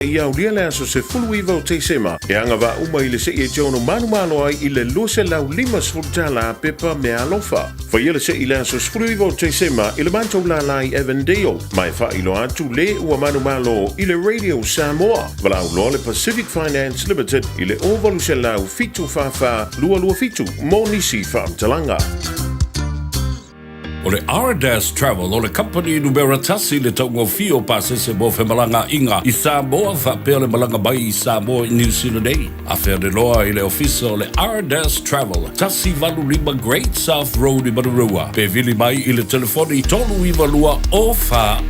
Ia aulia le aso 19 o Tesema, e agavaa uma i le se'i e te ono manumalo ai i le $250 pepa meaalofa. Faia le se'i i le aso 19 o Tesema i le matou lālā i Avondale, ma e faailoa atu le ua manumalo i le Radio Samoa. Valaau loa le Pacific Finance Limited i le 0800 744 227 mo nisi faamatalaga. O le Ardas Travel o le kamupani numera tasi i le taugofie o pasese mo femalagaaiga i Samoa faapea le malaga mai i Samoa i Niu Sila nei. Afe ane loa i le ofisa o le Ardas Travel, 185 Great South Road i Manurewa, pe vili mai i le telefoni 392 0400,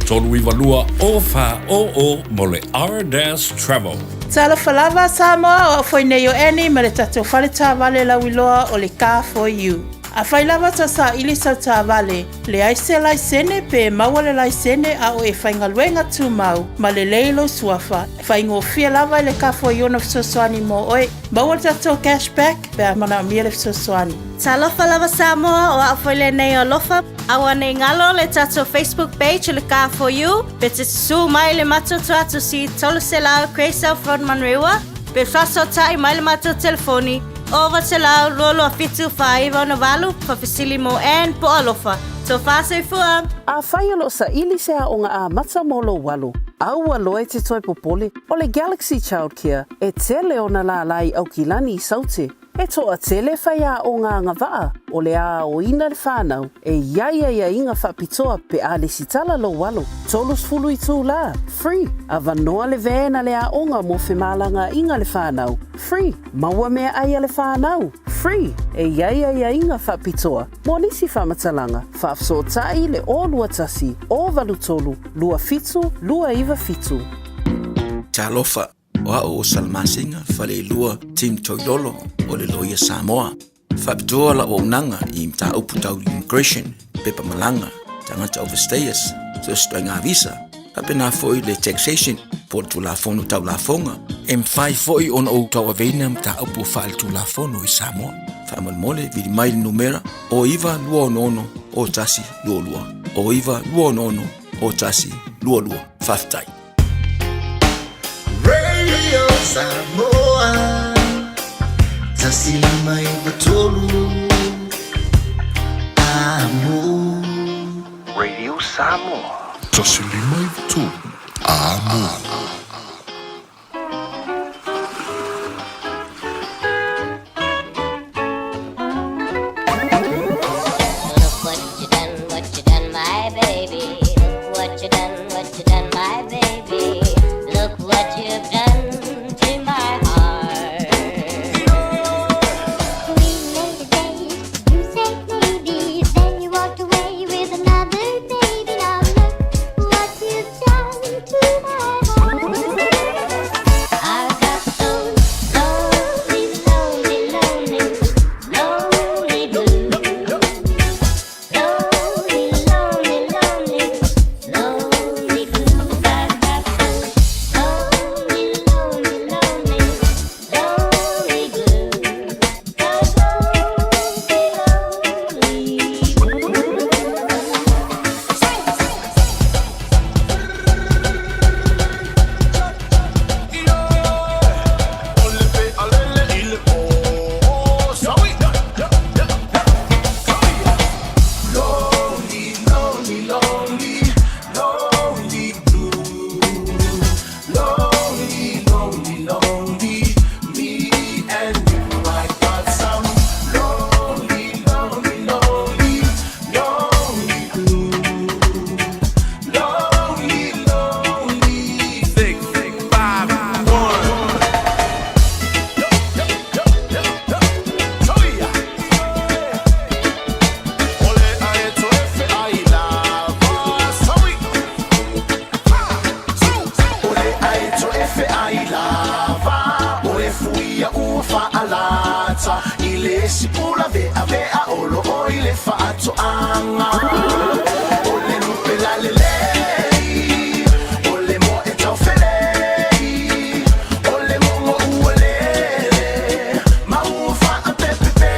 392 0400 mo le Ardas Travel. Talofa lava Samoa, o au foi nei o Annie ma le tatou fale taavale lauiloa o le Car For You. Afai lava tau saili sau taavale, leai se laisene pe maua le laisene a o e faigaluega tumau ma lelei lou suafa, e faigofie lava i le Car For You ona fesoasoani mo oe. Maua le tatou cash back pe a manaomia le fesoasoani. Talofa lava Samoa, o au foi lenei o Alofa. Aua nei galo le tatou Facebook page o le Car For You, pe te susū mai le matou tuatusi 300 Grey South Road Manurewa, pe faasootai mai le matou telefoni 0800 22 7 4968, faafesili mo Ann po o Alofa. Tofa soifua! Afai o lo o saili se aoga amata mo lou alo, aua loa e te toe popole, o le Galaxy Childcare e tele ona lālā i Aukilani i Saute. E toatele faiaoga agavaa o le aoina le whanau e i ai aiaiga faapitoa pe a lesitala lou alo, 30 itulā, free, avanoa le van a le aoga mo femalagaaiga le whanau, free, maua meaai a le whanau, free, e i ai aiaiga faapitoa mo nisi faamatalaga, faafesootai le 021 083 27 297. Talofa, o au o Salamasina Faleilua Tim Toilolo o le Loia Samoa. Faapitoa lau auaunaga i mataupu tau immigration, pepa malaga, tagata overstayers, so o se ituaiga visa, faapena foi le taxation po o le Tulafono Tau Lafoga. E mafai foi ona ou tauaveina mataupu faaletulafono i Samoa. Faamolemole, vili mai le numera 0926 0122, 0926 0122. Faafetai. Radio Samoa 153 Amo. Radio Samoa. 153 Amo. Look what you done, what you done, my baby. Look what you done, what you done, my baby. Look what you've done to my heart. We made a date, you said maybe, then you walked away with another baby. Now look what you've done to my heart. I got those lonely, lonely, lonely, lonely blues. Lonely, lonely, lonely, lonely blues. I got those lonely, lonely, lonely, lonely blues. Those lonely, lonely blues. Lonely, lonely, lonely, lonely blue. Lonely, lonely, lonely, me and you. I got some lonely, lonely, lonely, lonely blue. Lonely, lonely. 6, 5, 1. O le aeto e feai lava O e fuia ua faalata I le sipula veavea o loo i le faatoaga O le lupe lalelei O le moa e taufelei O le mogo ua lele Ma ua faapepepepe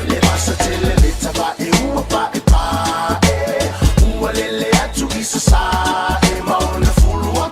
Le vasa tele le tavae ua paepae Ua lele atu i sasae Ma ona fulu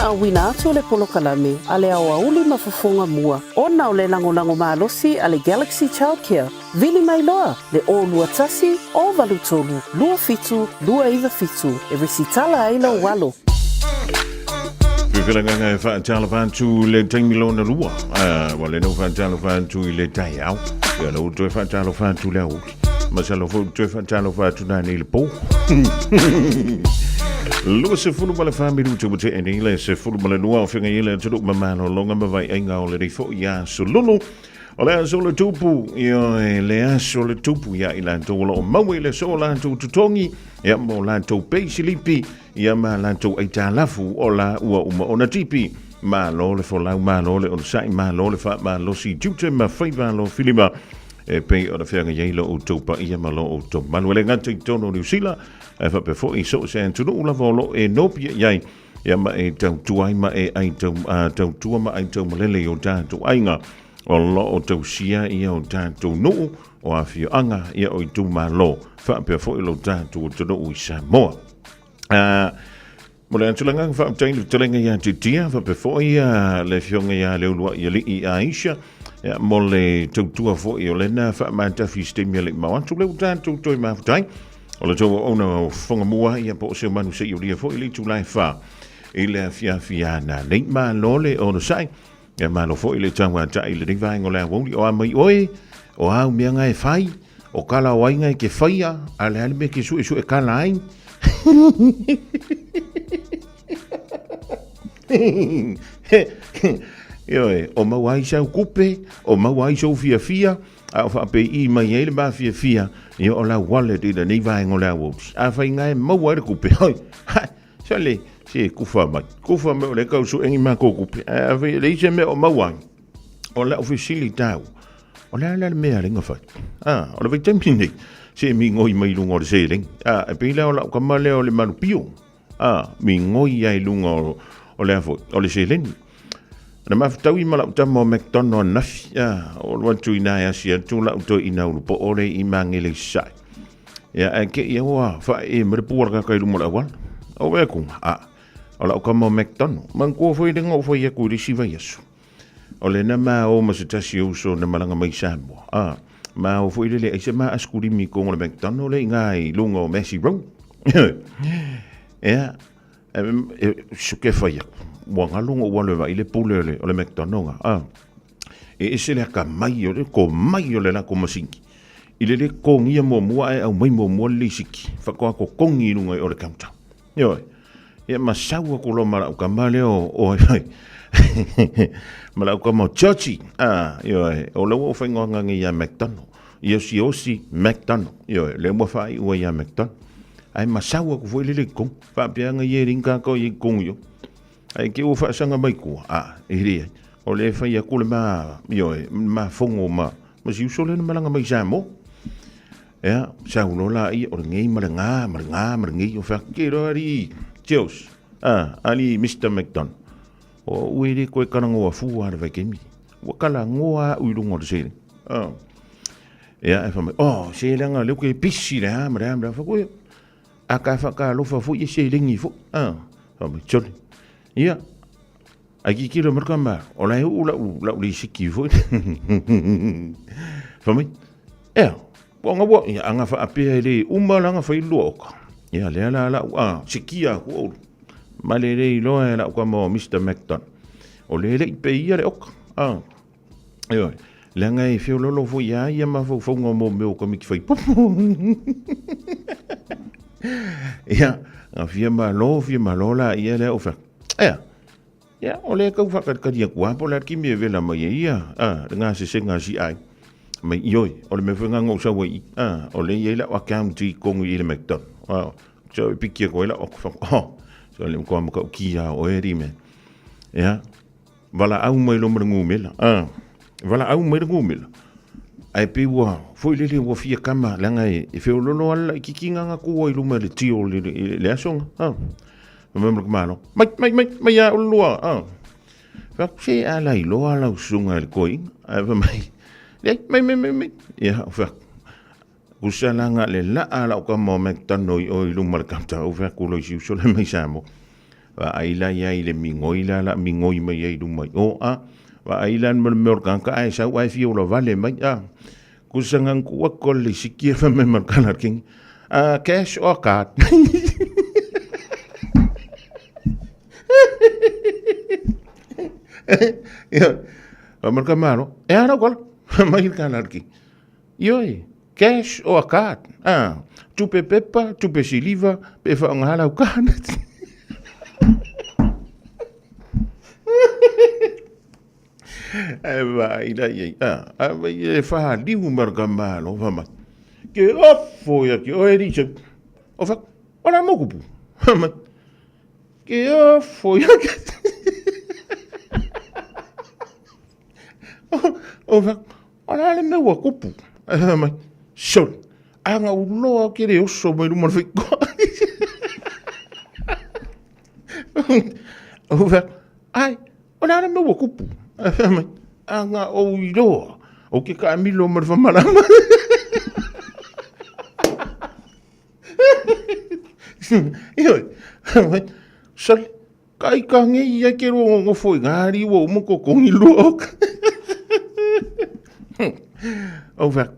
faauina atu o le polokalame a le aoauli ma fofoga mua ona o le lagolago malosi a le Galaxy Childcare, vili mai loa le 021 083 27 297 e resitala ai lou alo. Fefela e faatalofa atu le taimi lona lua. Ua le nau faatalofa atu i le taeao. Ia lau toe faatalofa atu le aoauli. Masalo foi toe faatalofa atu nanei le po. 24 minuta ua tea nei le 12 o feagai ai le atunuu ma malologa ma vaiaiga o lenei foi aso lulu. O le aso o le tupu, ioe, le aso o le tupu ia i latou o lo o maua i le aso o latou totogi, ia ma o latou peisilipi, ia ma latou aitalafu o la ua uma ona tipi. Malo le folau, malo le onosai, malo le faamalosi, tiute ma faiva alofilima e pei ona feagai ai lo outou paia ma lo outou malu. E le gata i totonu o Niu Sila, ae faapea foi i so o se atunuu lava o lo o e nopiai ai, ia ma e tautua ai ma e ai tau, tautua ma ai taumalele i o tatou aiga o lo o tausia ia o tatou nuu, o afioaga, ia o itumalo, faapea foi lo tatou atunuu i Samoa. Mo le atu le agaga faafetai i le fetalaiga ia Titia, faapea foi le afioga ia Leuluai Alii Aisha, ia, mo le tautua foi o lena faamatafi i se taimi e le i mao atu. Lea ua tatou toe mafuta ai. O le tou auauna o fofoga mua, ia po o se manu se i olia foi i le itula e 4 i le afiafi a nanei. Malo le onosai, ia malo foi le tauatai i lenei vaega o le aoauli. O a mai oe, o au mea nga e fai, o kala o aiga e ke whaia, a le ale me ke sue sue kala ai. Ioe, o maua ai sau kupe, o maua ai sou fiafia, a o faapei mai ai le mafiafia, ia o lau wallet i lenei vaega o le aoauli. Afai nga e maua ai le kupe, hoi, hai, sale, se kufa mai, kufa mai o le kau suengi makou kupe, ae afai e leai se mea o maua ai, o lau fesili tau, O le a la le mea a le fai? Ah, o le vaitaimi nei, se migoi mai i luga o le seleni. Ah, e pei la o lau tama lea o le manupio. Ah, migoi ai i luga o, o le a foi, o le seleni. Na mafutaui ma lau tama o McDonald ananafi. Ah, o alu atu i ina e asi atu lau toeaina ulupo le i Magele i Sasae. Ia, ae te i ua faaee mai le pua o le kaka i luma o le auala. O wea kuga? Ah, o lau tama o McDonald. Manatua foi le na ou fai atu i le isi vaiaso. O lena ma o ma se tasi o uso na malaga mai Samoa. A, ma o foi lele ai se ma askulimi kongo le McDonald le inga i lunga o Massey Road. Ea, e, suke fai aku. Ua ngalo ngo ua le vai le pule o le, o le McDonald nga. A, e ese le aka mai o le ko mai o le lako masingi. I le le kongia muamua ae aumai muamua le lisiki. Whakoa ko kongi i lunga i o le counter. Ioe. Ia ma sau aku loa ma lau tama lea o, o ma lau tama o Georgie. Ah, ioe, o lea ua ou faaigoaina nei ia McDonald. Iosi McDonald. Ioe, lea ua faaiu ai ia McDonald. Ae ma sau aku foi lele i totonu. Faapea na ia e leai ni tagata o i ai i totonu i o. Ae te i ua faasaga mai tua, ah, e leai. O lea e fai atu le ma, ioe, le ma fono ma, ma si uso lea na malaga mai i Samoa. Ea, sau loa laia, o lenei ma lena, ma lena ma lenei, o fai atu, ke loa alii George, a, alii Mister McDonald, o au e le toe talanoa fua lava i le vaitaimi, ua talanoa au i luga o le seleni. A, ea, ae fai mai, oh, se leaga o lea ou te pisi le a ma le a ma le a, fai atu, ia, a ta faatalofa foi e seleni foi, a, fai mai, sole, ia, Ae tilotilo mai le tama, o la e uu lau, lau lisiti foi. Fai mai, ea, ua ona ua, ia, ana faapea e le uma la ona fai le lua oka. Ia, lea la lau, a, sikia atu Ulu. Ma le le iloa e lau tama o Mister McDonald. O le le i peia le oka. A, ioe, leaga e feololo foi ia ia mafaufauga mo mea o tamaiti faipopo. Ia, na fia malo, fia malo la ia lea o fai. Ea, Ia, o lea e tau faatalikali atu lava po o le a le taimi e vela mai ai ia, a, le gasesega a si ai. Mai, ioe, o le mea foi lena na ou sau ai i i, a, o lea e i ai lau account i totonu i i le McDonald. A, so e piki atu ai lau atu, oh, so le matua matautia lava o oe alii mea. Ia, valaau mai loa ma le numera, a, valaau mai le numera, ae pei ua foi lele ua fia kama, leaga e feololo lava le laitiiti lena na tu ai i luma i le tio i le aso lena, a. Fai mai ma le malo, mai, mai, mai, mai a ulu lua, a. Fai atu, se a la iloa lau susuga i le toeaina. Ae fai mai, leai, mai, mai, mai, mai. Ia, ou fai atu, tusa la na o le laa lau tama o McDonald i o i luma o le counter, ou fai atu loa i si uso lea mai Samoa. Vaai la ia i le migoi la la migoi mai ai luma i o, a. Vaai la ma le mea o le tagata ae sau ae fia ola vale mai, a. Kusa ngang ku aku le siki e fa me ma kala king. Cash or card? Ia, fa mai ka malo, e ara kola, fa mai kala king. Ioe, cash or card? Ah, tupe pepa, tupe siliva, pe whaonga lau card. E vai la i a, a vai e whahaliu marka malo, wha mai. Ke ofo ia ki oe ri o wha, o la mokupu, wha mai. Ke ofo ia ki... O wha, O le a le mea ua kupu? Ae fai mai, Sorry, a nga uloa au ke le oso mai luma o le feikoa. Ou fai, ai, o le a le mea ua kupu? Ae fai mai, a nga ou iloa, o ke kaamilo ma le whamalama. Ioi, sorry, Kai ka ngei ia ke ro ngofo i ngā riwa o moko kongi lua o ka. Au whea,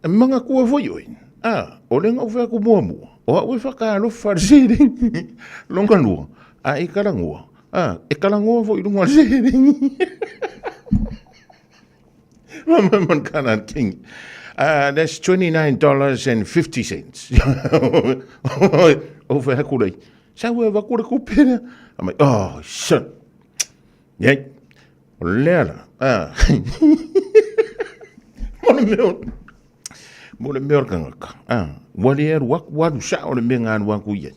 e manga kua foi oi. A, o lenga o whea ku mua mua. O au e whakaalofa le sere. Longa lua. A e karangoa. A, e karangoa foi lunga le sere. Mama Kana King. That's $29.50. O whea kurei. Sau e vaku le kupe lea. A mai, oh, shit. Yei, o lea la. Ah. Mo le mea, mo le mea o le kangaka. Ah, ua le alu aku alu sa o le mea ngā alu aku ia.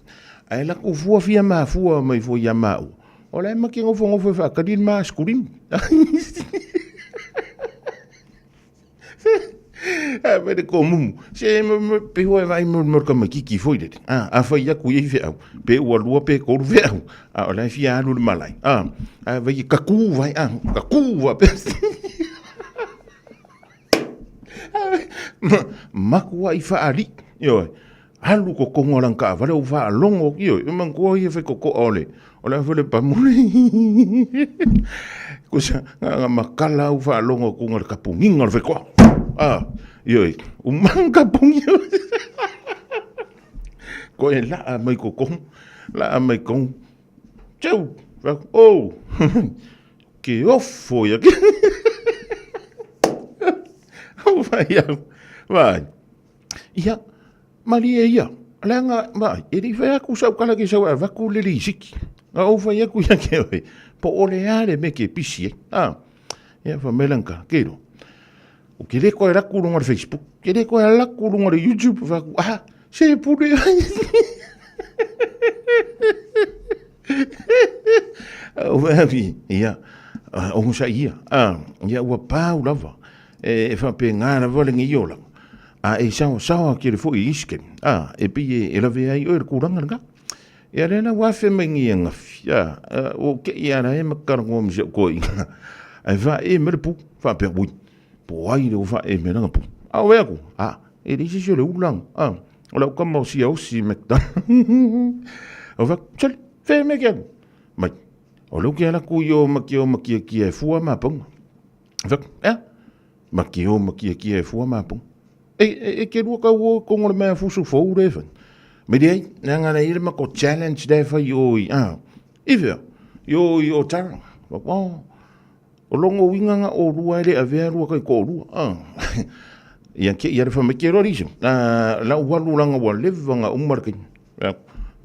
Ae la ku fua fia mafua mai fua ia mau. O le ma ke ngofo ngofo e whaakari le maa skurim. A whai ko mumu. Se pe hoa vai mo mo ka makiki foi le. A a whai aku i fe au. Pe ua lua pe koru fe au. A o lai fia alu le malai. A a vai ka ku vai a ka ku va pe. Makua i whaari. Ioe. Alu ko kongo lang ka wale u wha longo ki oi. Man ko ia whai ko ko ole. O le awhele pamuri. Ko sa nga nga makala u wha longo ku nga kapunginga le whai koa. Ah, ioi. U mang kapungi. Ko e laa mai ko kong. Laa mai kong. Teu. Oh. Ke ofo ia. Vai au. Vai. Ia, malie ia, leaga, vaai, e le i fai aku sau kala ke sau avaku le lisiki. A ou fai aku ia ke oe, po o le a le me ke pisi ai. A, ia fa mai lanka, ke ro. O ke le koe raku runga le Facebook, ke le koe laku runga le YouTube, fa aku, ah, se pule ai. O wea ia, o ngusa ia, a, ia ua pau lava, e whapengā lava le ngi ola. A e sao sao a kere foi i iske, a, e pi e, e lawe ai oe le kūranga nga. Ia le na wafe mai ngi e ngafi, a, o ke i ara e makara ngō misi o koe inga. Ai wha e mere pu, wha pea ui, po ai le o wha e mere nga pu. A o wea ku, a, e le isi le ulang, a, o lau kama o sia osi McDonald. O wha, sali, whe me ke alu. Mai, o leu ke ala ku i o makia o makia kia e fua mā paunga. Wha, ea, makia o makia kia e fua mā paunga. E, e, e ke rua kau o kongo le mea fusu fou le whai. Me rei, nā ngā nei ma ko challenge le whai o i, a, i whia, i o i o tara. Wha, oh, O longo uiga nga olua e le avea lua kai ko olua. Ah. Ia ke ia le fa mai ke rori so. Ah, la ua lu langa ua leva nga uma le kai.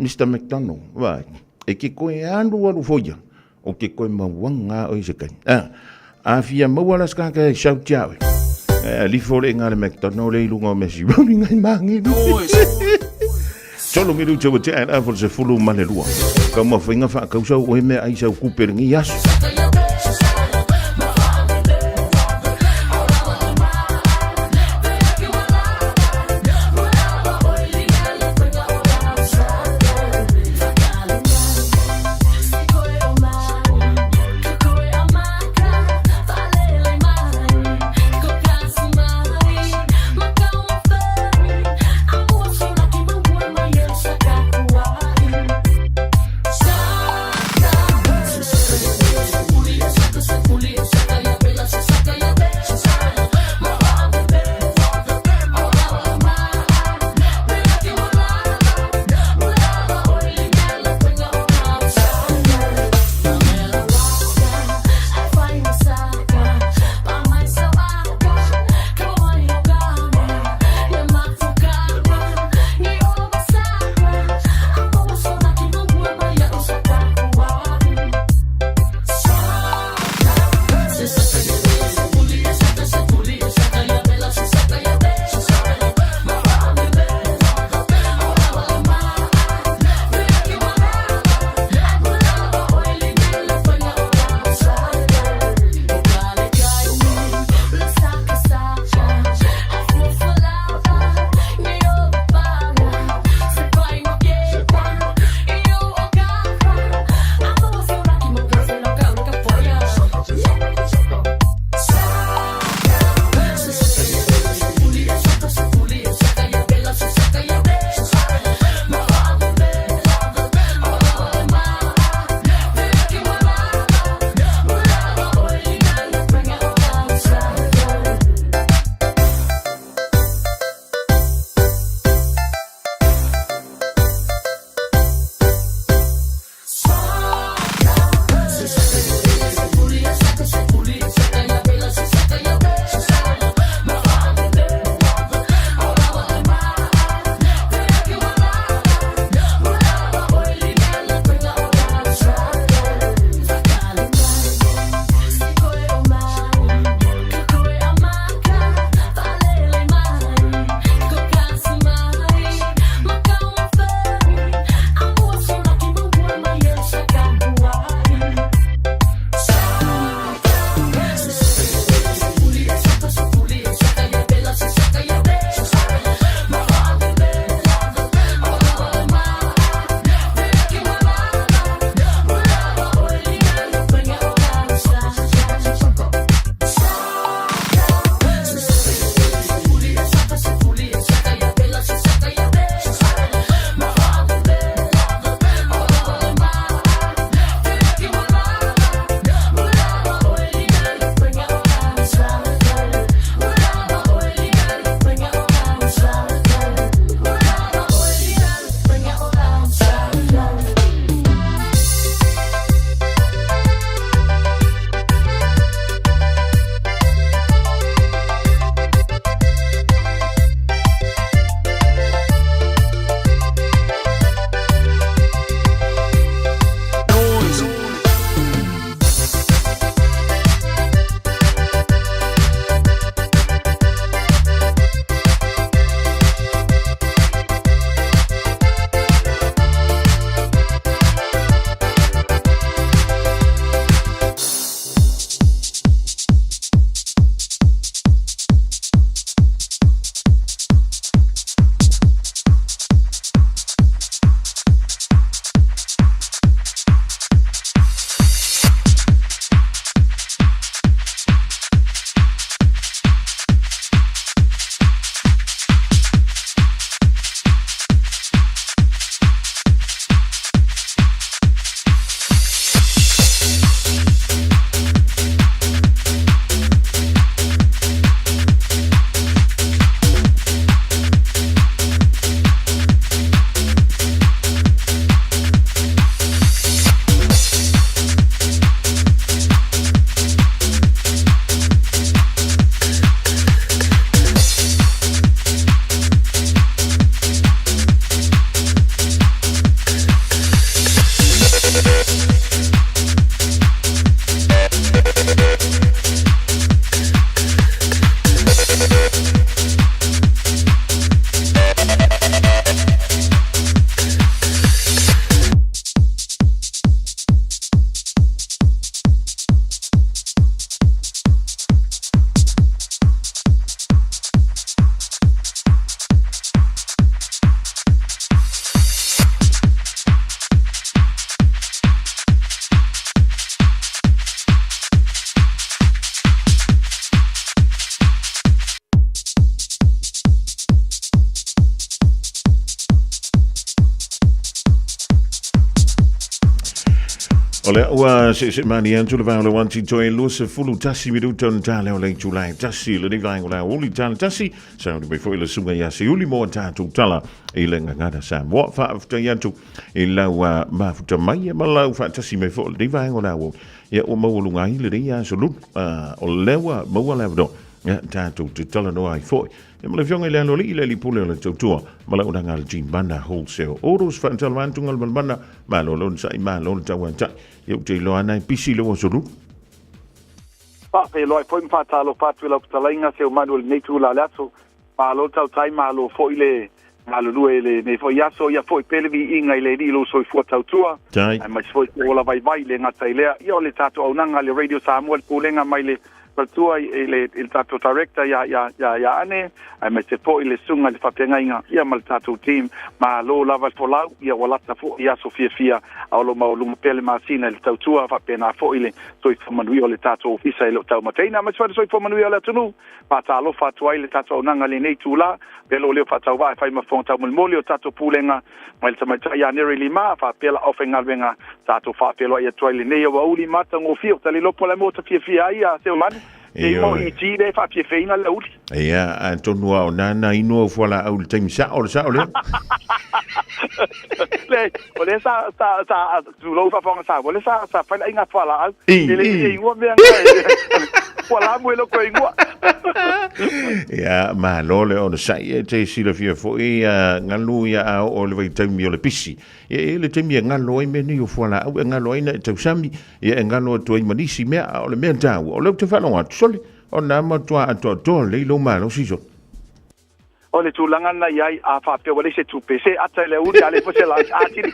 Mr. McDonald, vai. E ke koe alu alu foia. O ke koe mauanga o se kai. Ah. A fia maua la ska ke shout tia oe. Eh, lifo le nga le McDonald le ilunga o Messi. Rori ngai mangi. Tolo miru te te a fo se fulu ma le lua. Ka ma whainga wha kausau o he mea ai sau kupe ringi aso. O lea ua seese mani atu le vao le wanti toe 21 minuta ona tala o le itula e tasi lenei vaega o le aoauli tala tasi sauni mai foi le susuga ia Seiuli mo a tatou tala i le gagana Samoa. Faafetai atu i lau mafuta mai ma lau faatasi mai foi lenei vaega o le aoauli. Ia ua maualuga ai lenei aso Lulu. O lea ua maua le avanoa ia tatou te talanoa ai foi. Ia ma le Afioga i le Aloalii, le Alii Pule o le Tautua ma le Auaunaga a le Gmana Wholesale Autos. Faatalofa atu Galumalemana, malo le onosai, malo le tauatai. Ia ou te iloa ana e pisi le aso Lulu. Faafeiloai foi ma faatalofa atu i lau fetalaiga Seumanu i lenei itula o le aso. Malo le tautai, malo foi le galulue i lenei foi aso. Ia foi pea le viiga i le Alii i lou soifua tautua, aemaise foi o ola vaivai, le gata i lea, ia o le tatou auaunaga a le Radio Samoa, le Pulega mai le Faletua i le tatou Director ia ia ia ia Ane, aemaise foi le susuga i le faafeagaiga ia ma le tatou team. Malo lava le folau, ia ua lata foi i aso fiafia, a o lo o maualuga pea le masina i le tautua, faapena foi le soifua manuia o le tatou ofisa e le o taumateina, aemaise foi le soifua manuia o le atunuu. Faatalofa atu ai le tatou auaunaga i lenei itula, pea lo leo faatauvaa e fai ma fofoga taumolimoli o tatou pulega mai le tamaitai ia Neri Lima, faapea la aufaigaluega tatou faafeiloai atu ai lenei aoauli matagofie o talilopo le mo ta fiafia ai a Seumanu e mo i ti le faafiafiaina le aoauli. Ia, atonu lava o nana inu au fualaau i le taimi sao, o le sao lea. Le, o lea sa, sa, sa, tulou faafofoga Samoa, o lea sa, sa fai le aiga fualaau. E le i ingoa mea nga, fualamu e loko ingoa. Ia, malo le onosai, e te silafia foi galu ia a oo i le vaitaimi o le pisi. Ia, e i ai le taimi e galo ai mea nei o fualaau, e galo ai na e tausami, ia e galo atu ai ma nisi mea, a o le mea taua, o lea ou te faalogo atu, sole, o na matua atoatoa lelei lou malosi sole. O le tulaga lena i ai, a faapea ua leai se tupe, se ata i le auli, a leai foi se lunch, atili.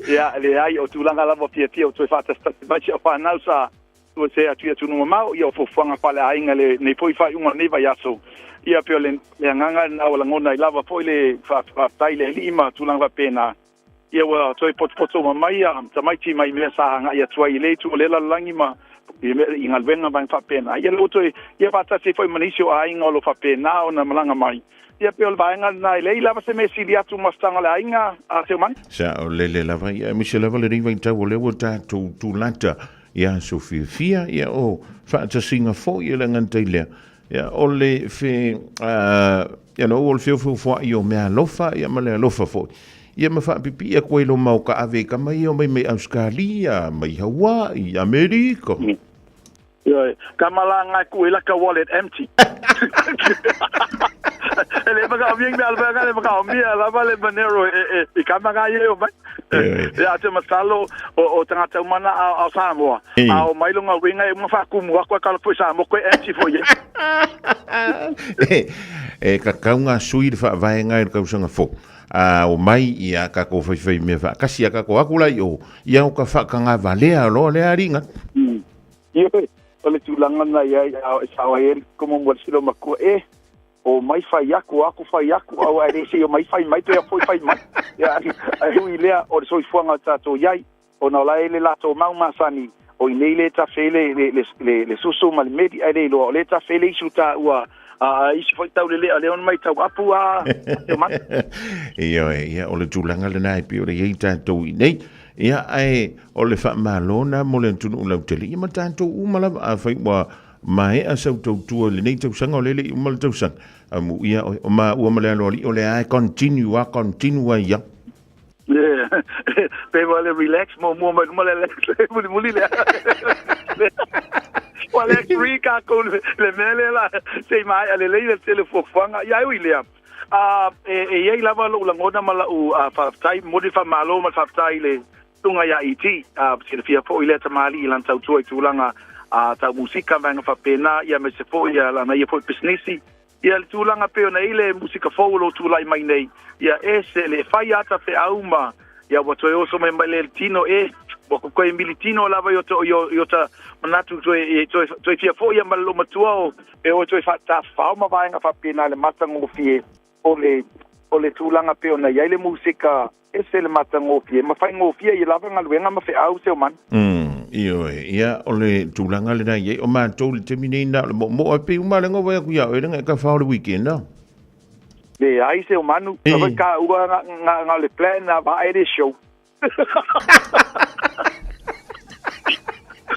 Ia, leai, o tulaga lava fiafia o toe faatasitasi mai si au fanau sa ua se atu i atunuu mamao, ia o fuafuaga faaleaiga lenei foi faaiuga o lenei vaiaso. Ia pei o le agaga lena ua lagona ai lava foi le faafetai i le Alii ma tulaga faapena. Ia ua toe potopoto uma mai ia tamaiti mai mea sa agai atu ai i lea itu o lea lalolagi ma i galuega ma vaega faapena. Ia lea ua toe ia faatasi ai foi ma nisi o aiga o lo o faapena ona malaga mai. Ia pei o le vaega lena e leai lava se mea e sili atu ma mafutaga o le aiga a Seumanu. Saolele lava, ia aemaise lava lenei vaitau o lea ua tatou tulata i aso fiafia, ia o faatasiga foi e le gata i lea, ia o le fe, you know, o le feofeofoai o meaalofa ia ma le alofa foi. Ia ma faapipii atu ai lo mau ka ave i kama ia o mai mai Australia, mai Hawaii, Amerika. Ioe, ka malanga e ku e laka wallet empty. E le whakaomia ngi mea alwa le whakaomia lava le Monero e, e, i ka manga ia o mai. Ia te masalo o, o tangata umana a, a Samoa. A o mai longa winga e unga whakumu ako e kala foi Samoa koe empty foi e. E, e ka kau ngā sui le whaavaenga i le kausanga fo. A o mai ia ka ko whaiwhai mea whaakasi a ka ko aku lai o ia o ka whaakangawalea loa le aringa. Ioe, o le tulaga na i ai, a e sao ai e komo mo le silo makua, e, o mai fai aku, o aku fai aku, au ae le sei o mai fai mai, toe foi fai mai. Ia, ae hui lea, o le soifuaga o tatou i ai, ona o la e le latou mau masani, o inei le tafe le, le, le, le, le susu ma le meli, ae le iloa, o le tafe le isu ta ua, a isi foi tau lele, a le ona mai tau apu a, te manu. Ioe, ia, o le tulaga lena e pei ona i ai tatou i nei. Ia, ae o le faamalo lena mo le atunuu lautele, ia ma tatou uma lava, afai ua maea sau tautua i lenei tausaga, o lea e le i uma le tausaga, amuia oe, o maua ma le aloalii, o lea lava e continue lava, continue ai lava. Yeah. Pe ua le relax muamua mai luma le le mulimuli lea. Ua le agree kākou le mea lea la se i maea lelei le tele fuafuaga. Ia e ui lea. A e, e i ai lava lou lagona ma lau faafetai, momoli le faamalo ma le faafetai i le susuga ia ET, silafia foi lea tamalii i lana tautua i tulaga tau musika ma vaega faapena, ia aemaise foi lana ia foi pisinisi. Ia le tulaga pei ona i ai le musika fou o lo o tulai mai nei, ia ese le fai ata feau ma ia ua toe oso mai mai le tino e ua koe militino lava i o i o ta manatu toe toe toe fia foi ia ma le loomatua o e oe toe faatafafao ma vaega faapena le matagofie o le o le tulaga pei ona i ai le musika ese le matagofie ma faigofie ai lava galuega ma feau Seumanu. Ioe, ia o le tulaga lena i ai o matou i le taimi nei na o le moomoo e pei uma lava le vaai atu ia oe leaga e ka fao le weekend a. Leai Seumanu, e ka ua nga nga le plan na vae le show.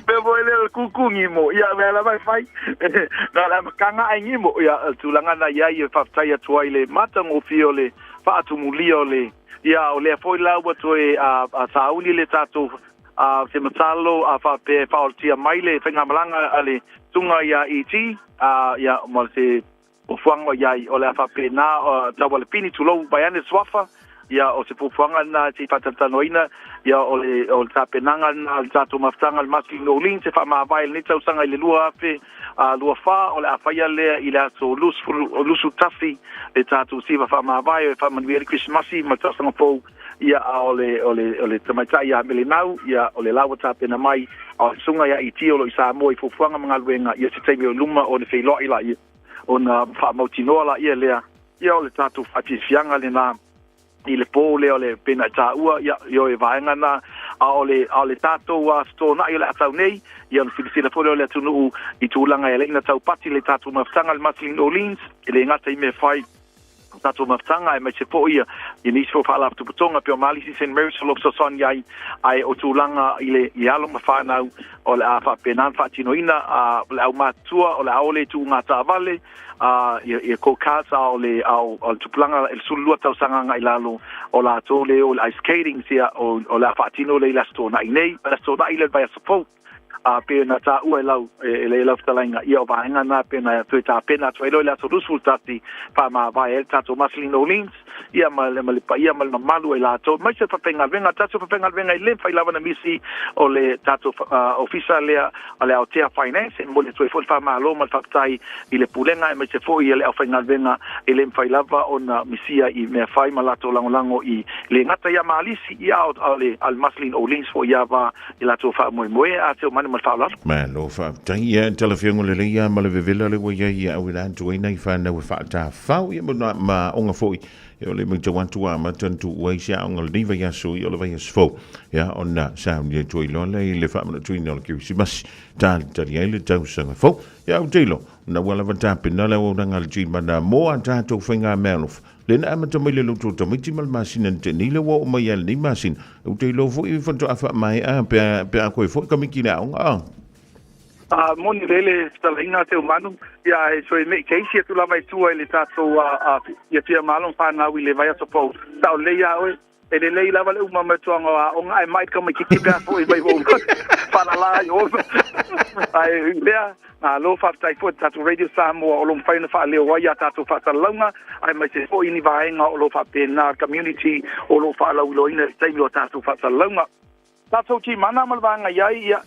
Pea foi lea o le kūkū gimo, ia mea lava e fai. Na o le amataga ae gimo, ia o le tulaga na i ai e faafetai atu ai i le matagofie o le faatumulia o le, ia o lea foi la ua toe sauni le tatou se masalo a faapea e faaolatia mai le faigamalaga a le susuga ia ET, ia ma se fuafuaga o i ai, o le a faapena tau alepini, tulou, vaeane suafa, ia o se fuafuaga lena se i faatalatalanoaina, ia o le o le tapenaga lena a le tatou mafutaga o le Masking Orleans e faamavae i lenei tausaga i le 2024, o le a faia lea i le aso 21 le tatou siva faamavae e faamanuia ai le Kerisimasi ma le tausaga fou, ia a o le o le o le tamaitai ia Melenau, ia o le la ua tapena mai, a o le susuga ia ET o lo o i Samoa i fuafuaga ma galuega, ia se taimi o i luma ona feiloai laia. Ona faamautinoa laia lea, ia o le tatou faafiafiaga lena i le pō lea o le pena i taua, ia, ioe, vaega na, a o le, a o le tatou fetonai o le a tau nei, ia ona silasila foi lea o le atunuu i tulaga e ala ai ona taupati le tatou mafutaga i le Marceline Orleans, e le gata i mea fai, o tatou mafutaga aemaise foi ia nisi foi o faalapotopotoga pei o Malisi St Mary's o lo o fesoasoani ai, ae o tulaga i le i alo ma fanau o le a faapena ona faatinoina a o le aumatutua o le a ole i tuuga taavale a ia, ia go karts a o le a o, o le tupulaga e 12 tausaga agai i lalo o latou le o le ice skating sia o, o le a faatino le i le Aso Toonai nei, le Aso Toonai le vaiaso fou. A pei ona taua e lau, e lau fetalaiga, ia o vaega na pei ona toe tapena atu ai loa i le aso 21, faamavae ai le tatou Marceline Orleans, ia ma le, ma le paia ma le mamalu o i latou, aemaise le faafaigaluega, tatou faafaigaluega e le mafai lava ona misi o le tatou ofisa lea o le Aotea Finance, e momoli atu ai foi le faamalo ma le faafetai i le Pulega aemaise foi le aufaigaluega e le mafai lava ona misia i mea fai ma latou lagolago i le gata ia Malisi, ia a o le, a le Marceline Orleans foi ia va i latou faamoemoe a Seumanu ma le faaaloalo. Malo faafetai. Ia, tala afioga lelei lava ma le vevela lea ua i ai ia au i la atu ai nai fanau e faatafao ia ma, ma aoga foi. Ia o le matau atu ua amata ona tuua ai se aoga o lenei vaiaso ia o le vaiaso fou. Ia ona sauni atu ai loa lea i le faamanatuina o le Kerisimasi talitali ai le tausaga fou. Ia ou te iloa, ona ua lava tapena le auaunaga a le Gmana mo a tatou faigameaalofa. Lea na amata mai le loto o tamaiti ma le masina na tea nei, lea ua oo mai lava i lenei masina. Ou te iloa foi faatoa faamaea pe a, pe a koe foi Kamiki i le aoga, a. A moni lelei le fetalaiga a Seumanu, ia ae toe mei keisi atu lava i tua i le tatou a, a, ia fia malo ma fanau i le vaiaso fou. Sao lelei ia oe. E lelei lava le uma mai tuaga o aoga ae mai le tamaititi pe a foi mai ua faalala ai o. Ae ui lea, malo faafetai foi i le tatou Radio Samoa o lo o mafai ona faaleo ai a tatou faasalalauga aemaise foi ni vaega o lo o faapena community o lo o faalauiloaina i le taimi o a tatou faasalalauga. Tatou timana ma le vaega i ai, ia,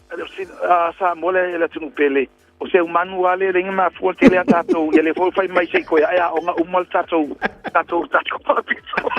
Samoa le, le atunuu pele. O Seumanu lava lea, leai ni mafua tele a tatou, ia lea foi ua fai mai se i toe ae aoga uma le tatou, tatou, tatou faapito.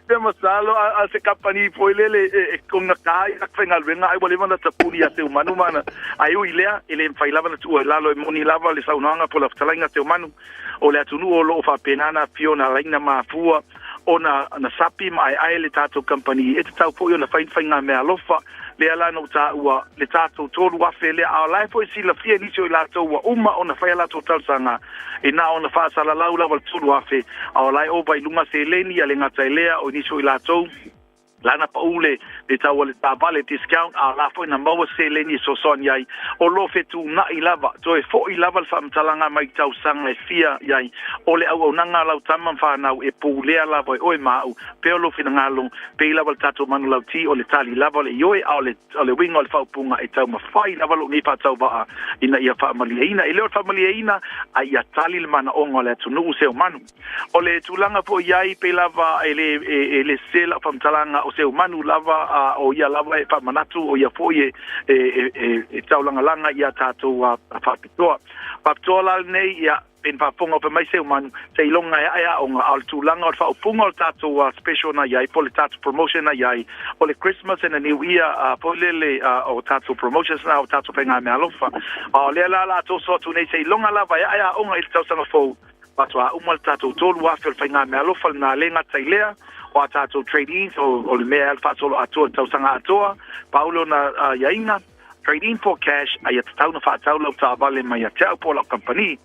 Te masalo a, a se kapani foi lele e, e kongata i lak faigaluega ai ua leva ona tapuni ia Seumanu ma ana, ae ui i lea, e le mafai lava ona tuua i lalo e moni lava le saunoaga po o le fetalaiga a Seumanu. O le atunuu o lo o faapena ona afio ona laina mafua ona na sapi ma aeae le tatou kamupani e tatau foi ona fai ni faigameaalofa. Lea la na ou taua le tatou 3,000 lea, a o la e foi silafia e nisi o i latou ua uma ona fai a latou talosaga, e na ona faasalalau lava le 3,000, a o la e ova i luga seleni, a le gata i lea, o nisi o i latou, la na pau le le tau o le taavale, discount, a o la foi na maua se seleni e fesoasoani ai. O lo o fetuunai lava, toe foi lava le faamatalaga mai tausaga e fia i ai. O le auaunaga a lau tama ma fanau e pulea lava e oe ma au, pea o lou finagalo, pei lava le tatou manulauti o le tali lava o le ioe, a o le o le uiga o le faaupuga e taumafai lava lou nei faatauvaa ina ia faamalieina. E le o le faamalieina, a ia tali le manaoga o le atunuu seomanu. O le tulaga foi i ai, pei lava e le, e, e le sese lau faamatalaga, o seomanu lava, a o ia lava e faamanatu, o ia foi e, e, e, e, e taulagalaga i a tatou a, a faapitoa. Faapitoa la lenei, ia, pei na faafofoga fai mai Seumanu, seiloga e ae aoga, a o le tulaga o le faaupuga o le tatou special na i ai, po o le tatou promotion na i ai, o le Christmas and the New Year foi lele o tatou promotions na o tatou faigameaalofa. A o lea la o le a toso atu nei, seiloga lava e ae aoga i le tausaga fou, faatoa uma le tatou 3,000 o le faigameaalofa lena. Le gata i lea, o a tatou trade-ins, o le mea e alu faasolo atoa i le tausaga atoa, pau lea ona aiaiga, Trade in for cash, a ia tatau ona faatau lau taavale mai ia te au po o lau kamupani.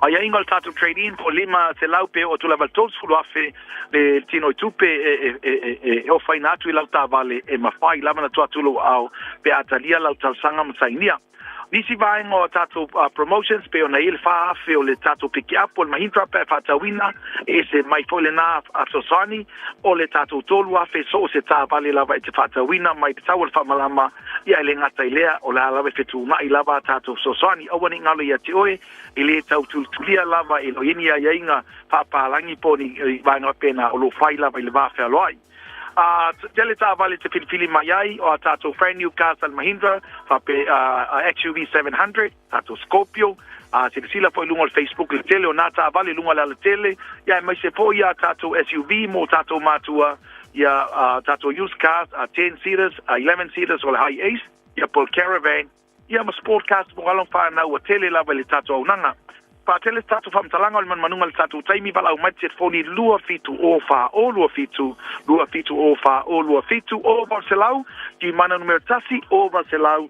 Aiaiga o le tatou trade-in po o 500 pe oo atu lava i le 30,000 le tino i tupe e ofaina atu i lau taavale e mafai lava ona tuu atu lou aao pe a talia lau talosaga ma sainia. Nisi vaega o a tatou promotions pei ona i ai le 4,000 o le tatou pikiapu o le Mahindra pe a faatauina, e ese mai foi lena fesoasoani o le tatou 3,000 so o se taavale lava e te faatauina mai le tau o le faamalama, ia e le gata i lea, o le a lava e fetuunai lava a tatou fesoasoani. Aua ne i galo ia te oe, e le tau tulitulia lava e lo i ai ni aiaiga faapalagi po o ni vaega faapena o lo o fai lava i le va fealoai. A tele taavale te filifili mai ai o a tatou brand new cars a le Mahindra, faapea XUV 700, tatou Scorpio, a silasila foi i luga o le Facebook i le tele o nā taavale i luga o le alatele, ia aemaise foi a tatou SUV mo tatou matua, ia a tatou used cars, a 10 seaters, a 11 seaters o le Hi-Ace, ia po o le Caravan, Ia ma sport cars mo alo ma fanau ua tele lava i le tatou auaunaga. Faatele se tatou faamatalaga o le manumanuga i le tatou taimi valaau mai le telefoni 27 0 4 0 2 7 2 7 0 4 0 2 7 0 800 Timana numera 1 0 800 4 6 2 6 2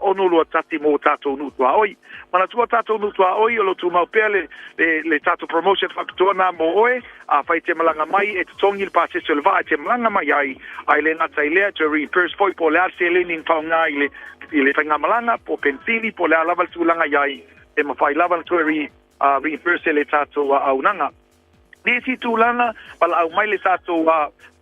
1 mō tātou nuu tuaoi. Manatua tātou nuu tuaoi o lo tumau pea le, le, le tātou promotion whakatoa nā mō oe, a whai te malanga mai e totongi le pāsese o le vaa e te malanga mai ai, ai le ngata i lea to reimburse foi po o le a le seleni na whaonga i le, i le whaingamalanga, po pensini, po le a lava le tūlanga i ai, e mawhai lava le toe re, reimburse e le tātou aunaga. Nisi tulaga, valaau mai le tatou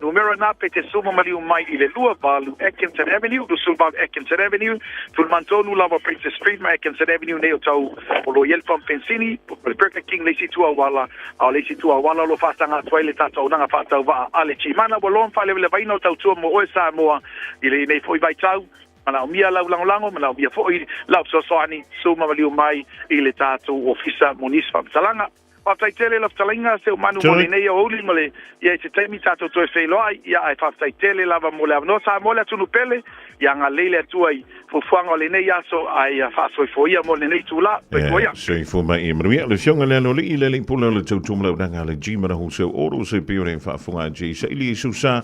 numera na pe te suma maliu mai i le 28 Atkinson Avenue, 28 Atkinson Avenue, Tuluman tonu lava Princess Street ma Atkinson Avenue nei o tau o lo i ai le pump pensini, o le Burger King le isi itu auala, a o le isi itu auala o lo faataga atu ai le tatou auaunaga faatauvaa a le Chimana ua loa ma faalewalewaina o tautua mo oe Samoa i lenei foi vaitau. Manaomia lau lagolago, manaomia foi lau fesoasoani, suma maliu mai i le tatou ofisa mo nisi faamatalaga. Faafetai tele lau fetalaiga Seumanu mo lenei aoauli ma le ia i se taimi tatou toe feiloai ia ae faafetai tele lava mo le avanoa Samoa le atunuu pele ia agalelei le Atua i fuafuaga o lenei aso ae ia faasoifua ia mo lenei itula. Soifua ia. Soifua mai ia manuia. Le afioga i le Aloalii le Alii Pule o le Tautumalaunaga a le G Mana Wholesale Auto se pei ona e faafofoga atu i saili i susa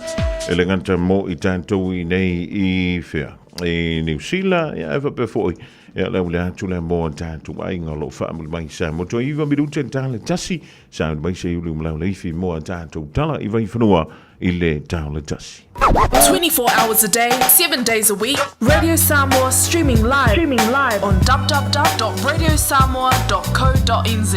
e le gata mo i tatou i nei i fea i Niu Sila ia ae faapea foi Ia le aule atu lea mo a tatou aiga o lo o faamuli mai i Samoa. Toe iva minute i le tasi, sauni mai se iuli o Leifi mo a tatou tala i Vaifanua i le taole tasi. 24 hours a day, 7 days a week, Radio Samoa streaming live, streaming live on www.radiosamoa.co.nz.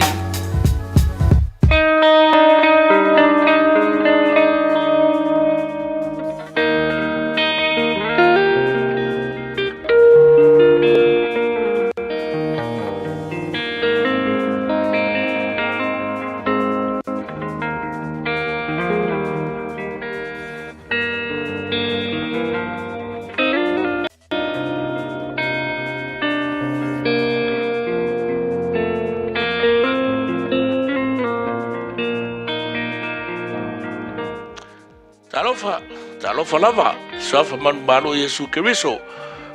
Talofa, talofa lava, suafa manumalo o Iesu Keriso,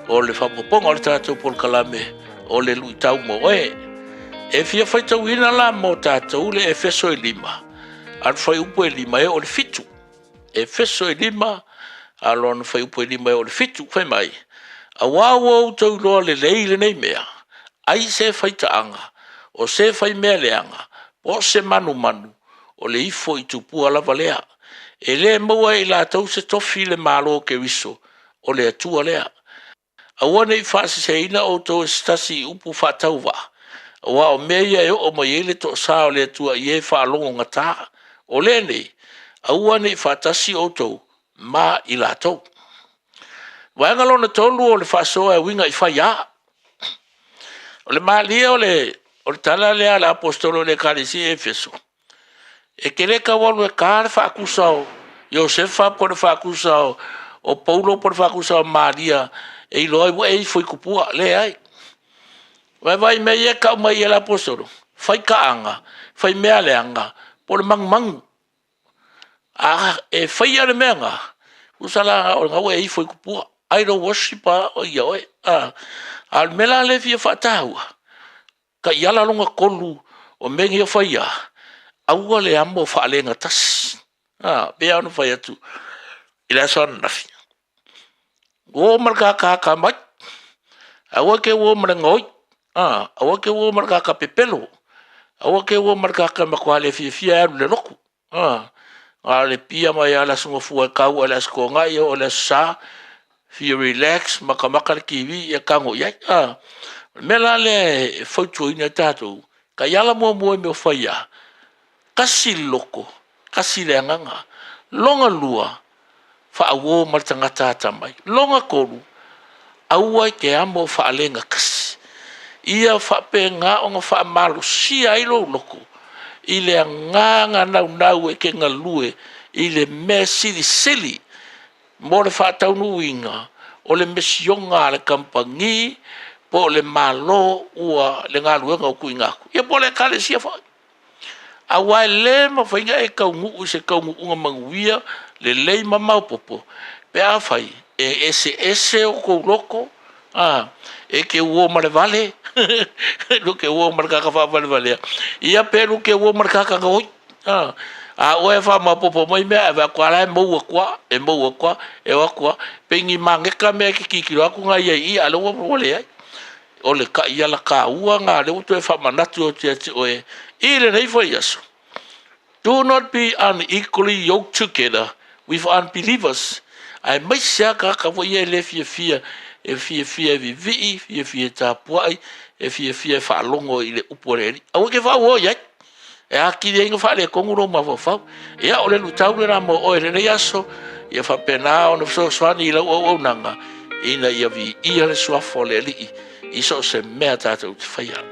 o le faaopoopoga o le tatou polokalame o le luitau mo oe. E fia faitauina la mo tatou le Efeso e lima, a le fuaiupu e lima e oo i le fitu. Efeso e lima, a lona fuaiupu e lima e oo i le fitu, fai mai, Auā ua outou iloa lelei lenei mea, ai se faitaaga, o se faimea leaga, po o se manumanu, o le ifo i tupua lava lea. E le maua e i latou se tofi i le Malo o Keriso, o le Atua lea. Aua ne i faaseseina outou e se tasi i upu faatauvaa, aua o mea ia e oo mai ai le toasa o le Atua i e faalogogata. O lenei, aua ne i faatasi outou ma i latou. Vaega lona tolu o le faasoa e uiga i faiā. O le malie o le, o le tala lea a le aposetolo i le Ekalesia i Efeso, e te le tau alu e ta le faatusa o Iosefa po o le faatusa o, o Paulo po o le faatusa o Maria e iloa ai ua e ifo i tupua. Leai. Vaivai mea ia e tau mai e le aposetolo, fai taaga, fai mea leaga, po o le manumanu. A e faia le mea lena, tusa la o lena ua e ifo i tupua, idol worship a ia oe. A o le mea la lea e fia faataua, taiala lona tolu o mea nei o faia, aua le amo faalegatasi. A, pei lava ona fai atu i le aso ananafi, Ua oo ma le kakaka mai, aua e te uo ma le gaoi, aua e te uo ma le kaka pepelo. Aua ke ua ma le tagata e matua le fiafia e alu i le lotu. A, na o le pia mai lava i le Aso Gafua e tau ae le Aso Toonai e oo i le Aso Sa, fia relax, matamata le TV ia tago i ai. A, o le mea la lea e fautuaina ai tatou, taiala muamua i mea o fai a, tasi le loto, tasi le agaga. Lona lua, faauo ma le tagata atamai. Lona tolu, aua e te amo e faalegatasi. Ia faapena ona faamalosia ai lou loto i le agaga naunau e te galue i le mea silisili mo le faataunuuina o le misiona a le kamupani po o le Malo ua le galuega ua tuuina atu, ia po o le Ekalesia foi. Aua e le mafai ona e taunuu i se taunuuga manuia lelei ma maopoopo pe afai e eseese o outou loto, a, e te uo ma le vale, lua te uo ma le tagata faavalevalea, ia pe lua te uo ma le tagata gaoi. A, a oe e faamaopoopo mai mea ae vaai atu lava o la e mou atu lava, e mou atu lava, e o atu lava, pei ni mageta mea e te tilotilo atu na i ai i i, a o lea ua leai. O le taiala taua lena o lea ua toe faamanatu atu ia te oe i lenei foi aso. Do not be unequally yoked together with unbelievers. Aemaise lava tagata foi ia e le fiafia, e fiafia e vivii, fiafia e tapuai, e fiafia e faalogo i le upu a le Alii. Aua e te faauo i ai. E atili ai ona faaletonu lou mafaufau. Ia, o le luitau lena mo oe i lenei aso, ia faapena ona fesoasoani i lau auaunaga, ina ia viia le suafa o le Alii i so o se mea tatou te faia.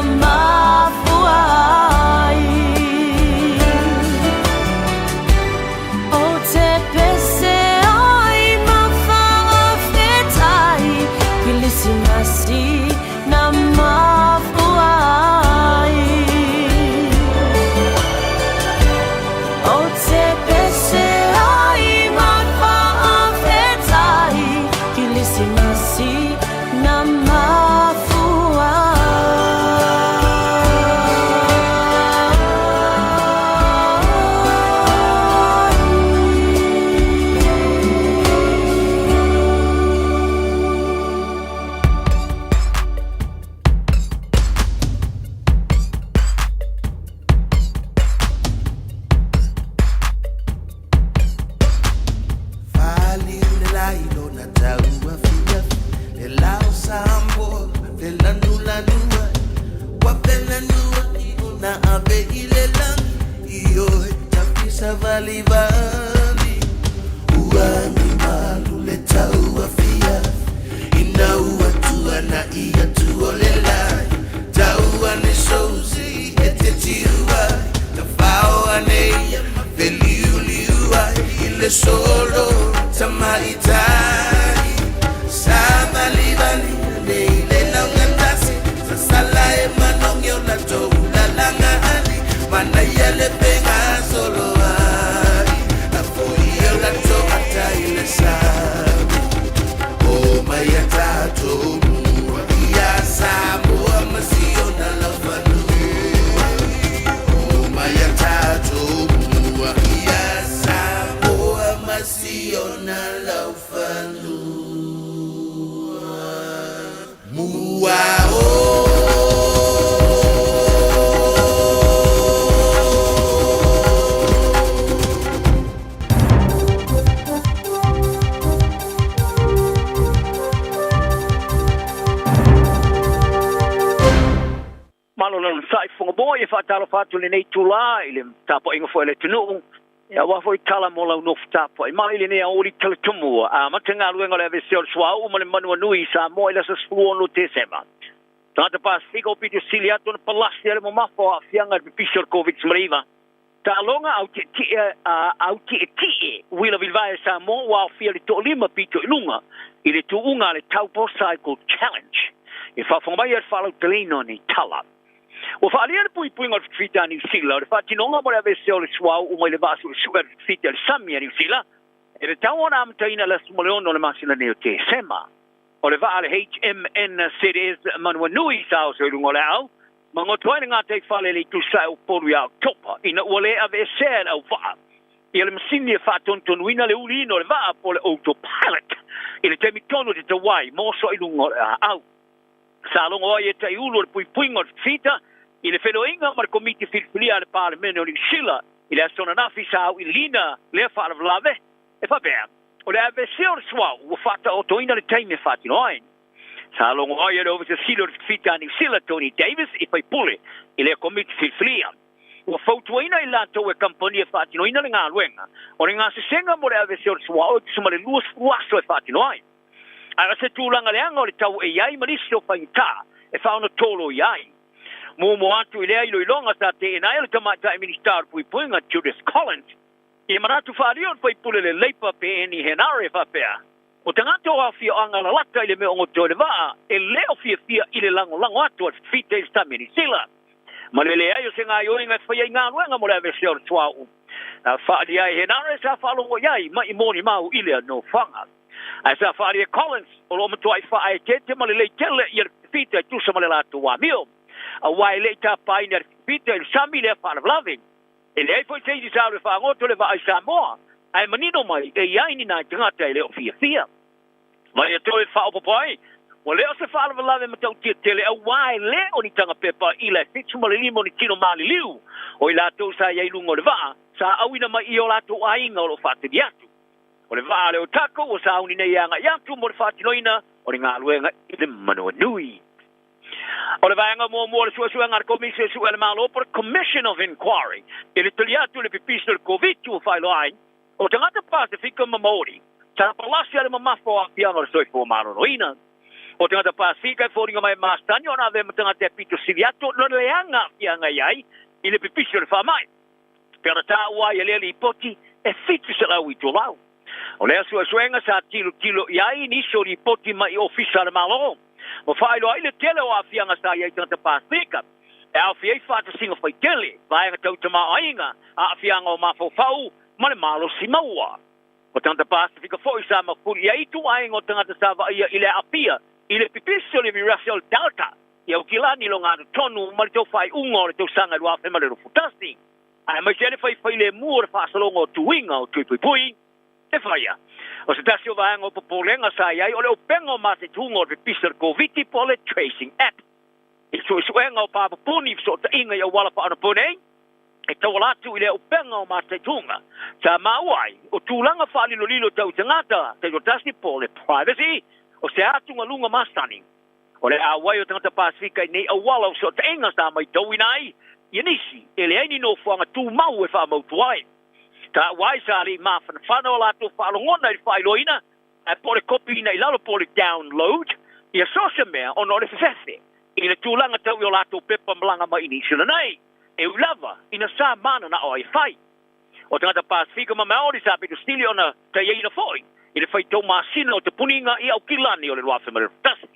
mafua ai. Ou te pese ai ma faafetai, Kilisimasi na mafua ai. Ou te pese ai ma faafetai, Kilisimasi na mafua Faliu le lai lona tau afiafi Le lao Samoa felanulanua Ua felanua i ona ave i le lagi Ioe tafisa valivali Ua agi malu le tau afiafi Ina ua tuana'i atu o le lai Tau ane sousi e te tiu ai Tafao ane ia ma feliuliu ai I le solo tamaitai Savalivali ane i le laugatasi Sasala e manogi o latou lalaga ali Manaia le fegasolo ai Afoia o latou ata i le sami O mai a tatou mua Ia Samoa ma si ona laufanua O mai a tatou mua Ia Samoa ma si ona laufanua Mua o. Malo le onosai Fogamoa e faatalofa atu i lenei itulā i le tapuaiga foi a le atunuu aua foi tala mo lau nofo tapuai mai i lenei aoauli talatumu ua amata galuega o le aveesea o le suauu ma le manuanui i Samoa i le aso 16 Tesema. Tagata Pasefika ua pito sili atu ona palasi ai le mamafa o aafiaga i le pipisi o le Koviti-19. Taaloga autietie autietie uila vilivae a Samoa ua aofia le toalima pito i luga i le tuuga a le Taupo Cycle Challenge. E faafofoga mai ai le faalauteleina o nei tala. Ua faaalia le puipuiga o le fitafita a Niu Sila o le faatinoga mo le aveesea o le suauu mai le vaa suesue a le fitafita i le sami a Niu Sila e tatau ona amataina i le aso 16 o le masina nei o Tesema. O le vaa a le HMNZS Manuanui sa oso i luga o le aau ma goto ai le gataifale i le itu sae o Upolu ia Oketopa ina ua le aveesea e le auvaa ia le masini e faatonutonuina le uliina o le vaa po o le autopilot i le taimi tonu e tatau ai ma oso ai i luga o le aau. Sa logo ai e Taiulu o le puipuiga o le fita i le feiloaiga ma le Komiti Filifilia a le Palemene o Niu Sila i le aso ananafi sa auiliina lea faalavelave e faapea, o le aveesea o le suauu ua faataotoina le taimi e faatino ai. Sa logo ai e le Ofisa Sili o le Fita a Niu Sila, Tony Davis, i faipule i lea Komiti Filifilia. Ua fautuaina i latou e kamupani e faatinoina le galuega o le gasesega mo le aveesea o le suauu e tusa ma le 20 aso e faatino ai. Ae o se tulaga leaga o le tau e i ai ma nisi o faigata e faaonotolo ia ai. Muamua atu i lea iloiloga sa teena ai le Tamaitai Minisita o le Puipuiga, Judith Collins, i manatu faaalia o le faipule le Leipa Peeni Henare e faapea, o tagata o afioaga lalata i le mea o goto i le vaa e le o fiafia i le lagolago atu a le fita i le sami a Niu Sila ma le leai o se gaoioiga e faia i galuega mo le aveesea o le suauu. Na faaalia ai Henare sa faalogo i ai mai molimau i lea nofoaga. Ae sa faaalia e Collins o lo o matuai faaeteete ma lelei tele ia le fita e tusa ma le latou amio, aua e le i tapaina e le fita i le sami lea faalavelave. E leai foi se isi sa alu e faagoto le vaa i Samoa, ae manino mai e i ai ni nai tagata e le o fiafia. Mai e toe faaopoopo ai, ua le o se faalavelave matautia tele auā e le o ni tagapepa ila e 75 o ni tino maliliu o i latou sa i ai i luga o le vaa sa auina mai i o latou aiga o lo o faatali atu. O le vaa a le Otago ua sauni nei e agai atu mo le faatinoina o le galuega i le manawanui. O le vaega muamua o le suesuega a le Komisi Suesue a le Malo po o le Commission of Inquiry i le tali atu i le pipisi o le Koviti ua faailoa ai, o tagata Pasefika ma Maori sa palasi a le mamafa o aafiaga o le soifua maloloina. O tagata Pasifika e foliga mai e masani ona avea ma tagata e pito sili atu ona o le leaga aafiaga i ai i le pipisi o le faamai. Pei ona taua ai e lea lipoti e 700 itulau. O lea suesuega sa tilotilo i ai nisi o lipoti mai i ofisa a le Malo ma faailoa ai le tele o aafiaga sa i ai i tagata Pasifika e aofia ai faatasiga faitele, vaega tau tamaoaiga, aafiaga o mafaufau ma le malosi maua. O tagata Pasifika foi sa mafuli i ai ituaiga o tagata sa vaaia i le aafia i le pipisi o le virasi o le Delta i Aukilani i logatotonu ma le tau faaiuga o le tausaga 2021, aemaise ai le faifailemu o le faasologa o tuiga o Tuipuipui e faia. O se tasi o vaega o popolega sa i ai o le upega o mataituga o le pipisi o le Koviti po o le tracing app. I le suesuega o papapuni i fesootaiga i auala faaonaponei e tauala atu i lea upega o mataituga, sa maua ai o tulaga faalilolilo tau tagata taitoatasi po o le privacy o se atugaluga masani. O le auai o tagata Pasifika i nei auala o fesootaiga sa maitauina ai ia nisi e leai ni nofoaga tumau e faamautu ai. Taua ai sa le i mafanafana o latou faalogona i le faailoaina ae po o le kopiina i lalo po o le download ia so o se mea ona o le fefefe i le tulaga tau i o latou pepa malaga mai i Niu Sila nei, e ui lava ina sa mananao ai e fai. O tagata Pasifika ma Maori sa pito sili ona taiaina foi i le faitau masina o te puniga i Aukilani o le 2021.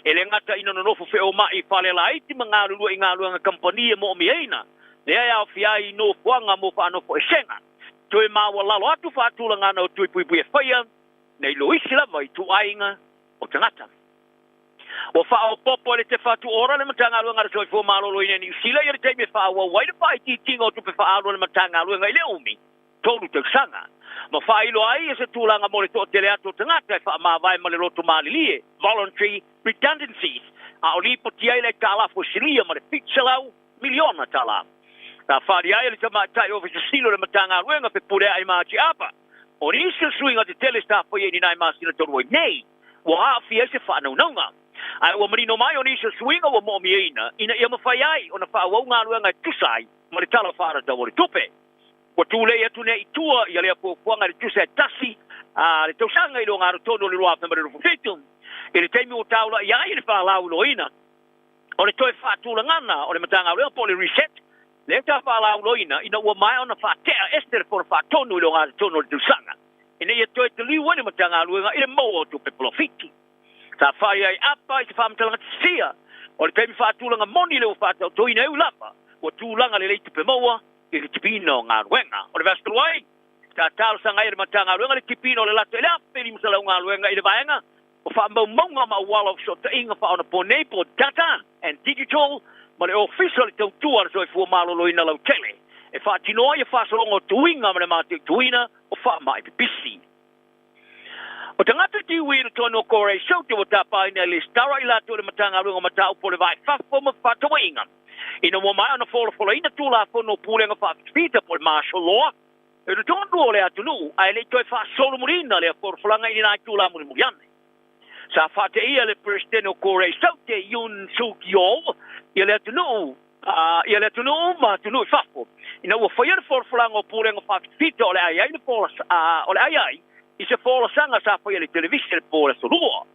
E le gata ina nonofo feoma'i i fale laiti ma galulue i galuega kamupani e mo'omiaina, lea e aofia ai i nofoaga mo faanofoesega, toe maualalo atu faatulagana o Tuipuipui e faia nei loisi lava i ituaiga o tagata. Ua faaopoopo e le Te Whatu Ora le Matagaluega a le Soifua Maloloina i Niu Sila ia le taimi e faaauau ai le faaitiitiga o tupe faaalu a le Matagaluega i le umi tolu tausaga, ma faailoa ai ia se tulaga mo le toatele atu o tagata e faamavae ma le loto malilie, voluntary redundancies, a o lipoti ai le aitalafu e silia ma le $700 miliona tala. Sa faaali ai e le Tamaitai Ofisa Sili o le Matagaluega Fepuleai ma Atiaapa, o nisi o suiga tetele sa faia i ni nai masina talu ai nei, ua aafia ai se faanaunauga. Ae ua manino mai o nisi o suiga ua mo'omiaina ina ia mafai ai ona faaauau galuega e tusa ai ma le Tala Faatatau o le Tupe. Ua tulei atu nei i tua ia lea fuafuaga i le tusa e tasi le tausaga i le ogatotonu o le 2027, i le taimi ua taula'i ai le faalauiloaina o le toe faatulagana o le Matagaluega po o le reset lea sa faalauiloaina ina ua maea ona faatea ese le Fono Faatonu i le ogatotonu o le tausaga ina ia toe taliu ai le Matagaluega i le maua o tupe polofiti. Sa fai ai apa i se faamatalaga tisia o le taimi faatulaga moni lea ua faataotoina e ui lava ua tulaga lelei tupe maua i le tipiina o galuega. O le vaiaso talu ai, sa talosaga ai e le Matagaluega le tipiina o le lata i le 1,500 galuega i le vaega o faamaumauga ma auala o fesootaiga faaonaponei po o Data and Digital ma le Ofisa o le Tautua a le Soifua Maloloina Lautele e faatino ai faasologa o tuiga ma le mataituina o faamai pipisi. O tagata Kiwi i totonu o Korea i Saute ua tapaina e lesitala i latou i le Matagaluega o Mataupu o le Va i Fafo ma Fefaatauaiga ina ua maea ona folafolaina Tulafono o Pulega Faafitafita po o le Martial Law i totonu o le atunuu ae le i toe faasolomuliina lea folafolaga i ni nai itula mulimuli ane. Sa faateia le Peresetene o Korea i Saute Yoon Suk Yeol ia le atunuu ia le atunuu ma atunuu i fafo ina ua faia le folafolaga o pulega faafitafita o le a i ai le o le a i ai i se folasaga sa faia i le televise i le po o le Aso Lua.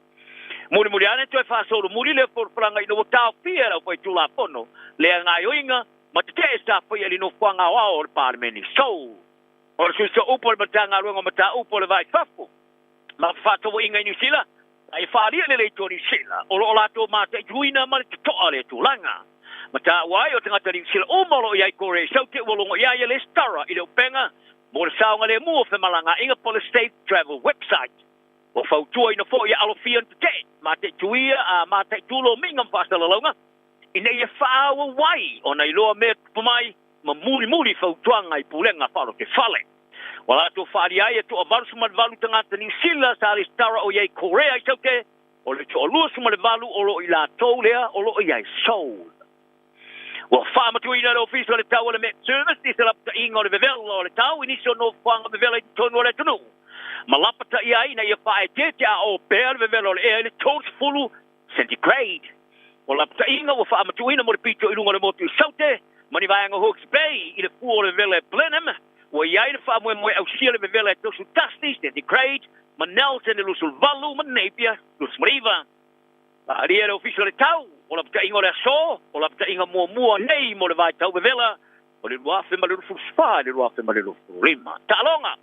Mulimuli ane toe faasolomuli lea folafolaga ina ua taofia e le aufaitulafono lea gaoioiga ma tetee sa faia i le nofoaga aoao o le Palemene i Seoul. O le sui sooupu o le Matagaluega o Mataupu o le Va i Fafo ma Fefaatauaiga i Niu Sila, a ia faaalia lelei atu o Niu Sila o lo o latou mataituina ma le totoa lea tulaga. Ma taua ai o tagata Niu Sila uma o lo o i ai Korea i Saute ua logo i ai ia lesitala i le upega mo le saogalemu o femalagaaiga po o le Safe Travel website. Ua fautuaina foi ia alofia ona tetee, mataituia a mataitu lomiga ma faasalalauga ina ia faaauau ai ona iloa mea tupu mai ma mulimuli fautuaga i pulega faalotefale. Ua latou faaalia ai e toa 88 tagata Niu Sila sa lesitala o i ai Korea i Saute, o le toa 28 o lo o i latou lea o lo o i ai Seoul. Ua faamatuina e le Ofisa o le Tau o le Met Service i se lapataiga o le vevela o le tau i nisi o nofoaga vevela i totonu o le atunuu ma lapataia ai ina ia faaeteete a o pea le vevela o le ea i le 30 centigrade. O lapataiga ua faamatuuina mo le pito i luga o le motu i Saute ma ni vaega o Hawke's Bay i le fua o le vevela e Blenheim ua i ai le faamoemoe ausia le vevela e 31 centigrade ma Nelson e 28 ma Napier 29. Faaalia e le Ofisa o le Tau o Lapataiga o le Aso, o lapataiga muamua nei mo le vaitau vevela o le 2024 i le 2025. Taaloga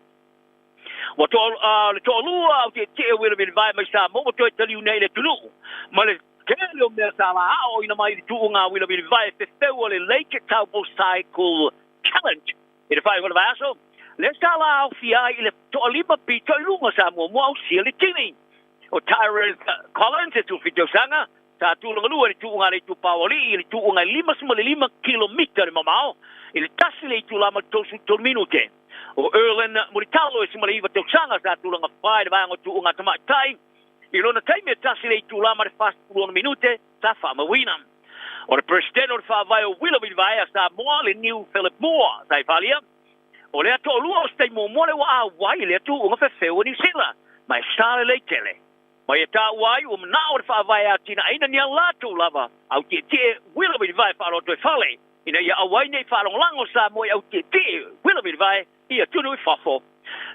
Ua toa, uh, le toalua au tietie o Uila Vilivae mai Samoa ua toe taliu nei i le atunuu ma le tele o mea sa la aoaoina mai i le tuuga a Uila Vilivae fefeu o le Lake Taupo Cycle Challenge i le faaiuga o le vaiaso lea sa la aofia ai i le toalima pito i luga sa muamua ausia le tini. O Tyrese Collins e 17 tausaga, sa tulaga lua i le tuuga a le itupa o Alii i le tuuga e 55 kilomita le mamao i le tasi le itula ma le 33 minute. O Erlyn Mulitalo e 19 tausaga sa tulaga fa i le vaega o tuuga a tamaitai i lona taimi e tasi le itula ma le 46 minute sa faamauina. O le Peresetene o le Faavae o Uila Vilivae a Samoa, le Niu Philip Moore, sa i faaalia, o lea toalua o se taimi muamua lea ua auai i lea tuuga fefeu o Niu Sila, ma e sa lelei tele. Ma ia taua ai ua manao le Faavae e atinaeina ni a latou lava au tietie uila vilivae faaalotoifale, ina ia aua ai nei faalagolago Samoa i au tietie uila vilivae i atunuu i fafo.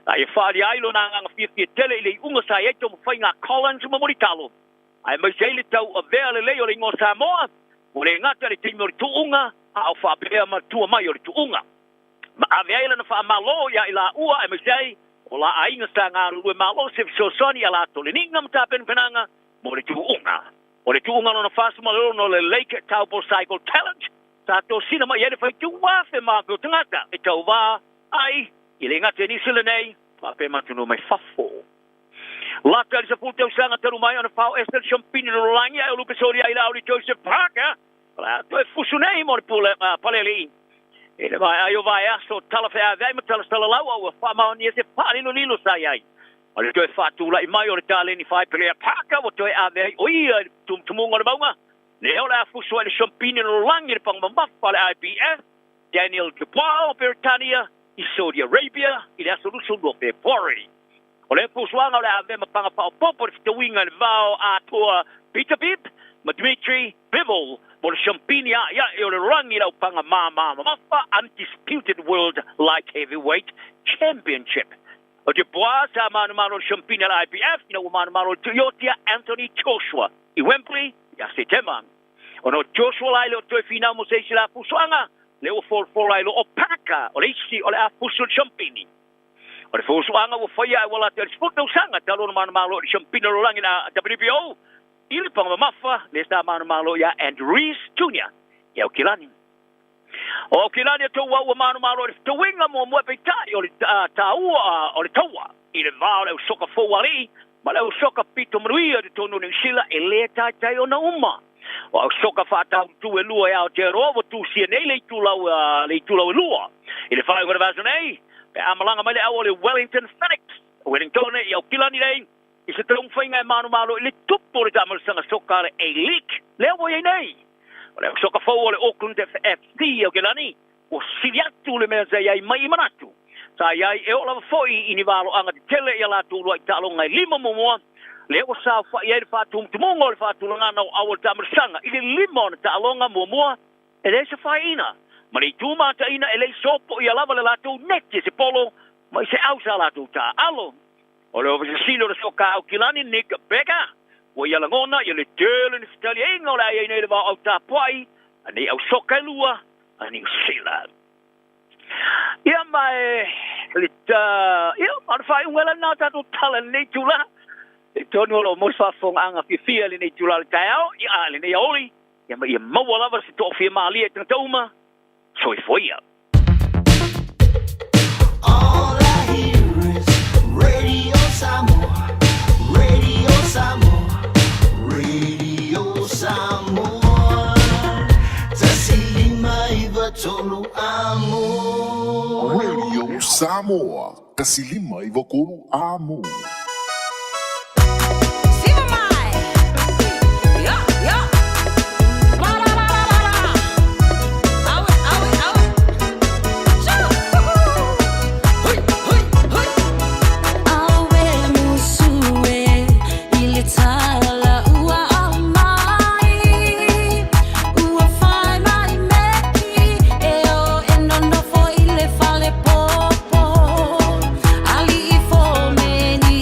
A ia faaalia ai lona agaga fiafia tele i le iuga sa i ai taumafaiga a Collins ma Mulitalo, aemaise ai le tauavea lelei o le igoa Samoa, ua le gata i le taimi o le tuuga, a o faapea ma tua mai o le tuuga. Ma ave ai lana faamalo ia i laua aemaise ai o la aiga sa galulue malosi e fesoasoani i a latou leniga ma tapenapenaga mo le tuuga. O le tuuga lona 46 o le Lake Taupo Cycle Challenge sa tosina mai ai le faitū afe ma afe o tagata e tauva ai i le gata i Niu Sila nei faapea ma atunuu mai fafo. Lata i le 10 tausaga talu mai ona fao ese le Champini Lololagi ae o lupe soli ai le Auli Joseph Parker O le a toe fusu nei mo le pule a Palealii i le vaeai o vaiaso talafeaveai ma talasalalau a ua faamaonia se faalilolilo sa i ai. O le toe faatulai mai o le taleni faipelea Parker ua toe ave ai o ia i le tumutumuga o le mauga, lea o le a fusu ai le Champini Lololagi i le paga mamafa a le IBF Daniel Dubois o Peretania i Saudi Arabia i le aso 22 o Fepuari. O lea fuafuaga o le a avea ma paga faaopoopo i le fetauiga i le vao atoa Peter Bibb ma Dmitry Bivol mo le Siampini A'ia'i o le Lalolagi i le Aupaga Māmā Mamafa Undisputed World Light Heavyweight Championship. O Dubois sa manumanu o le Siampini a le IBF ina ua manumanu o le tuioti a Anthony Joshua i Wembley ia Setema. Ona o Joshua la e le o toe finau mo se isi la fusuaga, lea ua folafola ai loa o Parker o le isi o le a fusu i le Siampini. O le fuafuaga ua faia ae ua lata i le 10 tausaga talu ona manumalo i le Siampina o le Lalolagi le WBO i le paga mamafa lea sa manumalo iā Andrew Rees Jr. i Aukilani. O Aukilani a tou au ua manumalo i le fetauiga muamua peitai o le taua o le taua i le va o le au soka fou alii ma le au soka pito manuia i totonu o Niu Sila e le taitai ona uma. O au soka faatautu e lua e Aotearoa ua tusia nei le itulau, le itulau e lua i le faaiuga o le vaiaso nei, pe a malaga mai le au o le Wellington Phoenix, Wellingtone i Aukilani nei, i se taumafaiga e manumalo i le tupu o le taamalosaga soka a le A-League lea ua i ai nei. O le au soka fou o le Auckland FC i Aukilani, ua sili atu le mea sa i ai mai i manatu sa i ai e oo lava foi i ni valoaga tetele i a latou uluai taaloga e lima muamua, lea ua saofai ai le faatumutumuga o le faatulagaga o au o le taamalosaga i le lima ona taaloga muamua e leai se faaiina ma le itu mataina e le i sopoia lava le latou neti e se polo mai se au sa latou taaalo. O le Ofisa Sili o le Soka Aukilani, Nick Becker, ua ia lagona ia le tele ni fetaliaiga o le a i ai nei le vaoau tapuai a nei au soka e lua a Niu Sila. Ia ma e le ta, ia ma le faaiuga lena o tatou tala i lenei itula. E tonu o lo o maua se faafofogaaga fiafia i lenei itula o le taeao, ia a lenei aoli, ia ma ia maua lava se toafia malie i tagata uma. Soifua ia. All I hear is Radio Samoa, Radio Samoa, Radio Samoa. 159 amo. Radio Samoa, 153 amo. Siva mai! Yo, yo! La la la la la la! Awe, awe, awe! Shoo! Hui, hui, hui! Awe musue i le tala ua aumai Ua fai mai meki e o e nonofo i le fale popo Ali'i fo meni.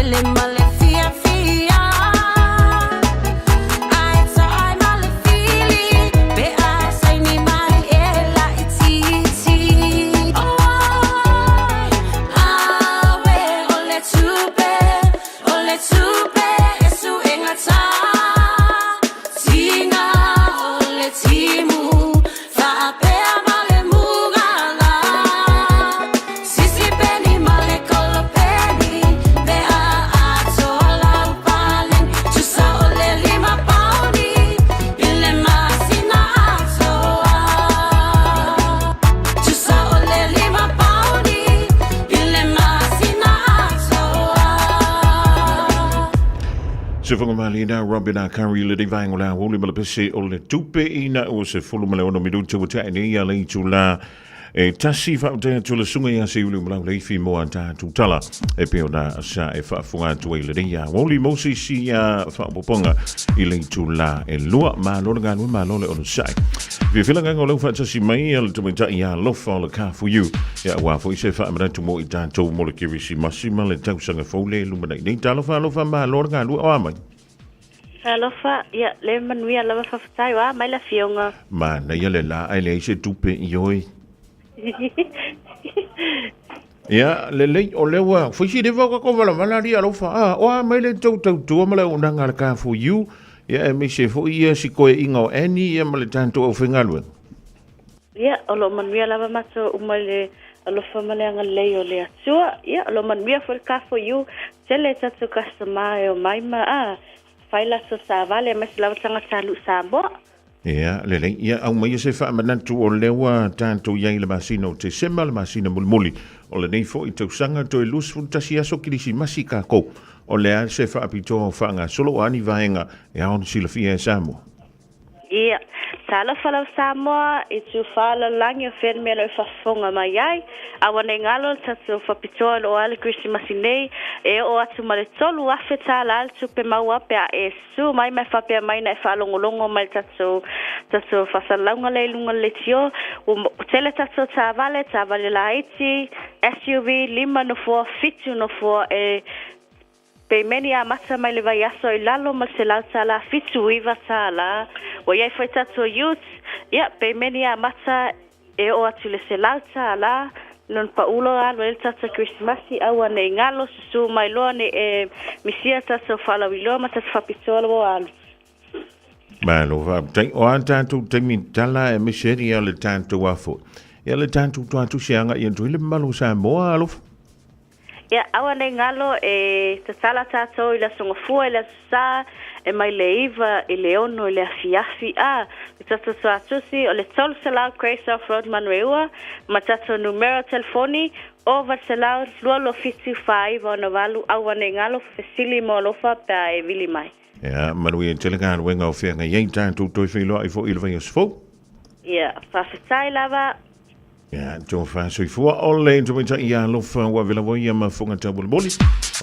tele ma le fiafia. Ae taai ma le fili pe a saini mai e laitiiti. Oi, awe o le tupe, o le tupe e suegata. Tiga o le timu, faapea ma le mugala. Sisi peni ma le kolopeni, pe a atoa lau paleni. Tusa o le 5 paoni, i le masina atoa. Tusa o le 5 paoni, i le masina atoa. Se whangamali nā Robin a Curry le nei vaenga o le aoauli ma le pese o le tupe ina ua 16 minuta ua tae nei a le itulā e tasi whaotea atu le sunga ia se ulu malau leifi mo a tātou tala e pei ona sa e faafofoga atu ai i lenei aoauli mo se isi faaopoopoga i le itulā e lua. Malo le galue, malo le onosai. Fiafia le agaga o leu faatasi mai a le tamaitai ia alofa o le Car for You. Ia aua foi se faamanatu mo i tatou mo le Kerisimasi ma le tausaga fou le lumanai nei. Talofa alofa malo le galue o a mai. Talofa, ia, le manuia lava faafetai o a mai le afioga. Manaia le la ae leai se tupe i oe. Ia, lelei, o lea ua fai si leva o tatou valavala alii alofa. A, o a mai le tou tautua ma le auaunaga a le Car for You, ia aemaise foi ia si koeaiga o Annie ia ma le tatou aufaigaluega. Ia, o lo o manuia lava matou uma i le alofa ma le agalelei o le Atua. Ia, o lo o manuia foi le Car for You. Tele tatou customer e omai ma, a, fai latou taavale aemaise lava tagata alu i Samoa. Ia, lelei. Ia, aumaia se faamanatu o lea ua tatou i ai i le masina o Tesema, le masina mulimuli o lenei foi tausaga, toe 21 aso Kerisimasi kākou. O le a se faapitoa o faagasolo o a ni vaega e ao ona silafia e Samoa? Ia, talofa lava Samoa, i tufa lalagi o fea le mea o lo o e faafofoga mai ai. Aua nei galo le tatou faapitoa o lo o a le Kerisimasi nei, e oo atu ma le $3,000 le tupe maua pe a e Susu mai ma e faapea mai na e faalogologo mai i le tatou, tatou faasalalauga lea i luga o le leitio. Ua tele tatou taavale, taavale laiti, SUV, lima nofoa, fitu nofoa e peimeni amata mai le vaiaso i lalo ma le $100, $79. Ua i ai foi tatou ute, ia, peimeni amata E oo atu i le $100 lona paulo alu ai le tatou Kerisimasi, aua nei galo, susu mai loa nei e misia tatou faalauiloa ma tatou faapitoa lo alu. Malo faafetai. O a tatou taimi tala e misi ai ia le tatou afo. Ia le tatou tuatusi agai atu i le mamalu o Samoa alofa. Ia, aua nei galo e tatala tatou i le Aso Gafua, i le Aso Sa, e mai le 9 i le 6 i le afiafi, a, le tatou tuatusi o le 300 Grace Off Road Manureua, ma tatou numera o telefoni, 0800 227 4968, aua nei galo, fesili mo alofa pe a e vili mai. Ia, manuia tele galuega o feagai ai tatou toe feiloai foi i le vaiaso fou. Ia, faafetai lava. Ia, tofa soifua o le tamaitai ia alofa ua vela ia ma fonga taumolimoli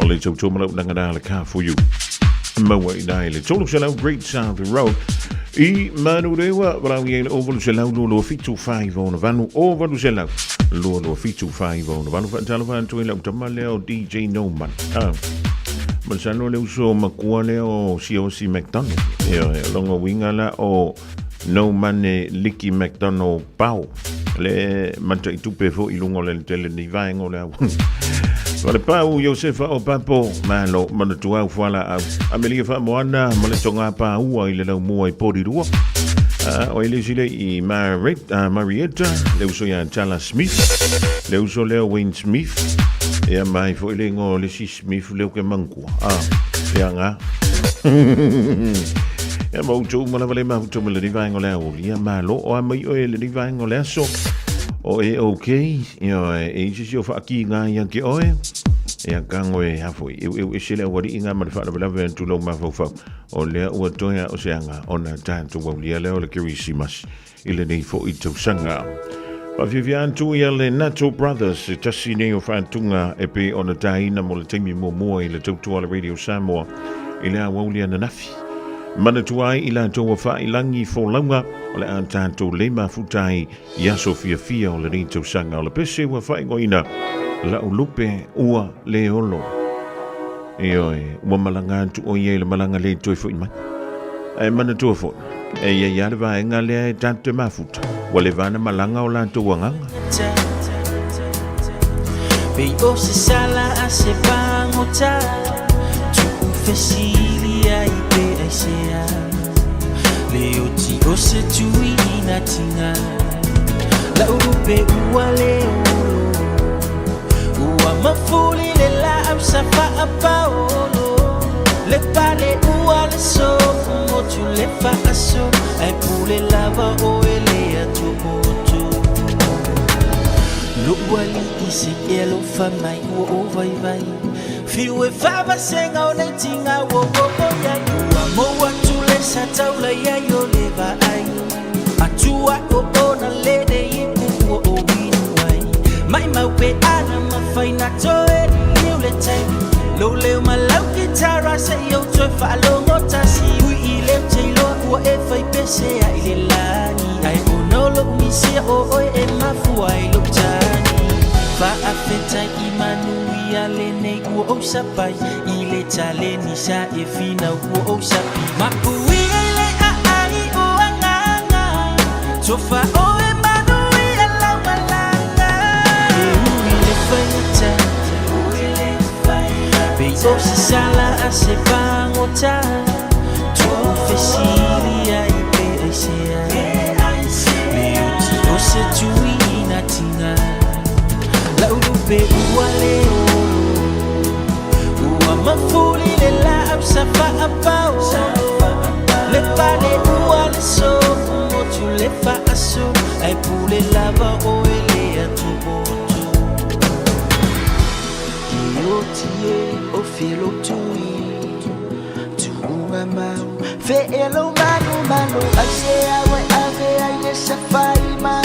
o le tautua ma lau nangana le Car for You. Maua i nai le 300 Great South Road i Manurewa, walau i le 0800 227 5 0800 227 5 Whaatalofa atu i lau tama lea o DJ Noman. Ah. Masalo le uso makua lea o Siosi McDonald. Ia, longa winga la o No Mane Liki McDonald Pao le mataitupe foi i luga o le tele ni vaega o le au. Wale pau Josefa o Papo, malo manatu au fuala au. Amelia Faamoana ma le tonga pāua i le laumua i Porirua. O ele sile i Marit, Marietta, le uso ia Tala Smith, le uso lea Wayne Smith, ia mai foi le ingoa o le isi Smith leo ke mangua. Ah, ia ngā. Ia ma utu uma lava le mahuta ma le rivaenga o le aoli. Ia malo o a mai oe le rivaenga o le aso. O e ok, ia e isi si o whaaki ngā ia ke oe. Ia kango e hafo i eu eu ese le awari i ngā ma le whaalavelave atu lau mafaufau. O lea ua toea o se anga o nā tātou aulia lea o le Kerisimasi i lenei foi tausaga. Whawhiwhia atu ia le Nato Brothers, e tasi nei o whatunga e pei ona tāina mo le taimi muamua i le tautua le Radio Samoa i le aoauli ananafi. Manatua ai i latou a whaailangi fōlauga o le a tātou le mafuta ai i aso fiafia o lenei tausaga o le pese ua whaingoina lau lupe ua le olo. Ioe, ua malaga atu ʻo ia i le malaga le toe foʻi mai. Ae manatua foi, e i ai lava le vaega lea e tatou te mafuta, ua leva ona malaga o latou agaga. Pei o se sala a se pagota Tuʻu fesili ai pe aisea Le oti o se tui ina tiga Lau lupe ua le olo Ua mafuli le laau sa faapaolo Le pale ua le sofu motu le faaso Ae pule lava oe le atomoto Lo'u alii se i e alofa mai ua ou vaivai Fiu e faavasega o nei tiga ua oo i ai Ua mou atu le sa taula iai o le vaai Atua o ona lele ipu ua ou inu ai Maimau pe ana mafai na toe liliu le taimi Lou leo ma lau kitara se i ou toe faalogo tasi Ui i le ou te iloa ua e fai pese ai le lagi Ae ona o lou misia o oe e mafua ai lou tagi Faafetai i manuia lenei ua ou sapai I le taleni sa e finau ua ou sapi Mapuia i le aai o agaga Tofa oe manuia lau malaga E ui le faigata Pei o se sala a se pagota Tuʻu fesili ai pe aisea Le oti o se tui ina tiga Lau lupe ua le olo Ua mafuli le laau sa faapaolo Le pale ua le sofu motu le faaso Ae pule lava oe le atomoto E oti e o felo tui Tuuga mau Fe e lo manu malo Ai se au e ave ai le safai ma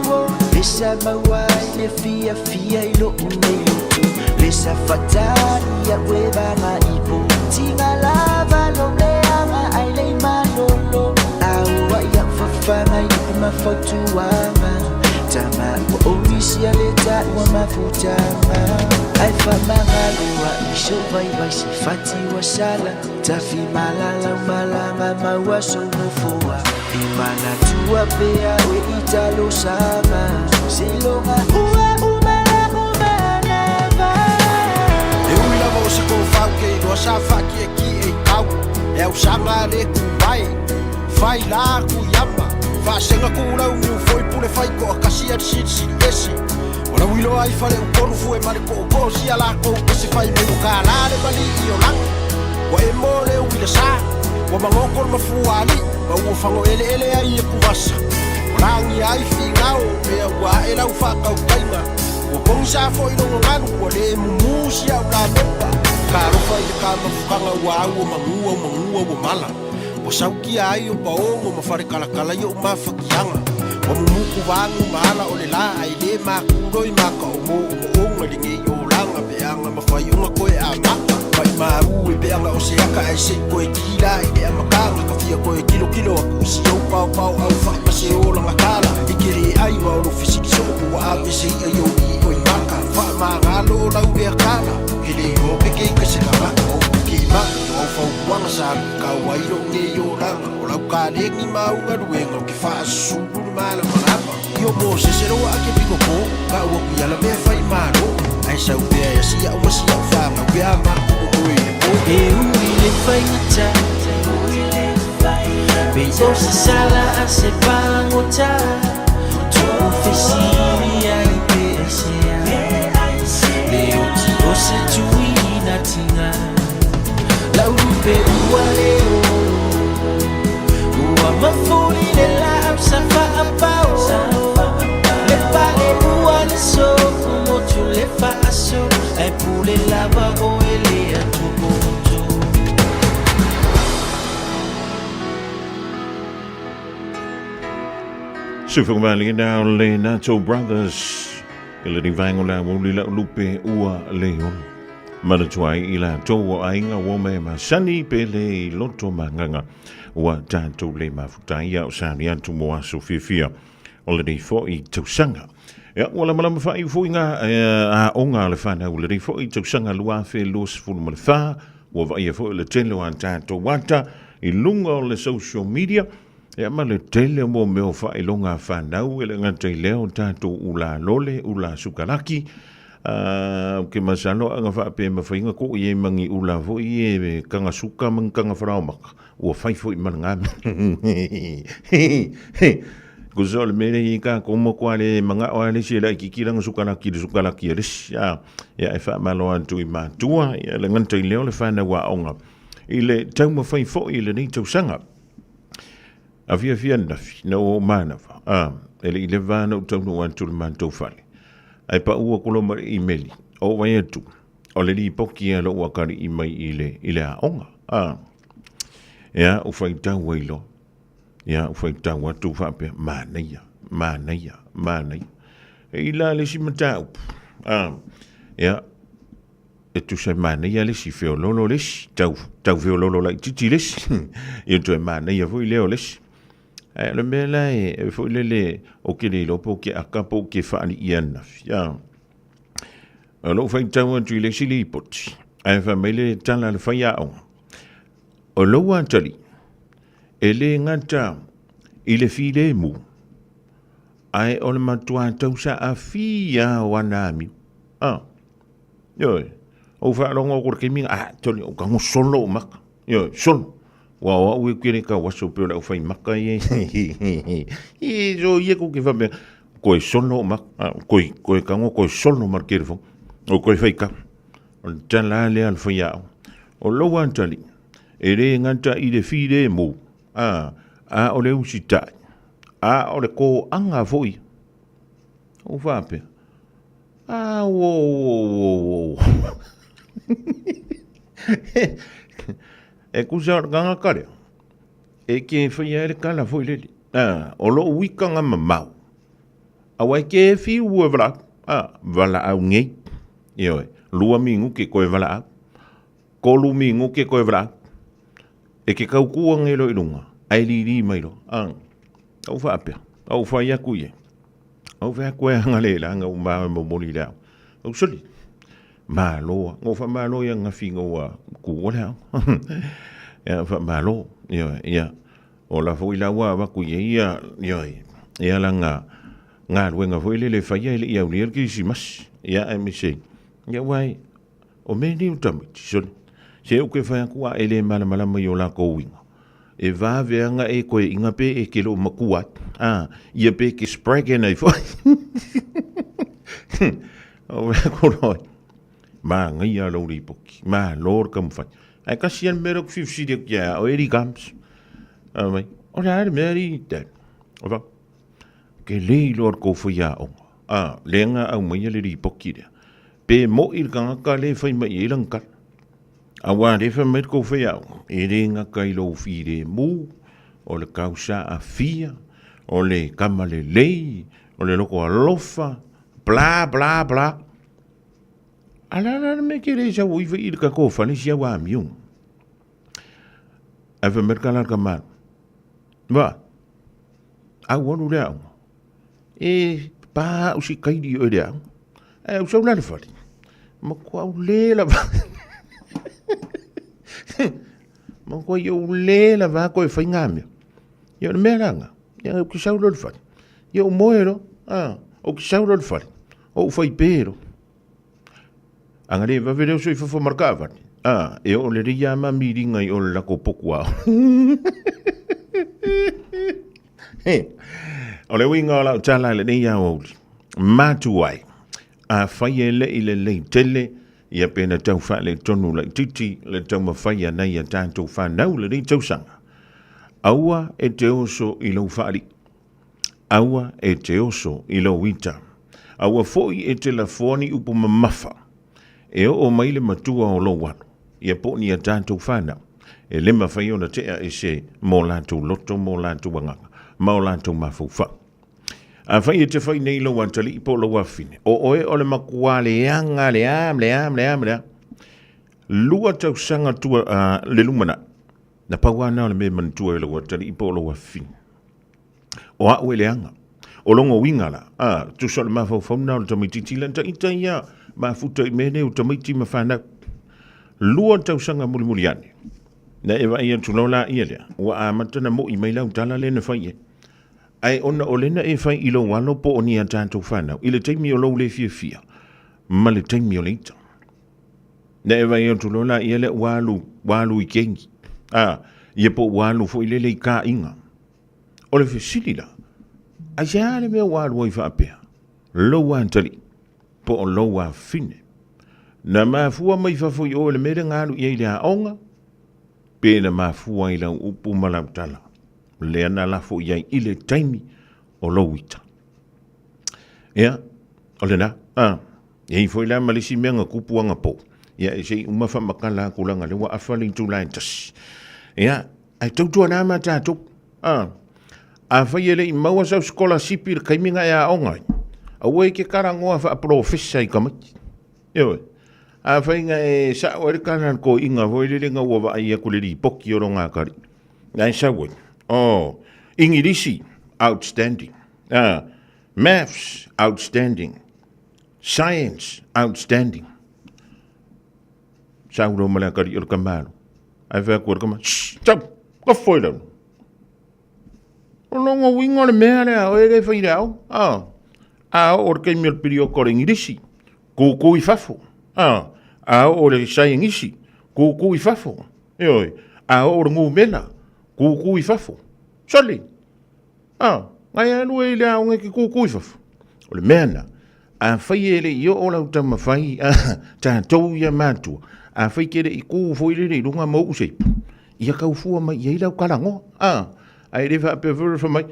uo Le sa maua ai le fia fia i lo nei loto Le sa fatani a ue vanga ipo Tinga lava lo leanga ai le malolo Au ai au fafanga i lupe mafautuanga Tama ua omisia le taua mafutanga Ai famagaloa i so vaivai se fati ua sala Tafi malala malanga maua so nofoa E manatua pea oe i talosaga Seiloga ua uma la umanava E ui lava o se kofau ke iloa sa faakiekie i kau E ausaga a le kumai Fai la kuiama Faasega kulau niu foi pule fai koakasi a le silisili ese Ua lauiloa ai fale upolu fue ma le kookoo sia lakou ese fai mai ua kālā le malii o lagi Ua e mo le uila sa Ua magoko le mafua alii ma ua fago eleele ai e kuvasa Ua lagia ai figao o mea ua ae lau faatautaiga Ua pogisa foi logo galu ua le mumu sia au lamepa Talofa i le kamafukaga ua au o magua o magua ua mala Ua saukia ai o paogo ma falekalakala i oʻu mafakiaga. Ua mumuku vagu ma ala o le lā ae le makuloi ma ka omo omooga i lenei olaga peaga ma faioga koe amata. Maʻimau e peaga o se aka ae seʻi koe kila i le amataga ka fia koe kilokilo aku i si ou paopao au faʻi ma se olaga kala i ke le ai ma o lo fesili soo po ua ave se iʻa i ou i oi maka faamagalo o lau lea kala ke le iloa pe ke i ka se lagaka o ke i maʻi o au fautuaga sa alu Kau ai lou nei olaga, o lau kalegi ma au galuega o ke faasusulu le malamalama. I o Mosese loa a ke piko kō, ka ua kui ala mea fai malo, ae sau pea e asi au ma si au whāngau pe a māku o oe i le pō. E ui le faigata Pei o se sala a se pagota Tuʻu fesili ai pe aisea Le oti o se tui ina tiga Lau lupe ua le olo Ua mafuli le laau sa faapaolo Le pale ua le sofu motu le faaso Ae pule lava oe le atomoto. Sufumali now le Nato Brothers i le vaenga o le aoauli lau lupe ua le olo. Manatua ai i latou o aiga ua me masani pe le i loto magaga ua tatou le mafuta ai a o sauni atu mo aso fiafia o lenei foi tausaga. Ia, ua lamalama faaiu foi ngā aoga a le whanau le rei foi tausaga 2024, ua vaia foi le tele o a tātou ata i lunga o le social media, ia ma le tele o mō mea o faailoga a whanau e le ngata i lea o tātou ula lole, ula sukalaki, uh, ke masalo anga whaape mawhainga ko i e mangi ula foi e kanga suka mangi kanga wharaomaka. Ua fai foi ma le gami. Kusa o le mea lea i ka komo koa le mangao a le isi e laitiiti lana sukalaki i le sukalaki a le isi. A, ia e faamalo atu i matua, ia le gata i lea o le whanau aoga. I le taumafai foi i lenei tausaga. Afiafi ananafi, na ua ou manava, a, e le i leva lava ona ou taunuu atu i le matou fale. Ae paua ku loma i le imeli, o vai atu, o le lipoti a lou atalii mai i le, i le aoga. A, ia, u faitau ai loa. Ia, u faitau atu faapea, manaia, manaia, manaia. E i la le isi mataupu. A, ia, e tusa e manaia le isi, feololo le isi, tau, tau feololo laitiiti le isi. Ia toe manaia foi lea o le isi. Ae o le mea la e, e foi lele, o ke le iloa po o ke aka po o ke faaliia ananafi. A, O lou faitau atu i le isi lipoti, ae fai mai le tala a le faiaoga, o lou atalii, e le gata i le filemu, ae o le matua tausaafia o ana amio. Ah, ioe, ou faalogo aku i le taimi, ah, toli, o tago solo ou maka. Ioe, solo. Ua o au e kere kau aso pe o le au whai maka i e. I so ia ku ke whapea, koe solo o maka, koe, koe kango, koe solo ma le kere fo. O koe whai ka. O le tala lea le whai ao. O lou antali, e re ngata i le whire mou. A, a o le usi tai. A o le ko anga foi. O whapea. A, wo, wo, wo, wo. E kusa o le kangaka lea, e ke whaia e le kala foi lele. Ah, o lou wikanga mamau. Aua e ke whiu e wala, ah, wala au ngei. Ioe, lua minguke koe wala au. Kolu minguke koe wala au. E ke kaukua ngei lo i lunga, ai li li mai lo. Ah, au whaapea, au whai aku ie. Au whea koe anga le langa u mawe momoli le au. Au soli, Malo, ngo fa malo ia ngafi ngo wa ku wala. Ia fa malo, ia ia. O la foi la wa va ku ia ia ia ia la nga nga luenga foi le le faia le ia uli le Christmas. Ia e mi se. Ia wai o me ni utami so se o ke fa ku a ele mala mala mai o la ko winga. E vave anga e koe inga pe e ke lo makua. Ah, ia pe ke sprag nei foi. O mea ko roi. Māngaia lou lipoti. Malo le taumafai. Ae kasi lava le mea lea ou te fiu fesili atu ia oe Eddie Gums. Fai mai, o le a le mea alii Dad? Ou fai atu, ke le iloa le tou faiaoga, a, lea na aumaia le lipoti lea, pe moi le tagata lea e fai mai i ai lana tala. Aua lea e fai mai le tou faiaoga, e le gata i lou filemu, o le tausaafia, o le tama lelei, o le loto alofa, Bla bla bla. A la la me ke le sa oi i ka ko fale sia wa miu. A fa mer kala ka ma. Va. A wa lu le au. E pa u si kai di o le au. E u sa la le fale. Ma ko au le la va. Ma ko i u le la va ko e whai ngā mea. Ia o le mea ranga. Ia o ki sau lo le fale. Ia o moe lo. Ah, o ki sau lo le fale. O u whai pēro. Anga le vave leo soi fafo marka avani. Ah, e o le ria ma miringa i o le lako poku ao. He. O le uiga o lau tala i lenei aoauli. Matu ai. A whai e le i le lei tele, ia pena tau faaletonu laitiiti le taumafai a nai a tātou whanau lenei tausaga. Aua e te oso i lou faalii. Aua e te oso i lou ita. Aua foi e te lafoa ni upu mamafa. E oo mai le matua o lou alo, ia po o ni a tātou whanau, e le mawhai ona tea ese mō lātou loto, mō lātou agaga, ma o lātou mafaufau. Afai e te whai nei lou atalii po o lou afine, o oe o le makuā leaga, lea, lea, lea, lea, lua tausaga tua, uh, le lumanai, na pau lava na o le mea e manatua e lou atalii po o lou afine. O au e leaga. O lona uiga la, a, tusa o le mafaufau lena o le tamaitiiti lea, na ita ia mafuta i mea nei o tamaiti ma fanau. Lua tausaga mulimuli ane, na e vaai atu loa laia lea, ua amata ona moi mai lau tala lea na fai i ai. Ae ona o lea na e fai i lou alo po o ni a tatou fanau, i le taimi o lou le fiafia ma le taimi o le ita. Na e vaai atu loa laia lea ua alu, ua alu i kegi. A, ia po ua alu foi lele i kāiga. O le fesili la, aisea le mea ua alu ai faapea? Lou atalii po o lou afafine. Na mafua mai fafo i o i le mea lea na alu i ai i le aoga, pe na mafua i lau upu ma lau tala, lea na lafo i ai i le taimi o lou ita. Ia, o lena, a, e i ai foi la ma le isi mea na tupu anapo, ia, se i uma faamatala atu leaga o lea ua afa le itula e tasi. Ia, ae tautuana ma tatou, a, afai e le i maua sau sikolasipi i le taimi na e aoga ai, aua e te talanoa faapolofesa i tamaiti. Ioe. Afai na e sao ai le tala a le toeaina foi lele ina ua vaai atu i le lipoti o lona atalii, na e sau ai, oh, Igilisi, outstanding. Ah, Maths, outstanding. Science, outstanding. Sau loa ma le atalii o le tama alo. Ae fai atu e le tama, shh, sau, nofo i lalo. O lona uiga o le mea lea, o e le fai i le aoga. Ah, a oo i le taimi o le piriota o le Igilisi, kūkū i fafo. A, a oo i le Saienisi, kūkū i fafo. Ioe, a oo i le numera, kūkū i fafo. Sole! A, na e alu ai i le aoga e te kūkū i fafo. O le mea na, afai e le i oo lau taumafai, a, tatou ia matua, afai ke le i kū foi lele i luga ma uu se ipu, ia tau fua mai i ai lau talanoa. A, ae le faapea foi le fai mai,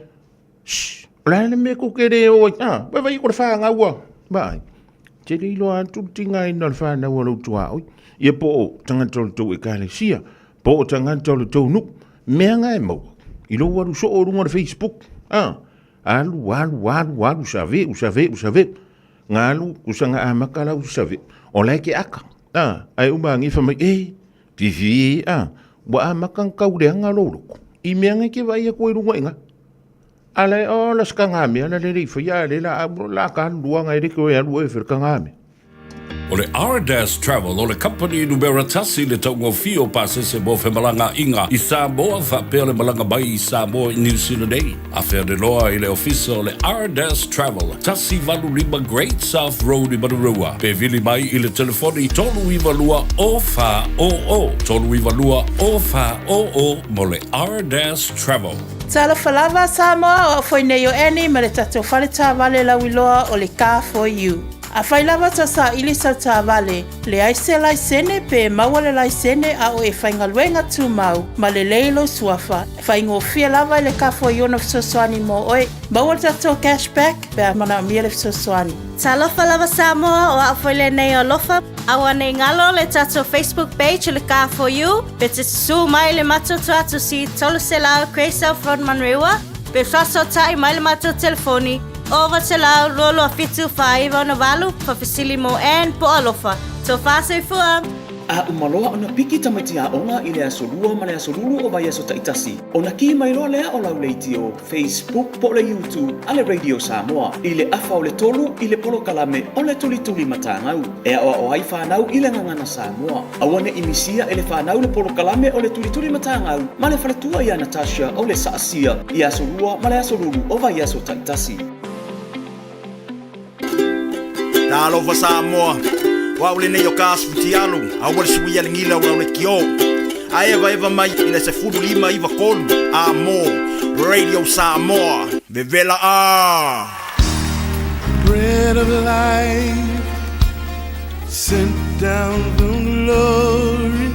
Shh, o le a le mea tou te le o ai, a, vaai ko le fanau a, vaai, te le iloa atu le tigaina o le fanau a lou tuaoi, ia po o tagata o le tou ekalesia, po o tagata o le tou nuu, mea na e maua, i lou alu soo i luga o le Facebook, a, alu, alu, alu, alu, saveu, saveu, saveu, na alu, tusa na amata lau saveu, o la e te aka, a, ae uma ane fai mai, e, Fifi, a, ua amata ona tau leaga lou loto, i mea na e te vaai atu ai i luga i ina. A la e, o la se tagamea la le le i faia, a le la, la ka alu lua na e le toe alu oe e fai le tagamea. O le Ardas Travel o le kamupani numera tasi i le taugofie o pasese mo femalagaaiga i Samoa faapea le malaga mai i Samoa i Niu Sila nei. Afe ane loa i le ofisa o le Ardas Travel, 185 Great South Road i Manurewa, pe vili mai i le telefoni 392 0400, 392 0400 mo le Ardas Travel. Talofa lava Samoa, o au foi nei o Annie ma le tatou fale taavale lauiloa o le Car For You. Afai lava tou saili sau taavale, leai se laisene pe maua le laisene a o e faigaluega tumau ma lelei lou suafa, Faigofie lava i le kafo i ona fesoasoani mo oe. Maua le tatou cash back pe a manaomia le fesoasoani. Talofa lava Samoa, o au foi lenei o Alofa. Aua nei galo le tatou Facebook page o le Car For You, pe te susu mai le matou tuatusi 300 Grey South Road Manurewa, pe fesoasoatai mai le matou telefoni 900 227 4968, Whawhesili mo Ann po Alofa. Tofa soifua! A uma loa ona piki tamaiti aoga i le aso Lua ma le aso Lulu o vaiaso taitasi, ona kī mai loa lea o lau leitio, Facebook po o le YouTube a le Radio Samoa i le afa o le tolu i le polokalame o le Tulituli Matagau e aoao ai fanau i le gagana Samoa. Aua ne i misia e le fanau le polokalame o le Tulituli Matagau ma le faletua ia Natasha o le Saasia i aso Lua ma le aso Lulu o vaiaso taitasi. Talofa Samoa, o au lenei o ka asu fitialu, aua le suia le gila o lau lekiō. A evaeva mai i le 15 93 a mo Radio Samoa, vevela a! Bread of life sent down from glory.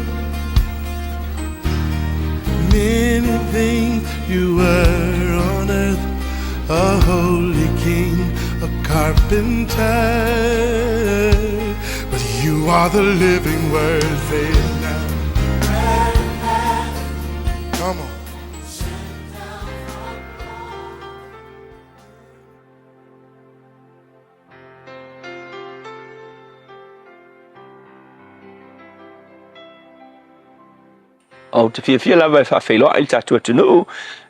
Many things you were on earth, a holy king, a carpenter. But you are the living word, say it now. Come on. Ou te fiafia lava e faafeiloai le tatou atunuu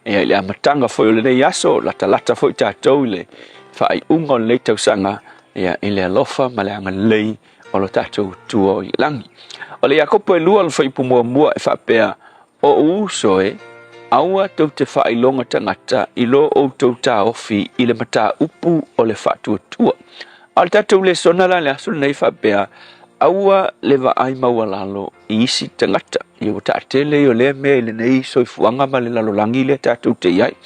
ia i le amataga foi o lenei aso, latalata foi tatou i le faaiuga o lenei tausaga ia i le alofa ma le agalelei o lo tatou Atua o i lagi. O le Iakopo e lua le fuaiupu muamua e faapea, O ou uso e, aua tou te faailoga tagata i lo outou taofi i le mataupu o le faatuatua. A o le tatou lesona la le aso lenei faapea, aua le vaai maualalo i isi tagata. Ia ua taatele ia o lea mea i lenei soifuaga ma le lalolagi lea tatou te i ai.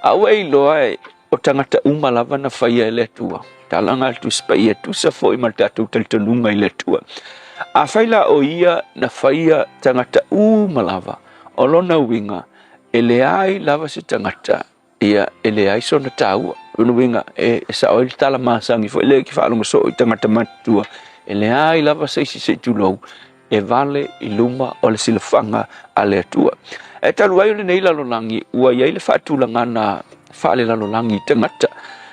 A ua e iloa e o tagata uma lava na faia e le Atua. Talaga a le Tusi Paia, tusa foi ma le tatou talitonuga i le Atua. Afai la o ia na faia tagata uma lava, o lona uiga, e leai lava se tagata ia e leai sona taua. Lona uiga, e, e sao ai le tala masani foi lea ke faalogo soo i tagata matutua, e leai lava se isi se i tulou e vale i luma o le silafaga a le Atua. E talu ai o lenei lalolagi ua i ai le faatulagana faalelalolagi i tagata,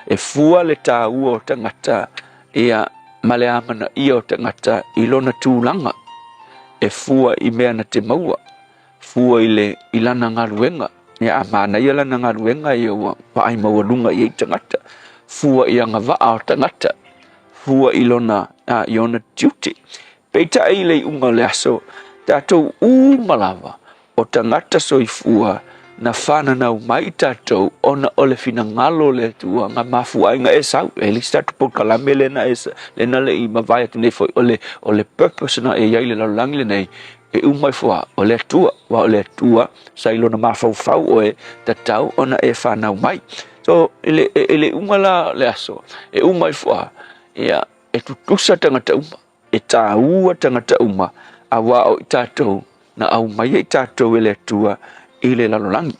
e fua le taua o tagata ia ma le amanaia o tagata i lona tulaga, e fua i mea na te maua, fua i le i lana galuega, ia a manaia lana galuega ia ua vaai maualuga i ai tagata, fua i agavaa o tagata, fua i lona a, i ona tiute. Peitai i le iuga o le aso, tatou uma lava o tagata soifua na fananau mai tatou ona o le finagalo o le Atua na mafua ai na e sau. E le se tatou polokalame lena e lena le i mavae atu nei foi o le o le purpose na e i ai le lalolagi lenei e uma ifo a o le Atua, aua o le Atua sa i lona mafaufau oe tatau ona e fanau mai. So i le i le iuga la o le aso e uma ifo a ia e tutusa tagata uma. E tāua tagata uma, auā o i tātou na aumaia i tātou e le Atua i le lalolagi.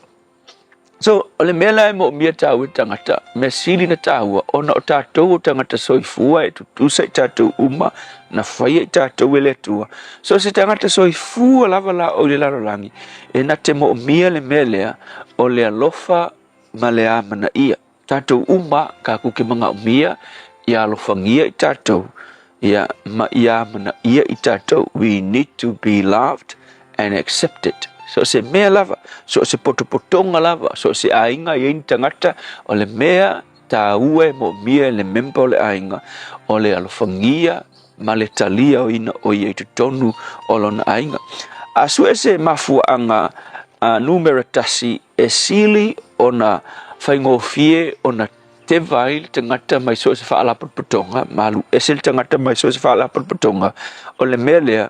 So, o le mea la e moomia tāua e tagata, mea sili na tāua, ona o tātou o tagata soifua e tutusa i tātou uma, na whaia i tātou e le Atua. So, se tagata soifua lava la o i le lalolagi, e na te moomia le mea lea, o le alofa ma le amanaia. Tatou uma kakou ke manaomia ia alofagia i tatou ia ma ia amanaia i tatou we need to be loved and accepted so se mea lava so se potopotoga lava so se aiga e i ai ni tagata o le mea taua e moomia e le member o le aiga o le alofagia ma le talia oina o ia i totonu o lona aiga. A sue se mafuaaga a numera tasi e sili ona faigofie ona teva ai le tagata mai so o se faalapotopotoga, ma alu ese le tagata mai so o se faalapotopotoga, o le mea lea,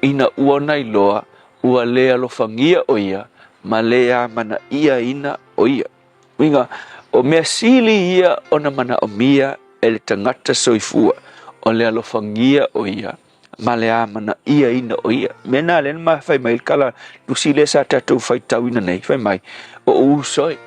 ina ua ona iloa ua le alofagia o ia ma le amanaiaina o ia. Uiga, o mea sili ia ona manaomia e le tagata soifua, o le alofagia o ia ma le amanaiaina o ia. Mea na lea na fai mai le tala tusi lea sa tatou faitauina nei, fai mai, o ou uso e,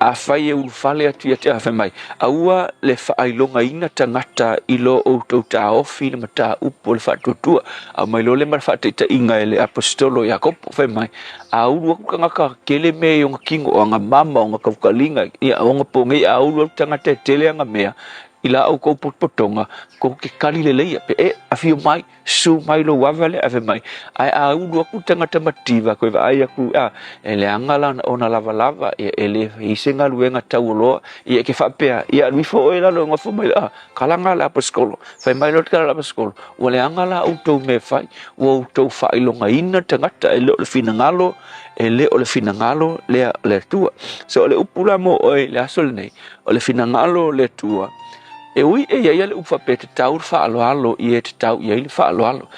afai e ulufale atu ia te au, fai mai, aua le faailogaina tagata i lo outou taofi i le mataupu o le faatuatua. Aumai loa lea ma le faataitaiga e le Aposetolo Iakopo, fai mai, a ulu atu tagata tele mea i ona tino, o ana mama, o ana taukaliga, ia, o ana pogei, a ulu atu tagata e tele ana mea, i la outou potopotoga, tou te kali lelei ia, pe e, afio mai, susu mai lou ava lea, ave mai. Ae a ulu atu le tagata mativa, koe vaai atu, a, e leaga la ona lavalava, ia, e le i se galuega taualoa, ia, e ke faapea, ia, alu ifo oe i lalo e nofo mai, a, kalaga le aposetolo, fai mai loa le tala a le aposetolo, ua leaga la outou mea e fai, ua outou faailogaina tagata, e le o le finagalo, e le o le finagalo lea o le Atua. So o le upu la mo oe i le aso lenei, o le finagalo o le Atua, e ui e i ai le upu faapea e tatau le faaaloalo i e tatau i ai le faaaloalo,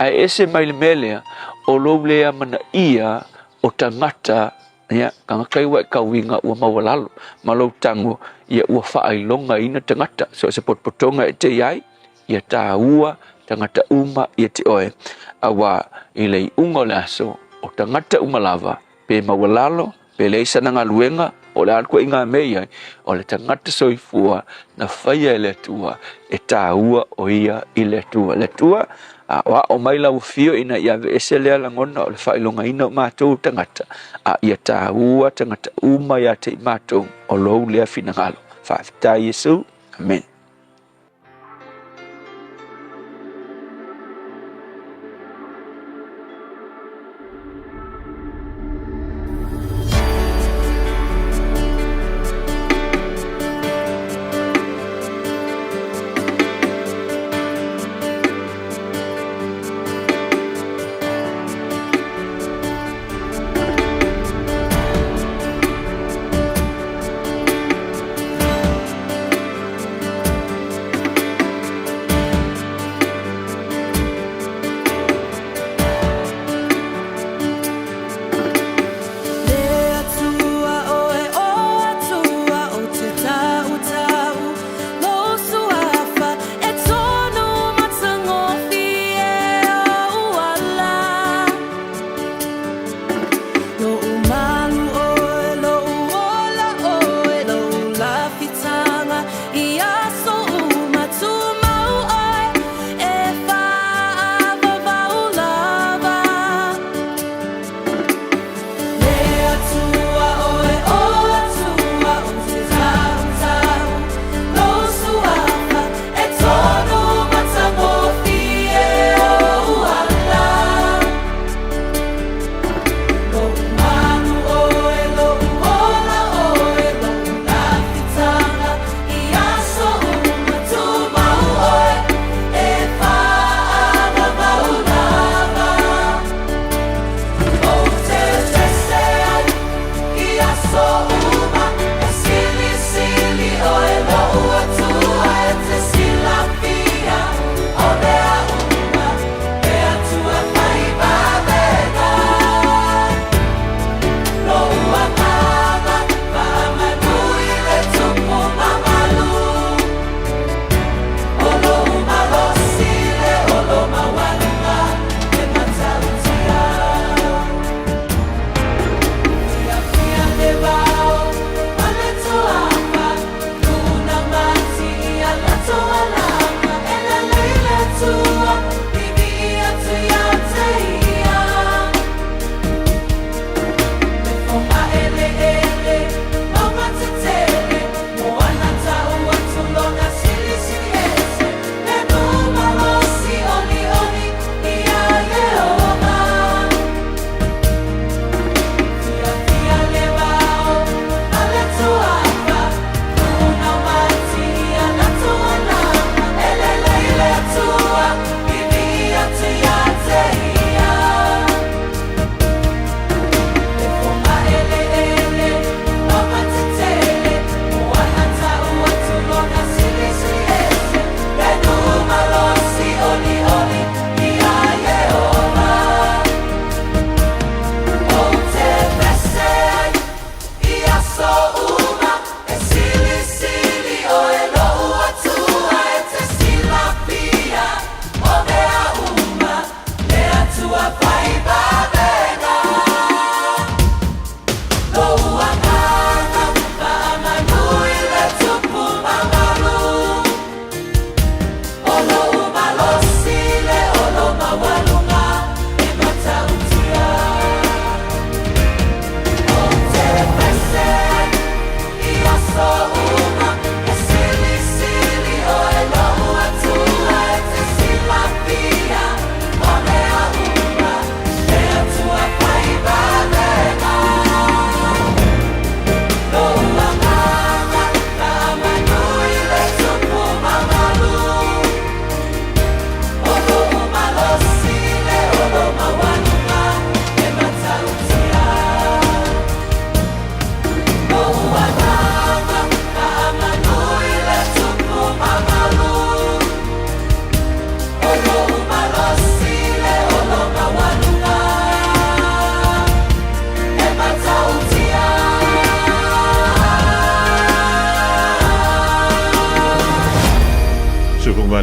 ae ese mai le mea lea o lou le amanaia o tagata, ia, tagata ia ua e tauiga ua maualalo, ma lou tago, ia ua faailogaina tagata. So o se potopotoga e te i ai, ia tāua tagata uma ia te oe, auā i le iuga o le aso, o tagata uma lava, pe maualalo, pe leai sana galuega, po o le a le ituaiga mea e i ai, o le tagata soifua na faia e le Atua, e tāua o ia i le Atua. Le Atua, aoao mai lau afio ina ia aveese lea lagona o le faailogaina o matou tagata, a ia tāua tagata uma ia te i matou o lou lea finagalo. Faafetai Iesu. Amene.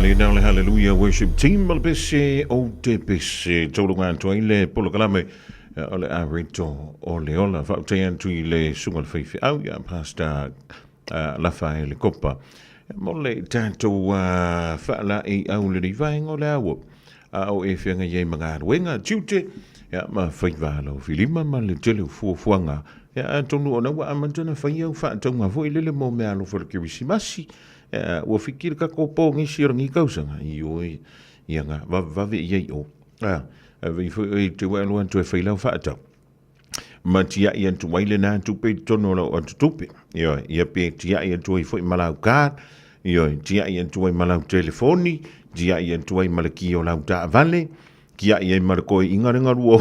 Malena o le Hallelujah Worship Team ma le pese o te pese tauluga atu ai le polokalame o le areto o le ola faautai atu i le suga le faifeau ia Pastor Lafaele Kopa mo le tatou faalaei au lenei vaega o le aua a o e feagai ai ma galuega tiute ia ma faiva lau filima ma le tele o fuafuaga ia atonu ona ua amata ona fai au faatauga foi lele mo meaalofa o le Kerisimasi Ua fiki le tatou pogisi o lenei tausaga, ioe, ia na vavevave i ai o. A, vei foi oe te ua alu atu e fai lau faatau. Ma tiai atu ai lena tupe i totonu o lau atutupe. Ioe, ia pe tiai atu ai foi ma lau card, ioe, tiai atu ai ma lau telefoni, tiai atu ai ma le ki o lau taavale, Kiaʻi ai ma le koeʻiga le galu o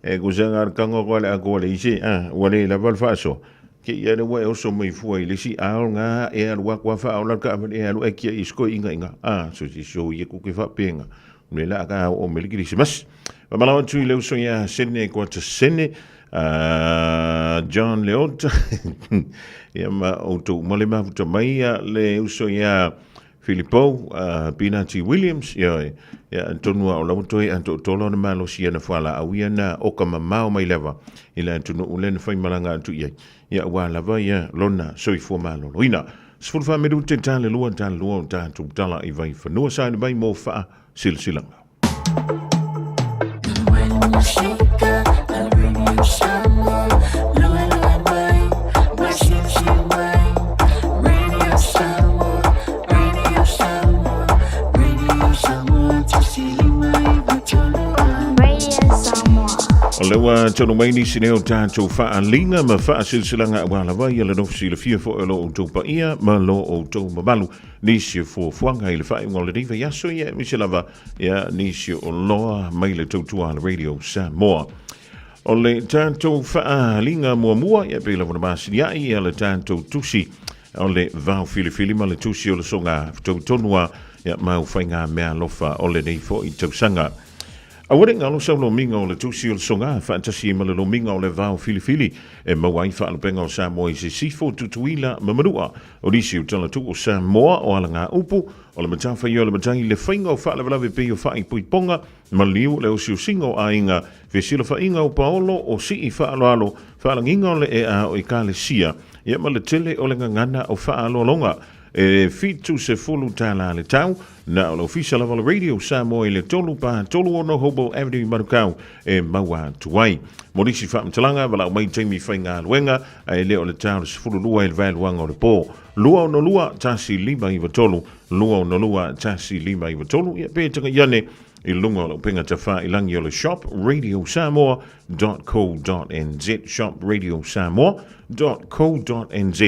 E kusa ngā kanga koa le ako le isi, a, ua le lava le faasoa. Ke ia le ua e oso mai fua i le isi ao ngā e alu aku a whaola ka awale e alu e kia i sko inga inga. A, so si so ia kuke whapenga. Le la ka o me le Kirisimasi. Ma malawa atu i le uso ia sene koa ta sene, John Leota, ia ma outou uma le mafuta mai ia le uso ia Filipo, Pinati Williams, ia, ia atonu a o laua toe atoatola ona malosi ia na fualaau ia na oka mamao mai lava i le atunuu lea na faimalaga atu i ai, ia aua lava ia lona soifua maloloina. 14 minute tale lua tale lua o tatou tala i Vaifanua saili mai mo faasilasilaga. O lea ua taunuu mai nisi nei o tatou faaaliga ma faasilasilaga aua lava ia le nofo silafia foi o lo outou paia ma lo outou mamalu nisi o fuafuaga i le faaiuga o lenei vaiaso ia aemaise lava ia nisi o loa mai le tautua a le Radio Samoa. O le tatou faaaliga muamua ia pei lava na masiniai ia le tatou tusi o le vao filifili ma le tusi o le soga fetautonua ia mau faiga meaalofa o lenei foi tausaga. Aua ne i galo sau lomiga o le tusi o le soga faatasi ai ma le lomiga o le vao filifili e maua ai faalupega o Samoa i Sisifo, Tutuila ma Manua. O nisi o talatuu o Samoa o alagaupu, o le matafaioi o le matai i le faiga o faalavelave pei o faaipoipoga, maliu o le osiosiga o aiga, fesilafaiga o paolo, o sii faaaloalo, faalagiga o le ea o ekalesia, ia ma le tele o le gagana o faaaloaloga. E $70 le tau, na o le Ofisa lava o le Radio Samoa i le 3 4 3 6 Hobel Avenue i Manukau e maua atu ai. Mo nisi faamatalaga, valaau mai i taimi faigaluega, ae le o le ta o le 12 i le vaeluaga o le po. 262 1593, 262 1593, ia pe tagai ane i luga o le upega tafailangi o le shop radiosamoa.co.nz shopradiosamoa.co.nz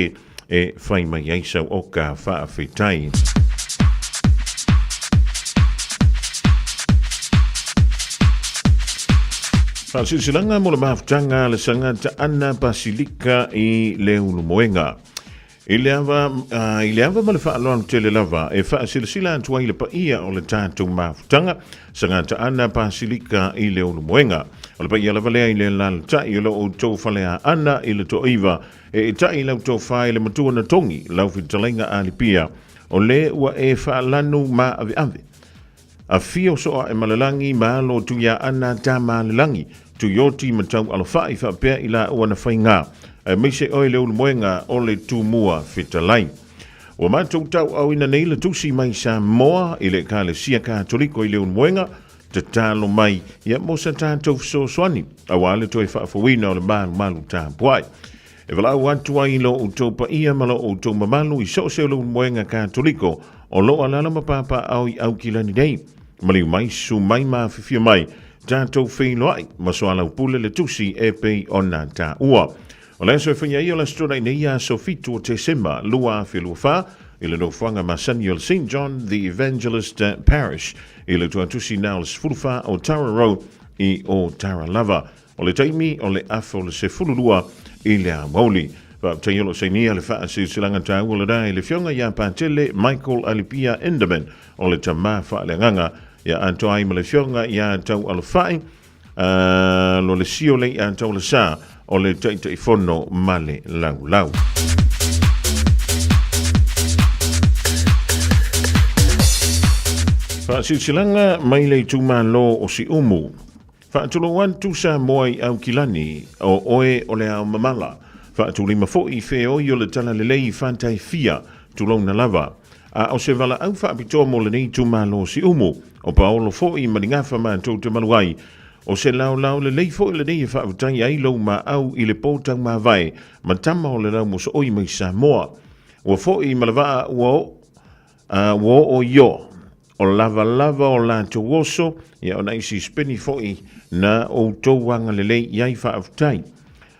e whai mai ai sau o ka whaawhitai. Whaasilsilanga mo le mafutanga le sangata Anna Basilika i le Ulumoenga. I le ava, i le ava ma le faaaloalo tele lava e faasilasila atu ai le paia o le tatou mafutaga, Sangata Ana Pasilika i le Ulumoenga. O le paia lava lea i le alalatai o lo outou faleaana i le toaiva e etai lau tofa i le matua na togi lau fetalaiga Alipia, o le ua e faalanu maaveave. Afio soa e Malalagi ma alo Tuiaana Tamalelagi, Tuioti ma Taualofai faapea i laua na faiga, aemaise oe le ulumoega o le Tumua Fetalai. Ua matou tauaaoina nei le tusi mai Samoa i le Ekalesia Katoliko i le ulumoega, tatalo mai ia mo sa tatou fesoasoani aua le toe faafouina o le malumalu tapuai. E valaau atu ai i lo outou paia ma lo outou mamalu i so o se ulumoega Katoliko o lo o alaala ma papaaao i Aukilani nei. Maliu mai, susu mai ma afifio mai, tatou feiloai ma soalaupule le tusi e pei ona taua. O le aso e faia ai o le Aso Toonai nei aso 7 o Tesema 2024 i le nofoaga masani o le St John the Evangelist Parish i le tuatusi na o le 14 o Tara Road i Ōtara lava. O le taimi o le afa o le 12 i le aoauli. Faafetai o lo o sainia le faasilasilaga taua lena i le Afioga ia Patele Michael Alipia Enderman o le tama faaleagaga ia atoa ai ma le Afioga ia Taualofai lo le sio lei a Taulasa o le Taitaifono ma le Laulau. Faasilasilaga mai le itumalo o Siumu. Faatulou atu Samoa i Aukilani, o oe o le ao mamala. Faatulima foi i feoi o le talalelei i Fataifia, tulouna lava. A o se valaau faapitoa mo lenei itumalo o Siumu, o Paolo foi ma ni gafa matou te malu ai. O se laolao lelei foi lenei e faafetai ai lou maau i le po taumavae ma tama o le laumosooi mai Samoa. Ua foi ma le vaa ua oo, ua oo i o. O lavalava o latou oso, ia o nai sisipeni foi na outou agalelei i ai faafetai.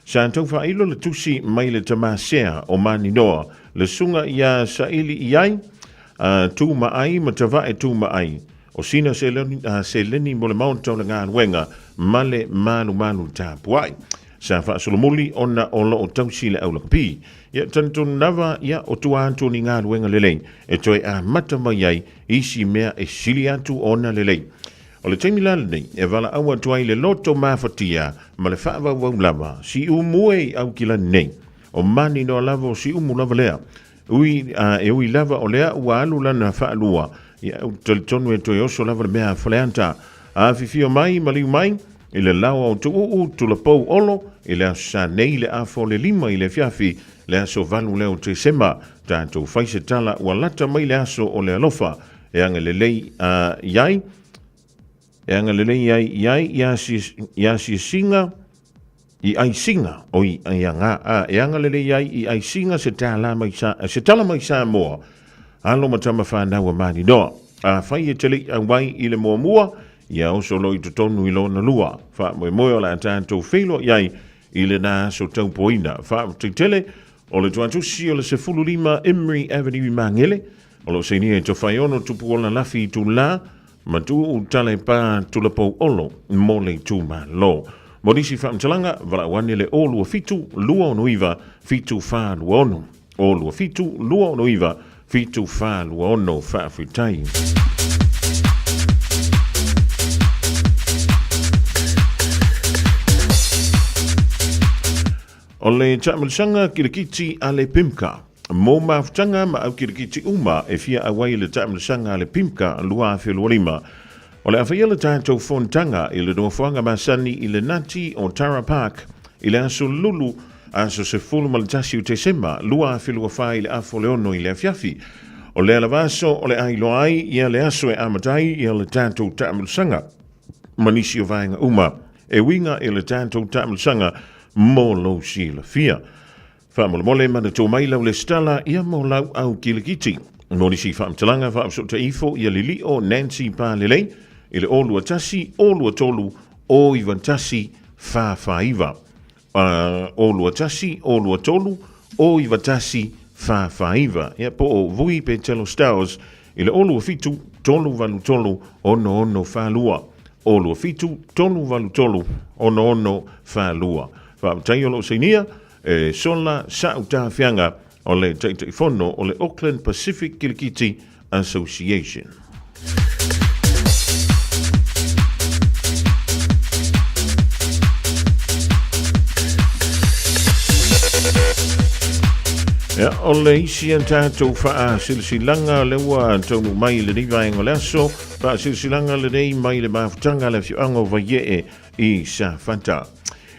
Sa tau faailo le tusi mai le tama sea o Maninoa, le susuga ia Saili i ai, a tu ma ai ma tavae tu ma ai. O sina seleni mo le maota o le galuega ma le malumalu tapuai. Sa faasolomuli ona o lo o tausi le aulakapi. Ia talitonu lava ia o tua atu o ni galuega lelei e toe amata mai ai isi mea e sili atu ona lelei. O le taimi la lenei e valaau atu ai le loto mafatia ma le faavauvau lava, Siumu e i Aukilani nei. O Maninoa lava o Siumu lava lea. Ui, a, e ui lava o lea ua alu lana faalua, ia ou te talitonu e toe oso lava le mea a Faleata. Afifio mai, maliu mai, i le laoa o Tuuu, Tulapou Olo, i le Aso Sa nei le afa o le 5 i le afiafi, le aso 8 lea o Tesema, tatou fai se tala ua lata mai le aso o le alofa, e agalelei a, i ai, e agalelei ai i ai i i asiasiga, i aisiga, oi, i aga, a, e agalelei ai i aisiga se tala mai sa, se tala mai Samoa, alo ma tama whanau a Maninoa. Afai e te le i auai i le muamua, ia oso loa i totonu i lona lua. Faamoemoe o le a tatou feiloai ai i lena aso taupoina. Faafetai tele, o le tuatusi o le 15 Imri Avenue i Magele, o lo o sainia i Tofaeono Tupuola Lafi Itulā, ma Tuuu Talepa Tulapou Olo mo le itumalo. Mo nisi faamatalaga, valaau ane le 027 269 7426. 027 269 7426. Faafetai. O le taamilosaga kilikiti a le PIMCA. Mo mafutaga ma au kilikiti uma e fia auai i le taamilosaga a le PIMCA 2025. O le a faia le tatou fonotaga i le nofoaga masani i le nati o Tara Park i le aso Lulu, aso 11 o Tesema 2024 i le afa o le 6 i le afiafi. O lea lava aso o le a iloa ai ia le aso e amata ai ia le tatou taamilosaga ma nisi o vaega uma e uiga i le tatou taamilosaga mo lou silafia. Faamolemole manatua mai lau lesitala ia mo lau au kilikiti. Mo nisi faamatalaga faavasota ifo ia Lilio Nancy Palelei i le 021 023 091 449. 021 023 091 449. Ia po o Vui Petelo Stowers i le 027 383 6642. 027 383 6642. Faafetai o lo o sainia e Sola Sa'utafiaga o le Taitaifono o le Auckland Pacific Kilikiti Association. Ia, o le isi a tatou faasilasilaga lea ua taunuu mai i lenei vaega o le aso, faasilasilaga lenei mai le mafutaga a le afioaga o Vaiee i Safata.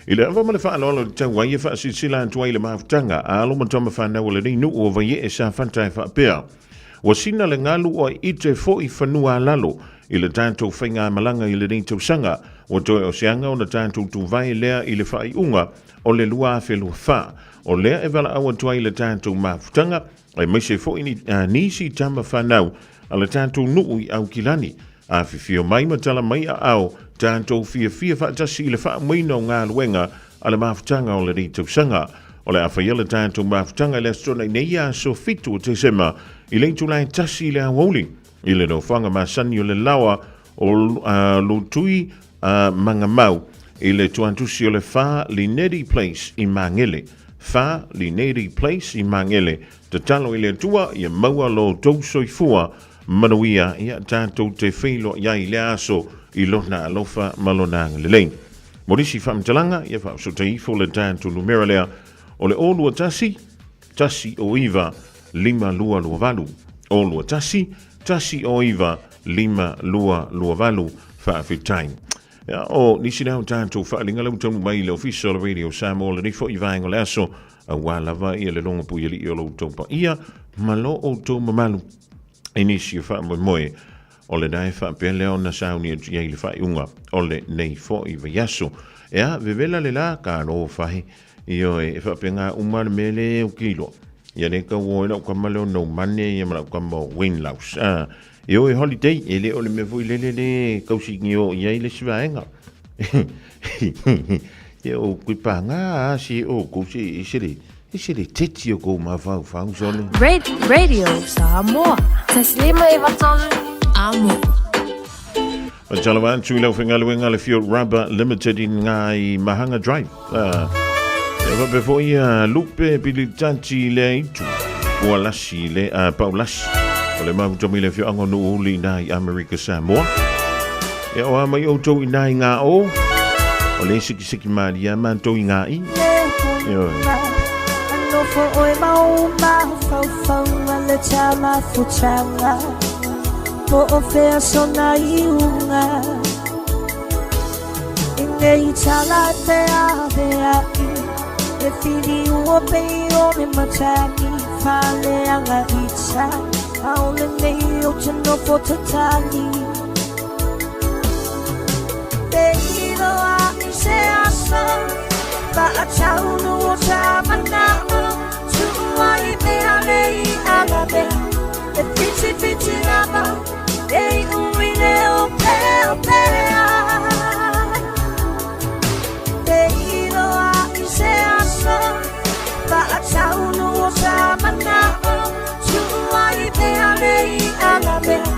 I le ava ma le faaaloalo i tau ai e faasilsila atu ai le mafutaga a alo ma tama fanau o lenei nuu o Vaiee Safata e faapea, Ua sina le galu o ite foi fanua a lalo i le tatou faigamalaga i lenei tausaga, ua toe o se aga ona tatou tuvae lea i le faaiuga o le 2024. O lea e valaau atu ai le tatou mafutaga aemaise foi ni, nisi tama fanau a le tatou nuu i Aukilani. Afifio mai ma tala mai aao, tatou fiafia faatasi i le faaumaina o galuega a le mafutaga o lenei tausaga. O le a faia le tatou mafutaga i le Aso Toonai nei aso 7 o Tesema i le itula e 1 i le aoauli i le nofoaga masani o le laoa o Lutui Magamau i le tuantusi o le 4 Lineti Place i Magele. 4 Lineti Place i Magele. Tatalo i le Atua ia maua lo outou soifua manuia ia tatou te feiloai ai i lea aso i Lona alofa ma Lona agalelei. Mo nisi faamatalaga, ia faaosota ifo le tatou numera lea o le 021 109 5228. 021 109 5 2 2 8. Faafetai. Ia, o nisi lea o tatou faaaliga lea ua taunuu mai i le Ofisa o le Radio Samoa lenei foi vaega o le aso, aua lava ia le logo puialii o lo outou paia ma lo outou mamalu i nisi o faamoemoe o lena e faapea lea ona sauni atu i ai le faaiuga o lenei foi vaiaso. Ea, vevela le la, talofa e. Ioe, e faapena uma le mea le ou te iloa. Ia le tau o ai lau tama lea o Noumane ia ma lau tama o Wayne Laus. Ah, ioe, holiday, e le o le mea foi lele le tausi o i ai le isi vaega. Ia o kui pāngā a si o kou se e se le e se le teti o kou mafaufau sole. Radio Samoa. Taslima e vatolu amo. Talo atu i lau whengaluenga le Fuel Rubber Limited i Ngai Mahanga Drive. E wape foi a Lupe Pilitati le aitu. Ua lasi le a Paulasi. O le mahu tomi le fio ango no uli nai Amerika Samoa. E o a mai outou i nai ngā o. O le siki siki maria mātou i ngā i. Ioe. Anofo oe mau mafaufauga le tamafutaga Po o fea sona iuga I nei tala te awea'i E whiriua pei o le matagi Faleaga ita Aole nei o te nofo tatali Te iloa i se aso Faataunu o ta mana'o Tu'u ai mea nei ala mea E whiti whiti lava E iu i le opeopea Te iloa i se aso Faataunu o ta mana'o Tu'u ai mea nei ala mea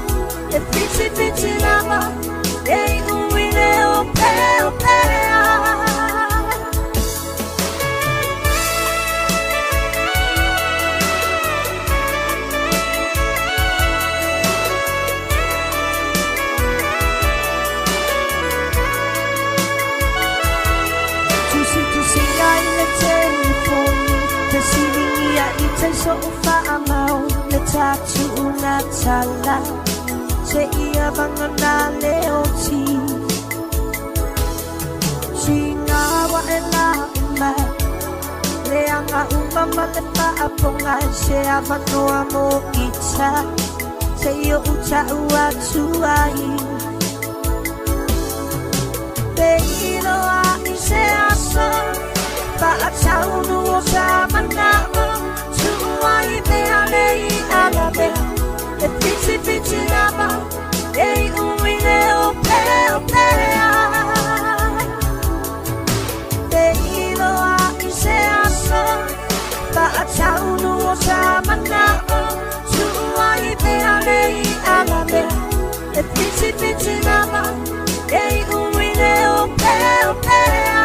E whiti whiti lava E iu i le opeopea. Tusitusiga i le telefoni Fesiligia i te so'u faamau Le tatu'uga tala Seia vagana le oti Siga e la mai Le aga uma ma le faapoga Se avanoa mo ita Se i o'u ta'u atu ai Te iloa i se aso Faataunu o sa mana'o Tu'u ai mea nei ala mea E whiti whiti lava E iu i le opeopea Te iloa i se aso Faataunu o sa mana'o Tu'u ai mea nei ala mea E whiti whiti lava E iu i le opeopea.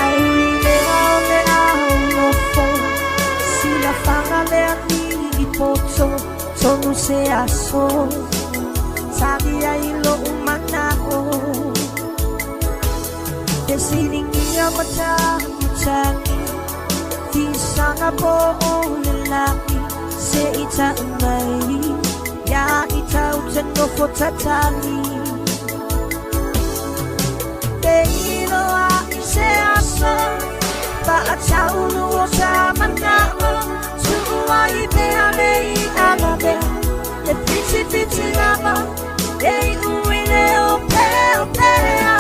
Ai ui lea o le ao nofo Silafaga le alii poto Tonu se aso Tali ai lo'u mana'o Fesiligia matagitagi Fisaga po o le lagi Se i ta'u mai Ia i tau te nofo tatali Te iloa i se aso Faataunu o sa mana'o Tu'u ai mea nei ala mea E whiti whiti lava E iu i le opeopea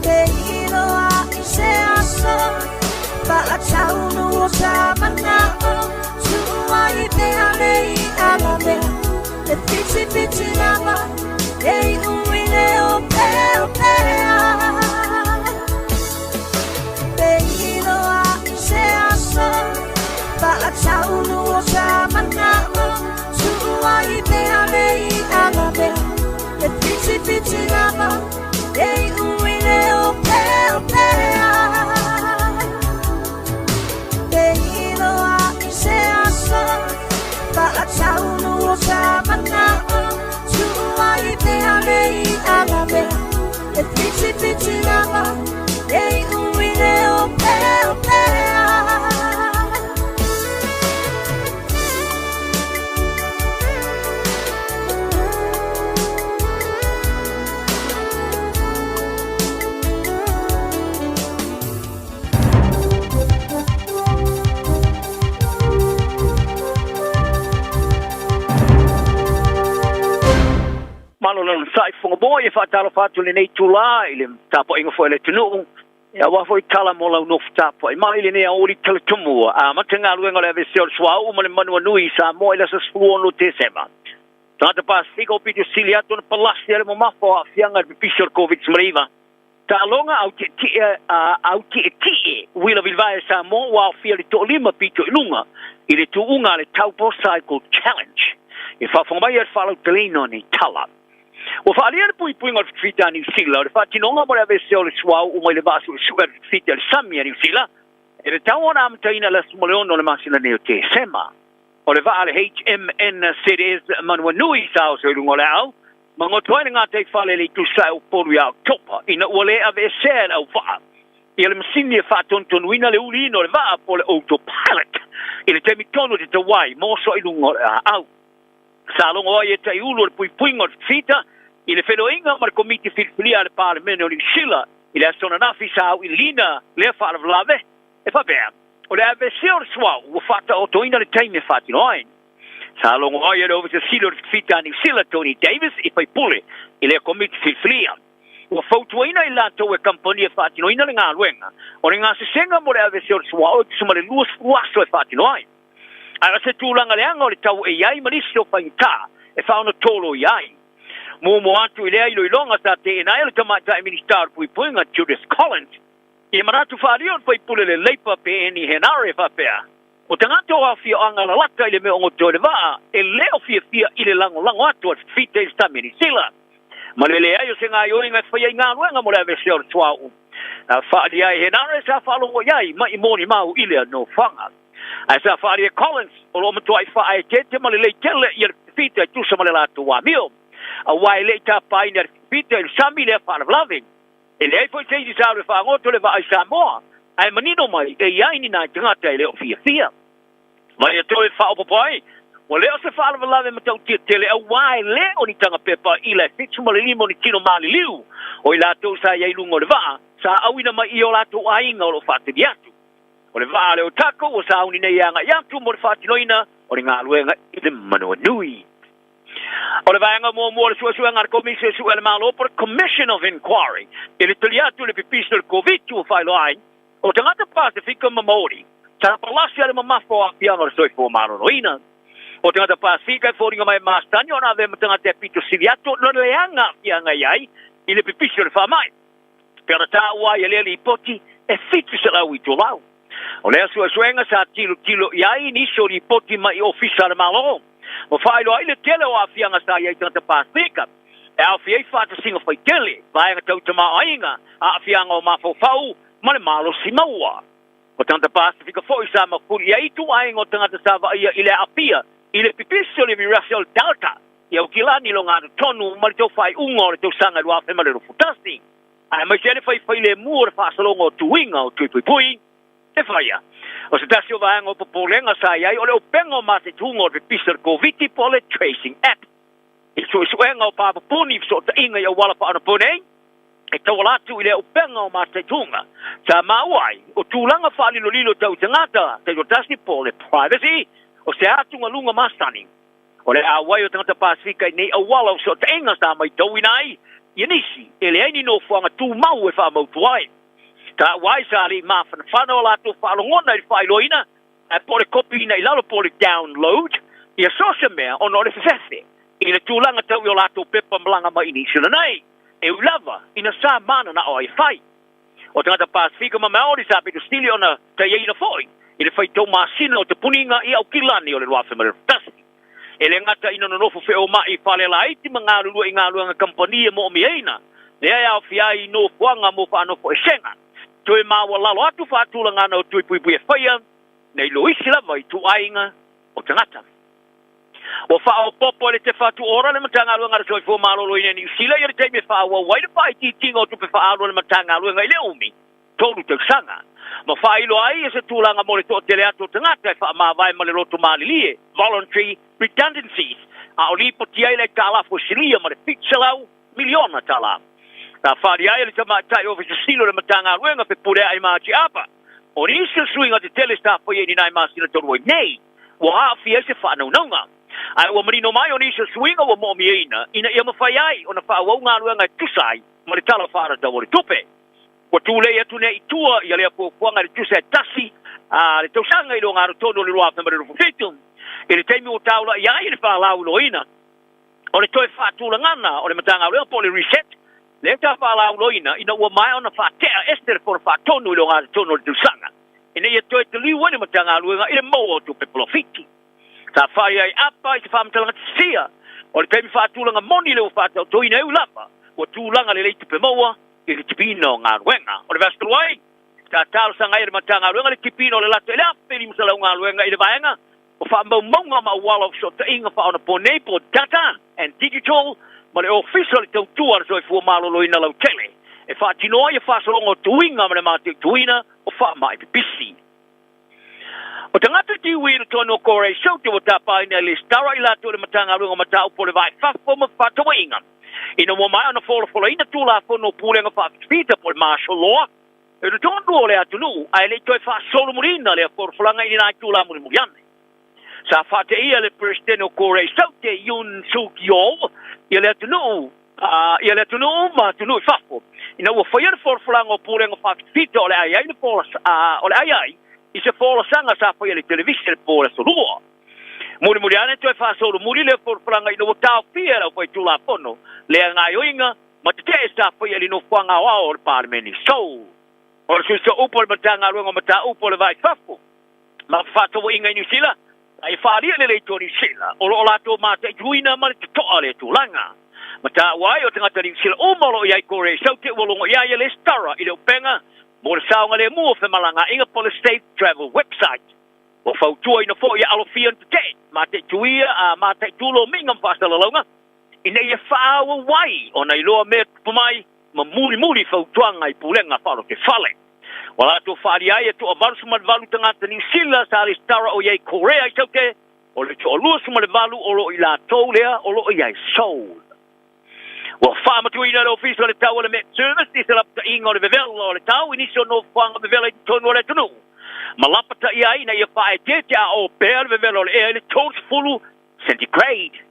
Te iloa i se aso Faataunu o sa mana'o Tu'u ai mea nei ala mea E whiti whiti lava E iu i le opeopea Te iloa i se aso Faataunu o sa mana'o Tu'u ai mea nei ala mea E whiti whiti lava E iu i le opeopea Te iloa i se aso Faataunu o sa mana'o Tu'u ai mea le i'a lavea E pitipiti lava E i'u i le opeopea. Malo le onosai Fogamoa e faatalofa atu i lenei itulā i le tapuaiga foi a le atunuu aua foi tala mo lau nofo tapuai mai i lenei aoauli talatumu ua amata galuega o le aveesea o le suauu ma le manuanui i Samoa i le aso 16 o Tesema. Tagata Pasefika ua pito sili atu ona palasi ai le mamafa o aafiaga i le pipisi o le Koviti-19. Taaloga autietie autietie uila vilivae a Samoa ua aofia le toalima pito i luga i le tuuga a le Taupo Cycle Challenge. E faafofoga mai ai le faalauteleina o nei tala. Ua faaalia le puipuiga o le fitafita a Niu Sila o le faatinoga mo le aveesea o le suauu mai le vaa suesue a le fitafita i le sami a Niu Sila e tatau ona amataina i le aso 16 o le masina nei o Tesema. O le vaa a le HMNZS Manuanui sa oso i luga o le aau ma goto ai le gataifale i le itu sae o Upolu ia Oketopa ina ua le aveesea e le auvaa ia le masini e faatonutonuina le uliina o le vaa po o le autopilot i le taimi tonu e tatau ai ma oso ai i luga o le aau. Sa logo ai e Taiulu o le puipuiga o le fita i le feiloaiga ma le Komiti Filifilia a le Palemene o Niu Sila i le aso ananafi sa auiliilina lea faalavelave e faapea, o le aveesea o le suauu ua faataotoina le taimi e faatino ai. Sa logo ai e le Ofisa Sili o le Fita a Niu Sila, Tony Davis, i faipule i lea Komiti Filifilia. Ua fautuaina i latou e kamupani e faatinoina le galuega, o le gasesega mo le aveesea o le suauu e tusa ma le 20 aso e faatino ai. Ae o se tulaga leaga o le tau e i ai ma nisi o faigata e faaonotolo ia ai. Muamua atu i lea iloiloga sa teena ai e le Tamaitai Minisita o le Puipuiga, Judith Collins, ia manatu faaalia o le faipule le Leipa Peeni Henare e faapea, O tagata o afioaga lalata i le mea o goto i le vaa e le o fiafia i le lagolago atu a le Fita i le sami a Niu Sila ma le leai o se gaioiga e fai ai galuega mo le aveesea o le suauu. Na faaalia ai Henare sa faalogo i ai mai molimau i lea nofoaga. Ae sa faaalia e Collins o lo o matuai faaeteete ma lelei tele ia le Fita e tusa ma le latou amio aua e le i tapaina e le Fita i le sami lea faalavelave. E leai foi se isi sa alu e faagoto le vaa i Samoa, ae manino mai e i ai ni nai tagata e le o fiafia. Mai e toe faaopoopo ai, ua le o se faalavelave matautia tele auā e le o ni tagapepa ila e 75 o ni tino maliliu o i latou sa i ai i luga o le vaa, sa auina mai i o latou aiga o lo o faatali atu. O le vaa a le Otago ua sauni nei e agai atu mo le faatinoina o le galuega i le manawanui. O le vaega muamua o le suesuega a le Komisi Suesue a le Malo po o le Commission of Inquiry i le tali atu i le pipisi o le Koviti ua faailoa ai, o tagata Pasefika ma Maori sa palasi a le mamafa o aafiaga o le soifua maloloina. O tagata Pasefika e foliga mai e masani ona avea ma tagata e pito sili atu ona leaga aafiaga i ai i le pipisi o le faamai. Pei ona taua ai e lea lipoti e 700 itulau. O lea suesuega sa tilotilo i ai nisi o lipoti mai i ofisa a le Malo ma faailoa ai le tele o aafiaga sa i ai tagata Pasefika e aofia ai faatasiga faitele, vaega tau tamaoaiga, aafiaga o mafaufau ma le malosi maua. O tagata Pasefika foi sa mafuli i ai ituaiga o tagata sa vaaia i le aafia i le pipisi o le virasi o le Delta i Aukilani i lona totonu ma le tau faaiuga o le tausaga 2021, aemaise ai le faifailemu o le faasologa o tuiga o Tuipuipui e faia. O se tasi o vaega o popolega sa i ai o le upega o masetuga o le pipisi o le Koviti po o le Tracing App. I le suesuega o papapuni i fesootaiga i auala faaonaponei e tauala atu i lea upega o masetuga, sa maua ai o tulaga faalilolilo tau tagata taitoatasi po o le privacy o se atugaluga masani. O le auai o tagata Pasefika i nei auala o fesootaiga sa maitauina ai ia nisi e leai ni nofoaga tumau e faamautu ai. Taua ai sa le i mafanafana o latou faalogona i le faailoaina ae po o le kopiina i lalo po o le download ia so o se mea ona o le fefefe i le tulaga tau i o latou pepa malaga mai i Niu Sila nei, e ui lava ina sa mananao ai e fai. O tagata Pasefika ma Maori sa pito sili ona taiaina foi i le faitau masina o te puniga i Aukilani o le 2021. E le gata ina nonofo feoma'i i fale laiti ma galulue i galuega kamupani e mo'omiaina, lea e aofia ai i nofoaga mo faanofoesega, toe maualalo atu faatulagana o tui puipui e faia nei loisi lava i ituaiga o tagata. Ua faaopoopo e le Te Whatu Ora le Matagaluega a le Soifua Maloloina i Niu Sila ia le taimi e faaauau ai le faaitiitiga o tupe faaalu a le Matagaluega i le umi tolu tausaga, ma faailoa ai ia se tulaga mo le toatele atu o tagata e faamavae ma le loto malilie, voluntary redundancies, a o lipoti ai le aitalafu e silia ma le $700 miliona tala. Sa faaalia ai e le Tamaitai Ofisa Sili o le Matagaluega Fepuleai ma Atiaapa, o nisi o suiga tetele sa faia i ni nai masina talu ai nei, ua aafia ai se faanaunauga. Ae ua manino mai o nisi o suiga ua moomiaina ina ia mafai ai ona faaauau galuega e tusa ai ma le Tala Faatatau o le Tupe. Ua tulei atu nei i tua ia lea fuafuaga i le tusa e tasi a le tausaga i le ogatotonu o le 2027, i le taimi ua taula'i ai le faalauiloaina o le toe faatulagana o le Matagaluega po o le reset lea sa faalauiloaina ina ua maea ona faatea ese le Fono Faatonu i le ogatotonu o le tausaga ina ia toe taliu ai le Matagaluega i le maua o tupe polofiti. Sa fai ai apa i se faamatalaga tisia o le taimi faatulaga moni lea ua faataotoina e ui lava ua tulaga lelei tupe maua i le tipiina o galuega. O le vaiaso talu ai, sa talosaga ai e le Matagaluega le tipiina o le lata i le 1,500 galuega i le vaega o faamaumauga ma auala o fesootaiga faaonaponei po o Data and Digital ma le Ofisa o le Tautua a le Soifua Maloloina Lautele e faatino ai faasologa o tuiga ma le mataituina o faamai pipisi. O tagata Kiwi i totonu o Korea Saute ua tapaina e lesitala i latou i le Matagaluega o Mataupu o le Va i Fafo ma Fefaatauaiga ina ua maea ona folafolaina Tulafono o Pulega Faafitafita po o le Martial Law i totonu o le atunuu ae le i toe faasolomuliina lea folafolaga i ni nai itula mulimuli ane. Sa faateia le Peresetene o Korea Saute Yoon Suk Yeol ia le atunuu ia le atunuu ma atunuu i fafo ina ua faia le folafolaga o pulega faafitafita o le a i ai le o le a i ai i se folasaga sa faia i le televise le po o le Aso Lua. Mulimuli ane toe faasolomuli lea folafolaga ina ua taofia e le aufaitulafono lea gaoioiga ma tetee sa faia i le nofoaga aoao o le Palemene Seoul. O le sui sooupu o le Matagaluega o Mataupu o le Va i Fafo ma Fefaatauaiga i Niu Sila, a e faaalia lelei to Niu Sila, o lo o latou mataituina ma le totoa lea tulaga. Ma taua ai o tagata Niu Sila uma o lo o i ai Korea i Saute ua logo i ai ia lesitara i le upega mo le saogalemu o femalagaaiga po o le Safe Travel website. Ua fautuaina foi ia alofia ona tetee, mataituia a mataitu lomiga ma faasalalauga ina ia faaauau ai ona iloa mea tupu mai ma mulimuli fautuaga i pulega faalotefale. Ua latou faaalia ai e toa-88 tagata Niu Sila sa lesitara o i ai Korea i Saute, o le toa-28 o lo o i latou lea o lo o i ai Seoul. Ua faamatuina e le Ofisa o le Tau o le Met Service i se lapataiga o le vevela o le tau i nisi o nofoaga vevela i totonu o le atunuu, ma lapataia ai ina ia faaeteete a opea le vevela o le ea i le 30 centigrade.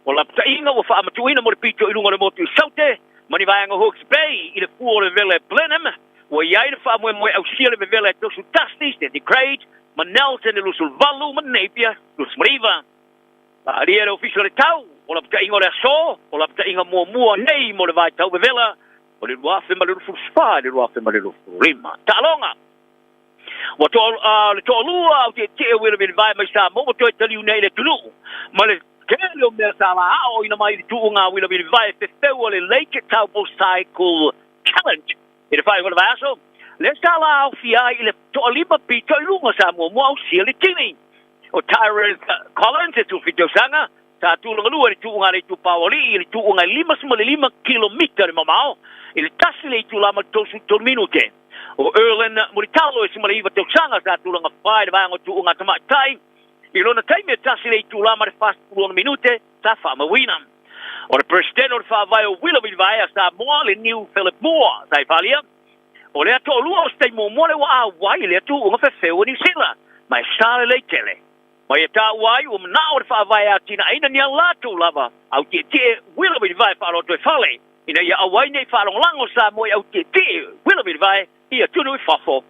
O lapataiga ua faamatuuina mo le pito i luga o le motu i Saute ma ni vaega o Hawke's Bay i le fua o le vevela e Blenheim, ua i ai le faamoemoe ausia le vevela e 31 centigrade ma Nelson e 28 ma Napier 29. Faaalia e le Ofisa o le Tau o lapataiga o le aso, o lapataiga muamua nei mo le vaitau vevela o le 2024 i le 2025. Taaloga Ua toa, le toalua au tietie o Willoughby Vae mai Samoa ua toe taliu nei i le atunuu ma le tele o mea sa la aoaoina mai i le tuuga a Willoughby Vae fefeu o le Lake Taupo Cycle Challenge i le faaiuga o le vaiaso lea sa la aofia ai i le toalima pito i luga sa muamua ausia le tini o Tyrese Collins e 17 tausaga sa tulagalua i le tuuga a le itupa o Alii i le tuuga e 55 kilomita le mamao i le tasi le itula ma le 33 minute. O Erlyn Mulitalo e 19 tausaga sa tulaga fa i le vaega o tuuga tamaitai i lona taimi e tasi le itula ma le 46 minute sa faamauina. O le Peresetene o le Faavae o Willoughby Vaea Samoa le Niu Philip Moore sa i faaalia, o lea toalua o se taimi muamua lea ua auai i lea tuuga fefeu o Niu Sila ma e sa lelei tele. Ma ia taua ai ua manao le Faavae e atinaeina ni a latou lava au tietie Willoughby Vae faaalotoifale ina ia aua ai nei faalagolago Samoa i au tietie Willoughby Vae i atunuu i fafo.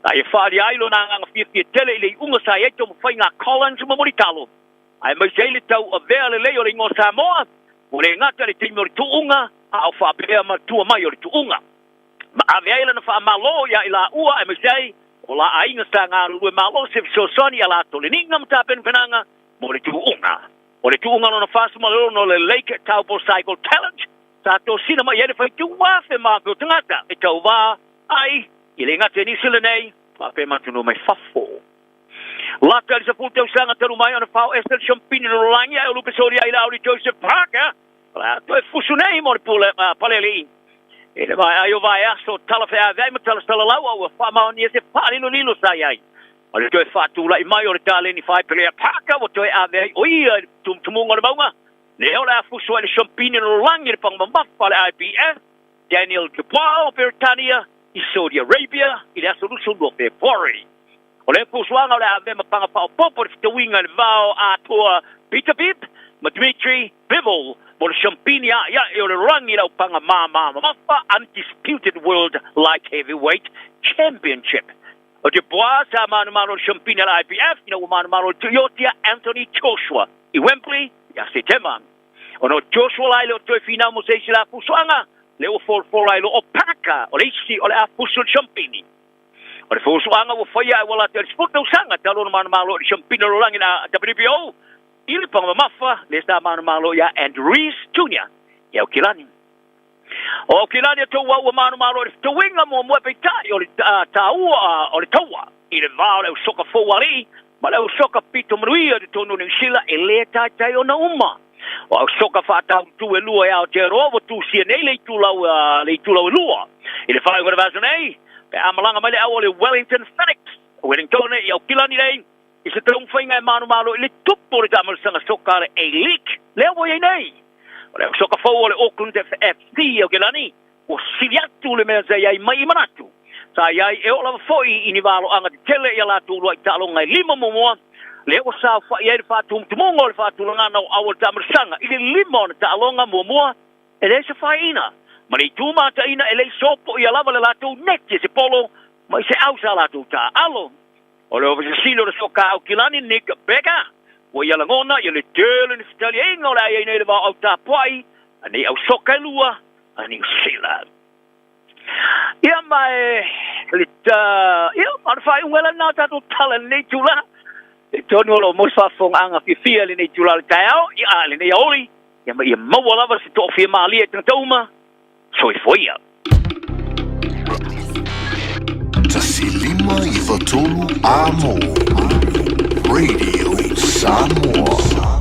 Na ia faaalia ai lona agaga fiafia tele i le iuga sa i ai taumafaiga a Collins ma Mulitalo, aemaise ai le tauavea lelei o le igoa Samoa, ua le gata i le taimi o le tuuga, a o faapea ma tua mai o le tuuga. Ma ave ai lana faamalo ia i laua aemaise ai o la aiga sa galulue malosi e fesoasoani i a latou leniga ma tapenapenaga mo le tuuga. O le tuuga lona 46 o le Lake Taupo Cycle Challenge sa tosina mai ai le faitū afe ma afe o tagata e tauvā ai i le gata i Niu Sila nei faapea ma atunuu mai fafo. Lata i le 10 tausaga talu mai ona fao ese le Siamupini Lalolagi ae o lupe solia i le Auli Joseph Parker o le a toe fusu nei mo le pule Palealii i le vaeai o vaiaso tala feaveai ma tala salalau a ua faamaonia se faalilolilo sa i ai. O le toe faatulai mai o le taleni faipelea Parker ua toe ave ai o ia i le tumutumuga o le mauga lea o le a fusu ai le Siamupini Lalolagi i le paga mamafa a le IBF Daniel Dubois o Peretania i Saudi Arabia i le aso 22 o Fepuari. O lea fuafuaga o le a avea ma paga faaopoopo i le fetauiga i le vao atoa Peter Bibb ma Dmitry Bivol mo le Siamupini A'ia'i o le Lalolagi i le Aupaga Māmā Mamafa Undisputed World Light Heavyweight Championship. O Dubois sa manumalo i le Siamupini a le IBF ina ua manumalo i le tuioti a Anthony Joshua i Wembley ia Setema. Ona o Joshua la e le o toe finau mo se isi la fusuaga, lea ua folafola ai loa o Parker o le isi o le a fusu i le Siamupini. O le fusuaga ua faia ae ua lata i le 10 tausaga talu ona manumalo i le Siamupini o le Lalolagi la WBO i le paga mamafa lea sa manumalo iā Andy Ruiz Junior i Aukilani. O Aukilani a tou au ua manumalo i le fetauiga muamua peitai o le taua o le taua i le va o le au soka fou alii ma le au soka pito manuia i totonu o Niu Sila e le taitai ona uma. O au soka faatautu e lua e Aotearoa ua tusia nei le itulau le itulau e lua i le faaiuga o le vaiaso nei pe a malaga mai le au o le Wellington Phoenix, Wellingtone i Aukilani nei i se taumafaiga e manumalo i le tupu o le taamalosaga soka a le A-League lea ua i ai nei. O le au soka fou o le Auckland FC i Aukilani ua sili atu le mea sa i ai mai i manatu sa i ai e oo lava foi i ni valoaga tetele i a latou uluai taaloga e lima muamua, lea ua saofai ai le faatumutumuga o le faatulagaga o au o le taamalosaga i le lima ona taaloga muamua e leai se faaiina ma le itu mataina e le i sopoia lava le latou neti e se polo mai se au sa latou taaalo. O le Ofisa Sili o le Soka Aukilani, Nick Becker, ua ia lagona ia le tele ni fetaliaiga o le a i ai nei le vaoau tapuai a nei au soka e lua a Niu Sila. Ia ma e le ta, ia ma le faaiuga lena o tatou tala i lenei itula. E tonu o lo o maua se faafofogaaga fiafia i lenei itula o le taeao, ia a lenei aoli, ia ma ia maua lava se toafia malie i tagata uma. Soifua ia. 1 5 9 3 Amo Radio Samoa.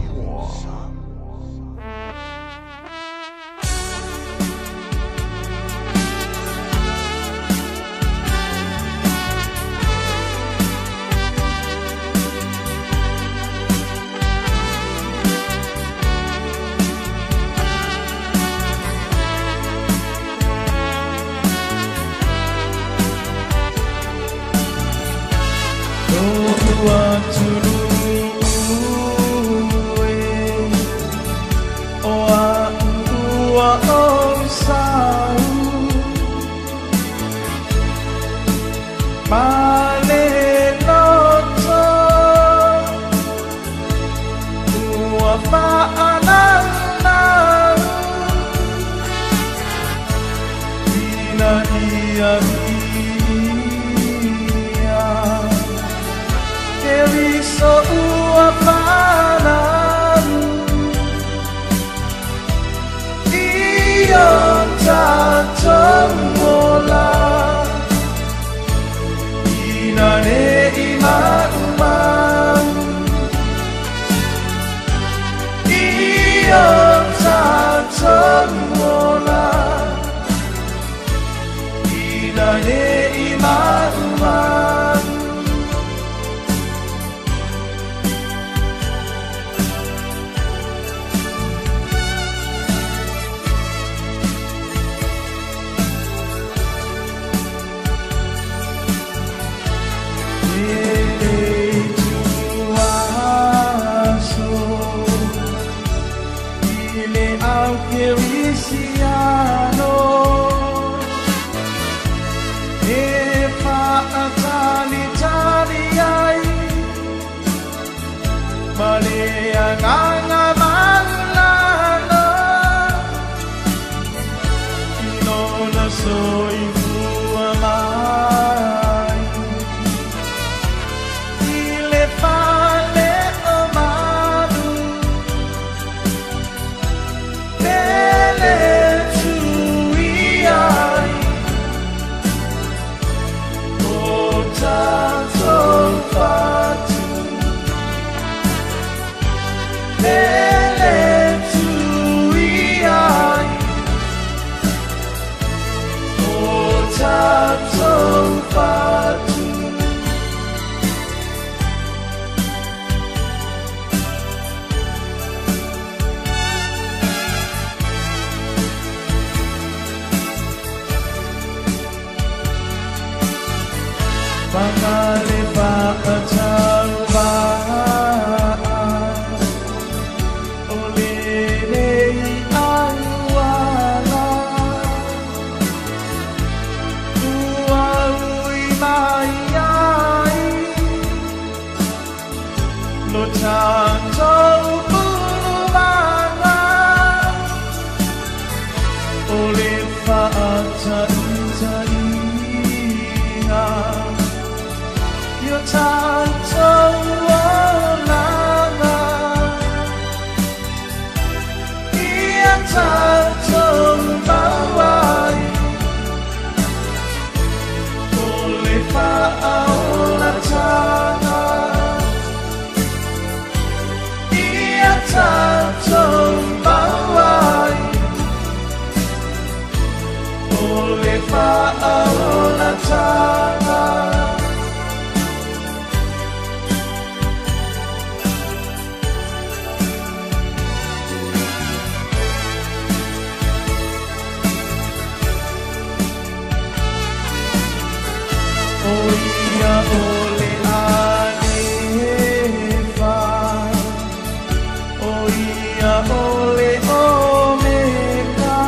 ia o le Omega.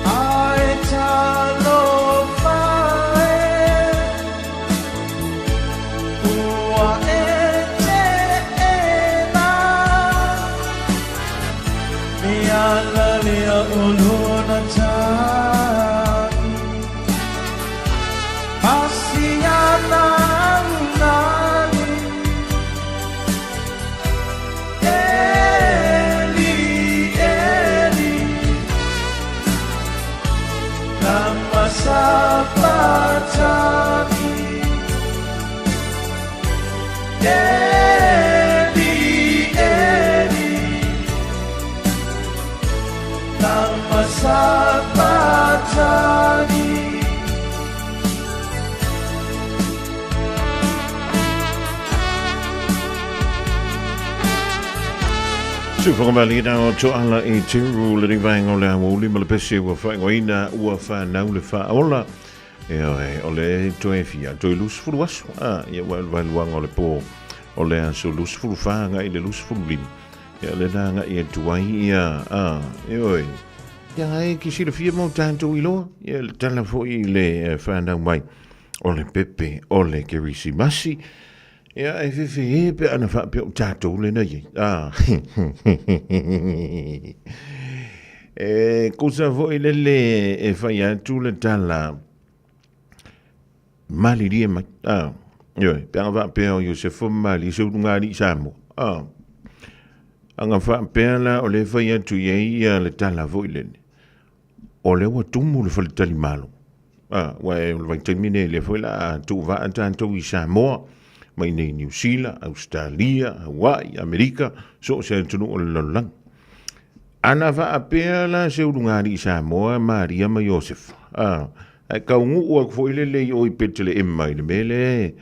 Ae talofa e, ua e teena. Me ala lea o lona tagi. Pasiana unani. Eli, Eli, lama sabachthani. Eli, Eli, lama sabachthani. Tuwhakamalina o Toala i Tiru le rivaenga o le aoauli ma le pese ua whaingoina ua whanau le whaola. E oe, o le toe fia, toe 20 aso. A, ia ua le vaeluaga o le pō o le aso 24 agai i le 25. Ia le la agai atu ai ia, a, e oe, ia ai ki silafia mo tātou iloa. Ia le tala foi i le whanau mai o le pepe o le Kerisimasi. Ia, e fefe e pe ana whaapea o tātou le nei. Ah. E kusa foi lele e whai atu le tala malirie mai. Ah. Ioe, pe anga whaapea o Iosefo mali se uru ngā Samoa. Ah. Anga whaapea la o le whai atu i ei ia le tala foi lele. O le ua tumu le faletali malo. A, ua e o le vaitaimi nei lea foi la a tuuvaa tatou i Samoa, mai nei Niu Sila, Australia, Hawaii, Amerika, so o se atunuu o le lalolagi. Ana faapea la se ulugalii Samoa, Maria ma Iosefa. A, ae kauguu aku foi lele i o i Peteleema i le mea lea e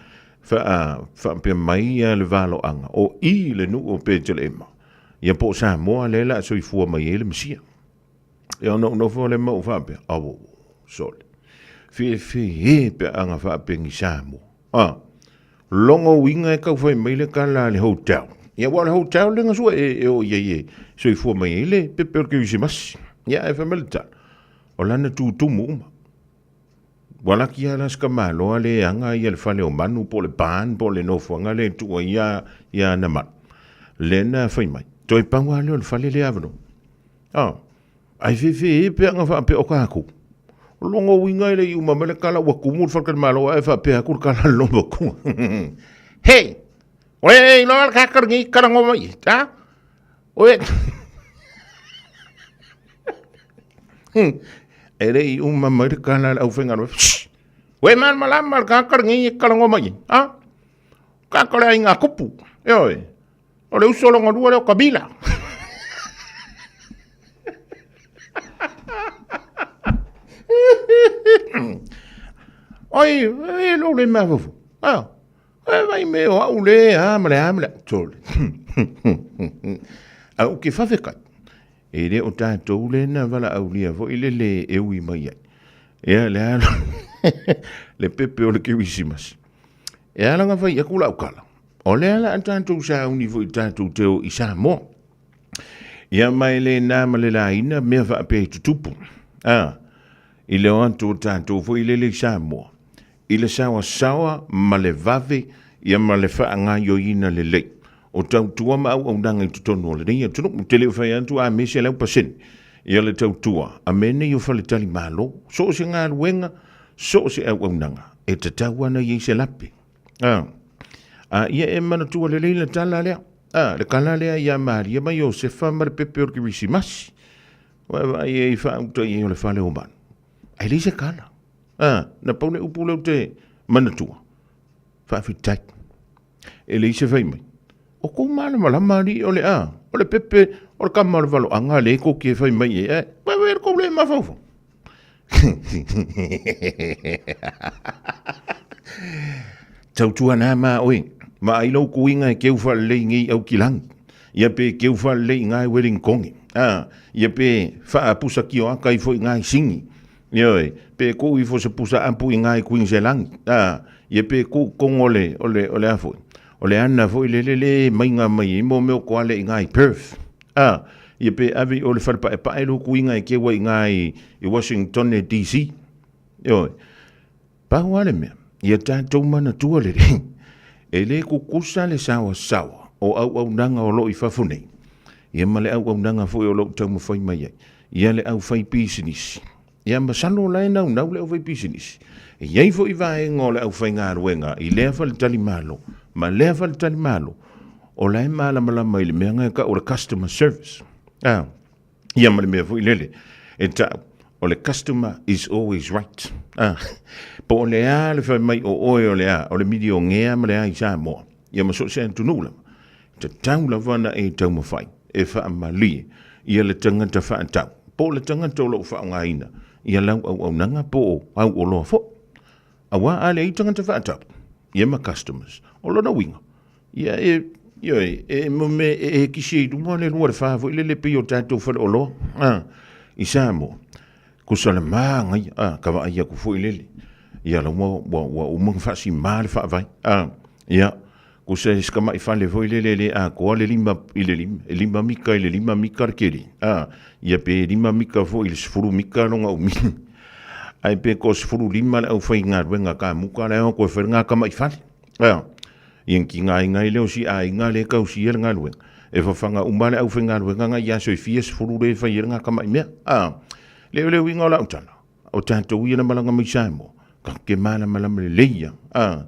faa, faapea mai ia le valoaga, o i le nuu o Peteleema, ia po o Samoa lea la a soifua mai ai le Mesia. Ia ona ou nofo lea ma ou faapea, auo, sole. Fefe e pe anga faapengi Samoa. Ah, logo uiga e tau fai mai le kala a le hotel. Ia ua o le hotel le gasua e, e o iai e soifua mai ai le pepe o le Kerisimasi. Ia e fai mai le tala, o lana tutumu uma. Ua laki lava la si tamaloa le aga ia le fale o manu po o le barn po o le nofoaga lea e tuu ai ia, ia ana manu. Lea na fai mai, toe pau lava lea o le fale lea avanoa. Ah, ai fefe e pe aga faapea o kākou. Logo uiga e le i uma mai le kala ua kumu le faletalimalo ae faapea atu le kala a le lomatua. Hei! Oe e iloa le kākau lenei kala ngoma i, ta? Oe! E le i uma mai le kala a le aufaigaluega. Shh! Oe malamalama le kākau lenei e kala ngoma i, ha? Kākau le aiga kupu. E oe, o le uso longa lua lea o Kabila. Oi, e lo le mafafu. Ah, e vai me o au le a ma le a ma le tole. A u ke whawhekai. E le o tātou le na wala aulia fo i le le e ui mai ai. Ea le alo, le pepe o le Kerisimasi. E ala nga whai aku lau kala. O le ala a tātou sauni fo i tātou teo i Samoa. Ia mai le nā ma le laina mea whaapea i tutupu. A, i le o atu o tātou fo i lele i Samoa. I le saoasaoa ma le vave ia ma le whaangaioina lelei. O tautua ma auaunaga i totonu o lenei atunuu. Te le o whai atu a me 100% ia le tautua a me nei o faletali malo. So o se galuega, so o se auaunaga e tatau ana i ai se lape. A, a ia e manatua lelei le tala lea. A, le kala lea ia Maria ma Iosefa ma le pepe o le Kerisimasi. Ua e vaai e i whaauta i o le fale o manu. Ai leai se kala. A, na pau le upu lea ou te manatua. Faafetai. E leai se fai mai. O kou malamalama alii o le a, o le pepe, o le kama o le valoaga le koki e fai mai e, e, wewe le kou le mafaufau. Tautua nā mā oe, ma ai lau kuinga e keu whalelei ngei au ki langi. Ia pe keu whalelei i ngāi wedding kongi. Ah, ia pe whaapusa ki o aka i fo i ngāi singi. Ia oe, pe kou i fo se pusa apu i ngāi kuing se langi. Ah, ia pe kou kongo le, o le, o le a foi. O le ana foi lele le maiga mai ai mo mea o koale i ina i Perth. A, ia pe ave i o le fale paepae lou kuiga e keu ai i ina i Washington DC. Ioe. Pau lava le mea, ia tatou manatua lelei, e le kukusa le saoasaoa o auaunaga o lo o i fafo nei, ia ma le auaunaga foi o lo o taumafai mai ai, ia le aufaipisinisi. Ia masalo la e naunau le aufaipisinisi. E i ai foi vaega o le aufaigaluega i lea faletalimalo ma lea faletalimalo o la e malamalama i le mea na e tau o le customer service. A, ia ma le mea foi lele e tau o le customer is always right. A, po o le a le fai mai o oe o le a, o le milionea ma le a i Samoa, ia ma so o se atunuu lava, Tatau lava ona e taumafai e faamalie ia le tagata faatau po o le tagata o lo o faaaogaina ia lau auaunaga po o au oloa foi. Aua a leai tagata faatau ia ma customers, o lona uiga, ia e, ioe, e, e, e, e kisi ai luma le lua le fa foi lele pei o tatou faleoloa a, i Samoa. Kusa le māngaia, a, ka vaai aku foi lele. Ia la ua, ua, ua uma ona faasimā le faavae. A, ia, kusa e sikamaʻi fale foi lele e le atoa le lima i le lima, e lima mita i le lima mita le keli. A, ia pe lima mita foi i le 10 mita lona umi. Ae pe toa 15 le aufaigaluega kamuka la e o atu e fai le gakamaʻi fale. A, ia na tigaina ai lea o si aiga lea e tausia le galuega. E fafaga uma le aufaigaluega na i aso e fia sefulu lea e fai ai le gakamaʻi mea. A, le o le uiga o lau tala, o tatou ia na malaga mai Samoa, tatou te malamalama lelei lava. A,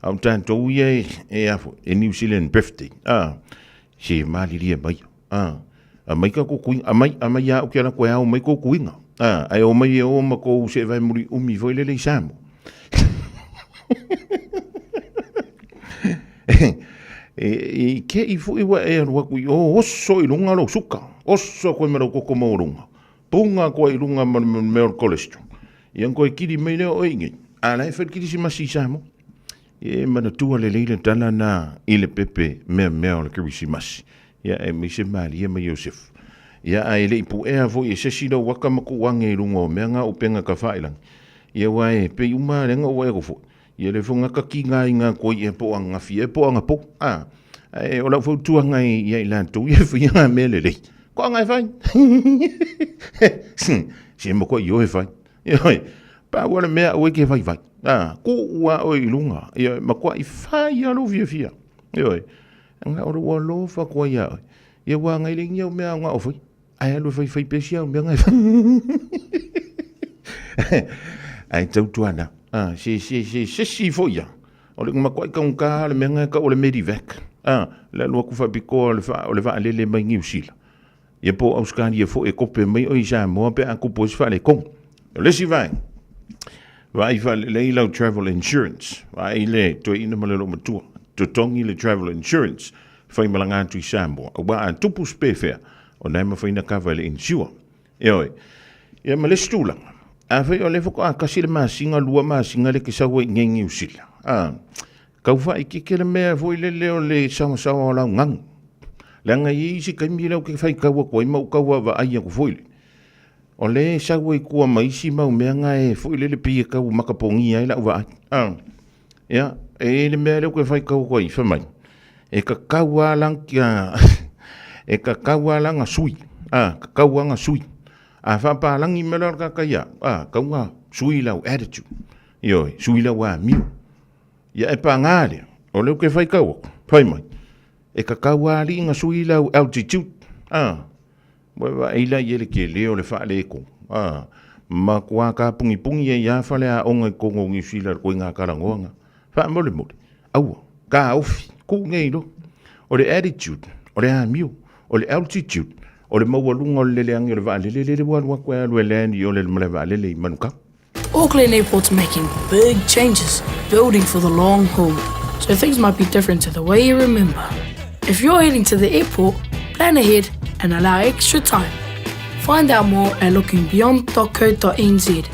a o tatou ia e, e a foi, e New Zealand birthday. A, se malilie mai. A, aumai tatou tuiga, aumai, aumai ia au ke ala koe ao mai kou tuiga. A, ae omai e o ma kou seevae muli umi foi lele i Samoa. E, i ke i foi ua e alu atu i o, oso i lunga lou suka, oso koe ma lou toto maualuga, punga koe i lunga ma le mea o le cholesterol. Ia ona toe kili mai lea o oe i inei. A la e fai le kerisimasi i Samoa. E manatua lelei le tala na i le pepe meamea o le Kerisimasi. Ia, aemaise Maria ma Iosefu. Ia, a e le i puea foi e se isi lou aka ma tuu age i luga o mea nga upenga tafailagi. Ia, aua e pei uma lava lea na ou vaai atu foi. Ia, le foi gata kiga i nga koi ea po o ananafi ea po o anapo. A, ae o lau fautuaga ia i latou ia e faia nga mea lelei. Ko anga e fai. Se matua ioe fai. Ioe, pau lava le mea aua e te vaivai. A, tuu lava oe i luga, ioe, matuai fai lava lou fiafia. Ioe, na o lou alofa atu ai ia oe. Ia ua agai le igi au mea na o fai. Ae alu e faifai pea si au mea na e fai. Ae tautuana, a, se, se, se, se si foi ia. O le matuai taugata le mea na e tau o le Medivac. A, le alu atu faapitoa o le, o le vaalele mai Niu Sila. Ia po o Ausetalia foi e kope mai oe i Samoa pe a tupu ai se faaletonu. O le isi vaega, vaai faalelei lau travel insurance, vaai le toeaina ma le loomatua, totogi le travel insurance, faimalaga atu i Samoa, aua a tupu se pefea, o lena e mafai ona kava e le insure. Ioe. Ia ma le isi tulaga, afai o lea faatoa tasi le masina, lua masina lea e te sau ai i inei i Niu Sila, a, Tau faaitiiti le mea foi lele o le saosaoa o lau ganu. Leaga e i ai isi taimi lea ou te faitau atu ai ma ou tau vaavaai atu foi lele. O lea e sau ai tua ma isi mau mea na e foi lele pei e tau matapogia ai lau vaai. A, ia, e i ai le mea lea ou te faitau atu ai, fai mai, e tatau lava la, e tatau lava la ona sui, a, tatau lava ona sui. A faapalagi mai loa le tagata ia au, a, tatau ona sui lau attitude, ioe, sui lau amio. Ia e pagā lea, o lea ou te faitau atu, fai mai, e tatau lava alii na sui lau altitude, a, ua e vaai la i ai le tele o le faaletonu, a, matua tapunipuni ai lava faleaoga i totonu o Niu Sila i le ituaiga talanoa lena. Faamolemole, aua, taofi, tuu nei loa. O le attitude, o le amio, o le altitude, o le maualuga o le leleagi o le vaalele lele ua alu atu e alu e land i o le malae vaalele i Manukau. Auckland Airport's making big changes, building for the long haul, so things might be different to the way you remember. If you're heading to the airport, plan ahead and allow extra time. Find out more at lookingbeyond.co.nz.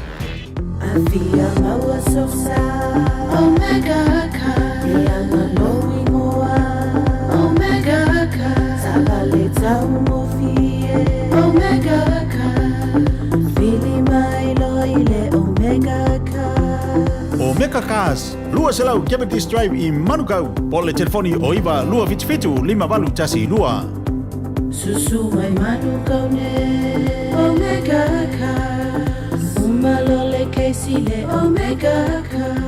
Omega Cars 2 200 Cavendish Drive i Manukau, po o le telefoni o 9 277 5812. Susu mai Manukau nei, Omega Cars. Uma loa le kesi le Omega Cars.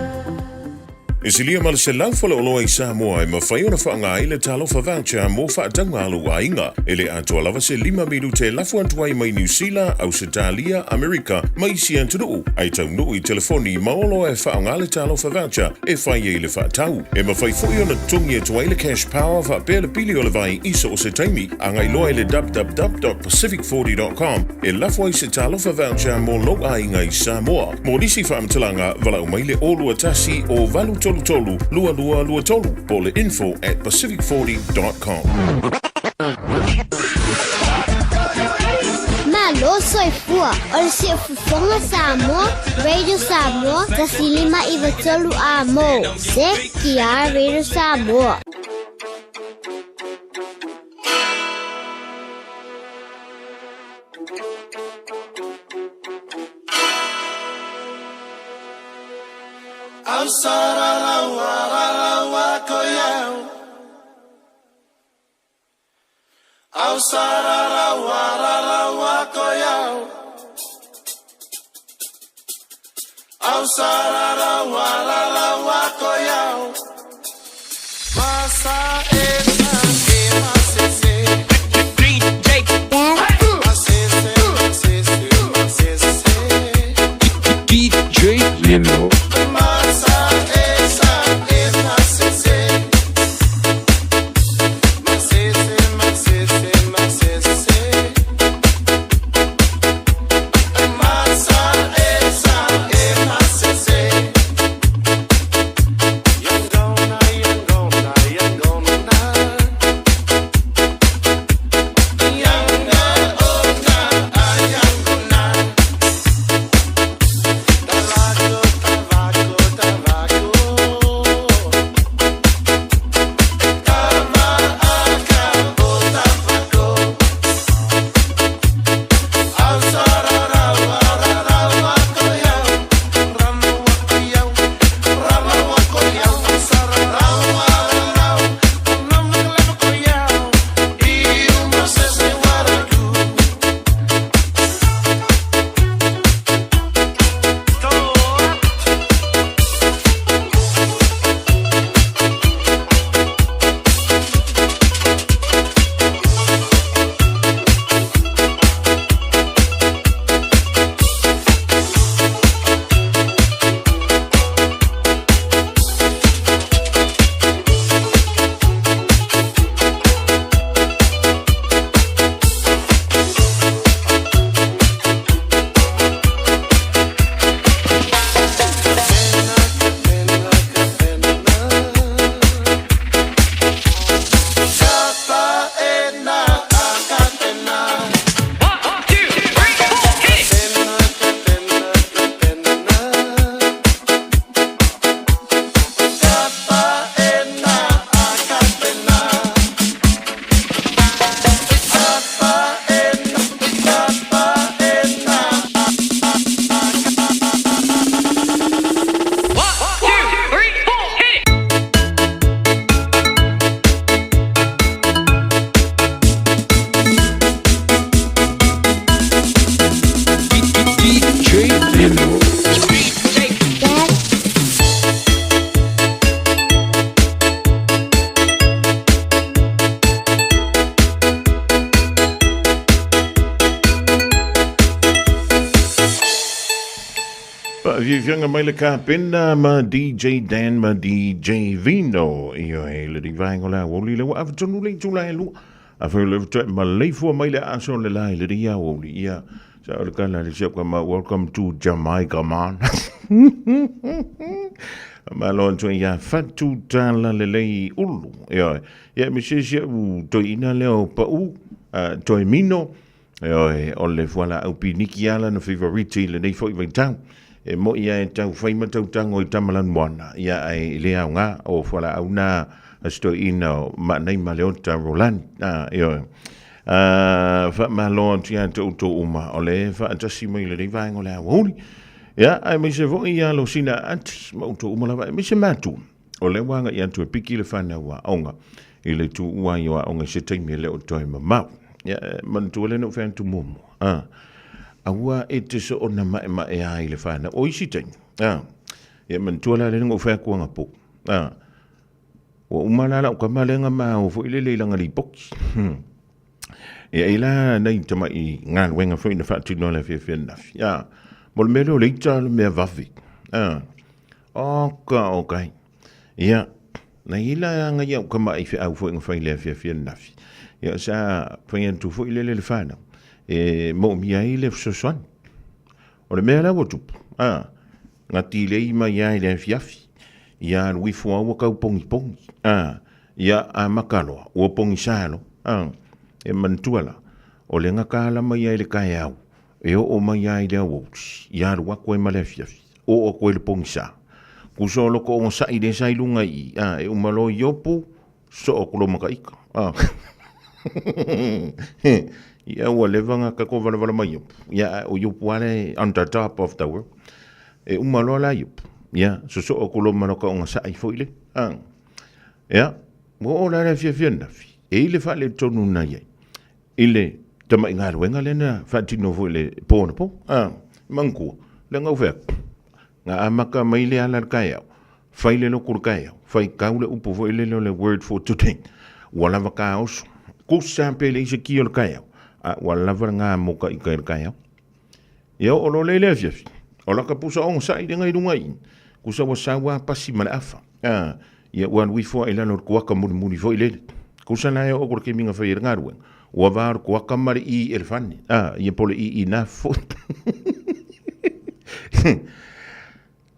E silia ma le 100 faleoloa i Samoa e mafai ona faaaoga ai le Talofa Voucher mo faatauga a lou aiga. E le atoa lava se lima minute e lafo atu ai mai Niu Sila, Ausetalia, Amerika ma isi atunuu, ae taunuu i telefoni ma oloa e faaaoga le Talofa Voucher e fai ai le faatau. E mafai foi ona totogi atu ai le Cash Power faapea le pili o le vai i so o se taimi. Agai loa i le www.pacific40.com e lafo ai se Talofa Voucher mo lou aiga i Samoa. Mo nisi faamatalaga, valaau mai le 021 o 833 2223 po o le info at pacific40.com. Malo soifua, o le Siufofoga Samoa, Radio Samoa, 1593 A mo, CKR Radio Samoa. Faafiafiaga mai le Kapena ma DJ Dan ma DJ Vino. Ioe, le rivaenga o le aoauli lea ua ave tonu le itula e lua. Afai o le faatoa e maleifua mai le aso o le la i lenei aoauli. Ia, sa o le kala le siap ka ma welcome to Jamaica man. Malo atu ai ia Fatu Tala Lelei Ulu. Ioe, ia me se sia u toeina lea o Pau, Toe Mino. Ioe, o le fualaau piniki lava lana favorite i lenei foi vaitau. E moi lava e tau fai ma tau tago i Tamalanuana, ia ae le aoga o fualaau na a si toeaina o Maanai Maleota Rolani. Ah, ioe. Ah, faamalo atu ia te outou uma o le faatasi mai i lenei vaega o le aoauli. Ia, aemaise foi ia lo sina aunty ma outou uma lava, aemaise matua. O lea ua agai atu e piki le fanau aoga i le tuua ai o aoga i se taimi e le o toe mamao. Ia, e manatua lea na ou fai atu muamua. A, aua e te soona maemaea ai le fanau. O isi taimi, a, ia manatua la lea na ou fai atu anapo. A, ua uma la lau tama lea na ma o foi lele i lana lipoti. Ia i la nai tamai galuega foi na faatino i le afiafi ananafi. A, mo le mea lea o le ita o le mea vave. A, oka oka. Ia, na i la anga ia ka mai feau foi na fai le afiafi ananafi. Ia sa fai atu foi lele le whanau. E moomia ai le fesoasoani. O le mea la ua tupu. A, na tilei mai ai le afiafi. Ia alu ifo a ua kau pongipongi. A, ia a maka loa, ua pogisa loa. A, e manatua la, o le gataala mai ai le taeao, e oo mai ai le aoauli, ia alu atu ai ma le afiafi, oo atu ai le pogisa. Kuso o loko ogasai lea sa i luga i i, a, e uma loa i Iopu, soo atu loa ma ka ika. A, ia ua leva ona tatou valavala mai Iopu. Ia, a o Iopu lava lea e on the top of the world. E uma loa la Iopu, ia, sosoo atu loa ma lota ogasai foi lea. A, Ia, ua oo la le afiafi ananafi, e i le faaletonu na i ai i le tamai galuega lea na faatino foi i le po anapo. A, manatua, leaga ua fai atu, na amata mai le ala i le taeao, fai le lotu i le taeao, faitau le upu foi lele o le word for today, ua lava taoso, tusa pe leai se ki o le taeao, a ua lava lena mo ta ita i le taeao. Ia oo loa lea i le afiafi, o laka pusa ogasai lea i luga i i, kusa ua sau lava pasi ma le afa. A, ia ua alu ifo lava i lalo o le kuaka mulimuli foi lele. Kusa la e oo atu i le taimi na fai ai le galuega, ua va o le kuaka ma le i elefane, a, ia po o le i enough foi.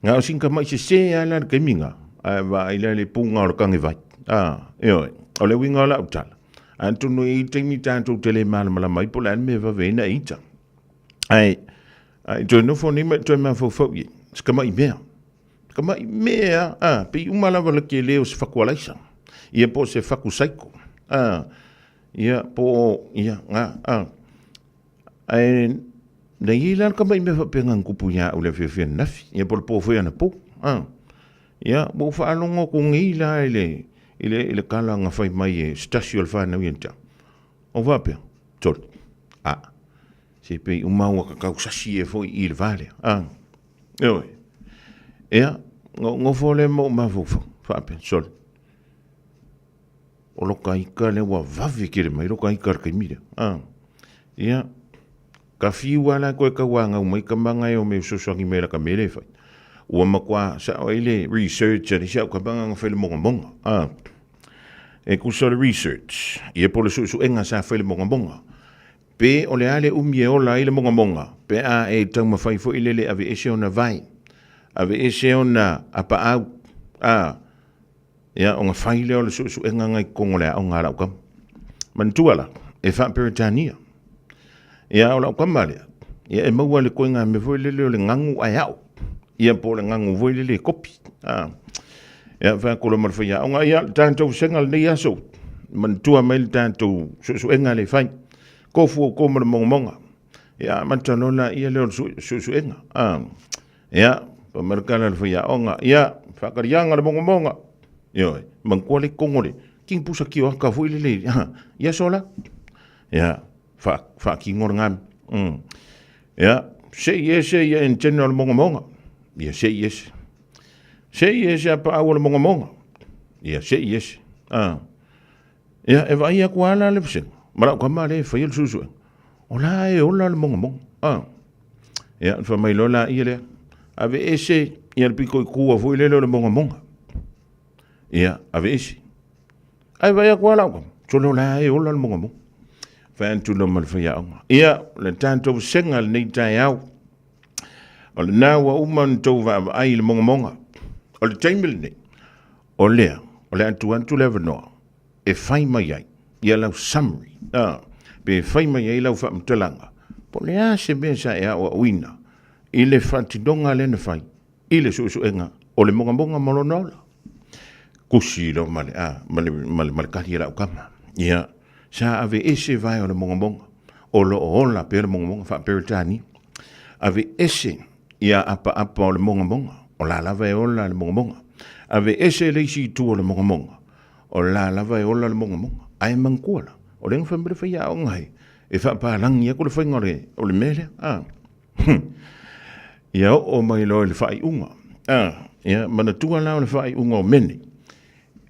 Na o sina tamai sese lava la i le taimi lena, ae vaai la i le puga o le tagevai. A, ioe, o le uiga o lau tala, atonu e i ai taimi tatou te le malamalama ai po o le a le mea e vave ai ona e ita. Ae, a e toe nofo nei ma e toe mafaufau i ai, se tamai mea. Se tamai mea, a, pei uma lava le tele o se fatu alaisa, ia po o se fatu saiko, a, ia po o, ia, na, a. Ae na i ai la le tamai mea faapena na tupu ia au i le afiafi ananafi, ia po o le po foi anapo, a. Ia, ua ou faalogo atu nei la i le, i le, i le tala na fai mai e se tasi o le fanau ia te au. Ou faapea, Sole, a, se pei uma ua ta tau sasi ea foi i le va lea, a. Ioe. Ia, na ou nofo lea ma ou mafaufau, faapea, Sole, o loka ika lea ua vave tele mai loka ika i le taimi lea. A. Ia, ka fiu lava la toe tauanau mai tamaga e o me fesoasoani mai i laka mea lea e fai. Ua matua sao ai le research a le isi au tamaga na fai le mogamoga. A. E tusa o le research, ia po o le suesuega sa fai le mogamoga. Pe o le a le umi e ola ai le mogamoga, pe a e taumafai foi lele aveese ona vae, aveese ona apaau, a. Ia, ona fai lea o le suesuega na i totonu o le aoga a lau tama. Manatua la, e faa-Peretania. Ia, o lau tama lea, ia e maua le koiga mea foi lele o le ganu ae ao. Ia, po o le ganu foi lele e kopi. A. Ia, fai atu loa ma le faiaoga, ia, le tatou vasega lenei aso, manatua mai le tatou suesuega lea e fai. Tofu outou ma le mogamoga. Ia, amata loa laia lea o le suesuega. A. Ia, fai mai le tala a le faiaoga, ia, faataliaga le mogamoga. Ioe, manatua le togo le king pusa kioaka foi lele, ia sola. Ia, faatino le gami. Ia, sei ese ia antenna o le mogamoga. Ia, sei ese. Sei ese a paau o le mogamoga. Ia, sei ese. Ia, e vaai atu lava la le vasega, ma lau tama lea e faia le suesuega, o la e ola le mogamoga. Ia, ona fai mai loa laia lea, aveese ia le pito i tua foi lele o le mogamoga. Ia, aveese. Ae vaai atu lava lau tama, sole o la e ola le mogamoga. Fai atu loa ma le faiaoga. Ia, o le tatou vasega lenei taeao, o lena ua uma ona outou vaavaai i le mogamoga. O le taimi lenei, o lea, o le a tuu atu le avanoa e fai mai ai ia lau summary, a, pe fai mai ai lau faamatalaga, po o le a se mea sa e aoaoina i le faatinoga lea na fai i le suesuega o le mogamoga ma lona ola. Kusi loa ma le, a, ma le, ma le, ma le kali a lau tama. Ia, sa aveese vae o le mogamoga, o lo o ola pea le mogamoga faa-Peretania. Aveese. ia apaapa o le mogamoga, o la lava e ola le mogamoga. Aveese le isi itu o le mogamoga, o la lava e ola le mogamoga. Ae manatua la, o lea na fai mai le faiaoga he, e faapalagi aku le faiga o le, o le mea lea. A. Ia oo mai loa i le faaiuga. A. Ia manatua la o le faaiuga o Mene,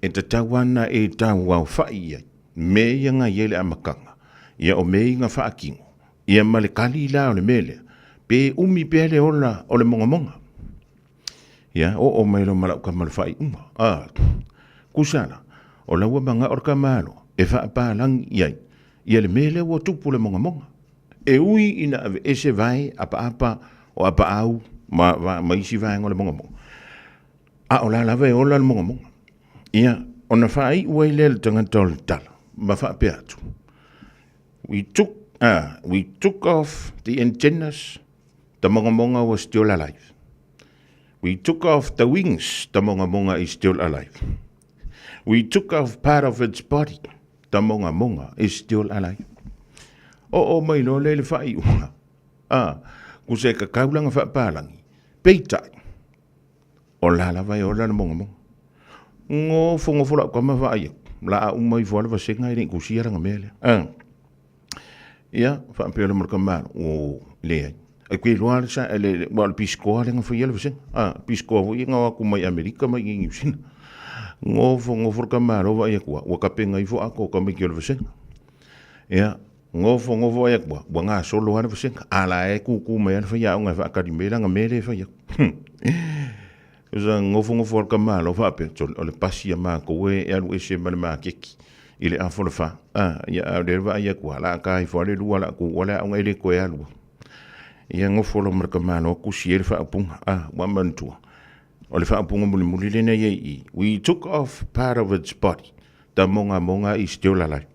e tatau ana e tauaofa'i i ai mea ia na i ai le amataga, ia o mea ia na faatino, ia ma le kali la o le mea lea, pe umi pea le ola o le mogamoga. Ia, oo mai loa ma lau tama i le faaiuga. A, tusa la, o la ua mana'o le tama aloa e faapalagi i ai ia le mea lea ua tupu i le mogamoga. E ui ina aveese vae apaapa o apaau ma, ma, ma isi vaega o le mogamoga, a o la lava e ola le mogamoga. Ia, ona faaiu ai lea le tagata o le tala, ma faapea atu, We took, we took off the antennas, the mogamoga was still alive. We took off the wings, the mogamoga is still alive. We took off part of its body, the mogamoga is still alive. Oo mai loa lea i le faaiuga, kusa e kakau lana faapalagi, peitai, O la lava e ola le mogamoga. Gofogofolau kama vaai aku, la a uma ifo lava le vasega e le i kusia lana mea lea. A. Ia, faapea loa ma le tama alo, o, leai. Ai koe iloa le sa, le, le, ua o le pisikoa lea na faia le vasega. A, pisikoa foi ia na o atu mai Amerika mai i Niu Sina. Gofogofo le tama alo vaai atu, ua tapena ifo ato o tamaiti o le vasega. Ia, Gofogofo ai atu ua gasolo lava le vasega, a la e kūkū mai lava le faiaoga e faatali mai lana mea lea e fai atu. Sa gofogofo lava le tama alo faapea, sole, o le pasi a matou e alu ese ma le maketi i le afa o le fa. A, ia, a o lea e vaai atu lava, o le a ta ifo lava le lua o le a tuua le aoga e le toe alu lava. Ia, nofo loa ma le tama alo tusi ai le faaupuga, a, ua manatua, o le faaupuga mulimuli lea na i ai i i, We took off part of its body, the mogamoga is still alive.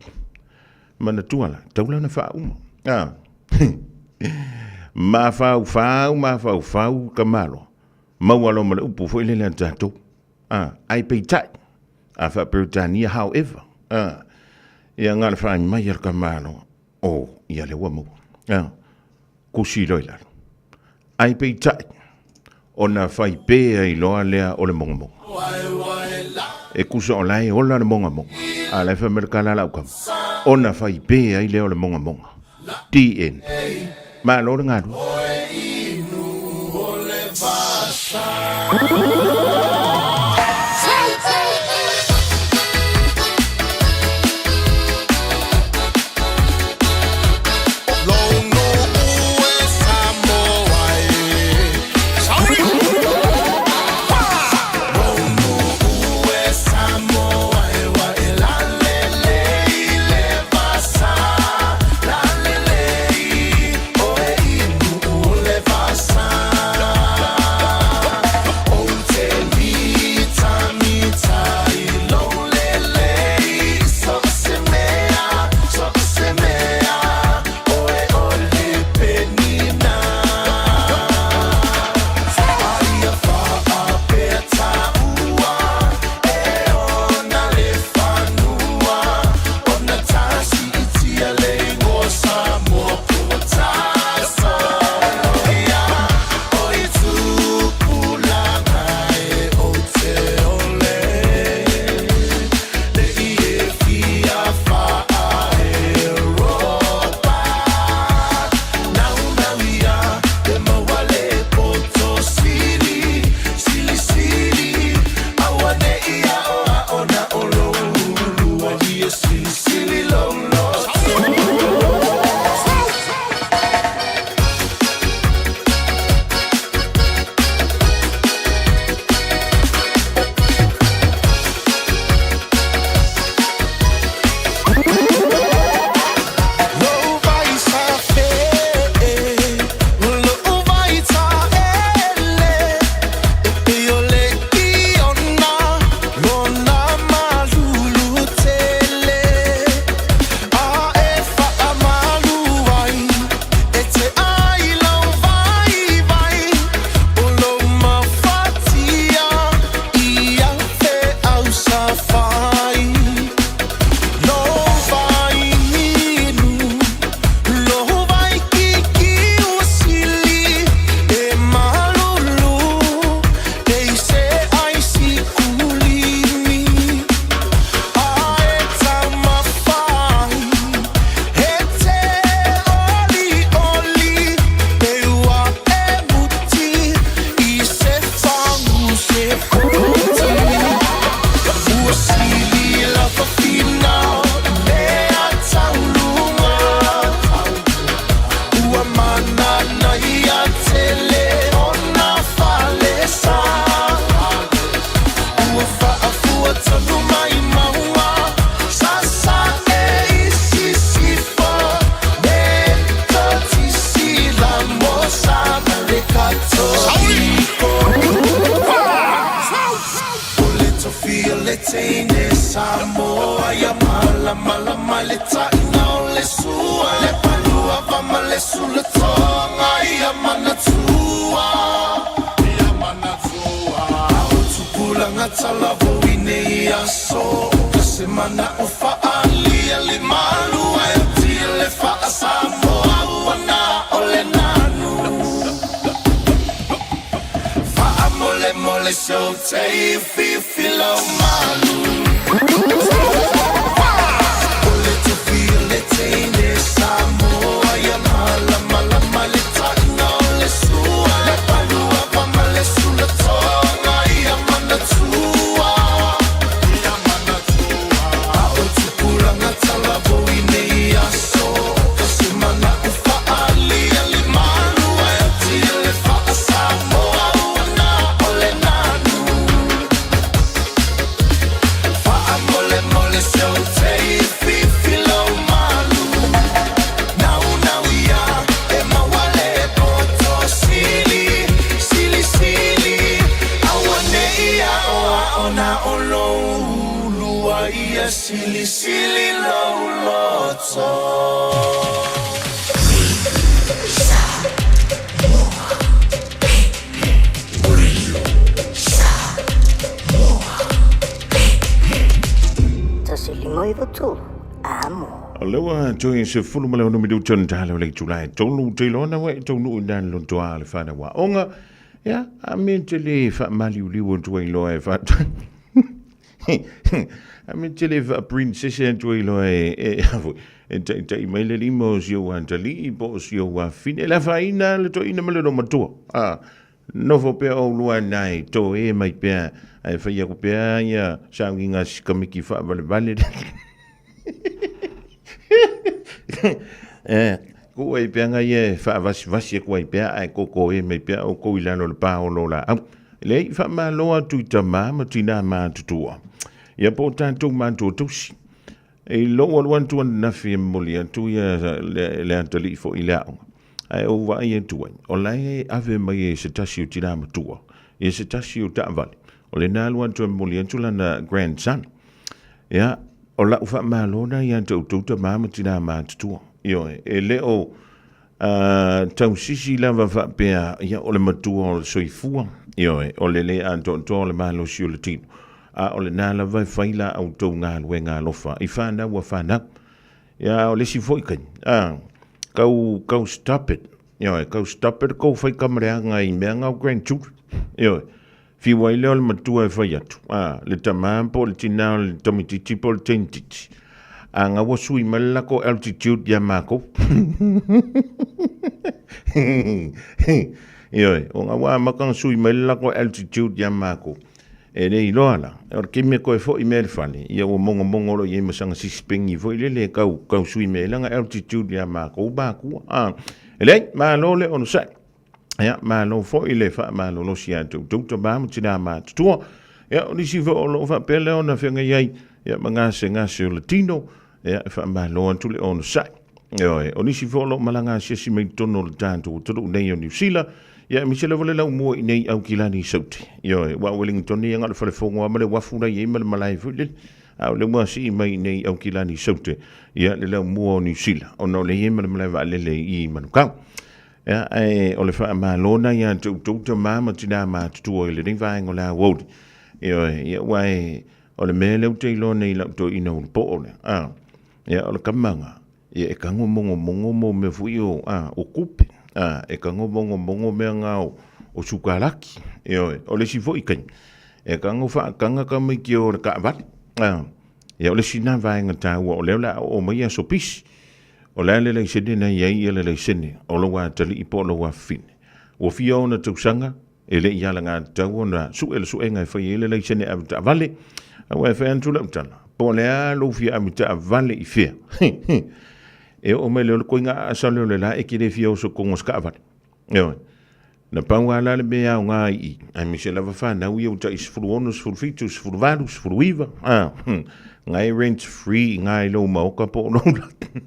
Manatua la, tau la na faauma. A. Mafaufau, mafaufau ka malo. Maua loa ma le upu foi lele a tatou. A, ai peitai. A faa-Peretania, however. A, ia na o le fai mai a le tamaloa, o, ia lea ua maua. A, kusi loa i lalo. Ai peitai, ona fai pē ai loa lea o le mogamoga. E kusa o la e ola le mogamoga, a la e fai mai le tala a lau tama, ona fai pē ai lea o le mogamoga. DN. Malo le galue. le taʻina o le sua Le palua va ma le sulatoga ia manatua Ia manatua A o tupulaga talavou i nei aso O ka se manaʻo faaalia le malu Ae atia le faa-Samoa ua na o le nanu Faamolemole se ou teififi lau malu O le tofi o le teine Samoa ia malamalama le taʻina o le sua Le palua ma le sulatoga ia manatua Ia manatua A o tupulaga talavou i nei aso O ka se manaʻo faaalia le malu Ae atia le faa-Samoa ua na o le nanu Faamolemole se ou teififi lou malu Naunau ia e maua le poto Sili, sili, sili Auaneʻi aʻoaʻo na o lou ulu ai ia Silisili lou loto. 1 5 9 3 Amo. O lea ua toe 16 minuta ona tala o le itula e tolu te iloa na ua e taunuu i nā le lotoa le whanau aoga. Ia, a me te le whaamaliuliu atu ai loa e wha... A me te le wha-princess atu ai loa e, e, e taitai mai le lima o si ou atalii po o si ou afine. E le afaina le toeaina ma le loomatua. A, nofo pea oulua na e toe mai pea, ae fai aku pea ia sauiga sikamiki faavalevale. E, ku ai pea ngai e faavasivasi aku ai pea ae koko e mai pea oukou i lalo o le paolo o laau. Leai, faamalo atu i tamā ma tinā matutua. Ia po o tatou matua tausi. I lou alu atu ananafi e momoli atu ia le, le atalii foi i le aoga. Ae ou vaai atu ai, o la e ave mai e se tasi o tinā matua, ia se tasi o taavale. O lena alu atu e momoli atu lana grandson. Ia, o lau faamalo na ia te outou tamā ma tinā matutua. Ioe, e le o tausisi lava faapea, ia, o le matua o le soifua, ioe, o le lē atoatoa o le malosi o le tino, a o lena lava e fai la outou galuega alofa i fanau a fanau. Ia, o le isi foi taimi, a, kau, kau stop it, ioe, kau stop it kou fai kamaleaga i mea nga o grandchildren, ioe. Fiu ai lea o le matua e fai atu, a, le tamā po o le tinā o le tamaitiiti po o le teintiti, a nga ua sui mai le lako altitude iā mākou. Ioe, o nga ua amata ona sui mai le lako altitude iā mākou. E le iloa la, o le taimi e toe foi mai ai le fale, ia ua mogomogo loa i ai ma sana sisipegi foi lele e tau, tau sui mai ai lana altitude iā mākou mākua. A, e leai, malo le onosai. Ia, malo foi le faamalolosi ia te outou tamā ma tinā matutua. Ia, o nisi foi o lo o faapea lea ona feagai ai, ia, ma gasegase o le tino, ia, e faamalo atu le onosai. Ioe, o nisi foi o lo o malaga asiasi mai i totonu o le tatou atunuu nei o Niu Sila, ia, aemaise lava le laumua i nei Aukilani i Saute. Ioe, aua o Wellington ia na o le falefono lava ma le uafu la i ai ma le malae foi lele. A o lea ua sii mai i nei Aukilani i Saute, ia, le laumua o Niu Sila, ona o lea e i ai ma le malae vaalele i Manukau. Ia, ae o le faamalo na ia te outou tamā ma tinā matutua i lenei vaega o le aoauli. Ioe, ia aua e, o le mea lea ou te iloa nei i lau toeaina ulupoo lea, a, ia o le kamaga, ia e tago mogomogo mo mea foi o, a, o tupe, a, e tago mogomogo mea na o, o sukalaki. Ioe, o le isi foi taimi, e tago faataga tamaiti e o i le taavale, a, ia o le isi na vaega taua o lea o le a oo mai aso pisi. O le a le laisene na i ai le laisene o lou atalii po o lou afafine? Ua fia ona tausaga e le i alagatatau ona sue le suega e fai ai le laisene ave taavale? Aua e fai atu lau tala, po o le a lou fia ave taavale i fea? E oo mai lea o le koiga aasa lea o le la e te le fia oso i totonu o se taavale. Ioe. Na pau lava la le mea aoga i i, aemaise lava fanau ia ua tai 16, 17, 18, 19, a, na e rent free i ngā i lou maoka po o lou latu.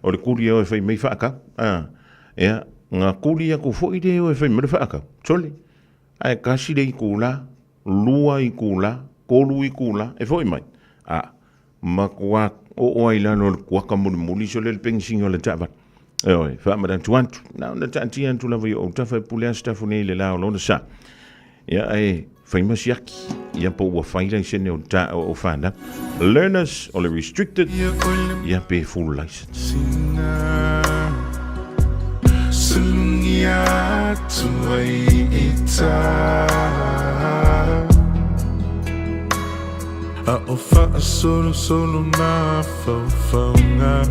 O le kuli e oe fai mai whaakau, a, ea, ngā kuli aku foi le oe fai mai le whaakau, sole, ae kasi le ikū la, lua ikū la, kolu ikū la, e foi mai, a, Matua oo ai i lalo o le kuaka mulimuli so le le pegisina o le taavale. Ioe, faamanatu atu, na ona taatia atu lava i ou autafa e pule lava Sitafune i le la o lona sa. Ia, ae fai ma siaki, ia po ua fai laisene o ta o whanau. Learners o le restricted, ia pe full license. Sulungia atu ai i tā A o faasolosolo mafaufauga.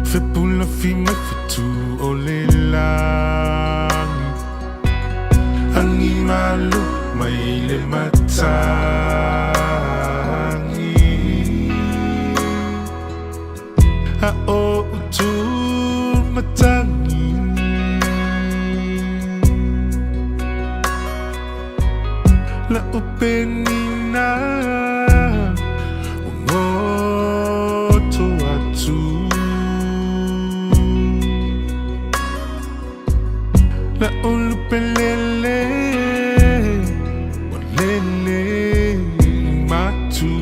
Fepulafi mai fetu o le lagi. Agi malo mai le matagi. A o utu matagi. La upenina ua goto atu. La ulupelele ua lele matu.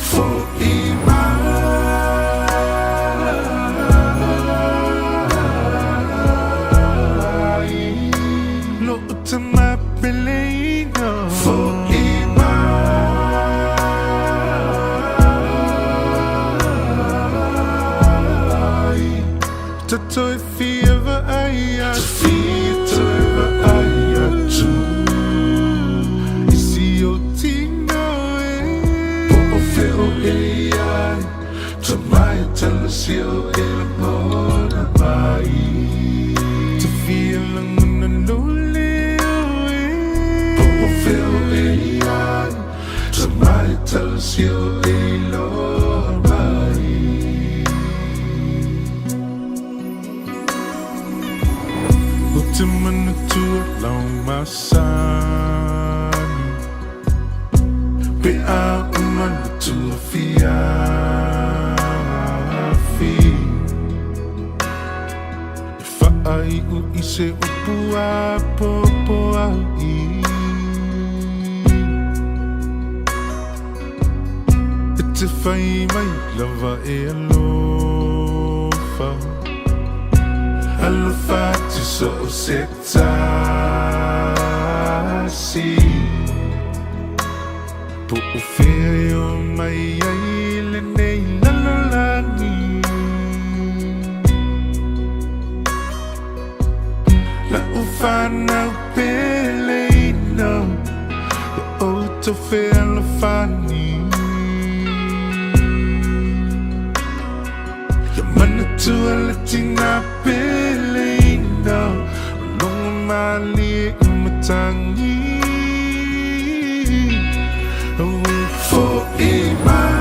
Fo'i mai Lo'u tama peleina. Fo'i mai Tatou e fia vaai atu. Fia toe vaai atu i si ou tino e. Po o fea o e i ai, Tamai talasi o e lagona mai. Te fia lagona lou leo e. Po o fea o e i ai, Tamai talasi o e iloa mai. Ou te manatua lau masani Pe a uma le tua fiafi E faaiu i se upu apoapoai E te fai mai lava e alofa. Alofa atu so o se tasi. Po o fea e o mai ai lenei lalolagi. La'u fanau peleina, ia outou fealofani. Ia manatua le tina peleina, o logo malie i matagi. Aue fo'i mai.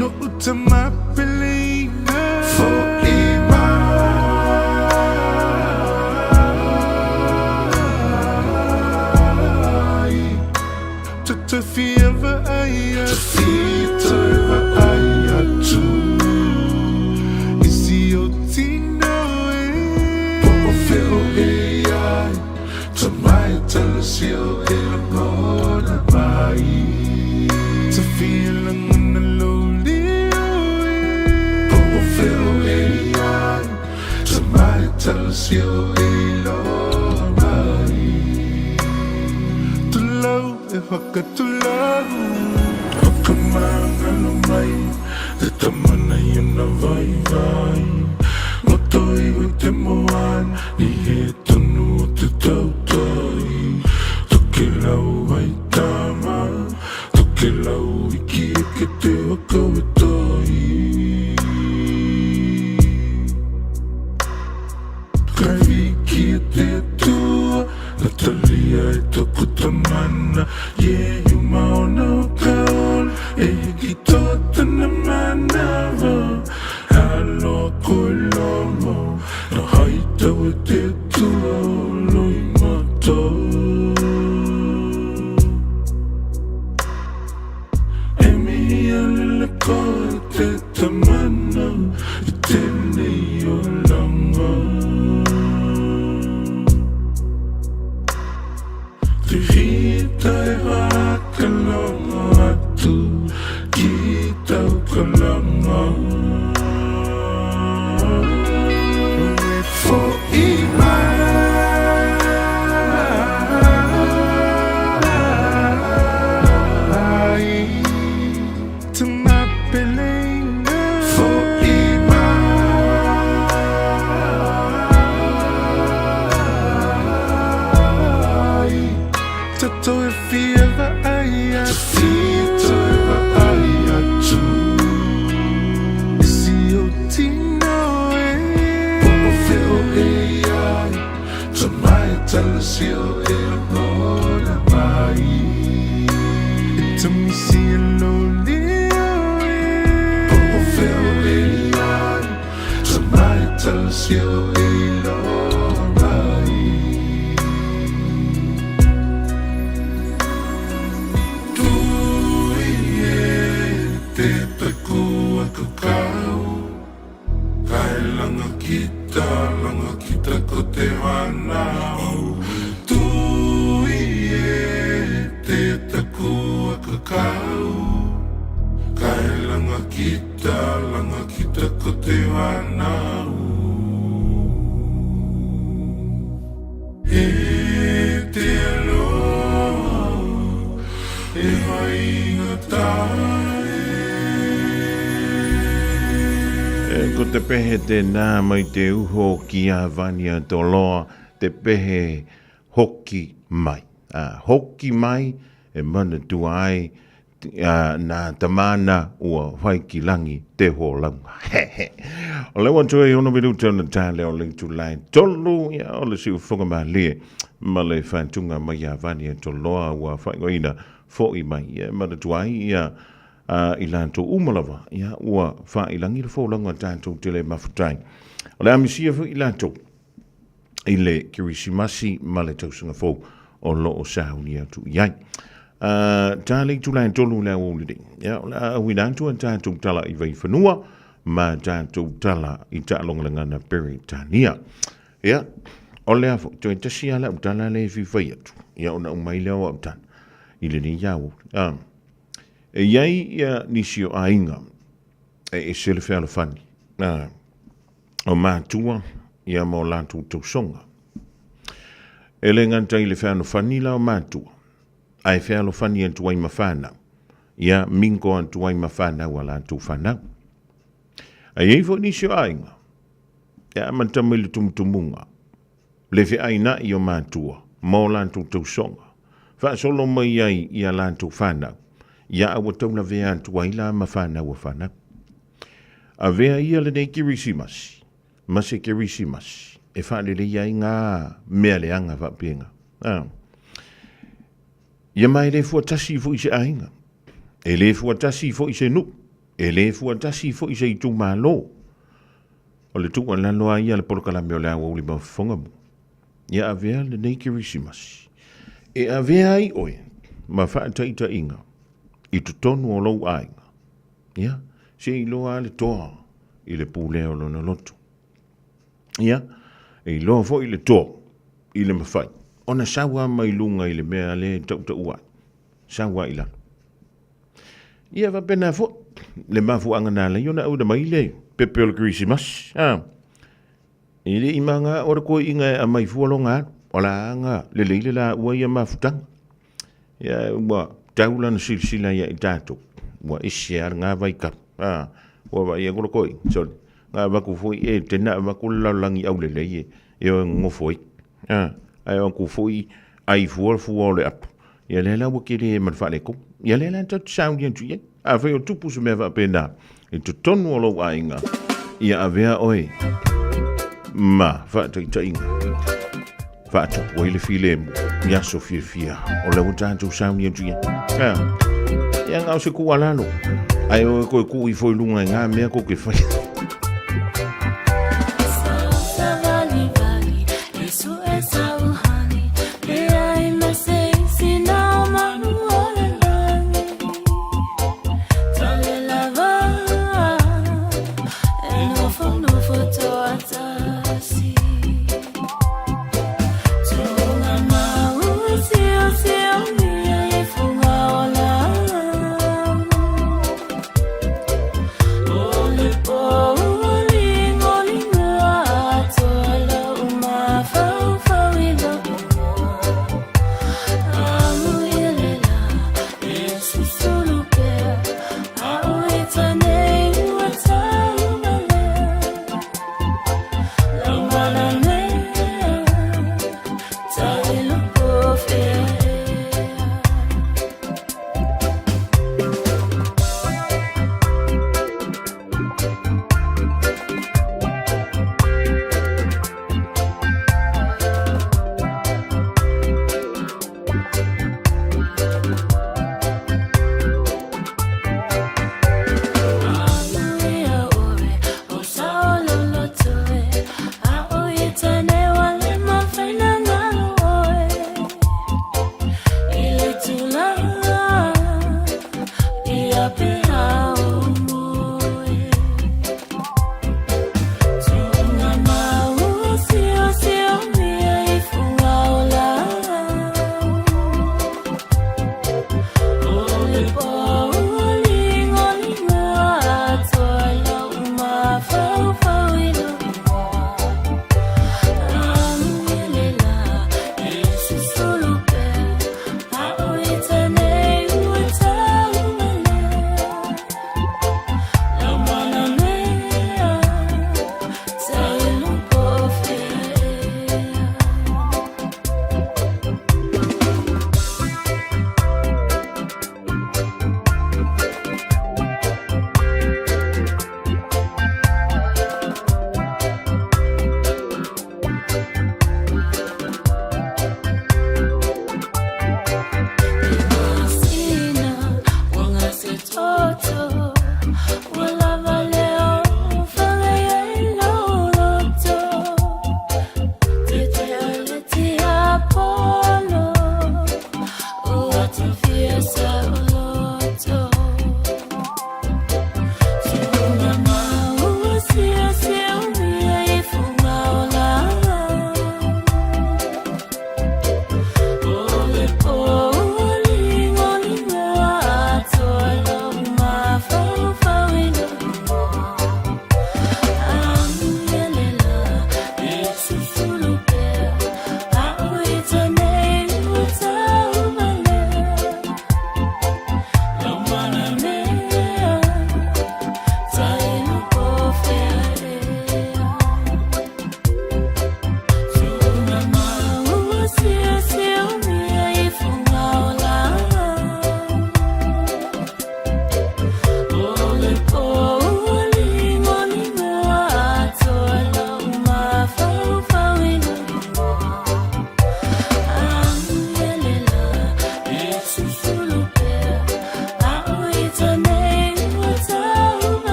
Lo'u tama peleina. Fo'i mai. Tatou fia vaai atu. Fia toe vaai atu. I si ou tino e. Po o fea o e i ai. Tamai talasi o e lagona mai. Ta fia lagona lou leo e. Po o fea o e i ai. Tamai talasi o e iloa mai. Tulou e whakatulou. Whakamangalo mai te tama nei ona vaivai. Ngoto iwi te moana i he tonu o te tautai. Tokelau ai tama, tokelau iki eke te waka we tai. Kai wiki e te Atua, Natalia e toku tamana, yeah you maona o ka ola, e hiki toa tana manawa. Aloha koe lomo, na hai tau e te Atua o loi mai. talasio e ola mai. E tamisi e lo lio e O feo e ai Tamai talasio e loa mai. Tui e te taku a kakau Kai langa kita, langa kita ko te whanau Tui e te taku a kakau Kai langa kita, langa kita ko te whanau E te aloha, e vaingata E ko te pehe tēnā mai te uho ki a Vania Toloa, te pehe hoki mai. Ā, hoki mai e manatua ai ā, nā Tamana ua whai ki langi te hōlaunga. O le ua toe ono minuta ona tāle o le itulai tolu, ia o le siufoga mālie ma le whātunga mai a Vania Toloa ua whaingoina fo'i mai. Ia e manatua ai ia ā, i lātou uma lava, ia ua whailangi le fōlaunga tātou tele mafutai. O le amisia foi i lātou i le Kerisimasi ma le tausaga fou o lo o sauni atu i ai. Tā le itula e tolu le au lenei. Ia, o le a auina atu a tātou tala i Vaifanua ma tātou tala i Taalongalagana Peretania. Ia, o le a foi, toe tasi a lau tala le e fiwhai atu. Ia, ona umai lea o au tala i lenei au. E iai ia nisi o aiga e ese le fealofani o matua ia ma o latou tausoga. E le gata i le fealofani la o matua, ae fealofani atu ai ma fanau, ia mingo atu ai ma fanau a latou fanau. Ae i ai foi nisi o aiga e amata mai le tumutumuga, le feaina'i o matua ma o latou tausoga, faasolo mai ai i a latou fanau, ia a ua taulavea atu ai la ma fanau a fanau. Avea ia lenei Kerisimasi ma se Kerisimasi e faaleleia ai ngā mea leaga faapena. A. Ia ma e le fuatasi foi se aiga, e le fuatasi foi se nuu, e le fuatasi foi se itumalo. O le tuualalo a ia le polokalame o le Aoauli ma Fofoga Mua. Ia avea lenei Kerisimasi e avea ai oe ma faataitaiga i totonu o lou aiga. Ia, se i iloa a le toa i le pulea o lona loto. Ia, e iloa foi le toa i le mafai ona sau a mai luga i le mea lea e tautaua ai, sau a i lalo. Ia faapena foi le mafuaaga na ala ai ona auina mai le pepe o le Kerisimasi. A, e le i maga o le koiiga e aumai fua loga alu. O la aga lelei le laua ia mafutaga. Ia ua tau lana silasila ia i tatou. Ua ese a le ngā vaikalu. A, ua vai e kolo koi. Sorry. Ngā vaku foi e tena vaku le lalolagi au lelei e e o e ngofo ai. A, ai o ku foi ai fua fua o le apu. Ia lea la ua kele e ma le faaleko. Ia lea la tatou te sauni atu i ai. Afai o tupu se mea faapena i totonu o lou aiga, ia avea oe ma faataitaiga. Faatupu ai le filemu i aso fiafia o lea ua tatou sauni atu i ai. A, ia ngā o se kualalo. Ai oe koe kuu ifo i lunga i ngā mea ko ke whai.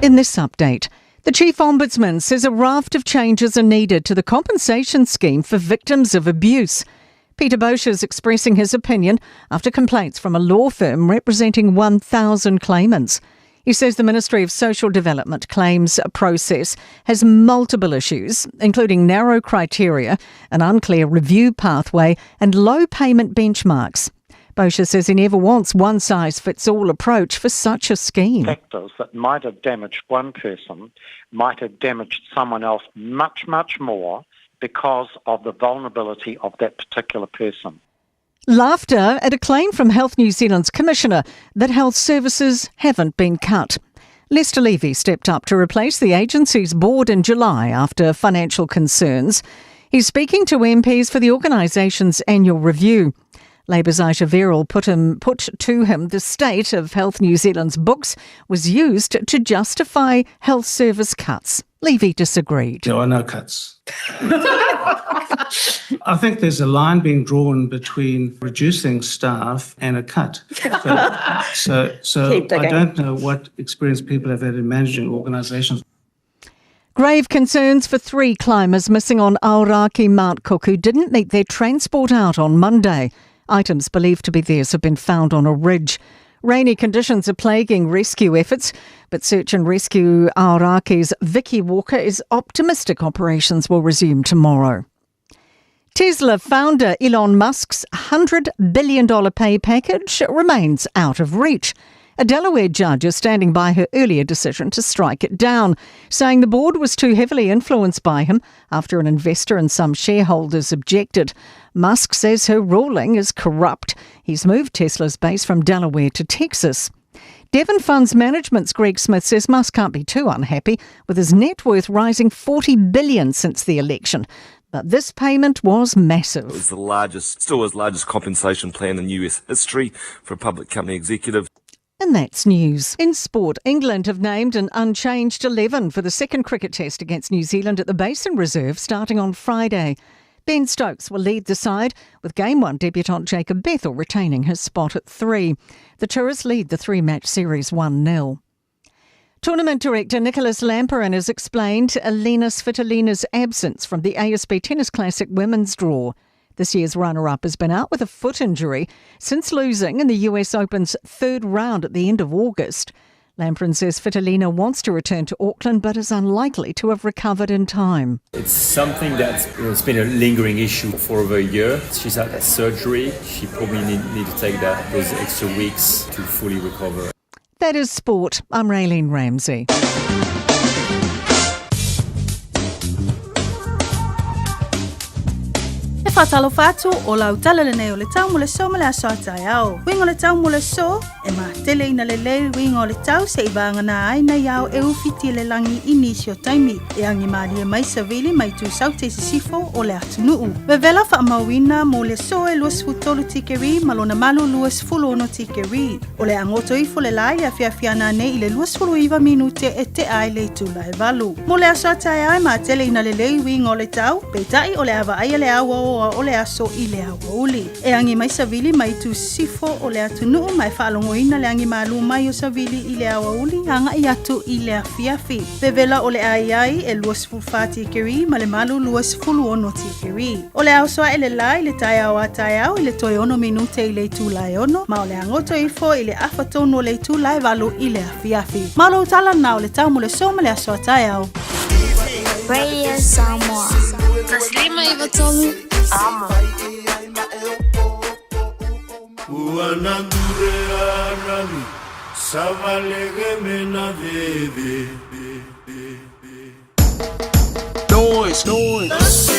In this update, the Chief Ombudsman says a raft of changes are needed to the compensation scheme for victims of abuse. Peter Boshier is expressing his opinion after complaints from a law firm representing 1,000 claimants. He says the Ministry of Social Development claims process has multiple issues, including narrow criteria, an unclear review pathway, and low payment benchmarks. Boshier says he never wants one size fits all approach for such a scheme. Factors that might have damaged one person might have damaged someone else much, much more because of the vulnerability of that particular person. Laughter at a claim from Health New Zealand's Commissioner that health services haven't been cut. Lester Levy stepped up to replace the agency's board in July after financial concerns. He's speaking to MPs for the organisation's annual review. Labour's Ayesha Verrall put, him, put to him the state of Health New Zealand's books was used to justify health service cuts. Levy disagreed. There are no cuts. I think there's a line being drawn between reducing staff and a cut. So, so, so I don't know what experience people have had in managing organisations. Grave concerns for three climbers missing on Aoraki Mount Cook who didn't make their transport out on Monday. Items believed to be theirs have been found on a ridge. Rainy conditions are plaguing rescue efforts, but Search and Rescue Aoraki's Vicky Walker is optimistic operations will resume tomorrow. Tesla founder Elon Musk's $100 billion pay package remains out of reach. A Delaware judge is standing by her earlier decision to strike it down, saying the board was too heavily influenced by him after an investor and some shareholders objected. Musk says her ruling is corrupt. He's moved Tesla's base from Delaware to Texas. Devon Funds Management's Greg Smith says Musk can't be too unhappy with his net worth rising 40 billion since the election. But this payment was massive. It was the largest, still his largest compensation plan in US history for a public company executive. And that's news. In sport, England have named an unchanged 11 for the second cricket test against New Zealand at the Basin Reserve starting on Friday. Ben Stokes will lead the side, with Game 1 debutant Jacob Bethell retaining his spot at three. The tourists lead the three match series 1 0. Tournament director Nicholas Lamperin has explained Elina Svitolina's absence from the ASB Tennis Classic women's draw. This year's runner up has been out with a foot injury since losing in the US Open's third round at the end of August. Lamperin says Svitolina wants to return to Auckland but is unlikely to have recovered in time. It's something that's you know, it's been a lingering issue for over a year. She's had that surgery. She probably need, need to take that those extra weeks to fully recover. That is sport. I'm Raylene Ramsey. E whātalofa atu o lau tala lenei o le tau mo le so ma le aso a taeao. Uiga o le tau mo le so, e matele ina lelei uiga o le tau se'i vagana ai nai ao e ufiti e le lagi i nisi o taimi. E agi malie mai savili mai itu saute i sisifo o le atunuu. Vevela faamauina mo le so e 23 tikeri ma lona malu 26 tikeri. O le a goto ifo le la i le afiafi ananei i le 29 minute e tea ai le itula e valu. Mo le aso a taeao e matele ina lelei uiga o le tau, peitai o le a vaaia le auaoa o le aso i le aoauli. E agi mai savili mai itu sisifo o le atunuu ma e faalogoina le agi malū mai o savili i le aoauli agaʻi atu i le afiafi. Vevela o le a i ai e 24 tikeri ma le malu 26 tikeri. O le a oso aʻe le lā i le taeao a taeao i le toe ono minute i le itula e ono, ma o le a goto ifo i le afa tonu o le itula e valu i le afiafi. Ma o lou tala lena o le tau mo le so ma le aso a taeao. Radio Samoa. 153 Amo. Ua nandure anani savalege mena veve. Noise, noise.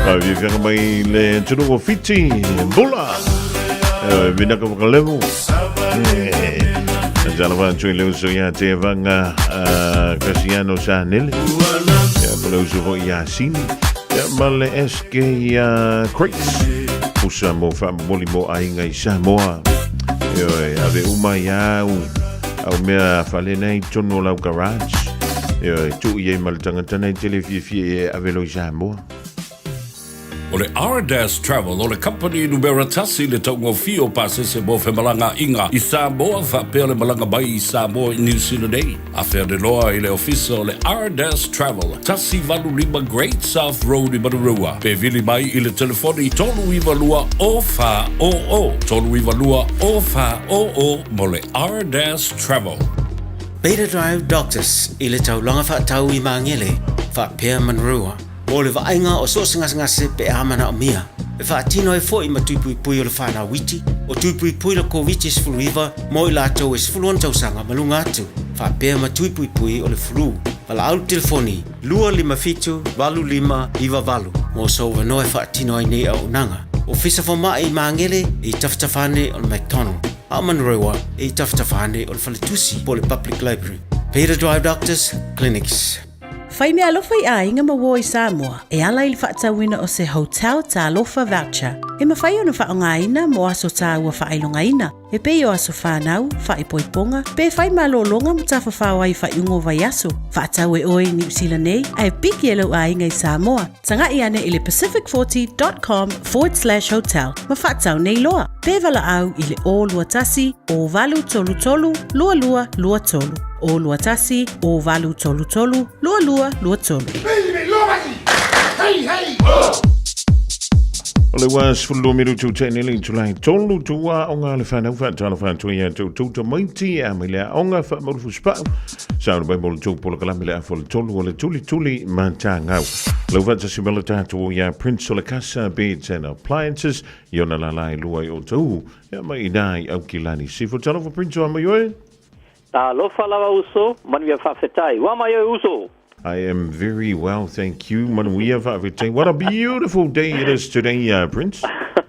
Faafiafiaga mai le atunuu o Fiti, Bula. Vinaka whakalevu. Talofa atu i le uso ia Tevaga Kasiano Sanele. Ia, po le uso foi ia Sini. Ia, ma le SK Crates. Pusa mo whaamomoli mo aiga i Samoa. Ioe, ave uma ia au, au mea whalena i tonu o lau garage. Ioe, tuu i ai ma le tangata nei tele fiafia e ave lo i Samoa. O le Ardas Travel o le kamupani numera tasi i le taugofie o pasese mo femalagaaiga i Samoa faapea le malaga mai i Samoa i Niu Sila nei. Afea loa i le ofisa o le Ardas Travel, 185 Great South Road i Manurewa, pe vili mai i le telefoni 392 0400, 392 0400 mo le Ardas Travel. Beta Drive Doctors i le taulaga faatau i Magele faapea Manurewa. Mo le vaaiga o so o se gasegase pe a manaomia, e faatino ai foi ma tui puipui o le whanau iti, o tui puipui le Koviti-19 mo i latou e 16 tausaga ma luga atu, faapea ma tui puipui o le flu. Valaau le telefoni 257 8598 mo sou avanoa e faatino ai nei auaunaga. Ofisa Fomai i Magele e i tafatafa ane o le McDonald, a o Manurewa e i tafatafa ane o le Faletusi po o le Public Library. Peter Drive Doctors Clinics. Fai meaalofa i aiga ma uo i Samoa e ala i le faatauina o se Hotel Talofa Voucher e mafai ona faaaogaina mo aso taua faailogaina e pei o aso fanau, faaipoipoga, pe fai malologa ma tafafao ai i faaiuga o vaiaso. Faatau e oe i Niu Sila nei ae piki e lou aiga i Samoa. Taga'i ane i le pacific40.com/hotel ma faatau nei loa. Pe valaau i le 021 0833 2223. 021 0833 2223. O le ua 12 minutu te nele i tulai tolu tua o ngā le whanau whaatalo whaatua ia tau tauta maiti a mai le aonga whaamauru fuspau. Sa ona mai mo le tou polokalame le afa o le tolu o le tulituli matagau. Lau faatasi mai le tatou ia Prince o le Casa Beds and Appliances i ona lala e lua i o tau ia mai ina i Aukilani. Sifo talofa Prince o mai oe. Talofa lava uso, manuia faafetai. Ua mai oe uso. I am very well, thank you. Manuia faafetai. What a beautiful day it is today, Prince.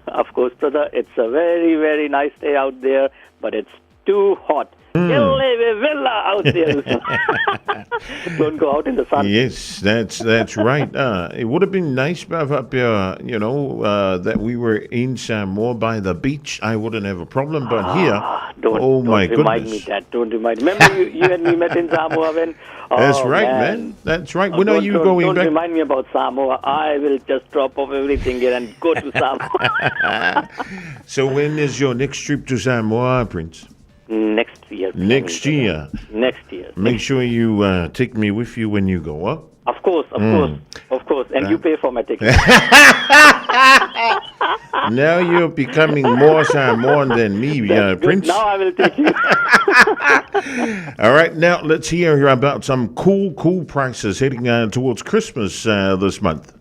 Of course, brother, it's a very, very nice day out there, but it's too hot. Vela out there. Don't go out in the sun. Yes, that's right. It would have been nice if up here, that we were in Samoa by the beach. I wouldn't have a problem, but here, Don't, oh don't my remind goodness. me that. Don't remind. Remember you and me met in Samoa when? That's Oh, right, man. That's right. When are you going Don't back? remind me about Samoa. I will just drop off everything here and go to Samoa. So when is your next trip to Samoa, Prince? Next year. Next year. Next year. Make sure you take me with you when you go, huh? Of course, of course, of course. And you pay for my ticket. Now you're becoming more Samoan than me, That's good. Prince. Now I will take you. All right, now let's hear about some cool prices heading towards Christmas this month.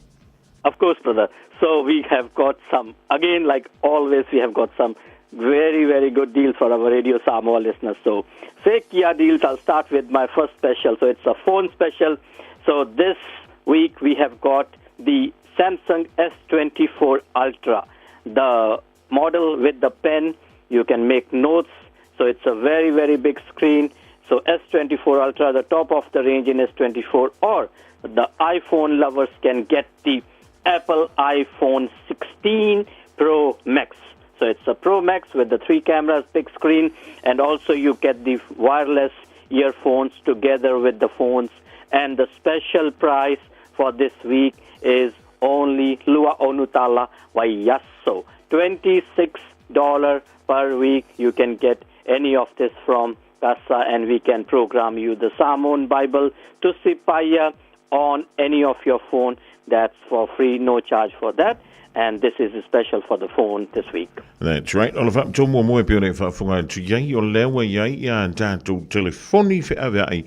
Of course, brother. So we have got some, again, like always, we have got some very, very good deals for our Radio Samoa listeners. So, say Kia deals, I'll start with my first special. So it's a phone special. So this week we have got the Samsung S24 Ultra, the model with the pen. You can make notes. So it's a very, very big screen. So S24 Ultra, the top of the range in S24, or the iPhone lovers can get the Apple iPhone 16 Pro Max. So it's a Pro Max with the 3 cameras, big screen, and also you get the wireless earphones together with the phones. And the special price for this week is only Lua Onutala Vayaso, $26 per week. You can get any of this from Casa, and we can program you the Samoan Bible Tusipaya on any of your phone. That's for free, no charge for that. And this is special for the phone this week. That's right. O le whaapitoa muamua e pei ona e faafofoga atu i ai, o lea ua i ai ia tatou telefoni feaveai.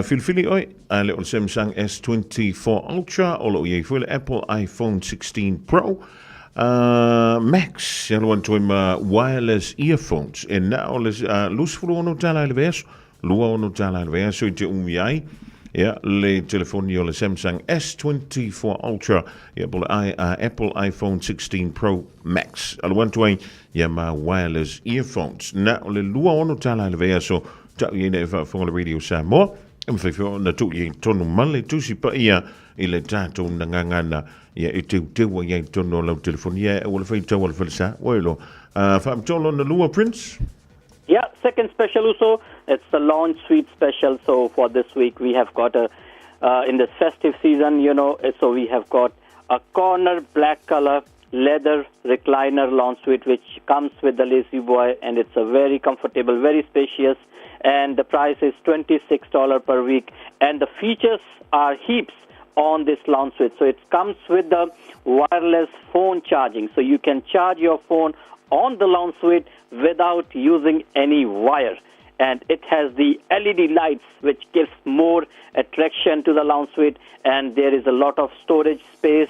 Filifili oe, a le o le Samsung S24 Ultra, o lo o i ai foi le Apple iPhone 16 Pro Max, e alu atu ai ma wireless earphones. E na o le $26 i le vaiaso, $26 i le vaiaso i te umi ai. Ia, le telefoni o le Samsung S24 Ultra, ia po o le i, uh, Apple iPhone 16 Pro Max. Alu atu ai, ia ma wireless earphones. Na o le 26 tala i le vaiaso, tau i ai na e faafofoga le Radio Samoa, e mafai foi ona tuu i ai tonu ma le tusi paia i le tatou nagagana, ia e teuteu ai ai tonu o lau telefoni, ia e aua le faitau a le falesa, ua iloa. Uh, Faapitoa lona lua, Prince? Yeah, second special also. It's the launch suite special. So for this week, we have got a, uh, in this festive season, you know, so we have got a corner black color leather recliner lounge suite, which comes with the lazy boy, and it's a very comfortable, very spacious, and the price is $26 per week. And the features are heaps on this lounge suite. So it comes with the wireless phone charging. So you can charge your phone on the lounge suite without using any wire. And it has the LED lights, which gives more attraction to the lounge suite. And there is a lot of storage space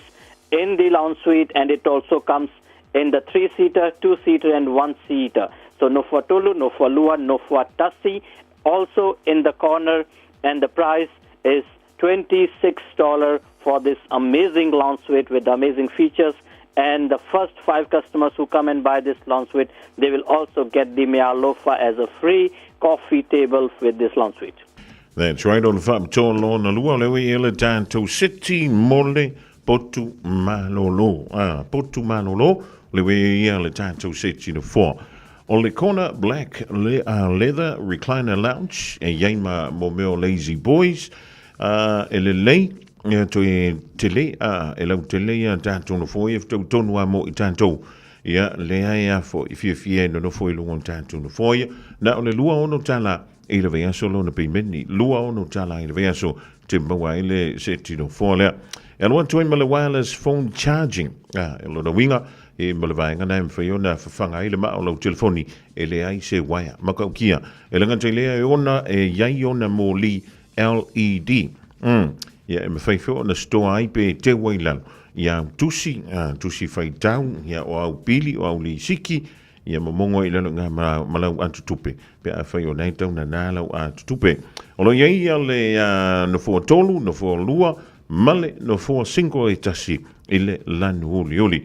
in the lounge suite. And it also comes in the three-seater, two-seater, and one-seater. So no for Tolu, no for Lua, no for Tasi. Also in the corner, and the price is $26 for this amazing lounge suite with amazing features. And the first five customers who come and buy this lounge suite, they will also get the Mealofa as a free coffee table with this lounge suite. That's right, o le faapitoa lona lua, o le ui e le tatou seti mo le potu malolo. Ah, potu malolo, le ui ia le tatou seti na foa. O le Kona Black le, uh, Leather Recliner Lounge, e iai ma mo mea o Lazy Boys, uh, e lelei, e toe tele, uh, e lau tele ia tātou nofo ia whtau tonu a mo i tātou. Ia, leai a fo i fiafia e nonofo i lunga o tātou nofo ia. Na o le 26 tala i le vaiaso lona pimeni, 26 tala i le vaiaso te maua ai le seti nofoa lea. E alu atu ai ma le wireless phone charging, ah, e lona uiga, e ma le vaega na e mafai ona fafaga ai le maa o lau telefoni e leai se uaea. Makaukia, e le gata i lea e ona e iai ona moli LED. Mm. Ia, e mafai foi ona store ai pe teu ai lalo. Ia au tusi, ah, tusi faitau, ia o au pili, o au lisiki, ia momogo ai lalo ngā ma, ma lau atutupe. Pe a whai o nei tau na nā lau atutupe. O lo iai ia le uh, nofoa tolu, nofoa lua, male nofoa single e tasi i le lanu uliuli.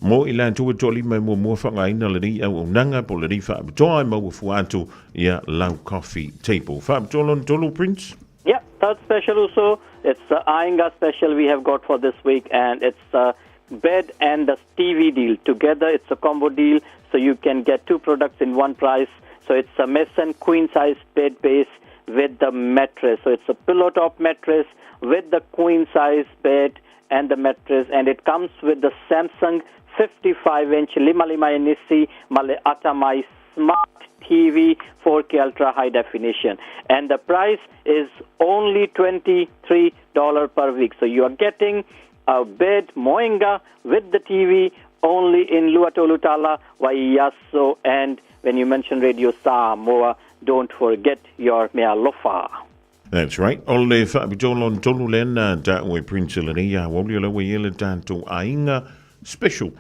Mo i latou e toalima e muamua faaaogaina lenei auaunaga po o lenei faapitoa e maua fua atu ia lau coffee table. Faapitoa lona tolu, Prince? Yeah, third special also. It's the Ainga special we have got for this week, and it's the bed and the TV deal. Together, it's a combo deal, so you can get two products in one price. So it's a Mason queen size bed base with the mattress. So it's a pillow top mattress with the queen size bed and the mattress, and it comes with the Samsung 55 inch Lima Lima Nisi Male Atamai Smart TV 4K Ultra High Definition. And the price is only $23 per week. So you are getting a bed Moenga with the TV only in Luatolutala, Waiyaso, and when you mention Radio Samoa, don't forget your Mealofa. That's right. O le faapitoa lona tolu lea na taua e Prince lenei ia aoauli o la ua i ai le tatou aiga special.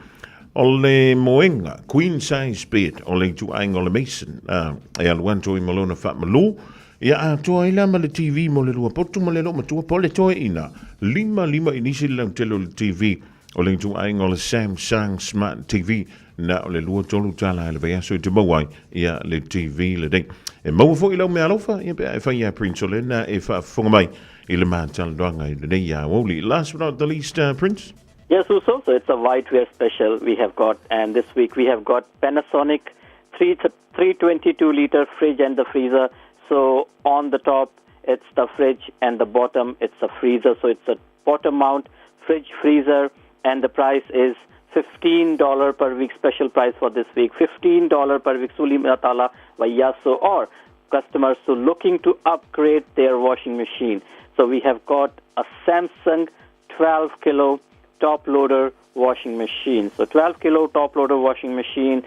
O le moenga, queen size bed, o le ituaiga o le Mason, uh, e alu atu ai ma lona faamalu, ia atoa ai la ma le TV mo le lua potu ma le loo matua po le toeaina. Lima lima inisi le lautele o le TV O le ituaiga o le Samsung Smart TV, na o le 23 tala i le vaiaso e te maua ai ia le TV lenei. E maua foi lau meaalofa, ia pe a e fai ia Prince o lena e faafofoga mai i le matalanoaga i lenei aoauli. Last but not the least, uh, Prince? Yes, Uso. So it's a whiteware special we have got. And this week we have got Panasonic 3, 322 liter fridge and the freezer. So on the top, it's the fridge, and the bottom, it's a freezer. So it's a bottom mount fridge freezer, and the price is $15 per week, special price for this week, $15 per week, Suli Matala Vayaso, or customers who looking to upgrade their washing machine. So we have got a Samsung 12 kilo top loader washing machine. So 12 kilo top loader washing machine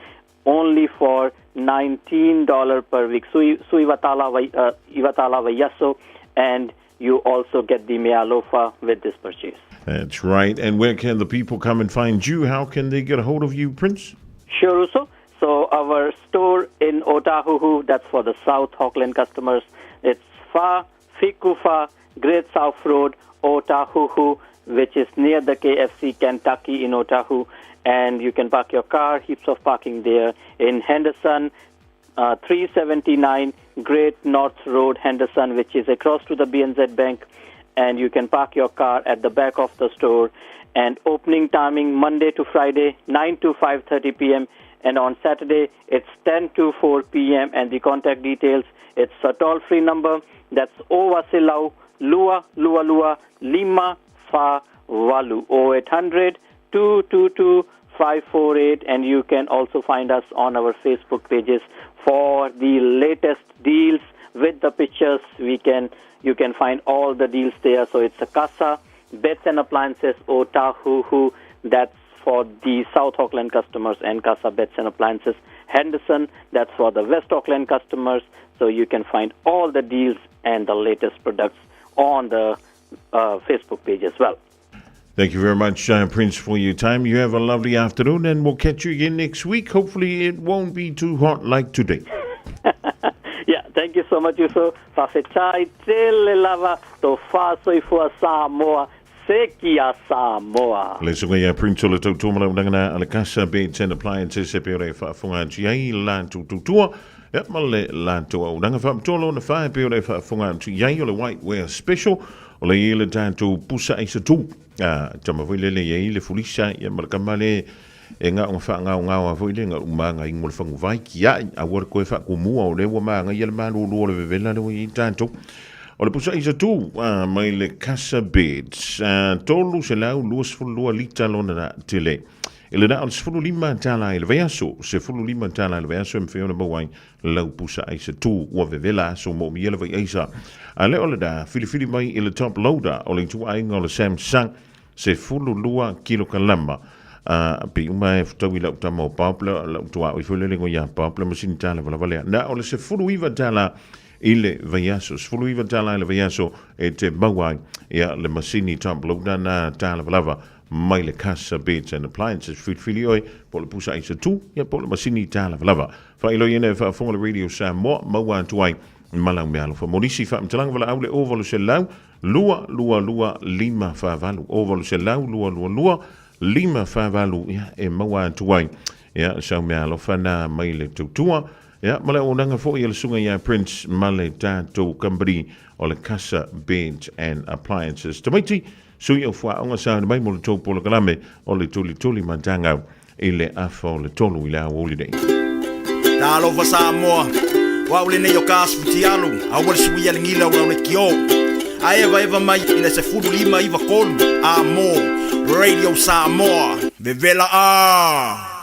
only for $19 per week. Sui, sui Vatala, uh, Ivatala Vayaso, and you also get the Mealofa with this purchase. That's right. And where can the people come and find you? How can they get a hold of you, Prince? Sure, Russo. So our store in Otahuhu, that's for the South Auckland customers, it's Fa Fikufa, Great South Road, Otahuhu, which is near the KFC Kentucky in Otahu. And you can park your car, heaps of parking there. In Henderson, 379 Great North Road, Henderson, which is across to the BNZ Bank. And you can park your car at the back of the store. And opening timing Monday to Friday, 9 to 5:30 p.m. And on Saturday, it's 10 to 4 p.m. And the contact details, it's a toll-free number. That's Owasilau Lua Lua Lua Lima Fa Valu 0800 222 548. And you can also find us on our Facebook pages for the latest deals with the pictures. We can You can find all the deals there. So it's a Casa, Beds and Appliances, Otahuhu. That's for the South Auckland customers, and Casa Beds and Appliances Henderson. That's for the West Auckland customers. So you can find all the deals and the latest products on the Facebook page as well. Thank you very much, Prince, for your time. You have a lovely afternoon, and we'll catch you again next week. Hopefully, it won't be too hot like today. Yeah, thank you so much, Yusuf. Fafetai tele lava to whāsoifua Samoa, Sekia Samoa. Le suga ia Prince o le tautua malaunanga a le Casa Beds and Appliances e peo re whaafonga atu ai la tautua ia ma le latou auaunaga faapitoa lona fa e pei ona e faafofoga atu i ai o le White Wear Special o le i le tatou pusa aisa tu a tama foi lele i ai le fulisa ia ma le kama le e gaoga faagaogaoa foi le ga umaga ingo le faguvai kia'i aua le koe faakumua o lea ua magaia le malūlū o le vevela le ua i ai tatou o le pusa aisa tu a mai le Casa Beds a 322 lita lona la tele I le na o le 15 tala i le vaiaso, 15 tala i le vaiaso e mawhai ona maua ai lau pusa aisa tu ua vevela aso mo mia le vai aisa. A le o le da, filifili mai i le top loader o le ituaiga o le Samsung 12 kilokalama. A pe uma e futau i lau tama o Paopla, lau tuaoi foi le lengo ia Paopla masini tala valava lea. Na o le 19 tala i le vaiaso, 19 tala i le vaiaso e te maua ai ia le masini top loader na tala valava mai le Casa Beds and Appliances filifili oe po o le pusa aisa tu ia po o le masini tālavalava. Faailoa ina e faafofoga le Radio Samoa maua atu ai ma lau meaalofa. Mo nisi faamatalaga valaau le 0800 222 548 0800 222 548 ia e maua atu ai ia sau meaalofa na mai le tautua ia ma le auaunaga foi a le susuga ia Prince ma le tatou company o le Casa Beds and Appliances. Tamaiti, Sui o fuaʻoga sa mai mo le tou polokalame o le tulituli matagau i le afa o le tolu i le aoauli nei. Talofa Samoa, o au lenei o ka Asfutialu, aua le suia le gila o lau lekiō. A evaeva mai i le 15 93 a mo Radio Samoa, vevela a!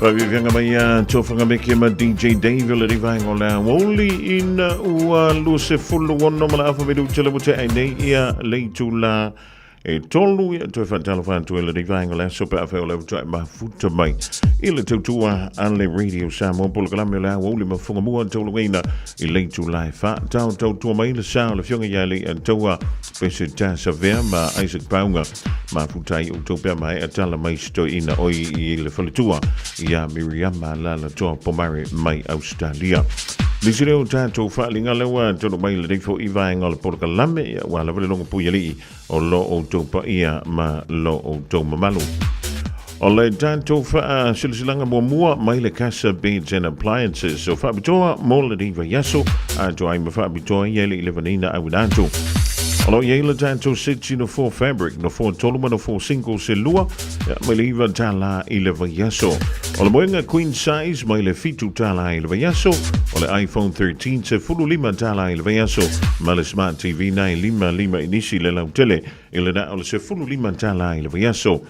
Faviviaga mai ia tofaga meke ma DJ Dave le rivaenga o le aoauli ina ua 26 ma le afa minute le ua tea ai nei ia le itula E tolu ia toe faatalofa atu i lenei vaega o le aso pe afai o le ua mafuta mai i le tautua a le Radio Samoa polokalame o le aoauli ma fogamua taulugaina i le itula e wha tau tautua mai le sa o le fionga ia le taua pese Tasavea ma Isaac Paunga mafuta ai outou pea mai a tala mai sitoina oi i le faletua ia Miriama Lala Toa Pomare mai Australia. Nisi leo tātou whaalinga lewa tonu mai le reifo i vaenga o le polokalame ia ua lava le longo pui alii o lo outou paia ma lo outou mamalu. O le tatou faasilasilaga muamua mai le Casa Beds and Appliances o faapitoa mo lenei vaiaso atoa ai ma faapitoa ia i le 11 auina atu. O lo o i ai le tatou seti no 4 fabric, no 4 tolu ma no 4 single se lua, mai le 9 tālā i le vaiaso. O le moenga queen size mai le 7 tālā i le vaiaso, o le iPhone 13 se 15 tālā i le vaiaso, ma le Smart TV nai lima lima inisi le lautele i le na o le 15 tālā i le vaiaso.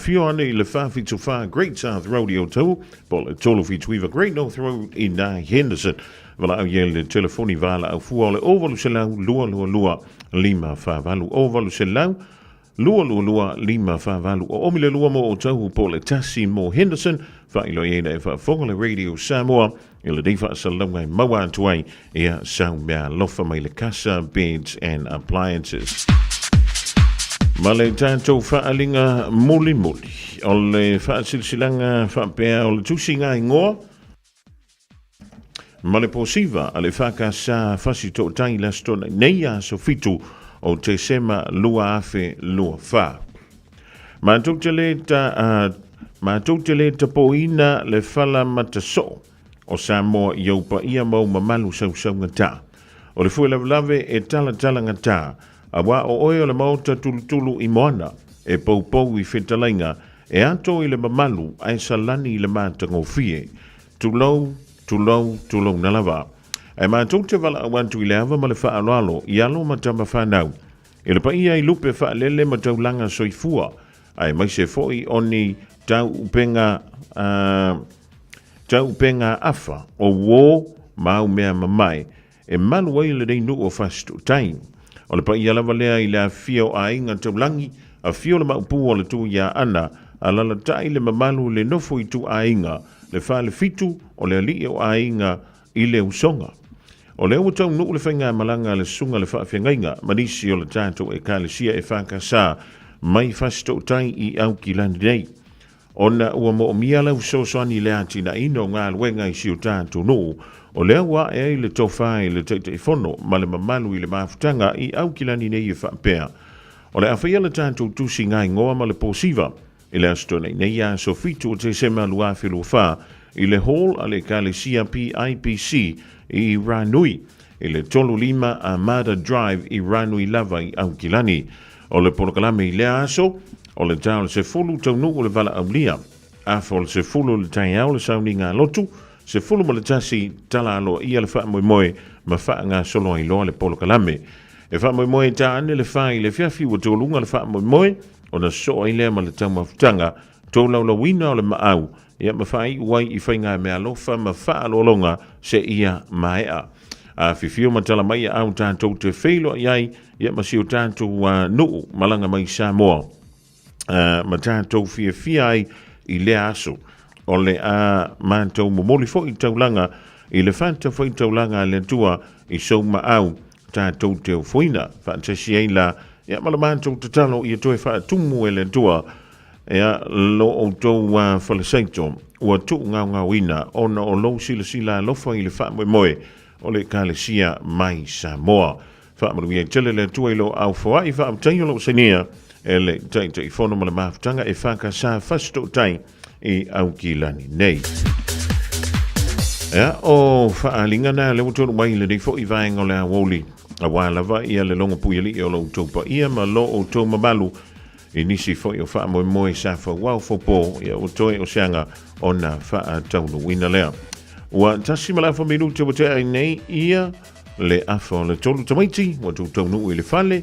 Fio ane i le 474 Great South Road i Otahuhu, po o le 379 Great North Road i nā Henderson. Valaau i ai le telefoni valaau fua o le 0800 222 548 0800 222 548 o omi le lua mo Otahuhu po o le tasi mo Henderson. Faailoa i ai na e faafofoga le Radio Samoa i lenei faasalalauga e maua atu ai ia sau meaalofa mai le Casa Beds and Appliances. Ma le tatou faaaliga mulimuli o le faasilasilaga faapea o le tusiga igoa ma le posiva a le FKS Fasi Tootai le aso Toonai nei aso 7 o Tesema 2024. Matou te le ta, uh, matou te le tapoina le fala matasoo o Samoa i ou paia ma ou mamalu sausaugata. O le fue lavelave e talatalagata, auā o oe o le maota tulutulu i moana, e poupou i fetalaiga, e ato i le mamalu ae salani i le matagofie. Tulou, tulou, tulouna lava. Ae matou te valaau atu i le ava ma le faaaloalo i alo ma tama fanau, i le paia i lupe faalele ma taulaga soifua, aemaise foi o ni tauupenga, uh, tauupenga afa o uō ma au mea mamae e malu ai lenei nuu o Fasitootai. O le paia lava lea i le afifio o aiga taulagi, afio le maupū o le Tuiaana, alalatai le mamalu i le nofo i ituaiga, le falefitu o le alii o aiga i le usoga. O lea ua taunuu le faigamalaga a le Susuga le Faafeagaiga ma nisi o le tatou Ekalesia e FKS mai Fasitootai i Aukilani nei. Ona ua moomia lau fesoasoani i le atinaeina o galuega i si o tatou nuu, o lea ua ae ai le tofa i le Taitaifono ma le mamalu i le mafutaga i Aukilani nei e faapea, O le a faia le tatou tusi gaegoa ma le posiva I le Aso Toonai nei, aso 7 o Tesema 2024, i le Hall a le Ekalesia PIPC i Ranui, i le 35 Armada Drive i Ranui lava i Aukilani. O le polokalame i lea aso, o le ta o le 10 taunuu o le valaaulia, afa o le 10 o le taeao le sauniga a lotu, 11 tala aloaia le faamoemoe ma faagasolo ai loa le polokalame. E faamoemoe ta ane le fa i le afiafi ua toluga le faamoemoe, ona sosoo ai lea ma le taumafutaga, tolaulauina o le maau, ia ma faaiu ai i faigameaalofa ma faaaloaloga seia maea. Afifio ma tala mai a au tatou te feiloai ai, ia ma si o tatou nuu malaga mai Samoa, ma tatou fiafia ai i lea aso. O le a matou momoli foi taulaga i le fatafaitaulaga a le Atua i sou maau tatou te ofoina. Faatasi ai la, ia ma le matou tatalo ia toe faatumu e le Atua. Ia, lo outou falesaito ua tuugaogaoina ona o lou silasila alofa i le faamoemoe o le Ekalesia mai Samoa. Faamanuia ai tele le Atua i lou aufoai faafetai o lou sainia e le Taitaifono ma le mafutaga e FKS Fasitootai i Aukilani nei. Ia, o faaaliga na lea ua tonu mai i lenei foi vaega o le aoauli, aua lava ia le logo puialii o lo outou paia ma lo outou mamalu i nisi foi o faamoemoe sa fauao faupo, ia ua toe o se aga ona faataunuuina lea. Ua 1 ma le afa minute ua tea ai nei ia le afa o le tolu tamaiti ua tutaunuu i le fale.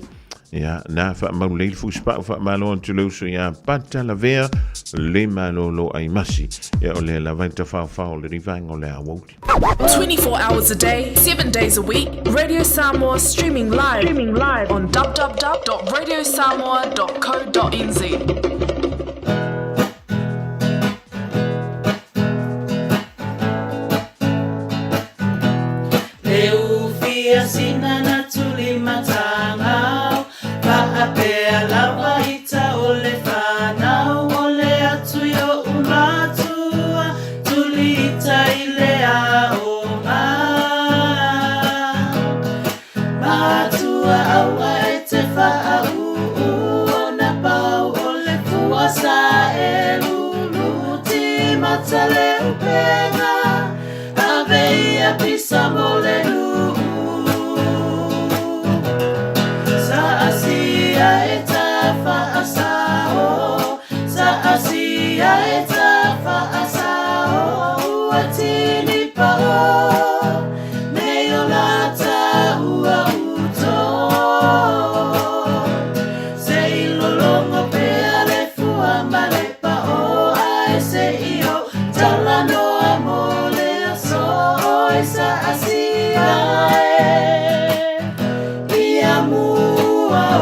Ia, na faamalu lei le fusipau faamalo atu le uso ia Pata Lavea le malolo ai masi. Ia o le lava i tafaofao le rivaenga o le aoauli. 24 hours a day, 7 days a week, Radio Samoa streaming live, streaming live on www.radiosamoa.co.nz. Le ufia sina na tuli matangau Faapea lava ita o le whanau O le atu i o umatua Tuli ita i le aonga Matua aua e te whaauu O na pau o le fua sa e lulu Timata le upenga Ave ia pisa mo le nuu Sa asia e ta whaasao Sa asia e ta whaasao Ua tini pao Me o lata ua uto Se i lolongo pea le fua ma le pao Ae se i o talanoa mo le aso e sa asia e ia mua o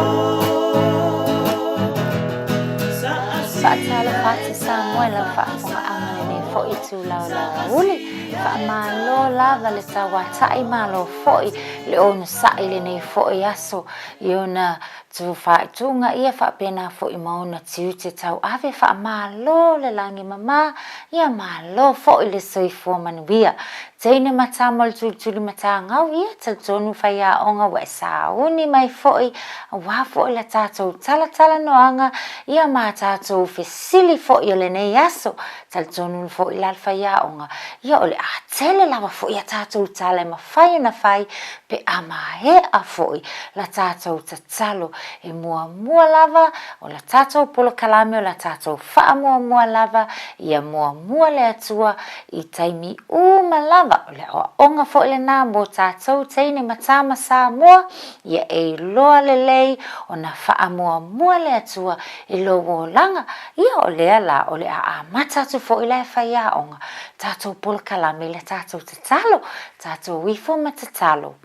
Sa asia Faatalofa atu Samoa i lau faafofogaaga lenei foi itula o le aoauli. Faamalo lava le tauata'i malo foi le onosai lenei foi aso i ona Tufaituga ia faapena foi ma ona tiute tauave faamalo le lagi mama, ia malo foi le soifua manuia. Teine ma tama o le tulituli matagau ia talitonu faiaoga ua e sauni mai foi aua foi la tatou talatalanoaga ia ma tatou fesili foi o lenei aso. Talitonu foi la le faiaoga ia o le a tele lava foi a tatou tala e mafai ona fai pe a maea foi la tatou tatalo e muamua lava o la tatou polokalame o la tatou faamuamua lava ia muamua le Atua i taimi uma lava o le aoaoga foi lena mo tatou teine ma tama Samoa ia e iloa lelei ona faamuamua le Atua i lou olaga ia o lea la o le a amata atu foi la e faiaoga tatou polokalame i la tatou tatalo Tatou ifo ma tatalo.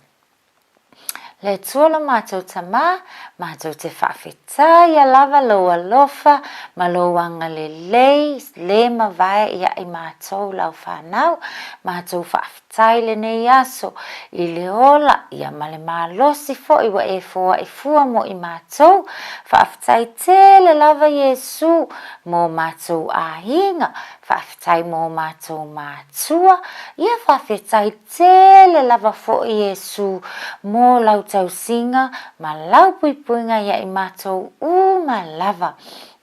Le Atua lo matou Tama, matou te faafetaia lava lou alofa ma lou agalelei le mavae ia i matou lau fanau. Matou faafetai lenei aso i le ola ia ma le malosi foi ua e foai fua mo i matou. Faafetai tele lava Iesu mo matou aiga. Faafetai mo matou matua, ia faafetai tele lava foi Iesu mo lau tausiga ma lau puipuiga ia i matou uma lava.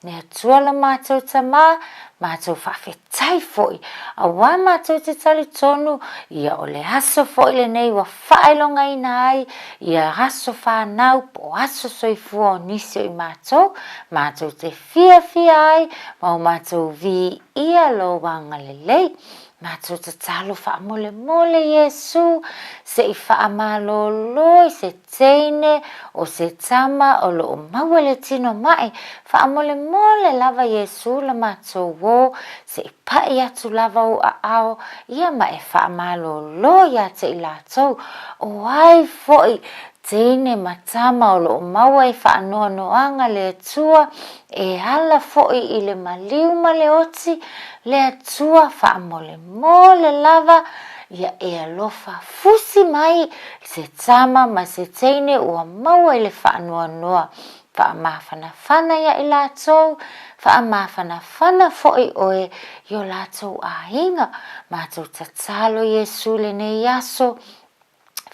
Le Atua lo matou Tama, matou faafetai foi, aua matou te talitonu ia o le aso foi lenei ua faailogaina ai ia aso fanau po o aso soifua o nisi o i matou, matou te Fiafia ai ma o matou viia lou agalelei. Matou tatalo faamolemole Iesu se i faamalolo i se teine o se tama o loo maua le tino mai. Faamolemole lava Iesu la matou o se i pai atu lava ou aao ia ma e faamalolo ia te i latou. O ai foi Teine ma tama o lo o maua i faanoanoaga le Atua, e ala foi i le maliu ma le oti, le Atua faamolemole lava, ia e alofa fusi mai se tama ma se teine ua maua i le faanoanoa. Faamafanafana ia i latou, faamafanafana foi oe i o latou aiga. Matou tatalo Iesu i lenei aso,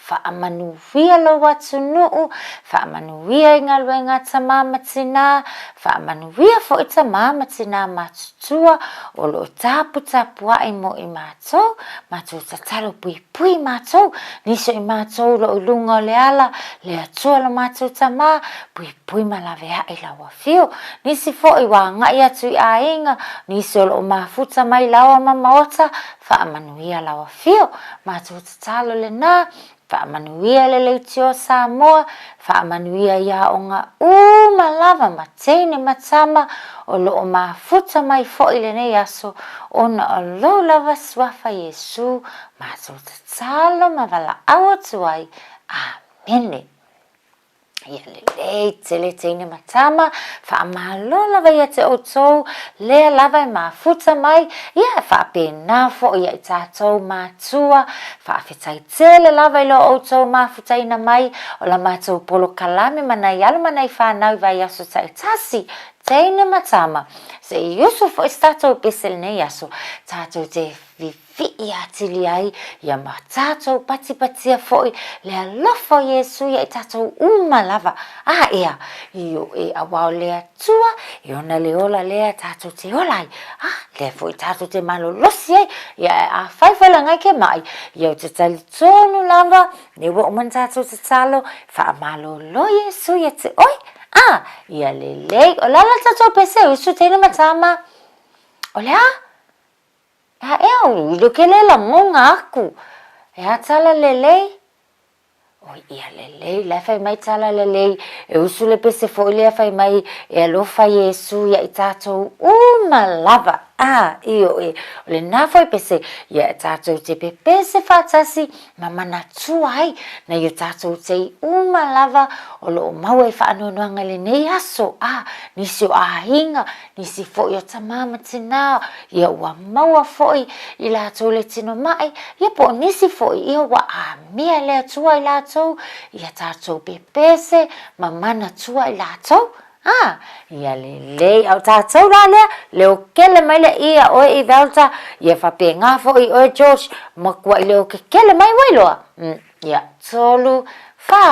Faamanuia lou atunuu, faamanuia i galuega a tamā ma tinā, faamanuia foi tamā ma tinā matutua o lo o taputapuai mo i matou, matou tatalo puipui matou, nisi o i matou o lo o i luga o le ala, le Atua lo matou tamā, puipui ma laveai lau afio. Nisi foi ua agai atu i aiga, nisi o lo o mafuta mai laoa ma maota, faamanuia lau afio, matou Tatalo lena, faamanuia le leitio Samoa, faamanuia i aoga uma lava ma teine ma tama o lo o mafuta mai foi lenei aso ona o lou lava Suafa Iesu matou tatalo ma valaau atu ai. Amene. Ia lelei tele teine ma tama, faamalo lava ia te outou, lea lava e mafuta mai, ia e faapena foi ia i tatou matua, faafetai tele lava i lo outou mafutaina mai o la matou polokalame ma nai alo ma nai fanau i vaiaso taitasi, teine ma tama, se i usu foi se tatou pese lenei aso, tatou te Vivii atili ai ia ma tatou patipatia foi le alofa o Iesu ia i tatou uma lava. A ea, ioe, auā o le Atua e ona le ola lea tatou te ola ai, a lea foi tatou te malolosi ai, ia e afai foi lagai ke maʻi, ia ou te talitonu lava, lea ua uma ona tatou tatalo, faamalolo Iesu ia te oe, a ia lelei, o le a la le tatou pese usu teine ma tama? O le a? E a ea o i ke le lagoga aku, e a tala lelei? Oi ia lelei, la e fai mai tala lelei, e usu le pese foi lea fai mai e alofa Iesu ia i tatou uma lava. A, ioe, o lena foi pese, ia e tatou te pepese faatasi ma manatua ai nai o tatou tei uma lava o lo o maua i faanoanoaga i lenei aso, a, nisi o aiga, nisi foi o tamā ma tinā, ia ua maua foi i latou le tino maʻi, ia po o nisi foi ia ua amia e le Atua i latou, ia tatou pepese ma manatua i latou. A, ia lelei, a o tatou la lea, leo kele mai le ia oe i Velta, ia faapena foi i oe George, makuaʻi leo kekele mai Wailoa. Mm, ia, tolu, fa.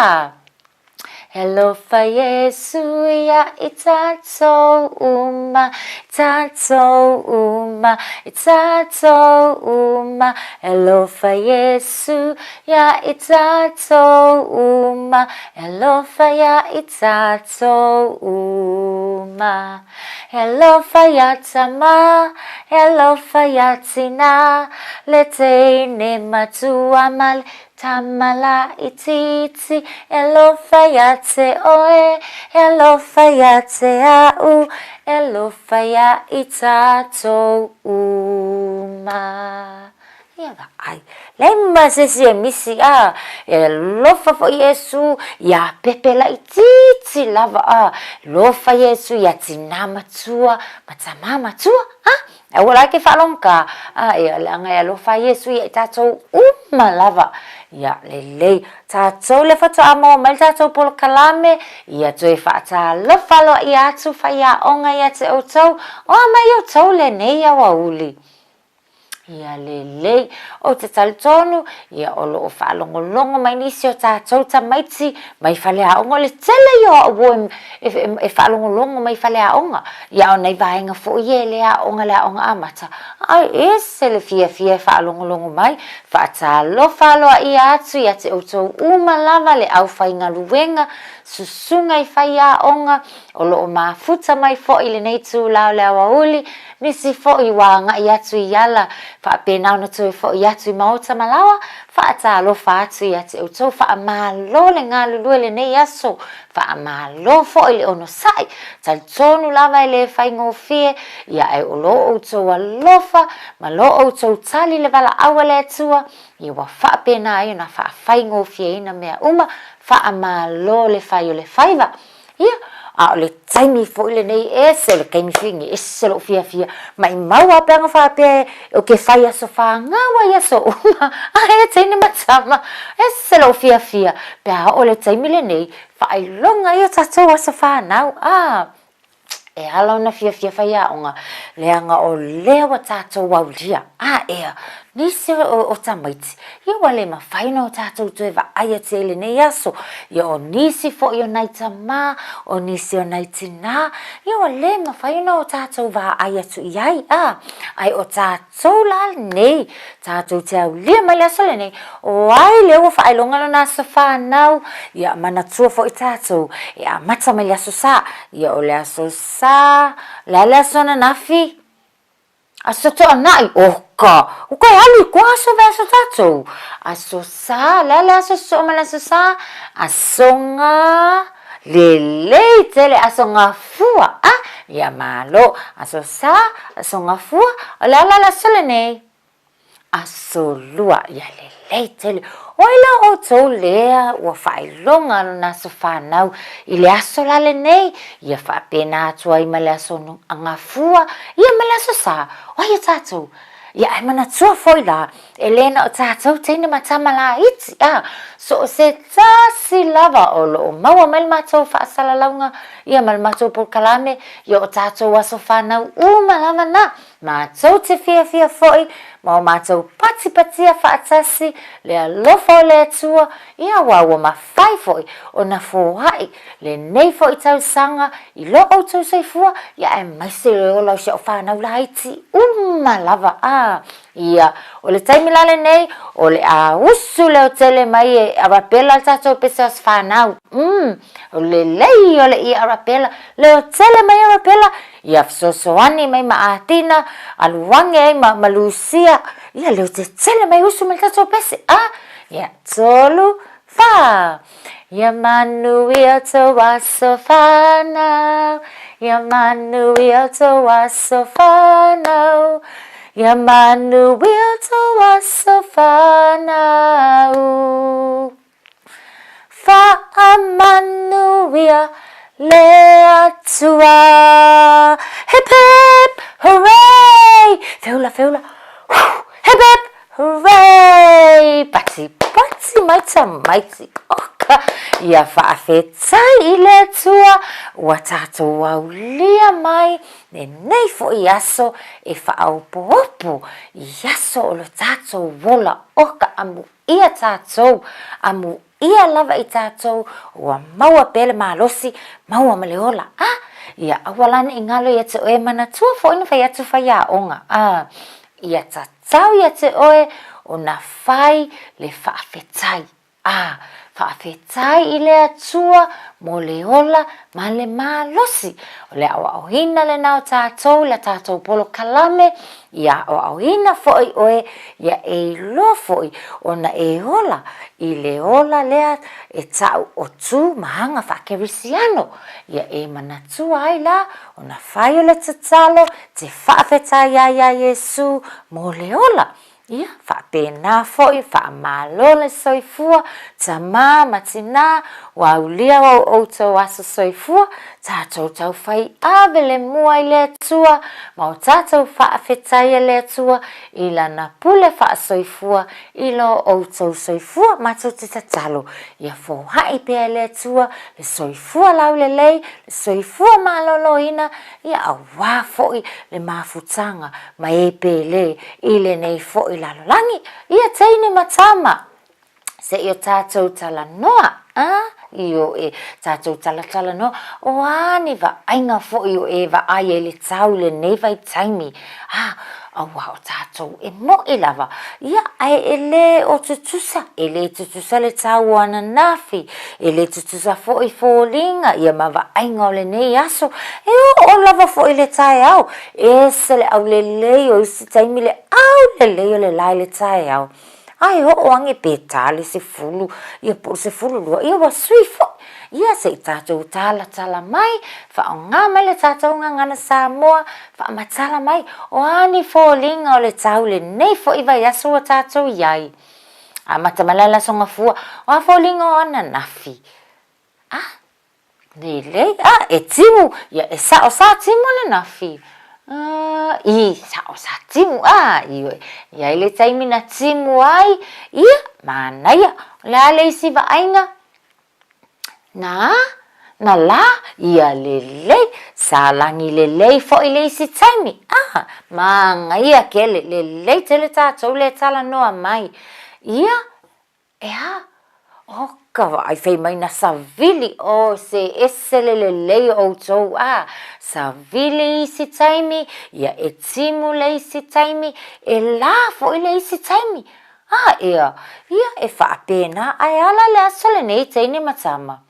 He alofa Iesu ia i tatou uma, tatou uma, i tatou uma. He alofa Iesu ia i tatou uma, he alofa ia i tatou uma. He alofa ia tama, he alofa ia tina, le teine matua ma le Tama laitiiti, e alofa ia te oe, e alofa ia te a'u, e alofa ia i tatou uma. Ia vaai, leai ma se isi e misi, a, e alofa foi Iesu iā pepe laitiiti lava, a, alofa Iesu iā tinā matua ma tamā matua, a. Aua la ke faalogogā, a ia leaga e alofa ai Iesu ia i tatou uma lava. Ia, lelei. Tatou le faatoa maua mai le tatou polokalame, ia toe faatalofa aloaia atu faiaoga ia te outou, o a mai outou lenei aoauli. Ia lelei. Ou te talitonu, ia o lo o faalogologo mai nisi o tatou tamaiti mai faleaoga, o le tele ia o au e, e, e faalogologo mai faleaoga. Ia a o nai vaega foi ia e le aoga le aoga amata, ae ese le fiafia e faalogologo mai, faatalofa aloaia atu ia te outou uma lava le aufaigaluega, susuga i faiaoga, o lo o mafuta mai foi i lenei itula o le aoauli, nisi foi ua agai atu i ala, faapena ona toe foi atu i maota ma laoa, faatalofa atu ia te outou, faamalo le galulue lenei aso, Faamalo foi le onosai, talitonu lava e le faigofie, ia ae o lo outou alofa ma lo outou tali le valaau a le Atua, ia ua faapena ai ona faafaigofieina mea uma, faamalo le fai o le faiva. Ia, A o le taimi foi lenei ese o le taimi fini ese lou fiafia maimau a pe ana faapea ou te fai aso fanau ai aso uma ae teine ma tama ese lou fiafia pe a oo le taimi lenei faailoga ia o tatou aso fanau a e ala ona fiafia faiaoga leaga o lea ua tatou aulia a ea nisi o tamaiti ia ua le mafai ona o tatou toe vaai atu i ai i lenei aso ia o nisi foi o nai tamā o nisi o nai tinā ia ua le mafai ona o tatou vaai atu i ai a ae o tatou la lenei tatou te aulia mai le aso lenei o ai lea ua faailoga lona aso fanau ia manatua foi tatou e amata mai le aso Sa ia o le aso Sa o le a le aso ananafi? Aso Toanai, oka! Ukai alu i kua aso vaiaso tatou. Aso Sa, o le a le aso sosoo ma le aso Sa? Aso Ga, lelei tele, aso Gafua, a, ia malo. Aso Sa, aso Gafua, o le a la le aso lenei? Aso Lua, ia lelei tele. O ai la outou lea ua faailoga lona aso fanau i le aso la lenei, ia faapena atu ai ma le aso Gafua, ia ma le aso Sa, o ai o tatou? Ia ae manatua foi la, e le na o tatou teine ma tama laiti, a, so o se tasi lava o lo o maua mai le matou faasalalauga, ia ma le matou polokalame, ia o tatou aso fanau uma lava na. Matou te fiafia foi ma o matou patipatia faatasi le alofa o le Atua, ia aua ua mafai foi ona foai lenei foi tausaga i lo outou soifua, ia aemaise le ola o si au fanau laiti uma lava. A, ia, o le taimi la lenei, o le a usu leotele mai e Arabella le tatou pese o fanau. Umm, o le lelei o le ia Arabella, leotele mai Arabella, Ia fesoasoani mai ma Atina, alu age ai ma, ma Lusia, ia leo tetele mai usu mai le tatou pese, a, ia, tolu, fa. Ia manuia tou aso fanau, ia manuia tou aso fanau, ia manuia tou aso fanau. Faamanuia le Atua. Hip hip hooray! Feula feula whew! Hip hip hooray! Pati pati mai tamaiti oka ia faafetai i le Atua ua tatou aulia mai lenei foi aso e faaopoopo i aso o lo tatou ola oka amu ia tatou, amuia lava i tatou ua maua pea le malosi, maua ma le ola. A! Ia aua la ne i galo ia te oe, manatua foi na fai atu faiaoga, a! Ia tatau ia te oe ona fai le faafetai. A! Faafetai i le Atua mo le ola ma le malosi. O le aoaoina lena o tatou i la tatou polokalame, Ia aoaoina foi oe, ia e iloa foi ona e ola i le ola lea e ta'u o tu ma aga faakerisiano. Ia e manatua ai la ona fai o le tatalo te faafetai ai iā Iesu mo le ola. Ia faapena foi faamalo le soifua, tamā ma tinā, ua aulia o outou aso soifua, Tatou taufai ave le mua i le Atua ma o tatou faafetaia le Atua i Lana pule faasoifua i lo outou soifua matou te tatalo ia foai pea e le Atua le soifua laulelei le soifua maloloina ia auā foi le mafutaga ma e pele i lenei foi lalolagi ia teine ma tama. Se i o tatou talanoa, a, ioe, tatou talatalanoa, o a ni vaaiga foi o e vaai ai i le tau i lenei vaitaimi, a, aua o tatou e moʻi lava, ia, ae e le o tutusa, e le tutusa le tau o ananafi, e le tutusa foi foliga, ia ma vaaiga o lenei aso, e oo lava foi i le taeao, ese le aulelei o isi taimi le aulelei o le la i le taeao. Ae oo age pe ta le sefulu, ia po o le 12, ia ua sui foi. Ia se i tatou talatala mai, faaaoga mai le tatou gagana Samoa, faamatala mai, o a ni foliga o le tau lenei foi vaiaso ua tatou i ai. Amata mai la le Aso Gafua, o a foliga o ananafi? A! Lelei, a, e timu, ia, e sa'o sa timu le nafi. A, i, sa'o sa timu, a, ioe. I ai le taimi na timu ai, ia, manaia. O le a le isi vaaiga? Na, na la, ia lelei. Sa lagi lelei fo'i le isi taimi, a, manaia kele, lelei tele tatou le talanoa mai. Ia, E a? O ka vaai fai mai na savili, o se ese le lelei o outou a savili isi taimi, ia e timu le isi taimi, e la foi le isi taimi. A ea, ia e faapena ae ala le aso lenei teine ma tama.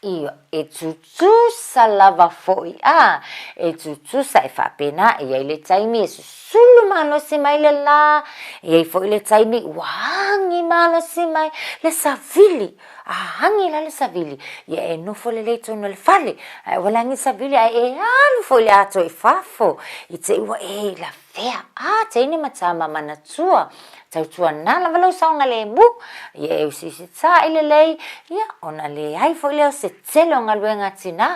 Ia, e tutusa lava foi, a, e tutusa e faapena, e i ai le taimi e susulu malosi mai le lā, e i ai foi le taimi ua agi malosi mai le savili, a agi la le savili, ia e nofo lelei tonu i le fale, ae ua lagi savili ae e alu foi le ato i fafo, i te i ua e lavea, a, teine ma tama manatua, Tautuana lava lou saogalemu, ia e usiusitaʻi lelei, ia, ona leai foi lea o se tele o galuega a tinā,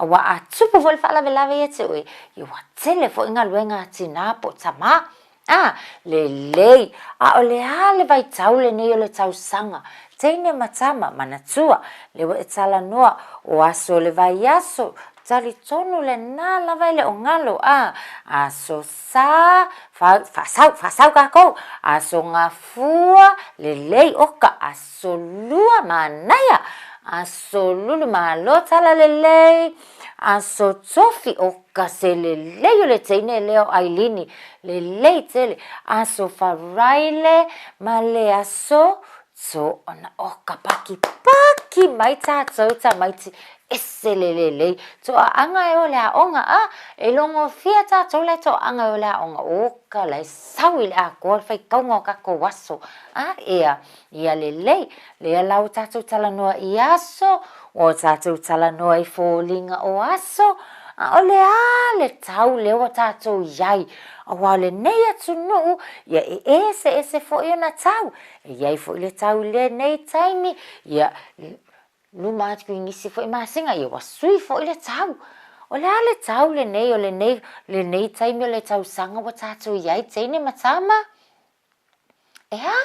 aua a tupu foi le faalavelave ia te oe, ia ua tele foi galuega a tinā po o tamā. A, lelei, a o le a le vaitau lenei o le tausaga, teine ma tama, manatua, lea ua e talanoa, o aso o le vaiaso, talitonu lena lava e le o galo, a, aso Sa, fa, faasau, faasau kākou. Aso Gafua, lelei, oka, aso Lua, manaia. Aso Lulu, malo tala lelei. Aso Tofi, oka se lelei o le teine lea o Ailini, lelei tele. Aso Faraile ma le aso Toona, oka pakipaki mai tātou tamaiti ese le lelei. Toaaga e o le aoga, a, e logofia tātou la e toaaga e o le aoga, oka la e sau i le atoa le faitauga o kakou aso, a, ea, ia lelei, lea la ua tātou talanoa i aso, ua tātou talanoa i foliga o aso, a o le a le tau lea ua tātou i ai, aua o lenei atunuu, ia e eseese foi ona tau, E i ai foi le tau i lenei taimi, ia, luma atu i nisi foi masina, ia ua sui foi le tau. O le a le tau lenei o lenei, lenei taimi o le tausaga ua tatou i ai, teine ma tama? E a?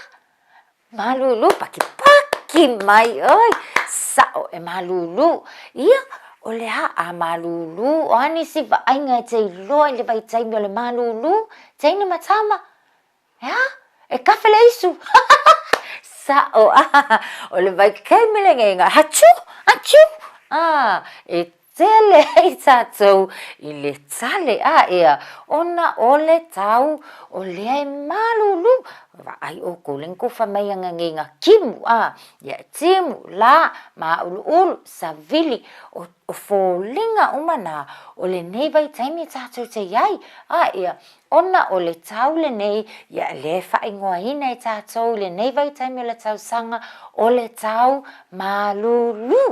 Malulu, pakipaki mai, oi, sa'o e malulu. Ia, o le a, a malulu, o a nisi vaaiga e te iloa i le vaitaimi o le malulu, teine ma tama? E a? E kafe le isu! Sa'o, ah, o le vaitaimi lenei nga, Achoo! Achoo! Ah, e tele ai tatou i le tale, ah, ea, ona o le tau o lea e malulu. Vaai ʻoukou le nikofa mai aga nei nga kimu, ah, ia e timu, la, māʻuluʻulu, savili, o, o foliga uma nā o lenei vaitaimi tatou te i ai, ah, ea, Ona o le tau lenei, ia lea e faaigoaina e tatou i lenei vaitaimi o le tausaga, o le tau malulu.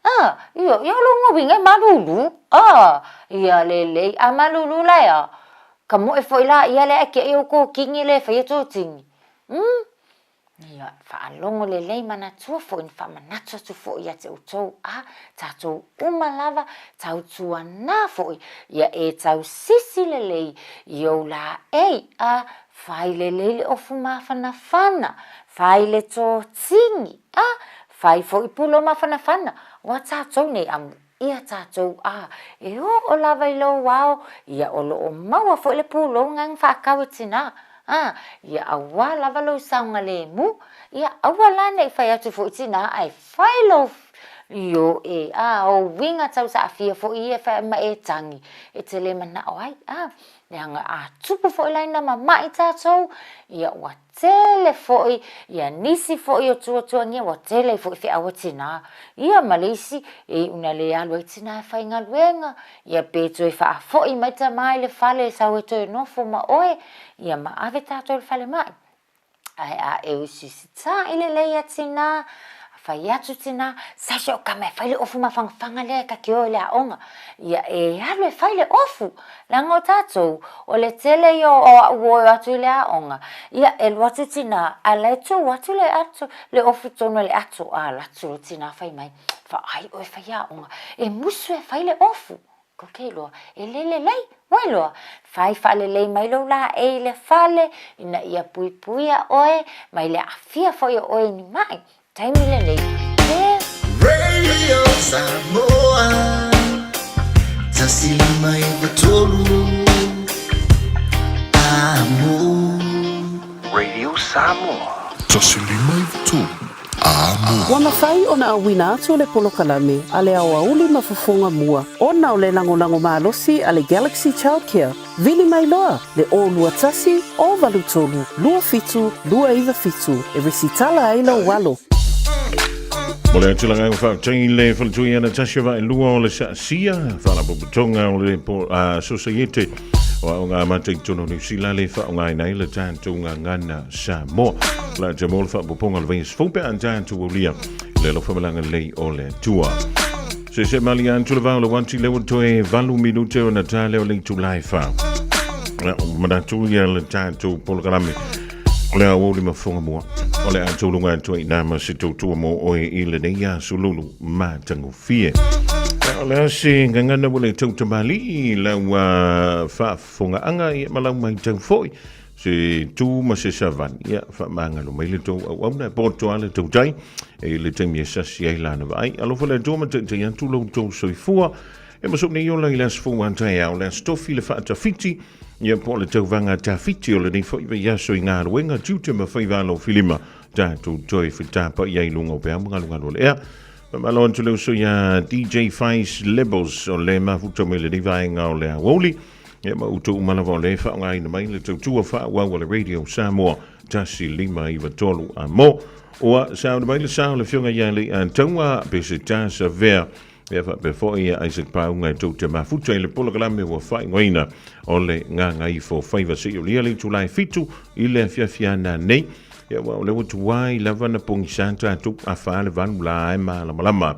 A, ia, ia o lona uiga e malulu. A, ia lelei, a malulu la ea, ka moe foi la ia lea e kiaʻi ou kōkini le faia tōtini. Umm. Ia, faalogo lelei manatua foi na faamanatu atu foi ia te outou, a, tatou uma lava, tautuana foi, ia e tausisi lelei i ou laei, a, fai lelei le ofu mafanafana, fai le totini, a, fai foi pulo mafanafana, ua tatou nei amu ia tatou a e oo lava i lou ao, ia o lo o maua foi le pulou na faatau e tinā, a, ia auā lava lou saogalemu, ia aua la ne i fai atu foi tinā ae fai lou ioe, a, o uiga tausaafia foi ia e fai ma e tagi, e te le manao ai, a, leaga a tupu foi la ina mama'i tatou, ia ua tele foi ia nisi foi o tuatuagia ua tele ai foi feau a tinā. Ia ma le isi, e iu ina le alu ai tinā e faigaluega, ia pe toe faafoi mai tamā i le fale e sau e toe nofo ma oe, ia ma ave tatou i le falemai. Ae a e usiusitaʻi lelei ia tinā, fai atu tinā, sau se o kama e fai le ofu mafanafana lea e ta te o i le aoga. Ia e alu e fai le ofu, leaga o tatou, o le tele ia o aʻu o e o atu i le aoga, ia e alu atu tinā, ae la e tuu atu le ato, le ofu tonu e le ato, a alu atu loa tinā fai mai. Vaai oe faiaoga, e musu e fai le ofu. Kou te iloa, e le lelei, ua iloa, fai faalelei mai lou laei i le fale, ina ia puipuia oe mai le aafia foi o oe i ni mai. Taimi lenei, e. Radio Samoa 153 Amo. Radio Samoa. 153 Amo. Ua mafai ona auina atu le polokalame a le aoauli ma fofoga mua ona o le lagolago malosi a le Galaxy Childcare. Vili mai loa le 021 083 27 297 e resitala ai lou alo. Mo le atu lagaga faafetai i le faletui ana tasi o vaelua o le Saasia, Faalapotopotoga o le Sosaiete o Aoga Amata i totonu o Niu Sila le faaaogaina ai le tatou gagana Samoa. La te mo le faapopoga o le vaiaso fou pe a tatou aulia le alofa ma le agalelei o le Atua. Se se mali atu le vao le wanti le toe 8 minute o na tale o le itula e wha. Manatu ia le tatou polokalame. O le aoauli mafoga mua. O le a tūlunga atu ai nā ma se tautua mō oe i lenei aso lulu matagofie. O le a se gagana ua le tautamali i lau faafofogaanga ia ma lau maitau foi se tū ma se savali ia faamagalo mai le tou auauna e poto a le tautai e le taimi e sasi ai lana vaai. Alofa le Atua ma taitai atu lo outou soifua e ma sou nei ola i le aso fou a taeao, le aso tofi le faatafiti ia po o le tauvaga tafiti o lenei foi vaiaso i galuega tiute ma faiva alofilima tatou toe fetapa'i ai i luga o peau ma galugalu o le ea. Faamalo atu le uso iā DJ Fais Lebels o le mafuta mai lenei vaega o le aoauli. Ia ma outou uma lava o le faaaogaina mai le tautua faaauau a le Radio Samoa 1593 a mo. Ua sauni mai le sa o le Afioga ia Leiataua Peseta Savea ia faapea foi ia Isaac Pauga e tou te mafuta i le polokalame ua faaigoaina o le Gagaifo Faiva seia ulia le itula e 7 i le afiafi a nanei. Ia ua o lea ua tuai lava na pogisa tatou a fa le valu la e malamalama.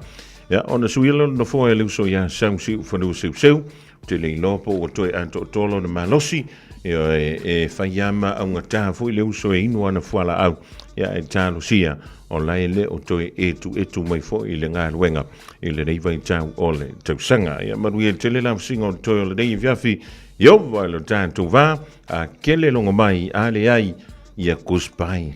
Ia ona suia lea o le nofoa e le uso ia Sau Siufanua Seuseu. Ou te le iloa po ua toe atoatoa lona malosi, ioe, e fai lava ma augatā foi le uso e inu ana fualaau, ia ae talosia, o la e le o toe etuetu mai foi i le galuega i lenei vaitau o le tausaga. Ia manuia tele la fusiga o toe o lenei afiafi, Ieova i lo tatou va, a kele logo mai, a leai, ia goodbye.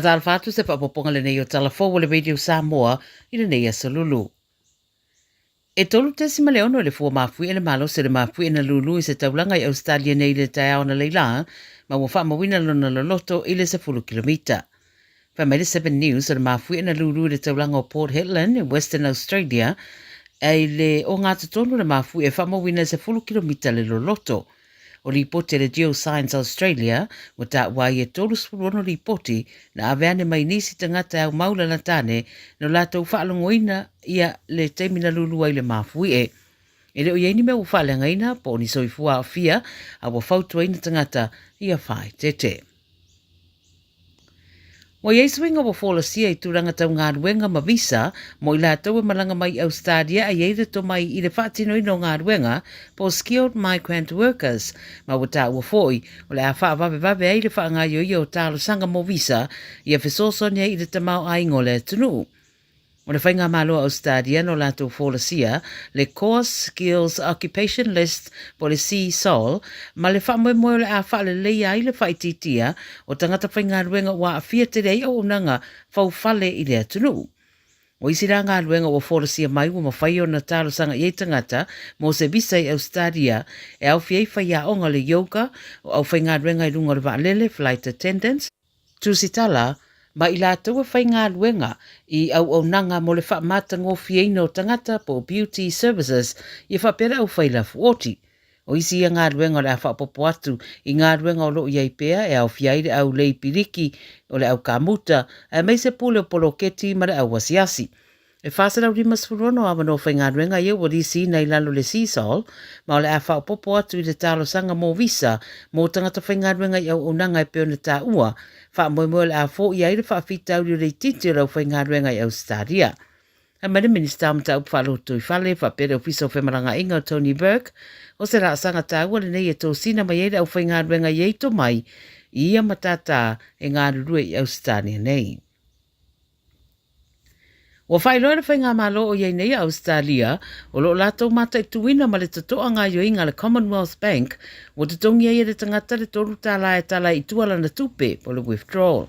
Faatalofa atu se faaopoopoga lenei o Tala Fou o le Radio Samoa i lenei aso Lulu. E 3.6 le fua mafuie le malosi o le mafuie na lulu i se taulaga i Ausetalia nei i le taeao analeila ma ua faamauina lona loloto i le 10 kilomita. Fai mai le Seven News o le mafuie na lulu i le taulaga o Port Hedland i Western Australia i le ogatotonu o le mafuie e faamauina e 10 kilomita le loloto. O lipoti a le Geoscience Australia, ua taua ai e 36 lipoti na ave ane mai nisi tagata e aumau lalata ane no latou faalogoina ia le taimi na lulu ai le mafuie. E le o i ai ni mea ua faaleagaina po o ni soifua aafia a ua fautuaina tagata ia faaeteete. Ua i ai suiga ua folasia i tulaga tau galuega ma visa mo i latou e malaga mai i Ausetalia a i ai le tomai i le faatinoina o galuega po o Skilled Migrant Workers ma ua taua foi o le a faavavevave ai le faagaioia o talosaga mo visa ia fesoasoani ai i le tamaoaiga o le atunuu. O le Faigamalo a Ausetalia no latou folasia le Course Skills Occupation List po o le CSOL ma le faamoemoe o le a faaleleia ai le faaitiitia o tagata faigaluega ua aafia tele ai auaunaga faufale i le atunuu. O isi la galuega ua folasia mai ua mafai ona talosaga i ai tagata mo se visa i Ausetalia e aofia ai faiaoga o le yoga, o aufaigaluega i luga o le vaalele, flight attendants, Tusitala, ma i latou e faigaluega i auaunaga mo le faamatagofieina o tagata po o beauty services ia faapea le aufai lafu oti. O isi ia galuega o le a faaopoopo atu i galuega o lo o i ai pea e aofia ai le au lei piliki, o le au kamuta, aemaise pule o poloketi ma le au asiasi. E 456 avanoa faigaluega ia ua lisiina i lalo le CSOL, ma o le a faaopoopo atu i le talosaga mo visa mo tagata faigaluega i auaunaga e pei ona taua, faamoemoe o le a foia ai le faafitauli o le itiiti o le aufaigaluega i Ausetalia. Fai mai le Minisita o Mataupu Faalotoifale faapea le Ofisa o Femalagaaiga o Tony Burke, o se laasaga taua lenei e tosina mai ai le aufaigaluega i ai tomai i ia matata e galulue i Ausetalia nei. Ua faailoa e le Faigamalo o i ai nei a Ausetalia, o lo o latou mataituina ma le totoa gaoioiga a le Commonwealth Bank ua totogi ai e le tagata le $3 e tala ai i tua lana tupe, po o le withdrawal.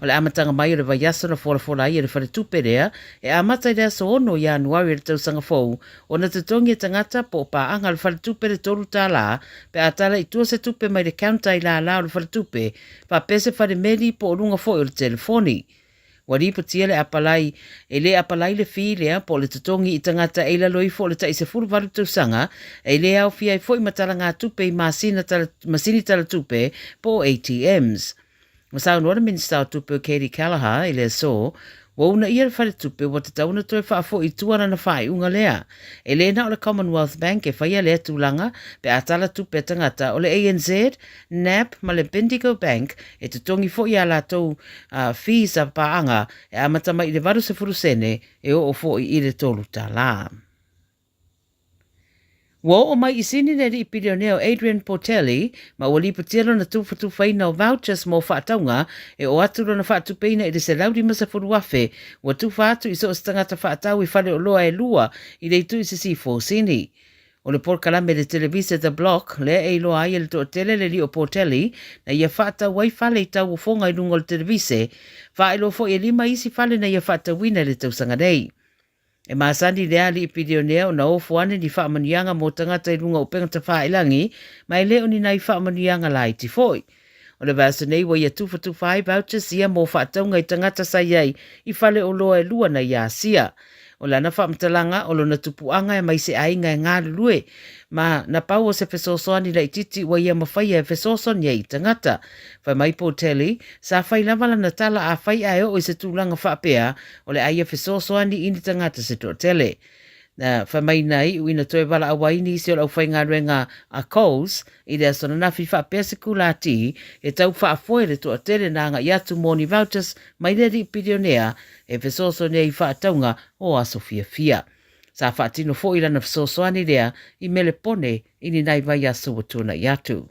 O le amataga mai o le vaiaso na folafola ai e le faletupe lea, e amata i le aso 6 o Ianuari o le tausaga fou, ona totogi e tagata po o paaga a le faletupe le $3 pe a tala i tua se tupe mai le counter i lala o le faletupe, faapea se fale meli po o luga foi o le telefoni. Ua lipotia le apalai, e le apalai le fee lea po o le totogi i tagata e i lalo ifo o le tai 18 tausaga, e le aofia ai foi ma talagatupe i masina tala, masini talatupe po o ATMs. Ua saunoa le Minisita o Tupe o Katie Callagher i le aso, ua uunaia le faletupe ua tatau ona toe faafoi i tua lana faaiuga lea. E le na o le Commonwealth Bank e faia lea tulaga pe a tala tupe a tagata, o le ANZ, NAB ma le Bendigo Bank e totogi foi a latou fees a paaga e amata mai i le 80 sene e oo foi i le $3. Ua oo mai i Sini le alii pilionea o Adrian Portelli ma ua lipotia lona tufatufaina o vouchers mo faatauga e oo atu lona faatupeina i le $150,000 ua tufa atu i so o se tagata faatau i faleoloa e lua i le itu i sisifo o Sini. O le polokalame i le televise The Block lea e iloa ai e le toatele le alii o Portelli na ia faatau ai fale i tauofoga i luga o le televise, faailoa foi e lima isi fale na ia faatauina i le tausaga nei. E masani le alii pilionea ona ofo ane ni faamanuiaga mo tagata i luga o upega tafailangi, ma e le o ni nai faamanuiaga laiti foi. O le vaiaso nei ua ia tufatufa ai vouchers ia mo faatauga i tagata sa i ai i faleoloa e lua na i Asia. O lana faamatalaga, o lona tupuaga e mai se aiga e galulue, ma na pau o se fesoasoani laitiiti ua ia mafaia e fesoasoani ai i tagata. Fai mai Portelli, sa fai lava lana tala afai ae oo i se tulaga faapea, o le a ia fesoasoani i ni tagata se toatele. Na fai mai na iu ina toe valaau ai nisi o le aufaigaluega a Coles i le aso ananafi faapea se kulati e tau faafoe le toatele na agai atu mo ni vouchers mai le alii pilionea e fesoasoani ai i faatauga o aso fiafia. Sa faatino foi lana fesoasoani lea i Melepone i ni nai vaiaso ua tuanai atu.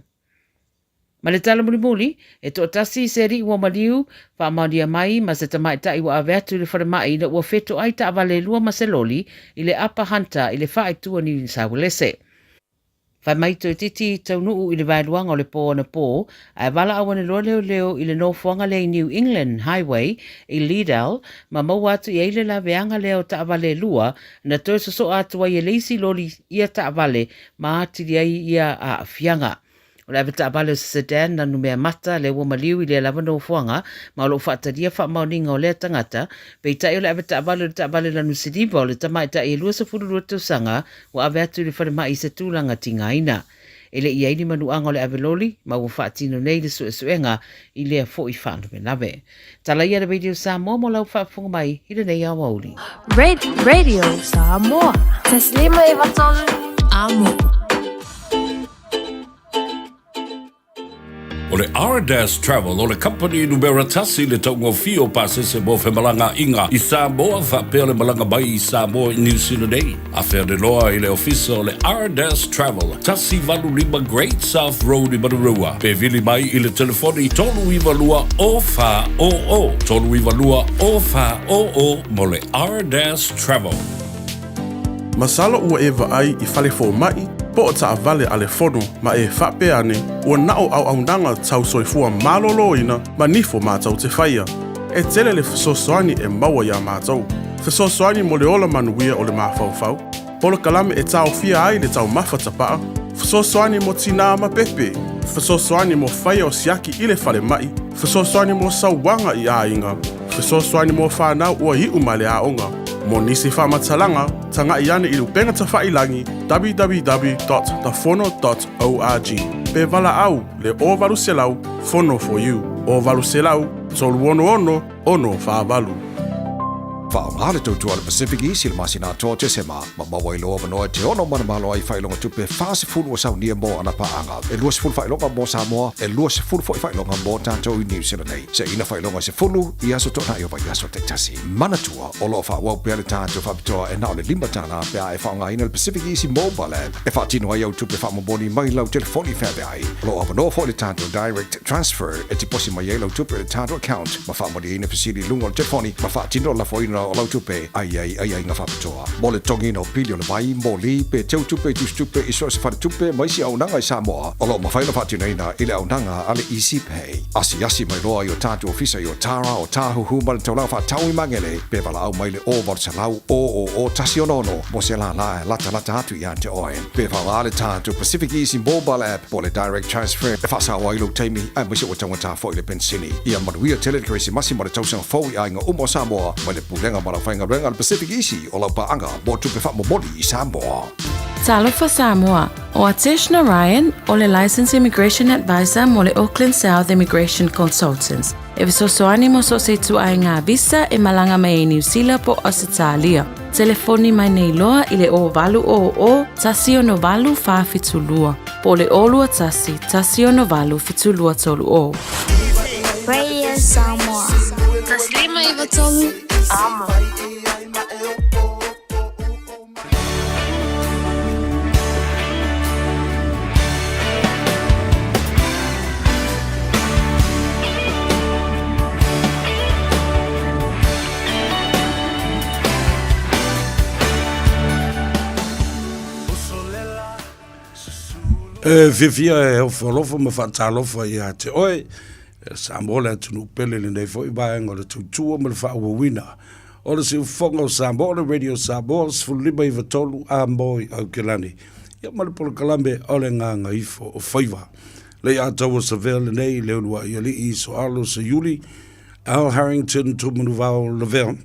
Ma le tala mulimuli, e toatasi se alii ua maliu, faamaonia mai ma se tamaitai ua ave atu i le falemai ina ua fetoai taavale e lua ma se loli i le Upper Hunter i le faaitu o Niu Sauelese. Fai mai toeitiiti taunuu i le vaeluaga o le po anapō, ae valaau ane loa leoleo i le nofoaga lea i New England Highway i Liddell ma maua atu i ai le laveaga lea o taavale e lua na toe sosoa atu ai e le isi loli ia taavale ma atili ai ia aafiaga. O le avetaavale o se sedan na numea mata lea ua maliu i lea lava nofoaga ma o lo o faatalia faamaoniga o lea tagata, peitai o le avetaavale o le taavale lanu siliva o le tamaitai e 22 tausaga ua ave atu i le falemai i se tulaga tigaina. E le i i ai ni manuaga o le ave loli ma ua faatino nei le suesuega i lea foi faalavelave. Tala ia le Radio Samoa mo lau faafofoga mai i lenei aoauli. Radio Samoa. Taslima 93 Amo. O le Ardas Travel o le kamupani numera tasi i le taugofie o pasese mo femalagaaiga i Samoa faapea le malaga mai i Samoa i Niu Sila nei. Afe ane loa i le ofisa o le Ardas Travel, 185 Great South Road i Manurewa, pe vili mai i le telefoni 392 0400, 392 0400 mo le Ardas Travel. Masalo ua e vaai i fale fomai po o taavale a le fono ma e faapea ane ua na o auaunaga tau soifua maloloina ma nifo matou te faia. E tele le fesoasoani e maua iā matou. Fesoasoani mo le ola manuia o le mafaufau, polokalame e taofia ai le taumafa tapaa, fesoasoani mo tinā ma pepe, fesoasoani mo faia o siaki i le falemai, fesoasoani mo sauaga i aiga, Fesoasoani mo whanau ua iu mai le aoga. Mo nisi faamatalaga, tagai ane i le upega tafailangi www.thefono.org pe valaau le 0800 Fono for You 0800 366 648. Faaaoga le tautua a le Pacific East i le masina atoa o Tesema, ma maua ai lou avanoa e te ono manumalo ai i faailoga tupe 40 ua saunia mo ana paaga. E 20 faailoga mo Samoa, e 20 foi faailoga mo tatou i Niu Sila nei. Seiina faailoga se fulu i aso toonai o vaiaso taitasi. Manatua, o lo o faaauau pea le tatou faapitoa e na o le $5 pe a e faaaogaina le Pacific Easy Mobile App e faatino ai au tupe faamomoli mai lau telefoni feaveai. O lo o avanoa foi le tatou Direct Transfer e tiposi mai ai lau tupe i le tatou account ma faamalieina fesili i luga o le telefoni ma faatino le lafoina o lau tupe ai ai aiaiga faapitoa. Mo le togiina o pili o le vai, moli, pe teu tupe i tusitupe i so o se faletupe ma isi auaunaga i Samoa, o lo o mafai ona faatinoina i le auaunaga a le Easy Pay. Asiasi mai loa i o tatou ofisa i Otara, Otāhuhu ma le taulaga faatau i Magele, pe valaau mai le 0800 000 166 mo se lālā e latalata atu iā te oe. Pe faaaoga le tatou Pacific Easy Mobile App po o le Direct Transfer e faasao ai lou taimi aemaise ua taugata foi le penisini. Ia manuia tele le Kerisimasi ma le tausaga fou i aiga uma o Samoa mai le Pulega ma le Aufaigaluega a le Pacific Easy o lau paaga mo tupe faamomoli i Samoa. Talofa Samoa! O Atesh Narayan, o le Licensed Immigration Advisor mo le Auckland South Immigration Consultants, e fesoasoani mo so o se ituaiga visa e malaga mai ai Niu Sila po o Ausetalia. Telefoni mai nei loa i le 0800 168 472 po o le 021 168 7230. Radio Samoa. 153 Amo. E fiafia e ofoalofa ma faatalofa ia te oe, Samoa le atunuu pele i lenei foi vaega o le tautua ma le faaauauina o le siufofoga o Samoa, o le Radio Samoa 15 93 a mo i Aukelani, ia ma le polokalame o le Gagaifo o Faiva. Le Ataua Savea lenei, le uluai alii Soalo Seiuli, Al Harrington Tumanuvao Lavea,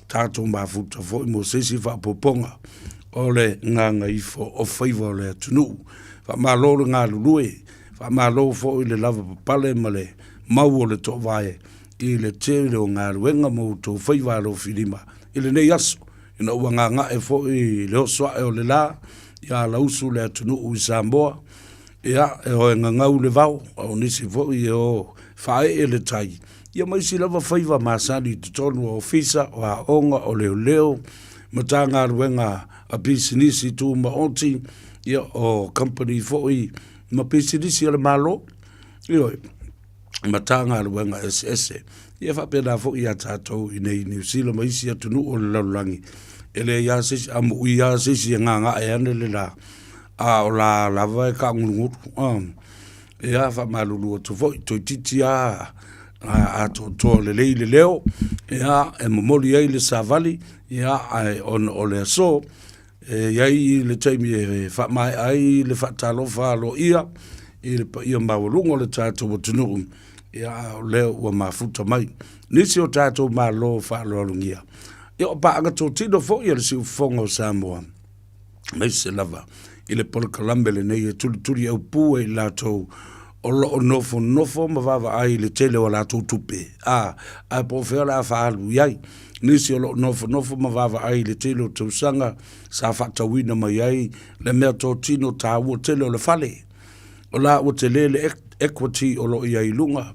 tatou mafuta foi mo se isi faaopoopoga o le Gagaifo o Faiva o le atunuu. Faamalo le galulue, faamalo foi le lavapapale ma le mau o le toovae i le tele o galuega ma outou faiva alofilima i lenei aso, ina ua gaga'e foi le oso a'e o le lā ia alausu le atunuu i Samoa, ia, e o e gagau le vao, a o nisi foi e o faaee le tai, ia ma isi lava faiva masani i totonu o ofisa, o aoga, o leoleo, Matagaluega a pisinisi tumaoti, ia o kamupani foi ma pisinisi a le Malo, ioe, Matagaluega eseese. Ia faapena foi ia tatou i nei Niu Sila ma isi atunuu o le lalolagi, e leai lava se isi, a mu'i lava se isi e gaga'e ane le la, A o la lava e kaʻagulugulu. Ia, faamalulu atu foi, toeitiiti lava atoatoa lelei le leo, ia, e momoli ai le savali, ia, ae ona o le aso, e i ai le taimi e faamaea ai le faatalofa aloaia i le paia maualuga o le tatou atunuu, ia, a o lea ua mafuta mai nisi o tatou malo faaaloalogia. Ia, o paaga totino foi a le Siufofoga o Samoa, aemaise lava i le polokalame lenei e tulituli aupū ai i latou o lo o nofonofo ma vaavaai i le tele o a latou tupe, a, ae po o fea o le a faaalu i ai. Nisi o lo o nofonofo ma vaavaai i le tele o tausaga sa faatauina mai ai le mea totino taua tele o le fale. O la ua tele le equity o lo o i ai i luga,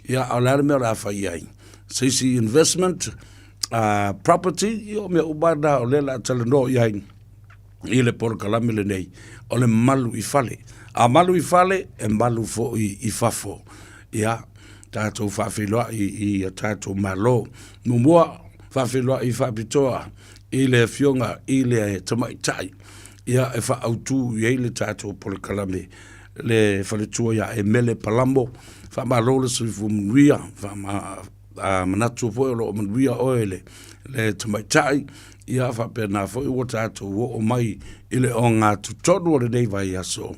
ia, a o le a le mea o le a fai i ai? Se isi investment property, ia o mea uma na o lea o le a talanoa i ai i le polokalame lenei, o le malu i fale. A malu i fale, e malu foi i fafo. Ia, tatou faafeiloai i a tatou Malo. Muamua, faafeiloai faapitoa i le Afioga i le Tamaitai, ia, e faaautu i ai le tatou polokalame, le faletua ia Emele Palamo. Faamalo le soifua manuia, a manatu foi o lo o manuia oe le, le tamaitai, ia faapena foi ua tatou oo mai i le ogatotonu o lenei vaiaso.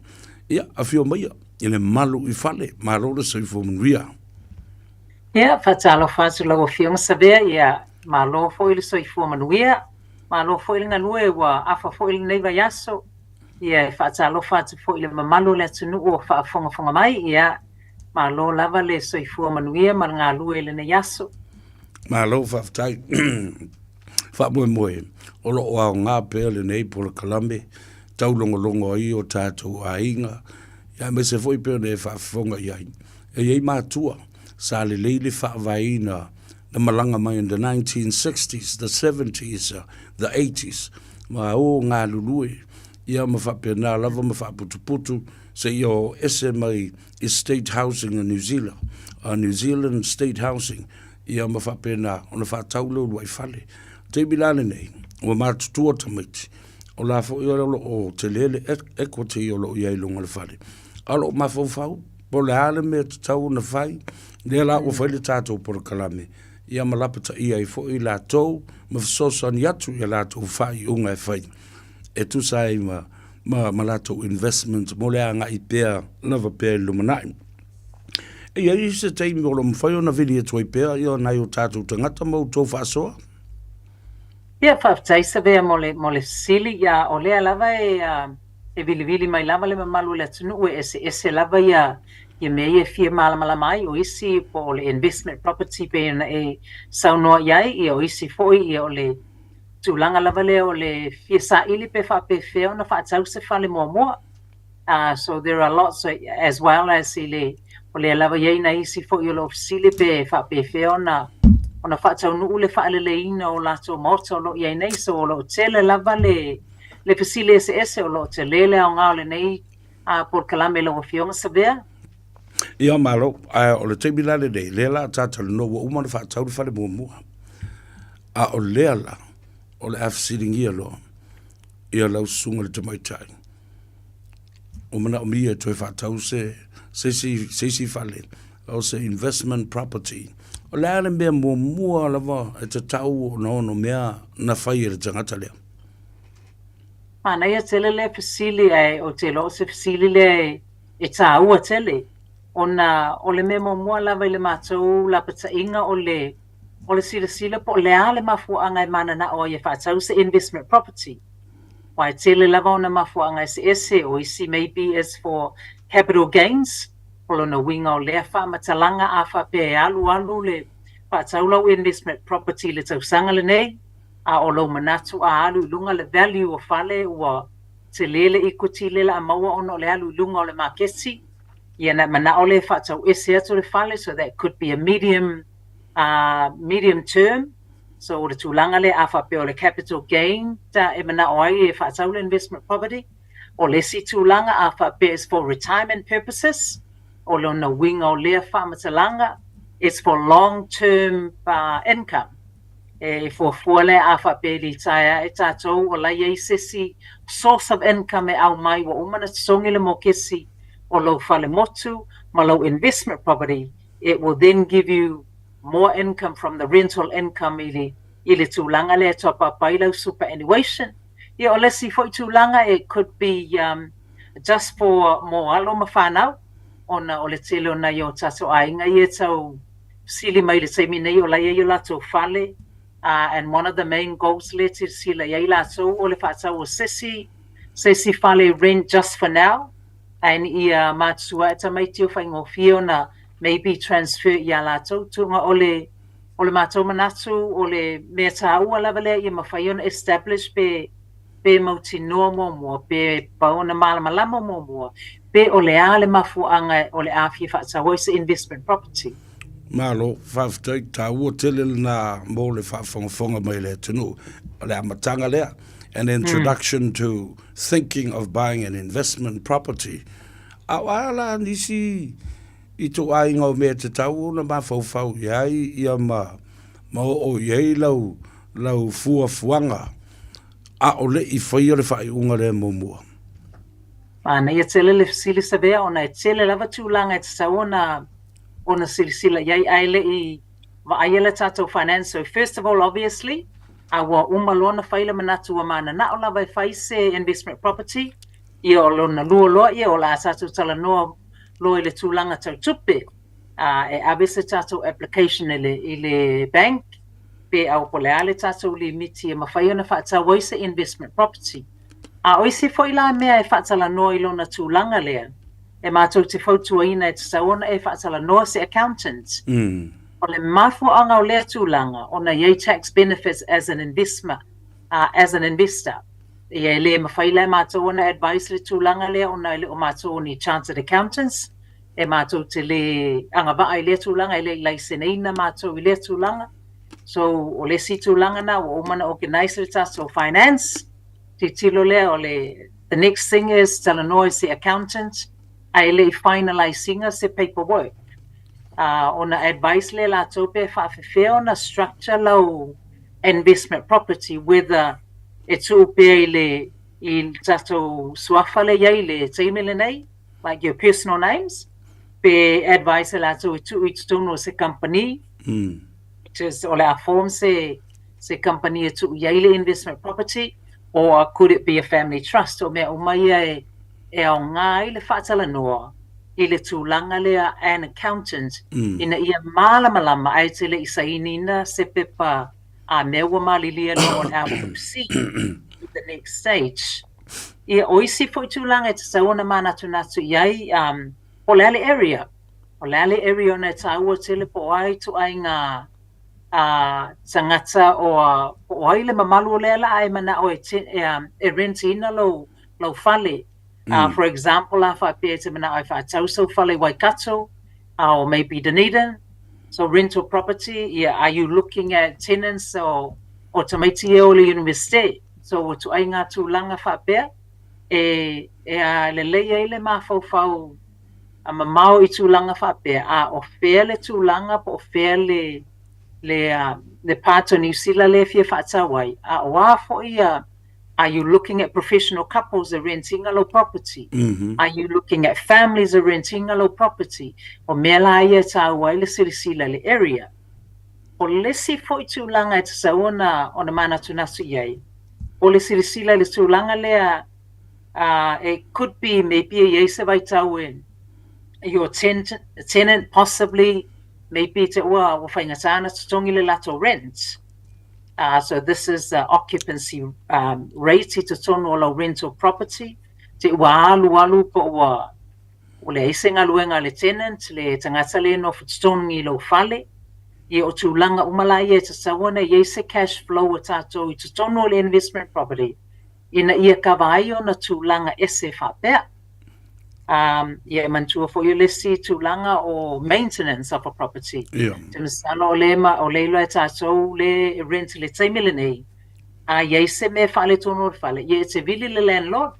Ia, afio maia i le malu i fale, malo le soifua manuia. Ia, faatalofa atu lau Afioga Savea, ia, malo foi le soifua manuia, malo foi le galue ua afa foi lenei vaiaso. Ia, e faatalofa atu foi i le mamalu o le atunuu o faafogafoga mai, ia, Malo lava le soifua manuia ma le galue i lenei aso. Malo faafetai. Faamoemoe, o lo o aoga pea lenei polokalame taulogologo ai o tatou aiga, ia aemaise foi pei ona e faafofoga i ai. E i ai matua sa lelei le faavaeina na malaga mai in the 1960s, the 70s, the 80s, ma o galulue ia ma faapena lava ma faaputuputu seia o ese mai i State Housing a New Zealand, a New Zealand State Housing, ia ma faapena ona faatau le uluai fale. Taimi la lenei, ua matutua tamaiti, o la foi o lo o tele le equity o lo o i ai i luga o le fale, a o lo o mafaufau po o le a le mea tatau ona fai, lea la ua fai le tatou polokalame, ia ma lapataia ai foi latou ma fesoasoani atu i a latou faaiuga e fai e tusa ai ma ma, ma latou investment mo le agai pea lava pea i le lumanai. E i ai se taimi o lo o mafai ona vili atu ai pea ia nai o tatou tagata ma outou faasoa? Ia, faafetai Savea mo le, mo le fesili. Ia, o lea lava e, e vilivili mai lava le mamalu o le atunuu e eseese lava ia, ia mea ia e fia malamalama ai. O isi po o le investment property pei ona e saunoa i ai, ia o isi foi ia o le tulaga lava lea o le fia saili pe faapefea ona faatau se fale muamua. So there are lots as well as i le o lea lava i ai nai isi foi o lo o fesili pe faapefea ona ona faataunuu le faaleleiina o latou maota o lo o i ai nei. So o lo o tele lava le le fesili eseese o lo o tele le aoga o lenei polokalame lau Afioga Savea. Ia malo, ae o le taimi la lenei, lea la a ta talanoa ua uma ona faatau le fale muamua. A o lea la, o le a fesiligia loa ia lau susuga i le tamaitai, ua manaomia e toe faatau se, se isi, se isi fale, o se investment property. O le a le mea muamua lava e tatau ona onomea na fai e le tagata lea? Manaia tele lea fesili, ae ou te iloa o se fesili lea e taua tele, ona o le mea muamua lava i le matou lapataiga o le o le silasila po o le a le mafuaaga e mananao ai e faatau se investment property. Aua e tele lava ona mafuaaga eseese, o isi maybe is for capital gains, o lona uiga o lea faamatalaga a faapea e alu alu le faatau lau investment property i le tausaga lenei, a o lou manatu a alu i luga le value o fale ua tele le equity lea o le a maua ona o le alu i luga o le maketi, ia ona e manao lea e faatau ese atu le fale, so that could be a medium medium term. So o le tulaga lea a faapea o le capital gain e manao ai e faatau le investment property. O le isi tulaga a faapea is for retirement purposes, o lona uiga o lea faamatalaga it's for long term income. E fuafua lea a faapea e litaea ae tatou o la e i ai se isi source of income e aumai ua uma ona totogi le mokesi o lou fale motu ma lou investment property, it will then give you more income from the rental income i le i le tulaga lea e top up ai lau superannuation. Ia o le isi foi tulaga it could be um, just for mo alo ma fanau ona o le tele o nai o tatou aiga ia e tau sili mai le taimi nei o la e i ai o latou fale and one of the main goals lea silasila i ai latou o le faatau o se isi se isi fale rent just for now and ia matutua ae tamaiti o faigofie ona maybe transfer ia latou tuga o le o le matou manatu o le mea taua lava lea ia mafai ona establish pe pe mautinoa muamua, pe pau ona malamalama muamua, pe o le a le mafuaaga o le a fia faatau ai se investment property. Malo, faafetai, taua tele lena mo le faafogafoga mai le atunuu. O le amataga lea, an introduction to thinking of buying an investment property. A o a la nisi i tou aiga o mea e tatau ona mafaufau i ai ia ma, ma oo i ai lau, lau fuafuaga a o le i faia le faaiuga lea muamua? Manaia tele le fesili Savea ona e tele lava tulaga e tatau ona ona silasila i ai ae le i vaaia le tatou finance. So first of all obviously a ua uma loa ona fai le manatu ua mananao lava e fai se investment property, ia o lona lua loa ia o le a tatou talanoa loa i le tulaga tau tupe, a e ave se tatou application i le i le bank pe au po o le a le tatou limiti e mafai ona faatau ai se investment property. A o isi foi la mea e faatalanoa i lona tulaga lea, e matou te fautuaina e tatau ona e faatalanoa se accountant. O le mafuaaga o lea tulaga, ona e i ai tax benefits as an investment, as an investor. Ia e le mafai la e matou ona advise le tulaga lea ona e le o matou o ni chartered accountants, e matou te lē agavaa i lea tulaga, e le i laiseneina matou i lea tulaga. So o le isi tulaga na ua uma ona organise le tatou finance, tilotilo lea o le the next thing is talanoa i se accountant ae le i finalise ina se paperwork. Ona advise lea latou pe faafefea ona structure lau investment property whether e tuu pea i le i le tatou suafa lea e i ai i le taimi lenei, like your personal names, pe advise e latou e tuu i totonu o se company, which is o le a form se se company e tuu i ai le investment property, or could it be a family trust? O mea uma ia e e aoga ai le faatalanoa i le tulaga lea an accountant ina ia malamalama ae te le i sainiina se pepa a mea ua malilie loa o le a proceed to the next stage. Ia, o isi foi tulaga e tatau ona manatunatu i ai, um, po o le a le area. O le a le area ona e tāua tele po o a ituaiga uh, tagata o, po o ai le mamalu o lea laa e manao e, te, e, um, e rent-ina lou, lou fale. For example, a faapea e te manao e faatau sou fale i Waikato, or maybe Dunedin, so rental property, yeah, are you looking at tenants o, o tamaiti e o le university? So ua tuai ngā tulaga faapea e, e a lelei ai le mafaufau a mamao i tulaga faapea, a o fea le tulaga po o fea le, le, le part o Niu Sila lea e fia faatau ai, a o a foi ia, are you looking at professional couples e rent-ina lou property? Are you looking at families e rent-ina lou property? O mea la ia e tāua ai le silasila i le area. O le isi foi tulaga e tatau ona, ona manatunatu i ai, o le silasila i le tulaga lea, it could be maybe e i ai se vaitau e your tenant possibly maybe te ua, ua faigata ona totogi le latou rent. So this is the occupancy rate i totonu o lau rental property. Te ua alualu po ua ua leai se galuega a le tenant, le tagata lea e nofo totogi i lou fale. Ia o tulaga uma la ia e tatau ona i ai se cash flow a tatou i totonu o le investment property ina ia kava ai ona tulaga ese faapea. Ia e manatua foi o le isi tulaga o maintenance of a property. Te masalo o le ma o le iloa e tatou le e rent i le taimi lenei, a i ai se mea e faaletonu o le fale, ia e te vili le landlord.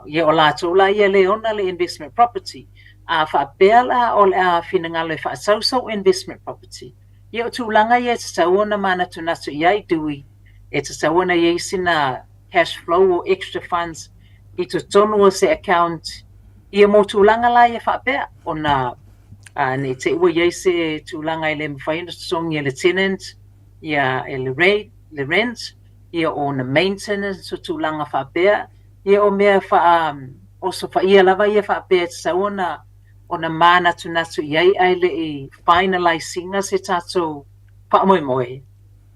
Ia o latou la ia le ona le investment property. A faapea la o le a finagalo e faatau sou investment property, Ia o tulaga ia e tatau ona manatunatu i ai Dewey, e tatau ona i ai sina cash flow or extra funds i totonu o se account ia mo tulaga la ia faapea ona ne i te i ua i ai se tulaga e le mafai ona totogi e le tenant ia e le rate, le rent ia ona maintenance o tulaga faapea ia o mea faa osofaia lava ia faapea e tatau ona ona manatunatu i ai ae le i finalize ina se tatou faamoemoe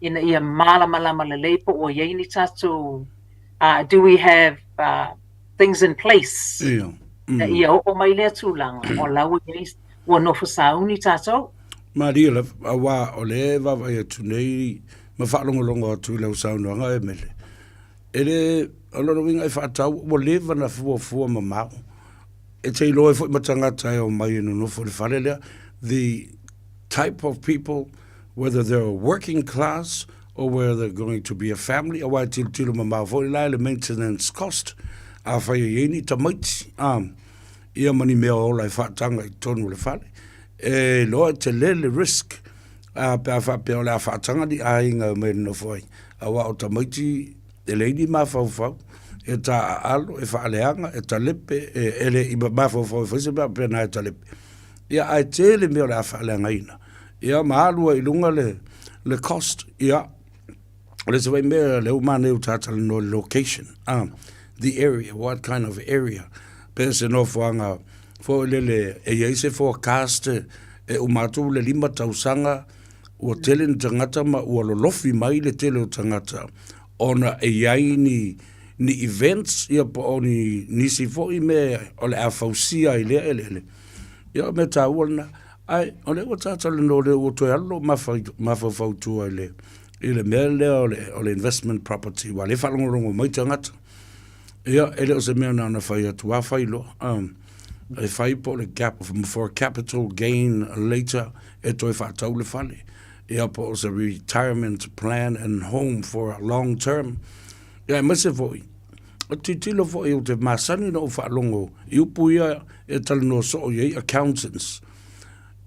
ina ia malamalama lelei po ua i ai ni tatou do we have things in place ina ia oo mai lea tulaga o la ua i ai ua nofo sauni tatou. Malie lava, aua o lea e vaavaai atu nei ma faalogologo atu i lau saunoaga e Mele, e le, o lona uiga e faatau ua leva ona fuafua mamao. E te iloa ai foi ma tagata e omai e nonofo i le fale lea, the type of people, whether they're working class or whether they're going to be a family, aua e tilotilo mamao foi la i le maintenance cost, afai e i ai ni tamaiti, a, ia ma ni mea ola e faataga i totonu o le fale, e iloa e tele le risk, a, pe a faapea o le a faataga ni aiga e omai e nonofo ai, aua o tamaiti E leai ni mafaufau e taaalo, e faaleaga, e talepe, e le i mafaufau e fai se mea faapena e talepe. Ia, ae tele mea o le a faaleagaina. Ia, ma alu ai i luga le, le cost. Ia, o le isi foi mea, lea ua manaia ua ta talanoa i le location, the area, what kind of area. Pe se nofoaga foi lele e i ai se forecast e uma atu le 5 tausaga, Ua tele ni tagata ma ua lolofi mai le tele o tagata ona e i ai ni, ni events ia po o ni nisi foi mea o le a fausia ai lea eleele. Ia o mea taua lena. Ae o lea ua ta talanoa lea ua toe alu lou mafaufau i tua i le, i le mea lea o le, o le investment property aua o lea e faalogologo mai tagata. Ia, e le o se mea na ona fai atu lava fai loa. E fai po o le gap for capital gain later e toe faatau le fale. Ia po o se retirement plan and home for a long term. Ia aemaise foi, o tilotilo foi ou te masani na ou faalogo i upu ia e talanoa soo i ai accountants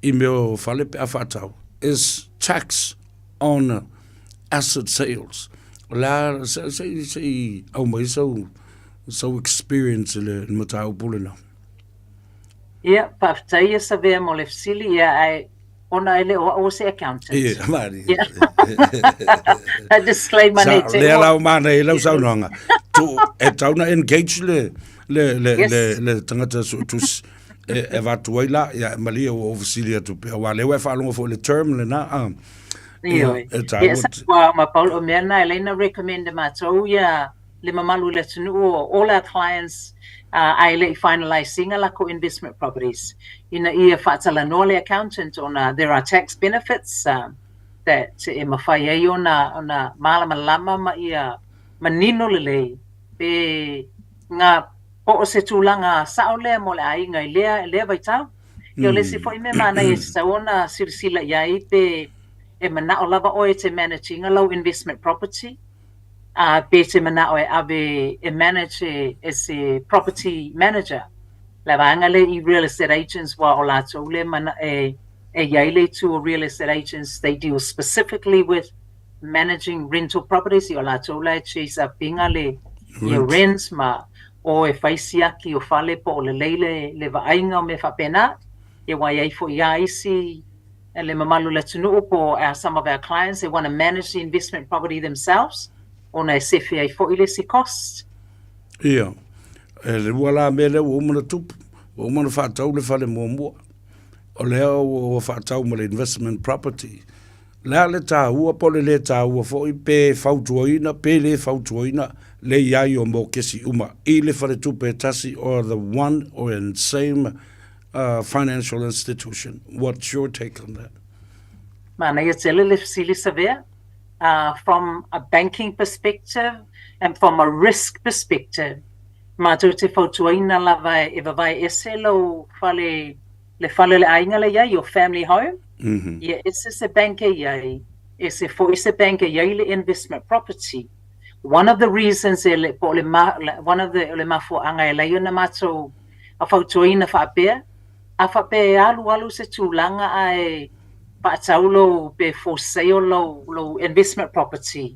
i mea o fale pe a faatau is tax on asset sales. O le a, se, se, se i aumai sau, sau experience i le mataupu lena. Ia, faafetai ia Savea mo le fesili, ia ae ona e le o au o se accountant. Ia, malie. Ia. A disclaimer nei te Lea la o manaia i lau saunoaga. Tu, e tau na engage le, le, le, le, le tagata suetusi e, e avatu ai la, ia, malie ua ou fesili atu pea, aua o lea ua e faalogo foi i le term lena, a. Ioe. E taua. Ia, sa ma pau o mea na e lei na recommend e matou ia le mamalu o le atunuu o all our clients ae le i finalise ina lakou investment properties ina ia faatalanoa le accountant ona there are tax benefits that e mafai ai ona ona malamalama ma ia manino lelei pe ga po o se tulaga sao lea mo le aiga i lea lea vaitau. Ia o le isi foi mea manaia e tatau ona silasila i ai pe e manao lava oe e te manage ina lau investment property a pe te manao e ave e manage e, e se property manager. Le vaega lea i real estate agents aua o latou lea mana, e, e i ai le itu o real estate agents they deal specifically with managing rental properties ia o latou la e chase up ina le ia rents ma o e fai siaki o fale po o lelei le, le vaaiga o mea faapena. Ia aua e i ai foi lava isi le mamalu o le atunuu po o some of our clients they want to manage the investment property themselves ona e sefe ai foi le isi cost. Ia, e lua la mea lea ua uma ona tupu, ua uma ona faatau le fale muamua. O lea ua faatau ma le investment property. O le a le taua po o le lē taua foi pe fautuaina pe lē fautuaina le i ai o mokesi uma i le faletupe e tasi or the one or and same financial institution. What's your take on that? Manaia tele le fesili Savea. From a banking perspective and from a risk perspective, matou te fautuaina lava e vavae ese lou fale le fale o le aiga lea i ai, your family home, ia ese se bank e i ai, ese foi se bank e i ai le investment property. One of the reasons e le, po o le, one of the, o le mafuaaga e alai ona matou fautuaina faapea, a faapea e alualu se tulaga ae faatau lou pe for sale lou lou investment property,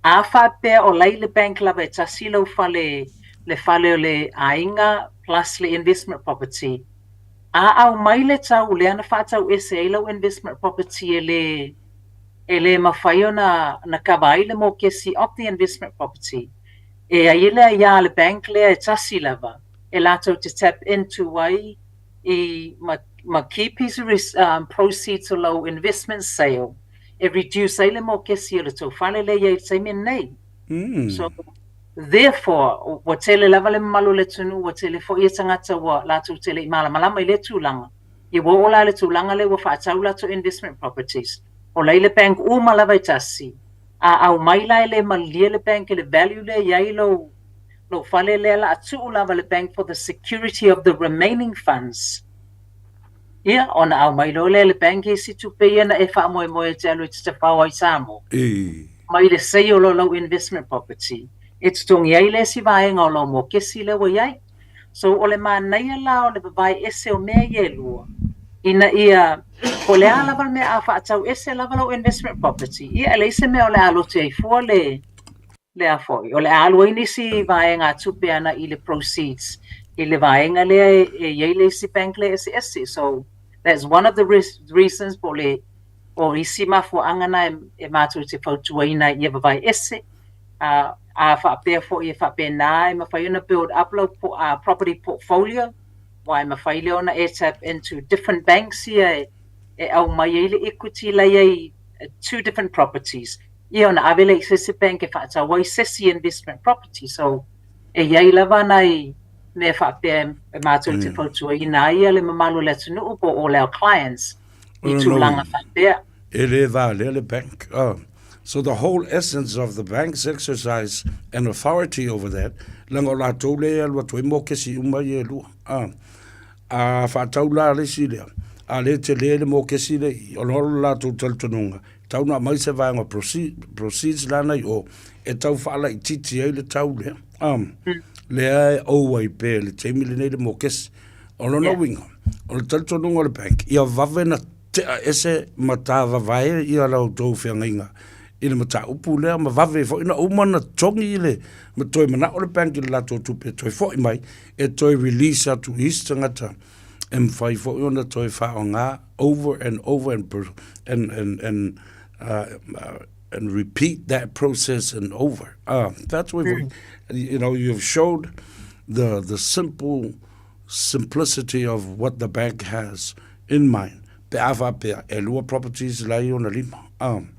a faapea o la e i le bank lava e tasi lou fale le fale o le aiga plus le investment property, a aumai le tau lea na faatau ese ai lau investment property e le e le mafai ona na kava ai le mokesi of the investment property, e i ai le aiā a le bank lea e tasi lava e latou te tap into ai i ma ma keep isi proceeds o lau investment sale e reduce ai le mokesi o le tou fale lea e i ai i le taimi lenei. So therefore ua tele lava le mamalu o le atunuu, ua tele foi ia tagata ua latou te le i malamalama i lea tulaga. Ia ua oo la i le tulaga lea ua faatau latou investment properties, o la i le bank uma lava e tasi, a aumai la e le malilie le bank i le value lea e i ai lou lou fale lea la a tuu lava le bank for the security of the remaining funds. Ia, ona aumai loa lea e le bank isi tupe ia na e faamoemoe e te alu e te tafao ai i Samoa. Mai le sale o lou investment property, e totogi ai le isi vaega o lau mokesi lea ua i ai. So, o le manaia la o le vavae ese o mea ia e lua, ina ia, po o le a lava le mea a faatau ese lava lau investment property, ia e leai se mea o le a lote ai fua le, le a foi, o le a alu ai nisi vaegatupe ana i le proceeds i le vaega lea e i ai le isi bank lea eseese. So, that's one of the reasons po o le o isi mafuaaga na e matou te fautuaina ai ia vavae ese, a, a faapea foi e faapena e mafai ona build up lau property portfolio, aua e mafai lea ona e tap into different banks ia e aumai ai le equity la i ai two different properties. Ia ona ave lea i se isi bank e faatau ai se isi investment property. So, e i ai lava nai mea faapea e matou te fautuaina ai le mamalu o le atunuu po o all our clients i tulaga faapea. E le valea le bank. So the whole essence of the bank's exercise and authority over that, leaga o latou lea e alu atu ai mokesi uma ia e lua. A faatau la le isi lea, a le tele le mokesi lea i i, ona o le latou talitonuga, Tau na aumai se vaega o proceeds lana i o e tau faalaitiiti ai le tau lea. Lea e ou ai pea i le taimi lenei le mokesi. O lona uiga, o le talitonuga o le bank, ia vave na tea ese ma tāvavae ia la outou feagaiga i le mataupu lea ma vave foi na uma na togi i le ma toe manao le bank i le latou tupe e toe foi mai e toe release atu i isi tagata e mafai foi ona toe faaaoga over and over and and and and uh, uh, and repeat that process and over. Uh, that's what mm. you know. You've showed the the simple simplicity of what the bank has in mind. Pe a faapea, e lua properties la i ona lima. Um,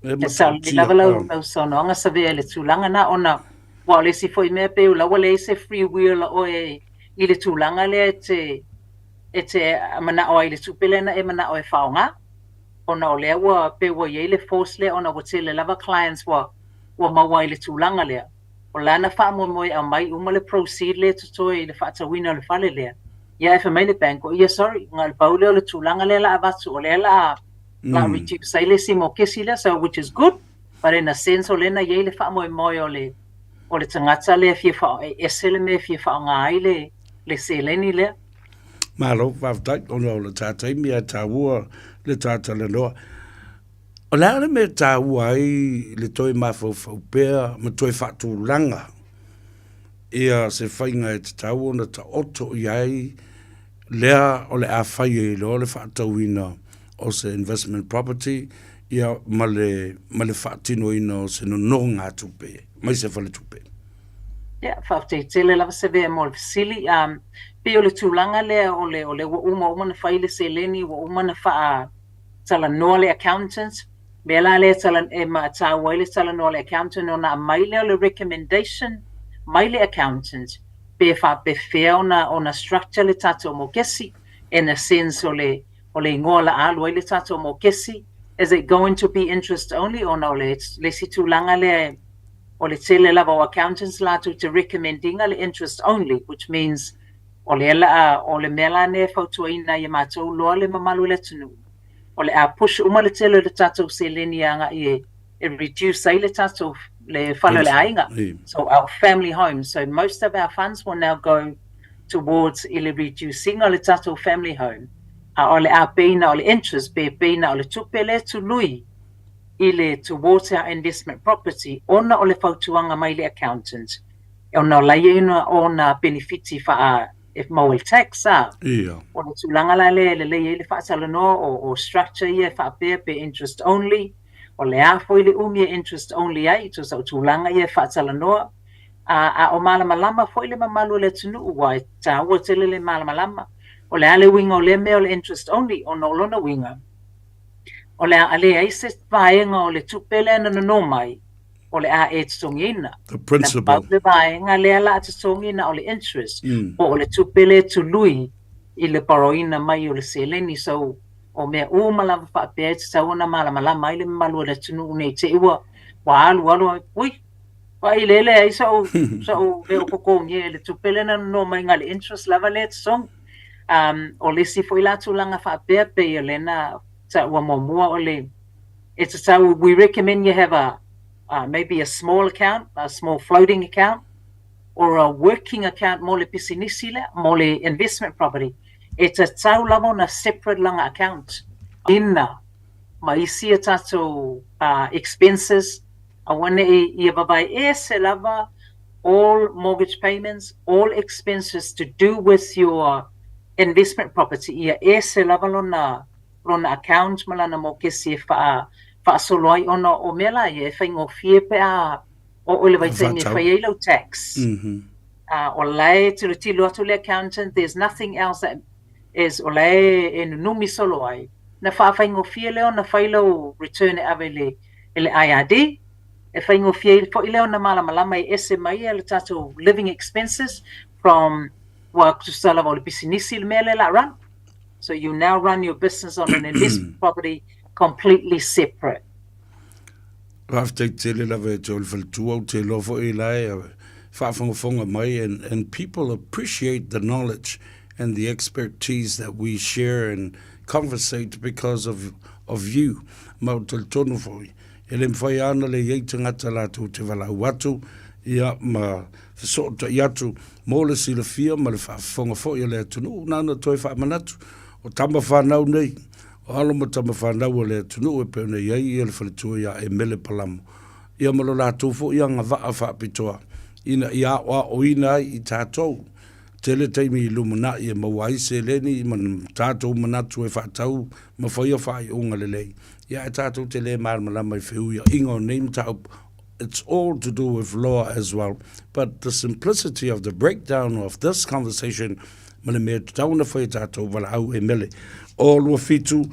e sao lava lau, lau saunoaga Savea i le tulaga na ona ua o le isi foi mea pei ua leai se free will a oe i le tulaga lea e te e te manao ai i le tupe lea na e manao e faaaoga, ona o lea ua pei ua i ai le force lea ona ua tele lava clients ua ua maua ai i le tulaga lea. O lana faamoemoe e aumai uma le proceed lea e totoe i le faatauina o le fale lea, ia ae fai mai le bank, o ia sorry, na o le pau lea o le tulaga lea la avatu, o lea la la reduce ai le isi mokesi lea, so which is good, but in a sense o lea na i ai le faamoemoe o le o le tagata lea e fia faa e ese le mea e fia faaaoga ai le le seleni lea. Malo, faafetai, ona o le ta taimi ae taua le ta talanoa. O le a le mea e taua ai le toe mafaufau pea ma toe faatulaga ia se faiga e tatau ona taoto i ai lea o le a fai ai loa le faatauina o se investment property ia ma le, ma le faatinoina o se nonogatupe mai se faletupe? Ia, faafetai tele lava Savea mo le fesili. Um, pei o le tulaga lea o le, o le ua uma uma ona fai le seleni, ua uma ona faatalanoa le accountant, mea la lea tala, e maataua ai le talanoa a le accountant ona aumai lea o le recommendation mai le accountant pe faapefea ona, ona structure le tatou mokesi in a sense o le, o le igoa la alu ai le tatou mokesi, is it going to be interest only ona o le, le isi tulaga lea e, o le tele lava o accountants latou te recommend ina le interest only, which means o lea la a, o le mea la nei e fautuaina ai e matou loa le mamalu o le atunuu, o le a push uma le tele o le tatou seleni agai e, e reduce ai le tatou le fale o le aiga. So our family home. So most of our funds will now go towards i le reduce ina o le tatou family home. A o le a pei na o le interest pe pei na o le tupe lea e tului i le towards our investment property ona o le fautuaga mai le accountant ona o la e i ai ona penefiti faa e maua i le tax a. Ia. O le tulaga la lea e lelei ai le faatalanoa o o structure ia e faapea pe interest only, o le a foi le umi e interest only ai, tusa o tulaga ia e faatalanoa. A, a o malamalama foi le mamalu o le atunuu aua e taua tele le malamalama. O le a le uiga o lea mea o le interest only ona o lona uiga, o le a leai se vaega o le tupe lea na nono mai o le a e totogiina. The principal. Na pau le vaega lea la a totogi na o le interest po o le tupe lea e tului i le borrow-ina mai o le seleni. So, o mea uma lava faapea e tatau ona malamalama ai le mamalu o le atunuu ne i te i ua alu alu, ui, Vaai lea e leai sa'u sa'u mea o totogia i le tupe lea na nono mai na o le interest lava lea e totogi. Um, o le isi foi la tulaga faapea pei o lea na ta'ua muamua o le e tatau we recommend you have a maybe a small account, a small floating account or a working account mo le pisinisi lea, mo le investment property. E tatau lava ona separate lana account ina ma isi a tatou expenses Aua ne i ia vavae ese lava all mortgage payments, all expenses to do with your investment property, ia ese lava lona lona account ma lana mokesi e faa faasolo ai ona o mea la ia e faigofie pe a oo i le vaitaimi e fai ai lau tax. O la e tilotilo atu le accountant, there's nothing else that is o la e nunumi solo ai, na faafaigofie lea ona fai lau return e ave i le e le IRD, e faigofie ai foi lea ona malamalama e ese mai le tatou living expenses from ua tusa lava o le pisinisi le mea lea o le a run. So you now run your business on an investment property completely separate. Faafetai tele lava e te o le faletua, ou te iloa foi la e faafogafoga mai and, and people appreciate the knowledge and the expertise that we share and conversate because of, of you. Ma ou talitonu foi, e le mawhai ana le iai tagata latou te valaau atu, ia ma fesootai atu mo le silafia ma le faafofoga foi a le atunuu, na ona toe faamanatu, o tama whanau nei, o alo ma tama whanau a le atunuu e pei ona i ai ia le faletua ia Emele Palamo, ia ma lo latou foi agavaa faapitoa, ina ia aoaoina ai i tatou. Tele taimi i lumanai e maua ai seleni ma tatou manatu e faatau ma faia faaiuga lelei. Ia ae tatou te le malamalama i feuiaiga o nei mataupu, it's all to do with law as well, but the simplicity of the breakdown of this conversation ma le mea e tatau ona fai e tatou valaau e mele. O 27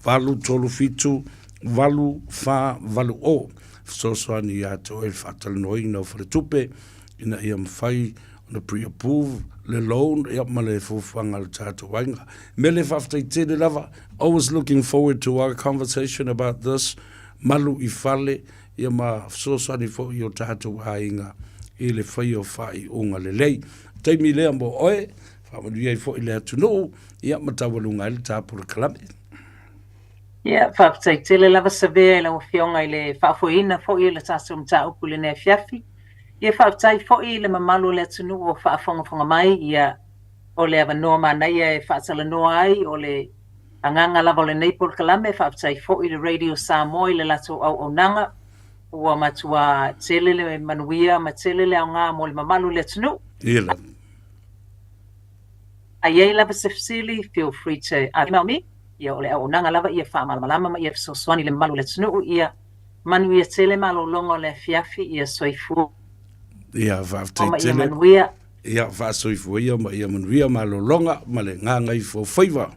8 3 7 8 4 8 o fesoasoani ia te oe i le faatalanoaina o faletupe ina ia mafai ona pre-approve le loan ia ma le fuafuaga a le tatou aiga. Mele faafetai tele lava, always looking forward to our conversation about this, malu i fale ia ma fesoasoani foi i o tatou aiga i le faia o faaiuga lelei. Taimi lea mo oe, faamanuia ai foi le atunuu ia ma taualuga ai le ta polokalame. Ia, faafetai tele lava Savea i lau Afioga i le faafoeina foi o le tatou mataupu i lenei afiafi. Ia, faafetai foi i le mamalu o le atunuu o faafogafoga mai, ia, o le avanoa manaia e faatalanoa ai, o le agaga lava o lenei polokalame, faafetai foi i le Radio Samoa i le latou auaunaga, ua matua tele le manuia ma tele le aoga mo le mamalu o le atunuu. Ia lava. A i ai lava se fesili, feel free to email me. Ia, o le auaunaga lava ia faamalamalama ma ia fesoasoani i le mamalu o le atunuu, ia manuia tele malologa o le afiafi, ia soifua Ia, faafetai ma ia tele. manuia. Ia, faasoifua ia ma ia manuia malologa ma le gagaifo faiva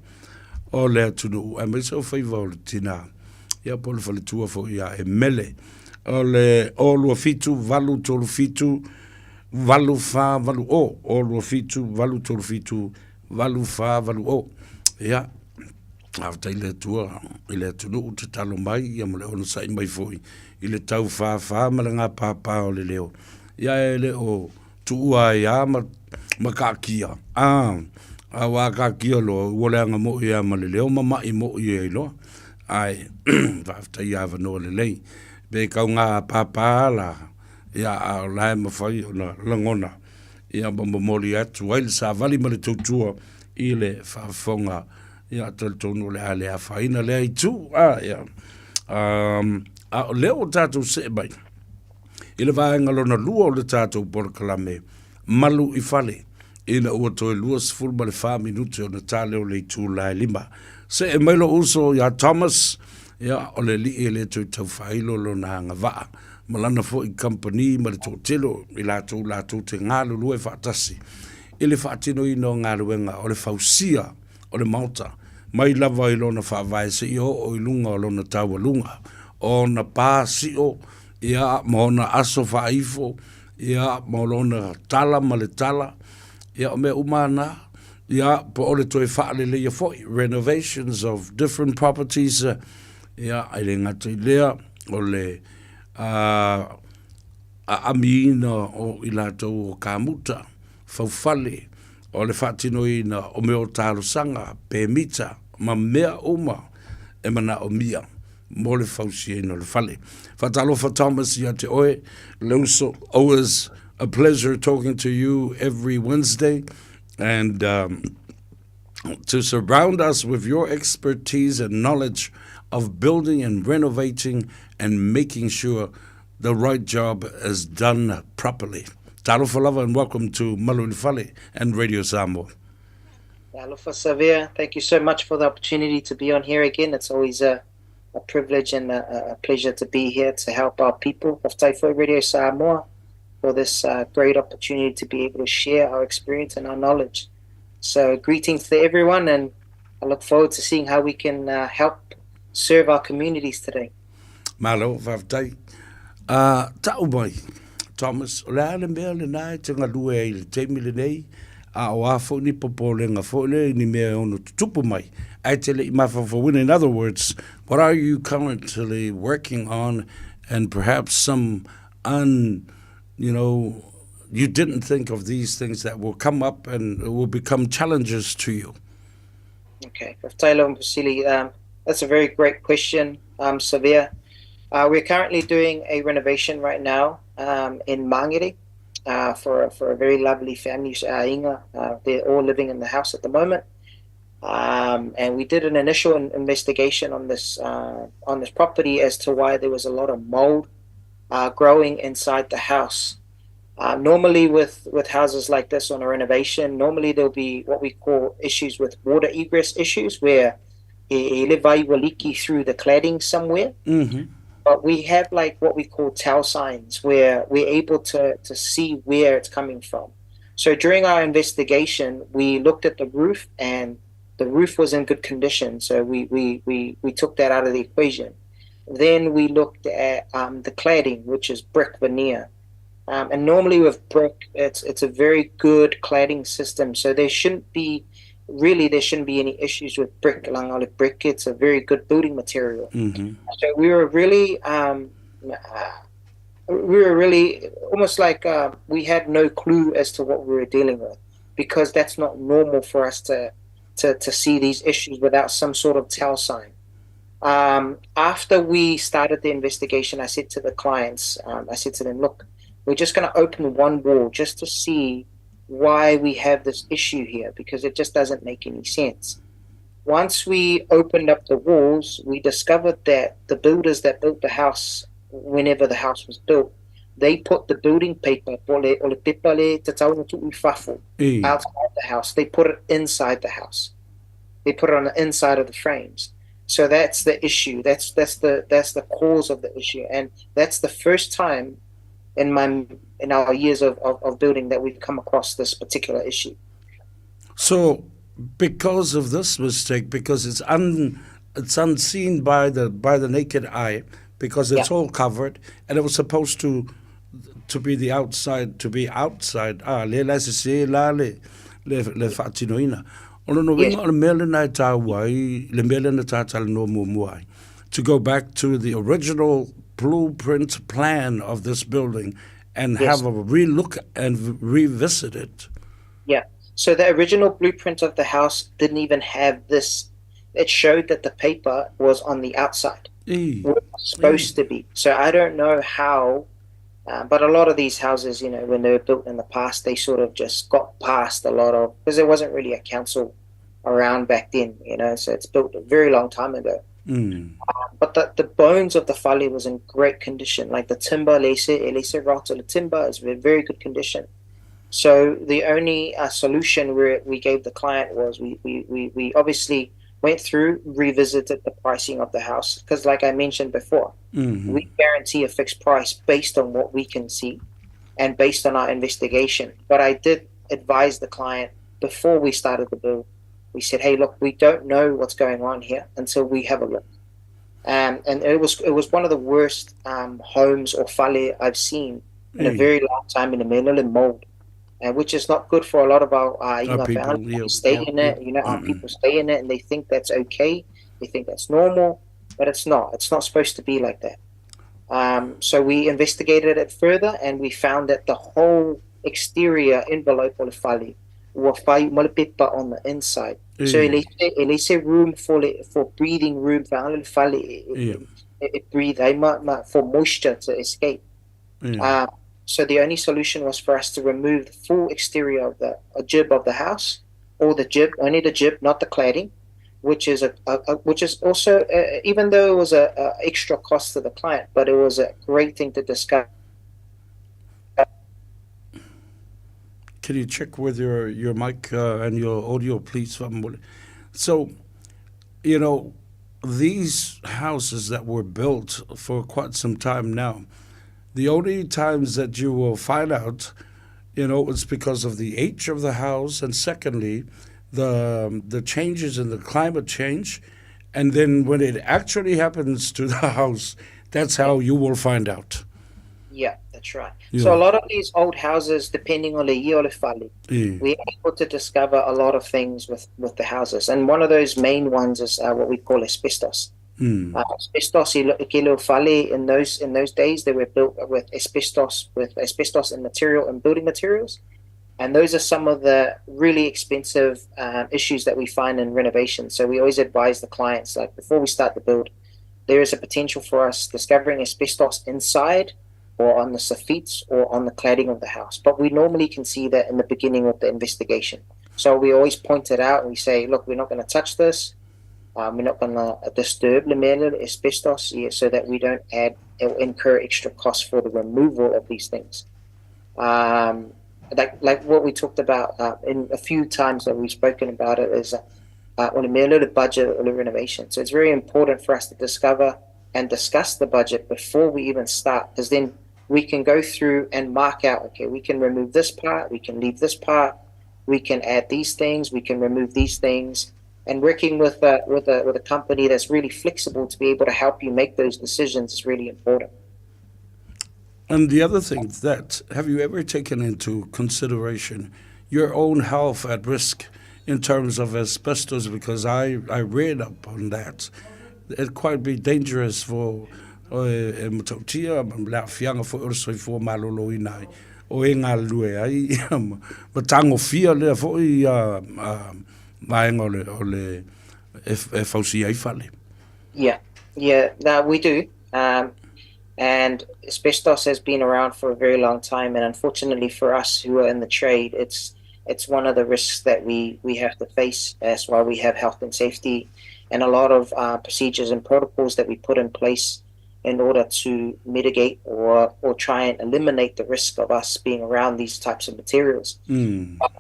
o le atunuu, aemaise o faiva o le tina, ia po o le faletua foi ia e mele. O le 027 837 8480, 027 837 8480. Ia, faafetai le Atua i le atunuu tatalo mai ia ma le onosai mai foi i le taufāfā ma le gapāpā o le leo. Ia e le o tuua ai lava ma, ma kaakia, a, a ua kaakia loa, ua leaga moi lava ma le leo ma ma'i moi ai loa. Ae, faafetai i avanoa lelei. Pe kau gapāpā la, ia, a o la e mafai ona lagona ia ma momoli atu ai le savali ma le tautua i le faafofoga. Ia, talitonu o le a le afaina lea itu, a, ia. Um, a o lea ua tatou see mai i le vaega lona lua o le tatou polokalame Malu i Fale, ina ua toe 24 minute ona ta lea o le itula e 5. See mai lou uso ia Thomas, ia, o le alii e le toe tau faailo lona agavaa ma lana foi kamupani ma le toatele o i latou latou te galulue faatasi i le faatinoina o galuega o le fausia o le Maota, mai lava i lona faavae seia oo i luga o lona taualuga, o ona pa sio, ia, ma ona aso faaifo, ia, ma lona tala ma le tala, ia, o mea uma lava na, ia, po o le toe faaleleia foi, renovations of different properties, ia, e le gata i lea, o le aamiina o i latou o kamuta, faufale, o le faatinoina o mea o talosaga, pemita ma mea uma e manaomia mo le fausiaina o le fale. Faatalofa Thomas ia te oe, le uso, always a pleasure talking to you every Wednesday and um, to surround us with your expertise and knowledge of building and renovating and making sure the right job is done properly. Talofa lava and welcome to Malu i le Fale and Radio Samoa. Alofa Savea, thank you so much for the opportunity to be on here again. It's always a, a privilege and a, a pleasure to be here to help our people of Typhoid Radio Samoa for this great opportunity to be able to share our experience and our knowledge. So greetings to everyone and I look forward to seeing how we can help serve our communities today. Malo, faafetai. Uh, ta'u mai, Thomas, o le a le mea lena e te galue ai i le taimi lenei, a o a foi ni popolega foi lea i ni mea e ono tutupu mai, ae te le i mafaufauina. In other words, what are you currently working on and perhaps some un, you know, you didn't think of these things that will come up and will become challenges to you? Okay, faafetai lava Vasili. That's a very great question, Savea. We're currently doing a renovation right now in Mangere for a very lovely family, Inga. They're all living in the house at the moment. And we did an initial investigation on this property as to why there was a lot of mold growing inside the house. Normally with houses like this on a renovation, normally there'll be what we call issues with water egress issues where he le vai ua leaky through the cladding somewhere. But we have like what we call tell signs where we're able to see where it's coming from. So during our investigation, we looked at the roof and the roof was in good condition. So we took that out of the equation. Then we looked at the cladding, which is brick veneer. And normally with brick, it's a very good cladding system. So there shouldn't be, really, there shouldn't be any issues with brick. Leaga brick, it's a very good building material. So we were really almost like we had no clue as to what we were dealing with, because that's not normal for us to see these issues without some sort of tell sign. After we started the investigation, I said to the clients, I said to them, look, we're just going to open one wall just to see why we have this issue here, because it just doesn't make any sense. Once we opened up the walls, we discovered that the builders that built the house, whenever the house was built, they put the building paper, o le pepa le tatau na tuu i fafo, outside the house. They put it inside the house. They put it on the inside of the frames. So that's the issue. That's the cause of the issue, and that's the first time in our years of building that we've come across this particular issue. So, because of this mistake, because it's unseen by the naked eye, because it's all covered, and it was supposed to be the outside, to be outside. Ah, le la se se la le faatinoina. O lona uiga o le mea lena e tāua ai, le mea lena tātalanoa muamua ai. To go back to the original blueprint plan of this building and have a relook and revisit it. Yeah. So the original blueprint of the house didn't even have this. It showed that the paper was on the outside, where it was supposed to be. So I don't know how, but a lot of these houses, when they were built in the past, they sort of just got past a lot of, because there wasn't really a council around back then, you know, so it's built a very long time ago. But the bones of the fale was in great condition. Like the timber, lese, elese rot, the timber is in very good condition. So the only solution we gave the client was we obviously went through, revisited the pricing of the house. Because like I mentioned before, we guarantee a fixed price based on what we can see and based on our investigation. But I did advise the client before we started the build. We said, hey, look, we don't know what's going on here until we have a look. And it was one of the worst homes or fale I've seen in a very long time in the middle mold, which is not good for a lot of our people, families. Stay in it, you know, our people stay in it and they think that's okay. They think that's normal, but it's not. It's not supposed to be like that. So we investigated it further and we found that the whole exterior envelope of the fale ua fai uma le pepa on the inside. So e leai se room for breathing room for le fale e breathe ai ma for moisture to escape. So the only solution was for us to remove the full exterior of the jib of the house, or the jib, only the jib, not the cladding, which is also even though it was a extra cost to the client, but it was a great thing to discuss. Can you check with your mic and your audio, please? So, you know, these houses that were built for quite some time now, the only times that you will find out, you know, it's because of the age of the house, and secondly, the changes in the climate change, and then when it actually happens to the house, that's how you will find out. Yeah, that's right. Yeah. So a lot of these old houses, depending on the year o le fale, we're able to discover a lot of things with the houses. And one of those main ones is what we call asbestos. Asbestos i ke leo fale in those days, they were built with asbestos and material and building materials. And those are some of the really expensive issues that we find in renovation. So we always advise the clients, before we start the build, there is a potential for us discovering asbestos inside or on the soffits or on the cladding of the house. But we normally can see that in the beginning of the investigation. So we always point it out and we say, look, we're not going to touch this. We're not going to disturb the mele asbestos here so that we don't add or incur extra costs for the removal of these things. Like what we talked about in a few times that we've spoken about it is on the mele, the budget or the renovation. So it's very important for us to discover and discuss the budget before we even start, because then we can go through and mark out, okay, we can remove this part, we can leave this part, we can add these things, we can remove these things. And working with a company that's really flexible to be able to help you make those decisions is really important. And the other thing that, have you ever taken into consideration your own health at risk in terms of asbestos? Because I read up on that. It quite be dangerous for e matautia, ma le aafiaga foi o le soifua malōlōina ai o e galulue ai ma tagofia lea foʻi vaega o le e fausia ai fale. Yeah, no, we do. And asbestos has been around for a very long time, and unfortunately for us who are in the trade, it's one of the risks that we have to face. That's why we have health and safety and a lot of procedures and protocols that we put in place in order to mitigate or try and eliminate the risk of us being around these types of materials. But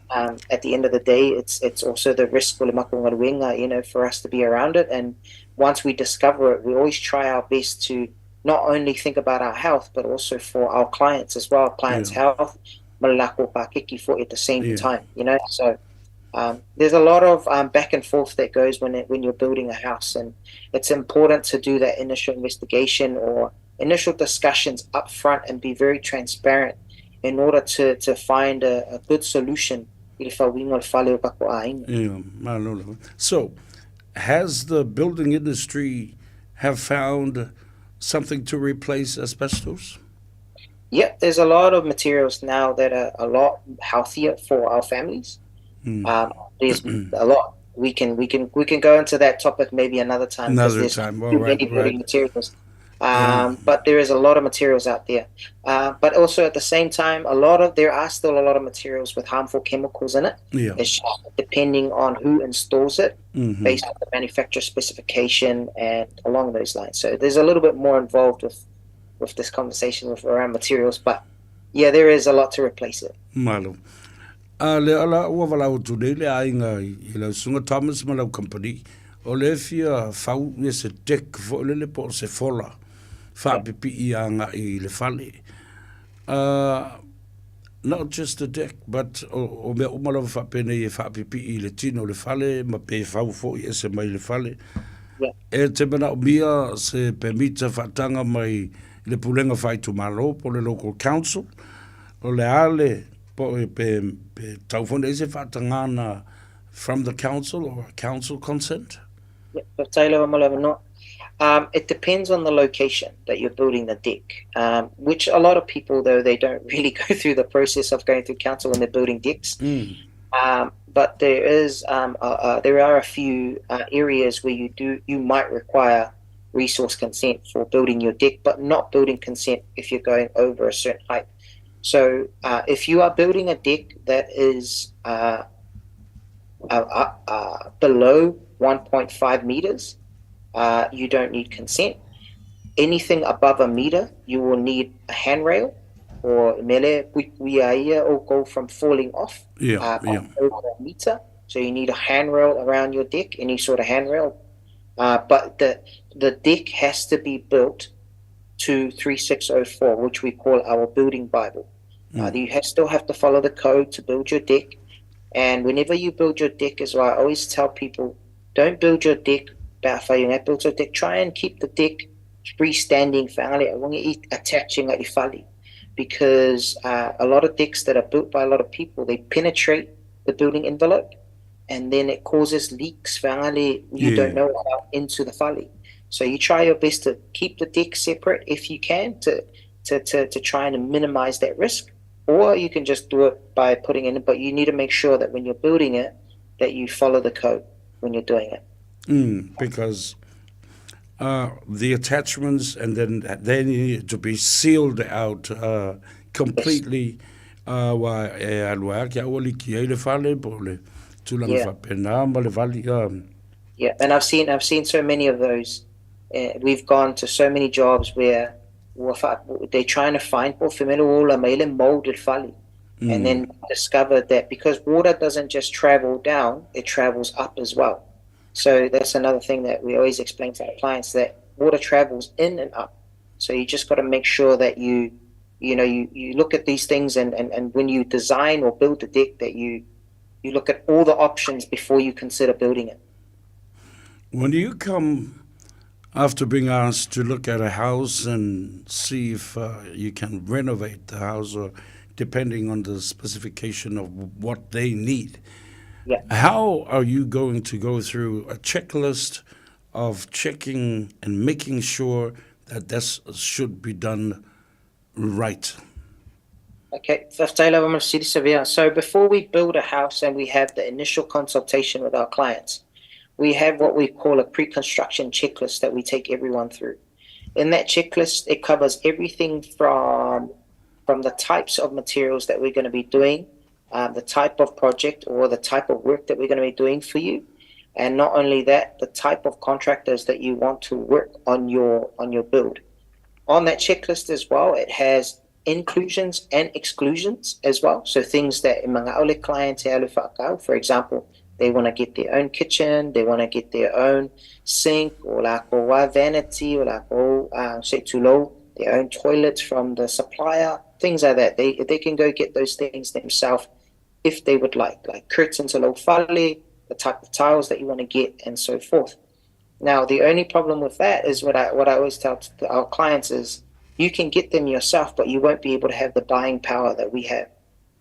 at the end of the day, it's also the risk for le makou galuega, for us to be around it. And once we discover it, we always try our best to not only think about our health, but also for our clients as well, clients' health, ma le lakou pakeki for at the same time, you know. So there's a lot of back and forth that goes when you're building a house, and it's important to do that initial investigation or initial discussions up front and be very transparent in order to find a good solution i le fauiga o le fale o kako ʻaiga. Yeah, malo lava. So, has the building industry have found something to replace asbestos? Yeah, there's a lot of materials now that are a lot healthier for our families. There's a lot. We can go into that topic maybe another time, because Another there's time. All too right, many building right. materials. Um, But there is a lot of materials out there. But also at the same time, a lot of there are still a lot of materials with harmful chemicals in it. Yeah. It's just depending on who installs it, based on the manufacturer specification and along those lines. So there's a little bit more involved with this conversation with around materials, but yeah, there is a lot to replace it. Malo. A le ala ua valaau atu nei le aiga i lau susuga Thomas ma lau company, o le fia fau ia se deck foi lele po o se fola faapipii agai i le fale. Not just the deck but o mea uma lava faapenei e faapipii i le tino o le fale ma pe fau foi ese mai le fale. E te manaomia se pemita faataga mai le Pulega Faaitumalo po o le Local Council, o le a le po pe pe tau foi nei se faatagana from the council or council consent? Faafetai lava mo le avanoa. It depends on the location that you're building the deck, which a lot of people, though, they don't really go through the process of going through council when they're building decks. But there is there are a few areas where you do you might require resource consent for building your deck, but not building consent if you're going over a certain height. So if you are building a deck that is below 1.5 meters, you don't need consent. Anything above a meter, you will need a handrail or mele puipuia or go from falling off over a meter. So you need a handrail around your deck, any sort of handrail. But the deck has to be built to 3604, which we call our building Bible. You still have to follow the code to build your deck. And whenever you build your deck as well, I always tell people, don't build your deck build your deck. Try and keep the deck freestanding attaching at fale, because a lot of decks that are built by a lot of people, they penetrate the building envelope, and then it causes leaks you don't know about into the fale. So you try your best to keep the deck separate if you can to try and minimize that risk, or you can just do it by putting in, but you need to make sure that when you're building it, that you follow the code when you're doing it. Because the attachments, and then they need to be sealed out completely. Wa e alu ai ke aua liki ai le fale po o le tulaga faapena ma le vali. Yeah, and I've seen so many of those. We've gone to so many jobs where they're trying to find po femelo ola mai le molded fale. And then discovered that because water doesn't just travel down, it travels up as well. So that's another thing that we always explain to our clients, that water travels in and up. So you just got to make sure that you look at these things and when you design or build the deck, that you look at all the options before you consider building it. When you come after being asked to look at a house and see if you can renovate the house, or depending on the specification of what they need, how are you going to go through a checklist of checking and making sure that this should be done right? Okay, faafetai lava mo le fesili Savea. So before we build a house and we have the initial consultation with our clients, we have what we call a pre-construction checklist that we take everyone through. In that checklist, it covers everything from the types of materials that we're going to be doing, the type of project or the type of work that we're going to be doing for you, and not only that, the type of contractors that you want to work on your build. On that checklist as well, it has inclusions and exclusions as well. So things that mga ole clients e alu whaakau, for example, they want to get their own kitchen, they want to get their own sink, or lako wa vanity, or lako se tulo, their own toilets from the supplier, things like that. They can go get those things themselves if they would like curtains o fale, the type of tiles that you want to get, and so forth. Now, the only problem with that is what I always tell to our clients is you can get them yourself, but you won't be able to have the buying power that we have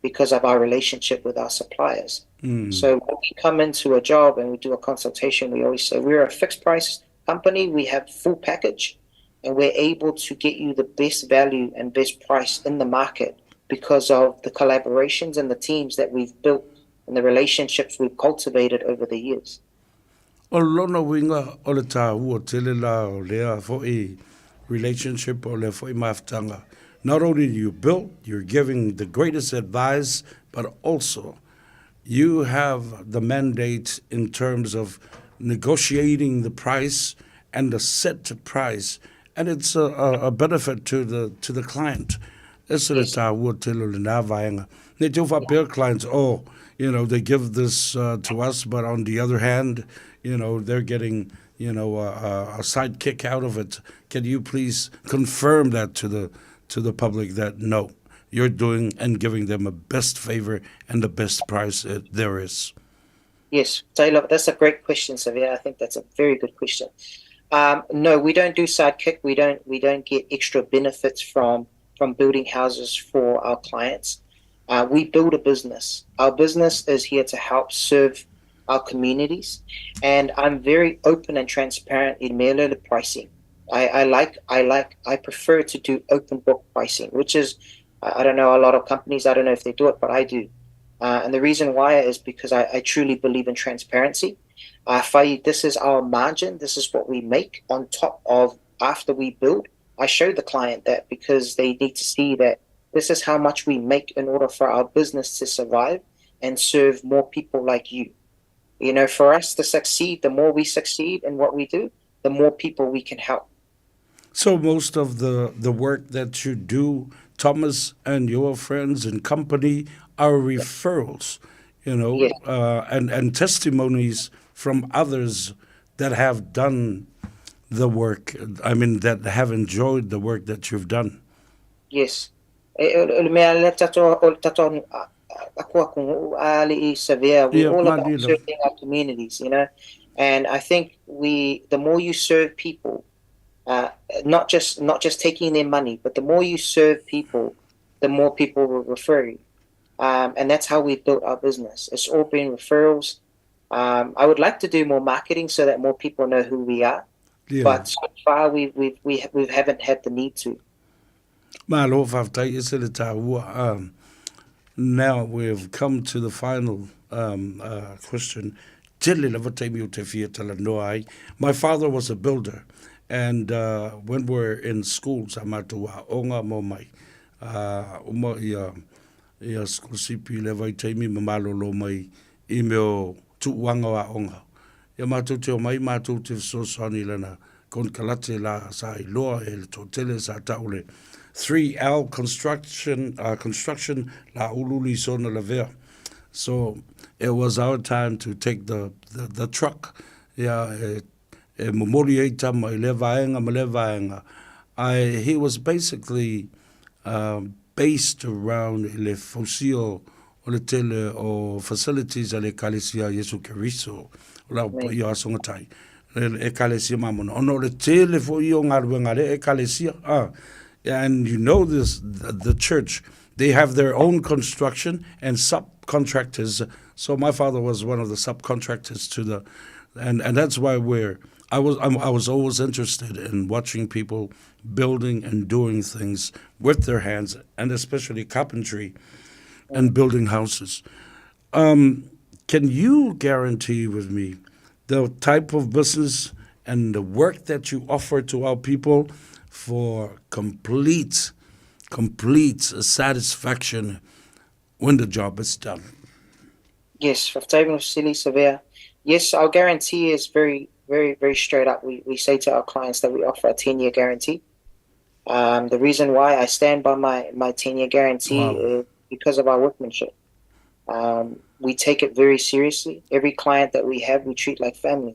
because of our relationship with our suppliers. So when we come into a job and we do a consultation, we always say we're a fixed price company. We have full package, and we're able to get you the best value and best price in the market because of the collaborations and the teams that we've built and the relationships we've cultivated over the years. O lona uiga o le tāua tele la o lea fo'i relationship o lea foi mafutaga. Not only do you build, you're giving the greatest advice, but also you have the mandate in terms of negotiating the price and the set price, and it's a, a, a benefit to the to the client. E se le tāua tele o lenā vaega. Ne te whapea clients, oh, you know, they give this to us, but on the other hand, you know, they're getting, you know, a, a, a sidekick out of it. Can you please confirm that to the to the public that no, you're doing and giving them a best favor and the best price there is? Yes, Taylor, that's a great question, Savea. I think that's a very good question. No, we don't do sidekick. We don't we don't get extra benefits from from building houses for our clients. We build a business. Our business is here to help serve our communities, and I'm very open and transparent in merely the pricing. I, I like I like I prefer to do open book pricing, which is I don't know a lot of companies. I don't know if they do it, but I do. And the reason why is because I, I truly believe in transparency. Uh, this is our margin. This is what we make on top of after we build. I show the client that because they need to see that this is how much we make in order for our business to survive and serve more people like you. You know, for us to succeed, the more we succeed in what we do, the more people we can help. So most of the, the work that you do, Thomas and your friends and company, are referrals, you know, Yes. and, and testimonies from others that have done the work, I mean, that have enjoyed the work that you've done. Yes. E, o le mea le tatou, o le tatou aku aku ali i Savea, we're Yeah, all about Mandela. serving our communities, you know. And I think we, the more you serve people, not just not just taking their money, but the more you serve people, the more people will refer you. And that's how we built our business. It's all been referrals. I would like to do more marketing so that more people know who we are. Yeah. But so far, we we we we haven't had the need to. Malo faafetai e se le tāua. Now we've come to the final question. Tele lava taimi o te fia talanoa ai. My father was a builder and when we're in school sa mātou aonga mo mai. Uma ia ia school sipi le vai taimi ma malolo mai i mea o tuuanga o aonga. Ia mātou te omai, mātou te fesoasoani lana konekarate la sa iloa e le toatele sa tau le 3L Construction, construction la ululi sona lavea. So it was our time to take the, the, the truck ia e, e momori ai tama i lea vaega ma lea vaega. I, he was basically based around i le fausia o le tele o facilities a le Ekalesia a Iesu Keriso, o la paia o Aso Gatai, le Ekalesia Mamona, ona o le tele foi o galuega a le Ekalesia, ah, and you know this, the, the church, they have their own construction and subcontractors. So my father was one of the subcontractors to the, and, and that's why we're, I was, I'm, I was always interested in watching people building and doing things with their hands, and especially carpentry and building houses. Can you guarantee with me the type of business and the work that you offer to our people for complete, complete satisfaction when the job is done? Yes, faafetai mo fesili Savea. Yes, our guarantee is very, very, very straight up. We, we say to our clients that we offer a 10 year guarantee. The reason why I stand by my, my 10 year guarantee Wow. is because of our workmanship. We take it very seriously. Every client that we have, we treat like family.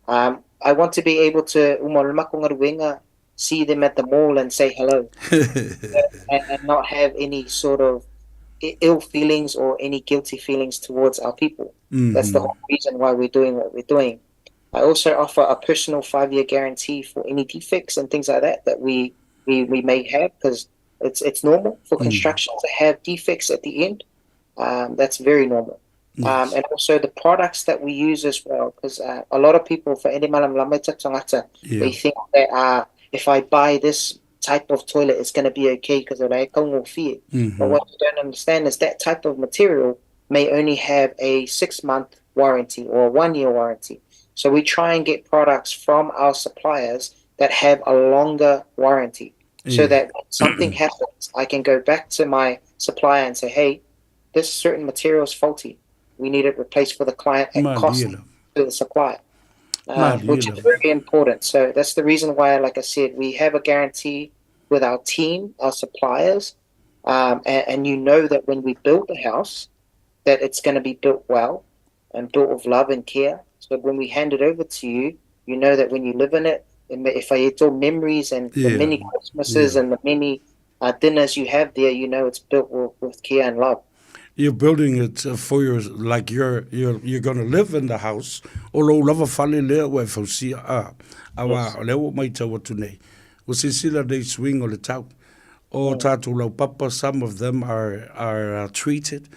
I want to be able to uma o le makou galuega, see them at the mall and say hello and, and not have any sort of ill feelings or any guilty feelings towards our people. That's the whole reason why we're doing what we're doing. I also offer a personal 5-year guarantee for any defects and things like that that we we, we may have because it's it's normal for construction to have defects at the end. That's very normal. And also the products that we use as well, because a lot of people for any malam lama tangata, they think that if I buy this type of toilet, it's going to be okay because they're like, But what you don't understand is that type of material may only have a 6-month warranty or a 1-year warranty. So we try and get products from our suppliers that have a longer warranty so that something happens, I can go back to my supplier and say, hey, this certain material is faulty. We need it replaced for the client at cost to the supplier. Which is very important. So that's the reason why, like I said, we have a guarantee with our team, our suppliers, and you know that when we build the house, that it's going to be built well and built with love and care. So when we hand it over to you, you know that when you live in it, if it's all memories and the many Christmases and the many dinners you have there, you know it's built with care and love. You're building it for your, like you're going to live in the house. O lou lava fale lea ua e fausia a, auā o lea ua maitau atu nei. Ua silasila nei suiga o le tau. O tatou laupapa, some of them are treated,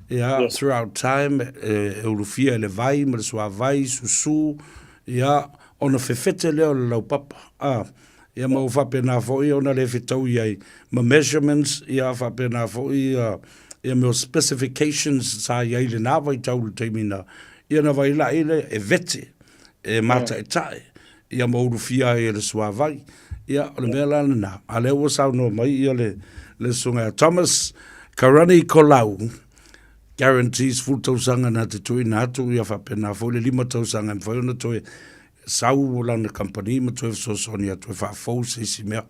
ia, throughout time, e ulufia e le vai ma le suavai, susu, ia, ona fefete lea o le laupapa. A, ia ma ua faapena foi ona le fetaui ai ma measurements, ia faapena foi ia mea o specifications sa i ai i lena vaitau i le taimi na, ia na vailai lea e vete, e mataetae, ia ma ulufia ai e le suavai. Ia, o le mea la lena, a lea ua saunoa mai ia le susuga ia Thomas Karani Kolau, guarantees 10 tausaga na te tuuina atu, ia faapena foi le 5 tausaga e mafai ona toe sau lana kamupani ma toe fesoasoani atu e faafou se isi mea.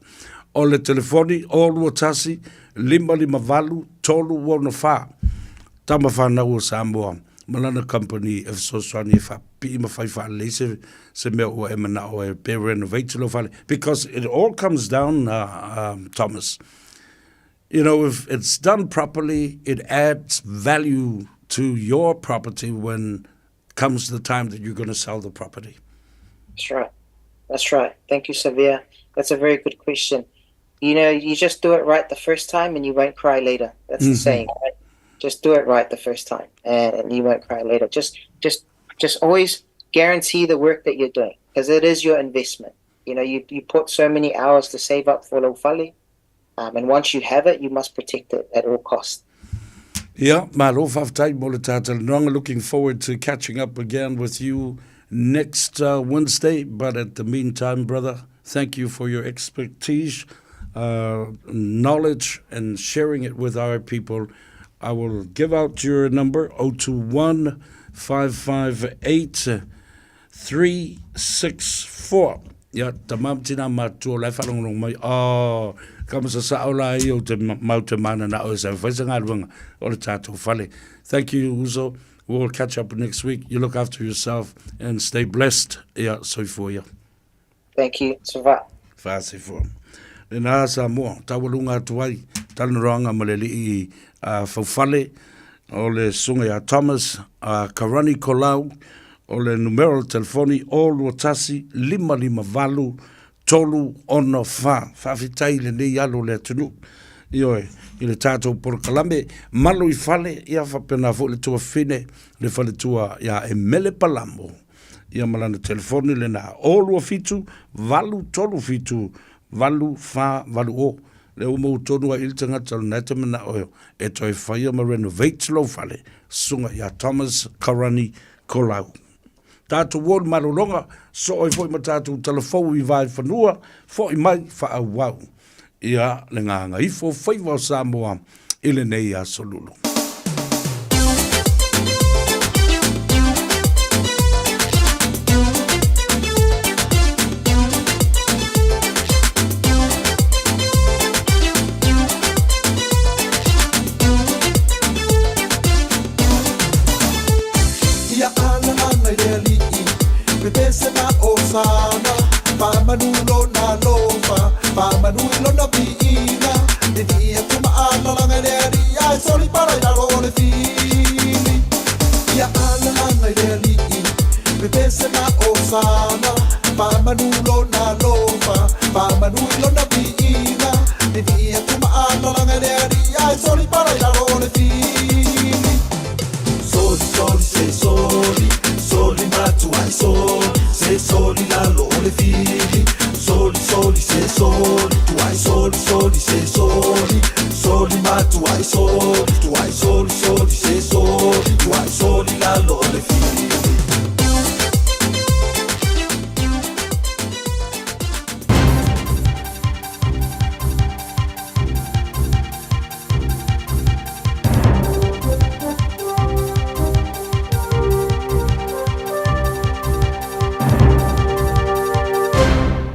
O le telefoni, 021 558 364. Tama whanau o Samoa ma lana kamupani e fesoasoani e faapipii ma fai faalelei se mea ua e manao e pe renovate lou fale. Because it all comes down, Thomas, you know, if it's done properly, it adds value to your property when comes the time that you're going to sell the property. That's right. That's right. Thank you, Savea. That's a very good question. You know, you just do it right the first time and you won't cry later. That's the saying, right? Just do it right the first time and you won't cry later. Just always guarantee the work that you're doing, because it is your investment. You know, you put so many hours to save up for lou fale, and once you have it, you must protect it at all costs. Yeah, malo faafetai mo le talanoaga. Looking forward to catching up again with you next Wednesday. But at the meantime, brother, thank you for your expertise, knowledge, and sharing it with our people. I will give out your number, 021 558 364. Ia, tama ma tina matua o la e faalogologo mai, oh, ka ma sasao la ia o te mau te mana na o e sa whai sa ngā o le tātou fale. Thank you, Uso. We'll catch up next week. You look after yourself and stay blessed. Ia, soifua ia. Thank you. Sava. Faasifua. Lena Samoa, taualuga atu ai, talanoaga ma le alii faufale o le susuga ia Thomas Karani Kolau, o le numera o le telefoni 021 558 364. Faafetai i lenei alo o le atunuu. Ioe, i le tatou polokalame, malu i fale, ia faapena foi le tuafafine, le faletua ia Emele Palamo. Ia ma lana telefoni lena 027 837 8480. Lea ua maua tonu ai i le tagata o lena e te manao e toe faia ma renovate lou fale, susuga ia Thomas Karani Kolau. Tatou o i le malologa, soo ai foi ma tatou talafou i Vaefanua, foi mai faaauau ia le gagaifo faiva o Samoa i lenei aso lulu. Ia alalaga i le alii, pepese ma osana, faamanu lona alofa, faamanu i lona viiga, lilii atu ma alalaga i le alii, ae soli pala i lalo o le fili. Ia alalaga i le alii, pepese ma osana, faamanu lona alofa, faamanu i lona viiga, lilii atu ma alalaga i le alii, ae soli pala i lalo o le fili. Soli, soli, se soli, soli matuai soli, se soli lalo o le fili. Soli, soli, se soli, tuai soli, soli, se soli, soli matuai soli, tuai soli, soli, se soli, tuai soli lalo o le fili.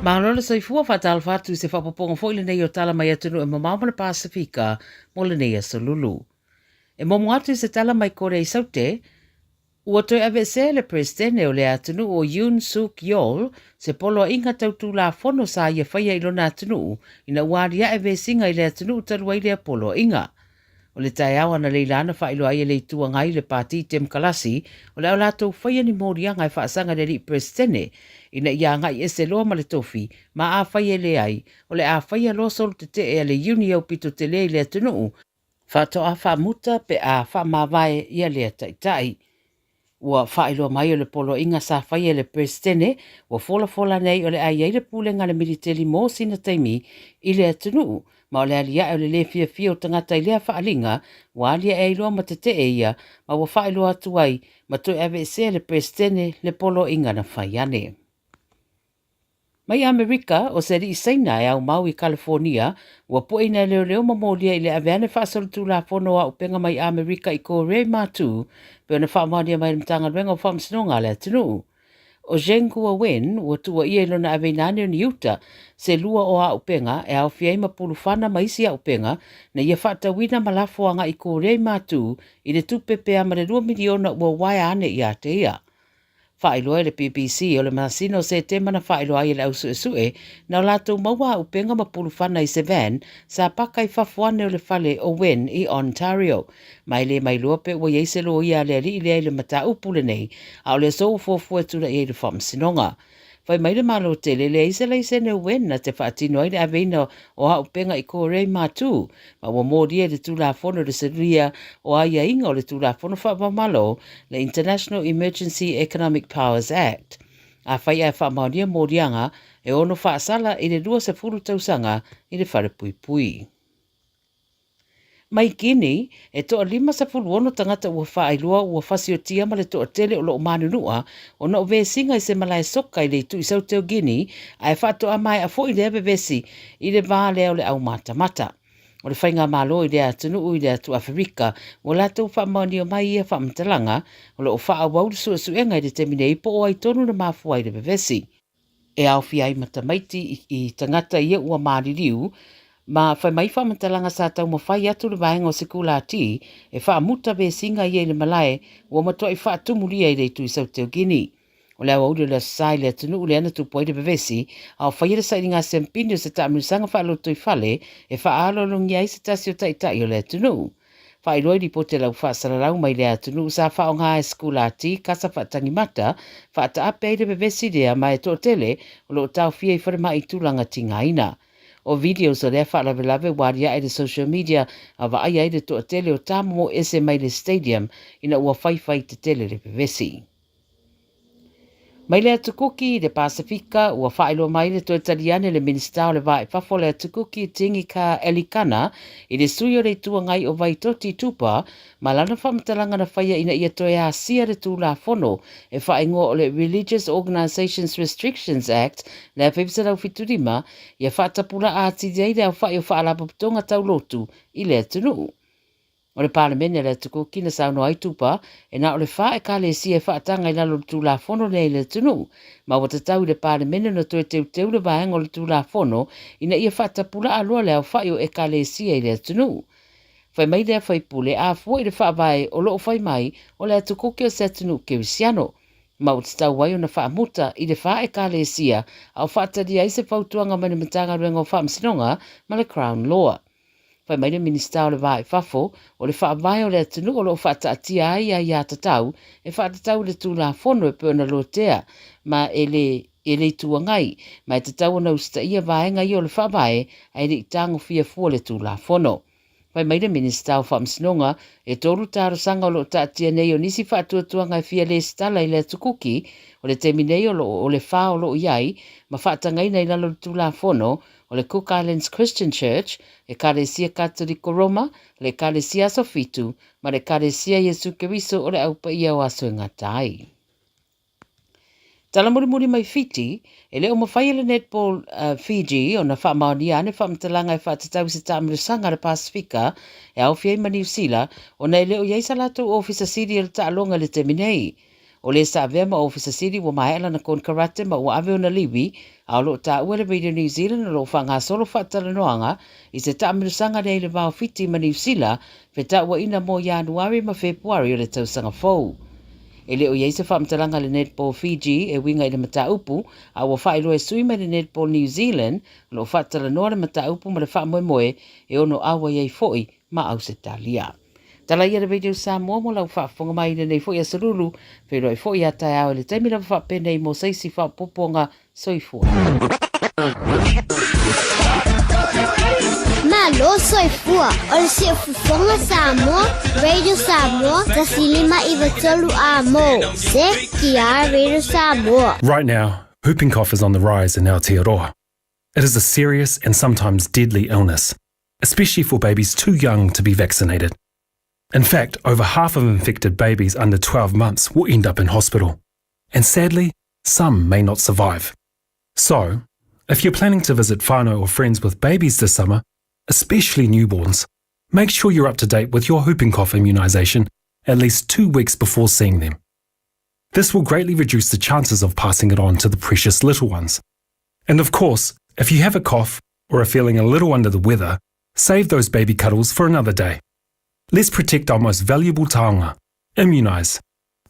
Malo le soifua, faatalofa atu i se faaopoopoga foi lenei o tala mai atunuu e mamao ma le Pasefika mo lenei aso Lulu. E muamua atu i se tala mai Korea i Saute, ua toe aveesea e le Peresetene o lea atunuu o Yoon Suk Yeol se poloaiga tau tulafono sa ia faia i lona atunuu ina ua aliae vesiga i le atunuu talu ai lea poloaiga. O le taeao analeila na faailoa ai e le Itu Agai le Pati Temokalasi o le a latou faia ni moliaga e faasaga i le alii Peresetene ina ia agai ese loa ma le tofi, ma afai e leai, o le a faia loa solo tetee a le Iuni aupito tele i le atunuu, faatoa faamuta pe a faamavae ia lea taitai. Ua faailoa mai o le poloaiga sa faia e le Peresetene ua folafola nei o le a i ai le pulega a le militeli mo sina taimi i le atunuu, ma o le aliae o le lē fiafia o tagata i lea faaaliga ua aliae ai loa ma tetee ia, ma ua faailoa atu ai ma toe aveesea e le Peresetene le poloaiga na fai ane. Mai Amerika, o se alii Saina e aumau i Kalifonia, ua pueina e leoleo ma molia i le ave ane faasolitulafono o auupega mai Amerika i Korea i Matu, pei ona faamaonia mai e le Matagaluega o Faamasinoga a le atunuu. O Zheng Guowen ua tuuaia i lona aveina ane o ni uta se lua o auupega e aofia ai ma pulufana ma isi auupega na ia faatauina ma lafo agai i Korea i Matu i le tupe pe a ma le $2 miliona ua uaea ane ia te ia. Faailoa e le BBC o le masina o Setema na faailoa ai e le au suesue na o latou maua auupega ma pulufana i se van sa paka i fafo ane o le fale o Wen i Ontario. Ma e le mailoa pe ua i ai se loia a le alii lea i le mataupu lenei, a o le aso ua fuafua e tulai ai le faamasinoga. Fai mai le Malo tele, e leai se laisene o Wen na te faatino ai le aveina o auupega i Korea i Matu, ma ua molia i le Tulafono i le Seluia o Aiaiga o le Tulafono Faava-o-Malo, le International Emergency Economic Powers Act. Afai ae faamaonia moliaga, e ono faasala i le 20 tausaga i le falepuipui. Mai Guinea, e toa 56 tagata ua faailoa ua fasiotia ma le toatele o lo o manunua ona o vesiga i se malae soka i le itu i Saute o Guinea, ae faatoa maea foi lea vevesi i le va lea o le aumatamata. O le faigamalo i lea atunuu i le atu Aferika ua latou faamaonia mai ia faamatalaga, o lo o faaauau le suesuega i le taimi nei po o ai tonu na mafua ai le vevesi. E aofia ai ma tamaiti i tagata ia ua maliliu, ma fai mai faamatalaga sa taumafai atu le vaega o Sekulati e faamuta vesiga ia i le malae ua matuai faatumulia i le itu i Saute o Guinea. O le aoauli o le Aso Sa i le atunuu lea na tupu ai le vevesi, a o faia le sailiga siampini o se taamilosaga faalotoifale e faaaloalogia ai se tasi o taitai o le atunuu. Faailoa i lipoti a le au faasalalau mai lea atunuu sa faaaoga e Sekulati kasa faatagimata faataape ai le vevesi lea ma e toatele o lo o taofia i falemai i tulaga tigaina. O videos o lea faalavelave ua aliae i le social media a vaaia ai le toatele o tamomo ese mai le stadium ina ua faifai tetele le vevesi. Mai le Atu Kuki i le Pasefika, ua faailoa mai le toe tali ane le Minisita o le Va i Fafo o le Atu Kuki, Tingika Elikana, i le sui o le Itu Agai o Vaitoti Tupa ma lana faamatalaga na faia ina ia toe asia le Tulafono e faaigoa o le Religious Organisations Restrictions Act 1975 ia faatapulaa atili ai le aofai o faalapotopotoga tau lotu i le atunuu. O le Palemene a le Atukuki na saunoa ai Tupa, e na o le fa Ekalesia e faataga i lalo o le Tulafono lea i le atunuu, ma ua tatau i le Palemene ona toe teuteu le vaega o le Tulafono ina ia faatapulaa loa le aofai o Ekalesia i le atunuu. Fai mai lea faipule, a fua i le faavae o lo o fai mai o le Atukuki o se atunuu kerisiano, ma ua tatau ai ona faamuta i le fa Ekalesia a o faatalia ai se fautuaga mai le Matagaluega o Faamasinoga ma le Crown Law. Fai mai le Minisita o le Va i Fafo, o le faavae o le atunuu o lo o faataatia ai aiatatau e faatatau i le Tulafono e pei ona lotea ma e le e le Itu Agai, ma e tatau ona usitaia vaega ia o le faavae ae le i tagofia fua le Tulafono. Fai mai le Minisita o Faamasinoga, e tolu talosaga o lo o taatia nei o nisi faatuatuaga e fia lesitala i le Atu Kuki, o le taimi nei o lo o le fa o lo o i ai ma faatagaina i lalo o le Tulafono o le Cook Islands Christian Church, Ekalesia Katoliko Roma, le Ekalesia Aso Fitu, ma le Ekalesia Iesu Keriso o le Au Paia o Aso e Gata Ai. Tala mulimuli mai Fiti, e le o mafai e le Netball uh, Fiji ona faamaonia ane faamatalaga e faatatau i se taamilosaga a le Pasifika e aofia ai ma Niu Sila ona e le o i ai sa latou ofisa sili o le taaloga i le taimi nei. O le sa avea ma Ofisa Sili ua maea lana konekarate ma ua ave ona livi, a o lo o taua e le Radio New Zealand o lo o faagasolo faatalanoaga i se taamilosaga lea i le va o Fiti ma Niu Sila, fetauaiina mo Ianuari ma Fepuari o le tausaga fou. E le o i ai se faamatalaga a le Netball Fiji e uiga i le mataupu, a ua faailoa e sui mai le Netball New Zealand o lo o faatalanoa le mataupu ma le faamoemoe e ono auai ai foi ma Ausetalia. Tala ia le Radio Samoa mo lau faafofoga mai i lenei foi aso lulu, feiloai foi ia taeao i le taimi lava faapenei mo se isi faaopoopoga soifua. Malo soifua, o le siufofoga Samoa, Radio Samoa, 1593 A mo, CKR Radio Samoa. Right now, whooping cough is on the rise in Aotearoa. It is a serious and sometimes deadly illness, especially for babies too young to be vaccinated. In fact, over half of infected babies under 12 months will end up in hospital. And sadly, some may not survive. So, if you're planning to visit whānau or friends with babies this summer, especially newborns, make sure you're up to date with your whooping cough immunisation at least two weeks before seeing them. This will greatly reduce the chances of passing it on to the precious little ones. And of course, if you have a cough or are feeling a little under the weather, save those baby cuddles for another day. Let's protect our most valuable taonga. Immunise.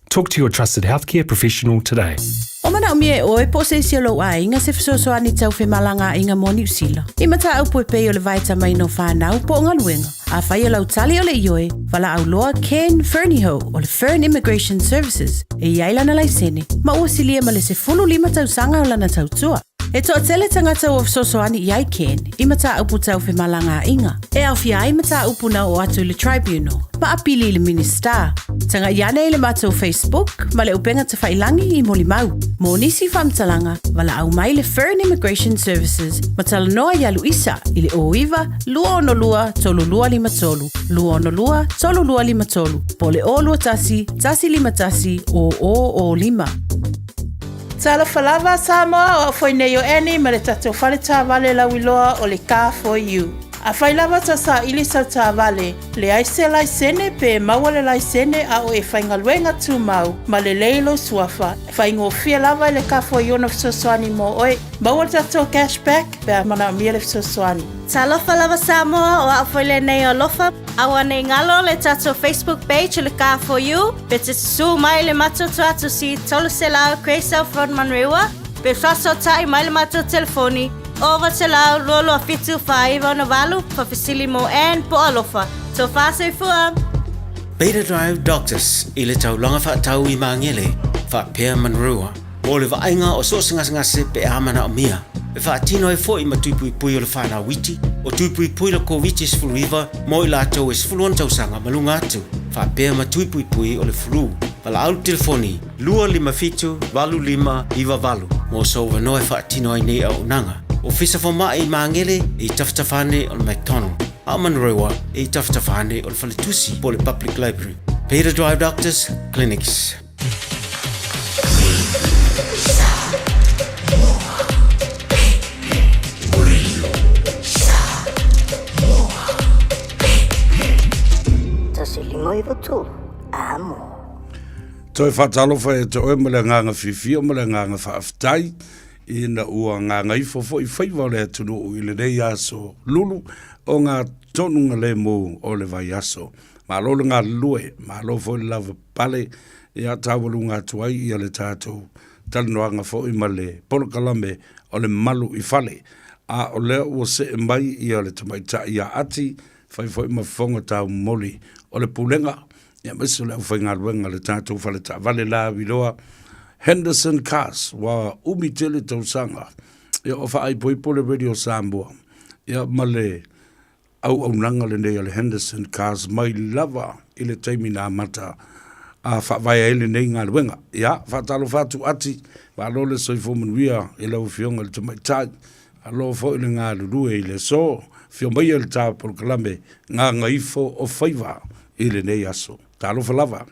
Talk to your trusted healthcare professional today. O manaomia e ʻoe po o se isi o lou aiga se fesoasoani tau femalagaaiga mo Niu Sila. I mataupu e pei o le vaetamaina o fanau po o galuega. Afai o lau tali o le ioe, valaau loa Ken Fernihough o le Fern Immigration Services e i ai lana laisene ma ua silia ma le 15 tausaga o lana tautua. E toatele tagata ua fesoasoani i ai Ken i mataupu tau femalagaaiga, e aofia ai mataupu na oo atu i le Tribunal ma apili i le Minisita. Tagai ane i le matou Facebook ma le upega tafailangi i molimau. Mo nisi faamatalaga, valaau mai le Fern Immigration Services ma talanoa iā Luisa i le 09 262 3253, 262 3253, po o le 021 151 0005. Talofa lava Samoa, o au foi nei o Annie ma le tatou fale taavale lauiloa o le Car For You. Afai lava tou saili sau taavale, leai se laisene pe maua le laisene a o e faigaluega tumau ma lelei lou suafa, faigofie lava i le Car For You ona fesoasoani mo oe. Maua le tatou cash back pe a manaomia le fesoasoani. Talofa lava Samoa, o au foi lenei o Alofa. Aua nei galo le tatou Facebook page o le Car For You, pe te susū mai le matou tuatusi 300 Grey South Road Manurewa, pe faasootai mai le matou telefoni 0900 22 7 49 68, faafesili mo Ann po o Alofa. Tofa soifua! Beta Drive Doctors i le taulaga faatau i Magele, faapea Manurewa. Mo le vaaiga o so o se gasegase pe a manaomia, e faatino ai foi ma tui puipui o le whanau iti, o tui puipui la Koviti-19 mo i latou e 16 tausaga ma luga atu, faapea ma tui puipui o le flu. Valaau le telefoni 257 8598 mo sou avanoa e faatino ai nei auaunaga. Ofisa Fomai i Magele e i tafatafa ane o le McDonald, a o Manurewa e i tafatafa ane o le Faletusi po o le Public Library. Beta Drive Doctors Clinics. Toe faatalofa ia te oe ma le agaga fiafia ma le agaga faafetai ina ua gagaifo foi faiva o le atunuu i lenei aso lulu o ngā tonuga lemu o le vaiaso. Malo le galulue, malo foi le lava pale ia taualuga atu ai ia le tatou talanoaga foi ma le polokalame o le malu i fale. A o lea ua see mai ia le tamaitai ia Ati, fai foi ma fofoga taumoli o le Pulega, ia aemaise o le aufaigaluega a le tatou fale taavale lauiloa Henderson Cars, ua umi tele tausaga ia o faaipoipo le Radio Samoa ia ma le auaunaga lenei a le Henderson Cars mai lava i le taimi na amata a faavae ai lenei galuega. Ia, faatalofa atu Ati, malo le soifua manuia i lau Afioga i le Tamaitai, malo foi le galulue i le aso, afio maia i le ta polokalame Gagaifo o Faiva i lenei aso. Talofa lava.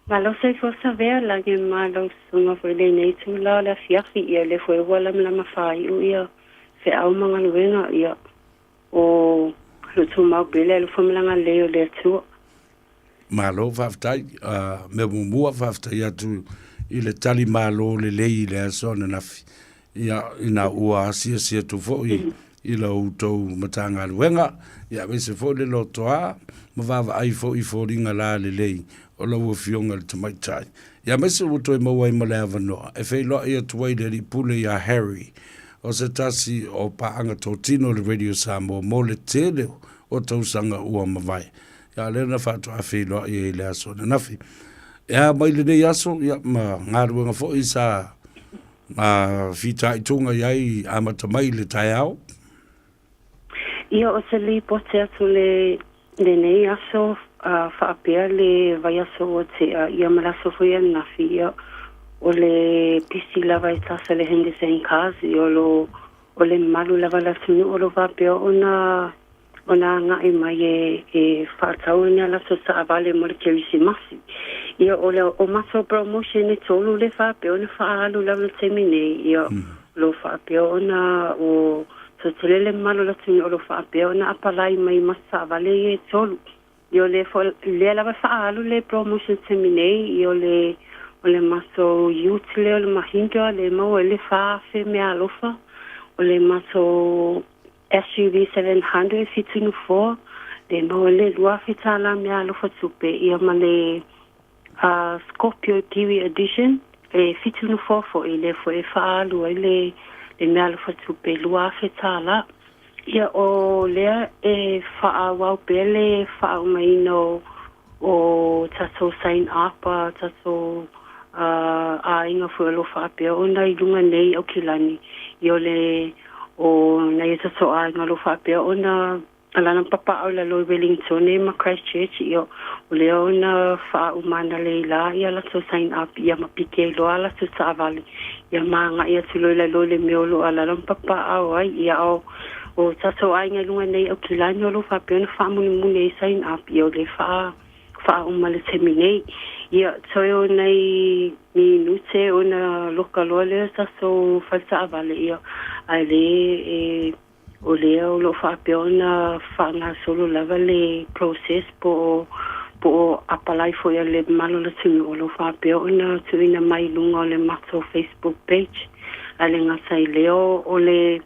Malo soifua Savea lagi ma lau susuga foi i lenei itula o le afiafi ia lea foi ua lamalama faaiu ia feau ma galuega ia o lo tumau pea le alofa ma le agalelei o le Atua. Malo faafetai. Mea muamua faafetai atu i le tali malo lelei i le aso ananafi. Ia, ina ua asiasi atu foi i la outou Matagaluega, ia aemaise foi le lotoa ma vaavaai foi i foliga lalelei o lau Afioga i le Tamaitai. Ia aemaise ua toe maua ai ma le avanoa e feiloai atu ai le Alii Pule ia Harry, o se tasi o paaga totino o le Radio Samoa mo le tele o tausaga ua mavae. Ia lea na faatoa feiloai ai i le aso ananafi. E a mai lenei aso, ia ma galuega foi sa ma fitaituga i ai amata mai i le taeao? Ia, o se lipoti atu le lenei aso faapea le vaiaso ua tea, ia ma le aso foi ananafi, ia, o le pisi lava e tasa le Henderson Cars, ia o lo o le mamalu lava o le atunuu o lo faapea ona ona agai mai e e faatau ni a latou taavale mo le Kerisimasi. Ia o le o matou promotion e tolu le faapea ona faaalu lava i le taimi nei, ia o lo o faapea ona o toatele le mamalu o le atunuu o lo o faapea ona apalai mai ma taavale ia e tolu. Ia o lea foi lea lava e faaalu le promotion i le taimi nei, ia o le o le matou ute lea o le Mahindra lea e maua ai le 4,000 meaalofa, o le matou SUV 700 7 nofoa, le maua le 2,000 tālā meaalofa tupe, ia ma le Scorpio Kiwi Edition e 7 nofoa foi, lea foi e faaalu ai le le meaalofa tupe 2,000 tālā. Ia o lea e faaauau pea le faaumaina o o tatou sign up a tatou aiga foi o lo o faapea ona i luga nei Aukilani. Ia o le o nai o tatou aiga o lo o faapea ona alala ma papaaao i lalo i Wellingtone ma Christchurch, ia o lea ona faauma analeila la ia latou sign up, ia ma piki ai loa latou taavale, ia ma agai atu loa i lalo i le mea o lo o alala ma papaaao ai. Ia o o tatou aiga i luga nei Aukilani o lo o faapea ona faamulimuli ai sign up, ia o le faa faauma le taimi nei. Ia toe o nai minute ona loka loa lea tatou fale taavale, ia ae le e o lea o lo o faapea ona faagasolo lava le process po o po o apalai foi a le mamalu o le atunuu o lo o faapea ona tuuina mai i luga o le matou Facebook page. Ae le gata i lea, o le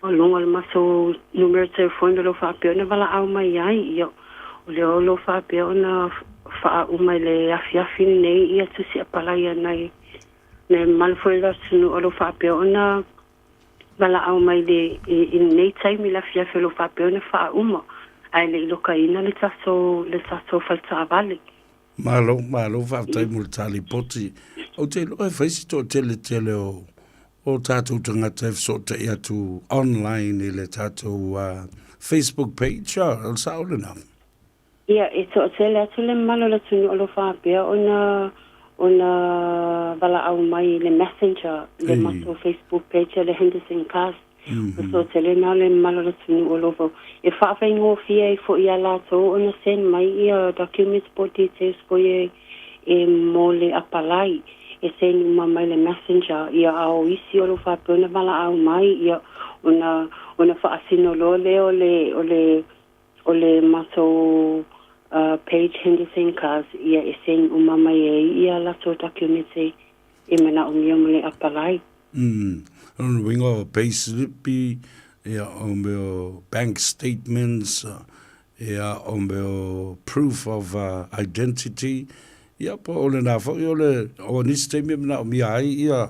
o luga o le matou numera telefoni o lo o faapea ona valaau mai ai. Ia o lea o lo o faapea ona faauma i le afiafi lenei ia tusi apalai a nai nai mamalu foi o le atunuu o lo o faapea ona valaau mai le i lenei taimi le afiafi o lo o faapea ona faauma ae le i lokaina le tatou le tatou fale taavale. Malo, malo faafetai mo le ta lipoti. Ou te iloa e fai si toatele tele o o tatou tagata e fesootai atu online i le tatou Facebook page, o le sao lena? Ia, e toatele atu le mamalu o le atunuu o lo o faapea ona ona valaau mai i le Messenger, le matou Facebook page a le Henderson Cars. O le toatele lena o le mamalu o le atunuu o lo o e faafaigofie ai foi iā latou ona send mai ia documents po o details foi e e mo le apalai e send uma mai le Messenger. Ia a o isi o lo o faapea ona valaau mai, ia ona ona faasino loa lea o le o le o le matou page Henderson Cars, ia e send uma mai ai ia latou documents e e manaomia mo le apalai. O lona uiga o payslip, ia o mea o bank statements, ia o mea o proof of identity, ia po o lena foi o le o nisi taimi e manaomia ai ia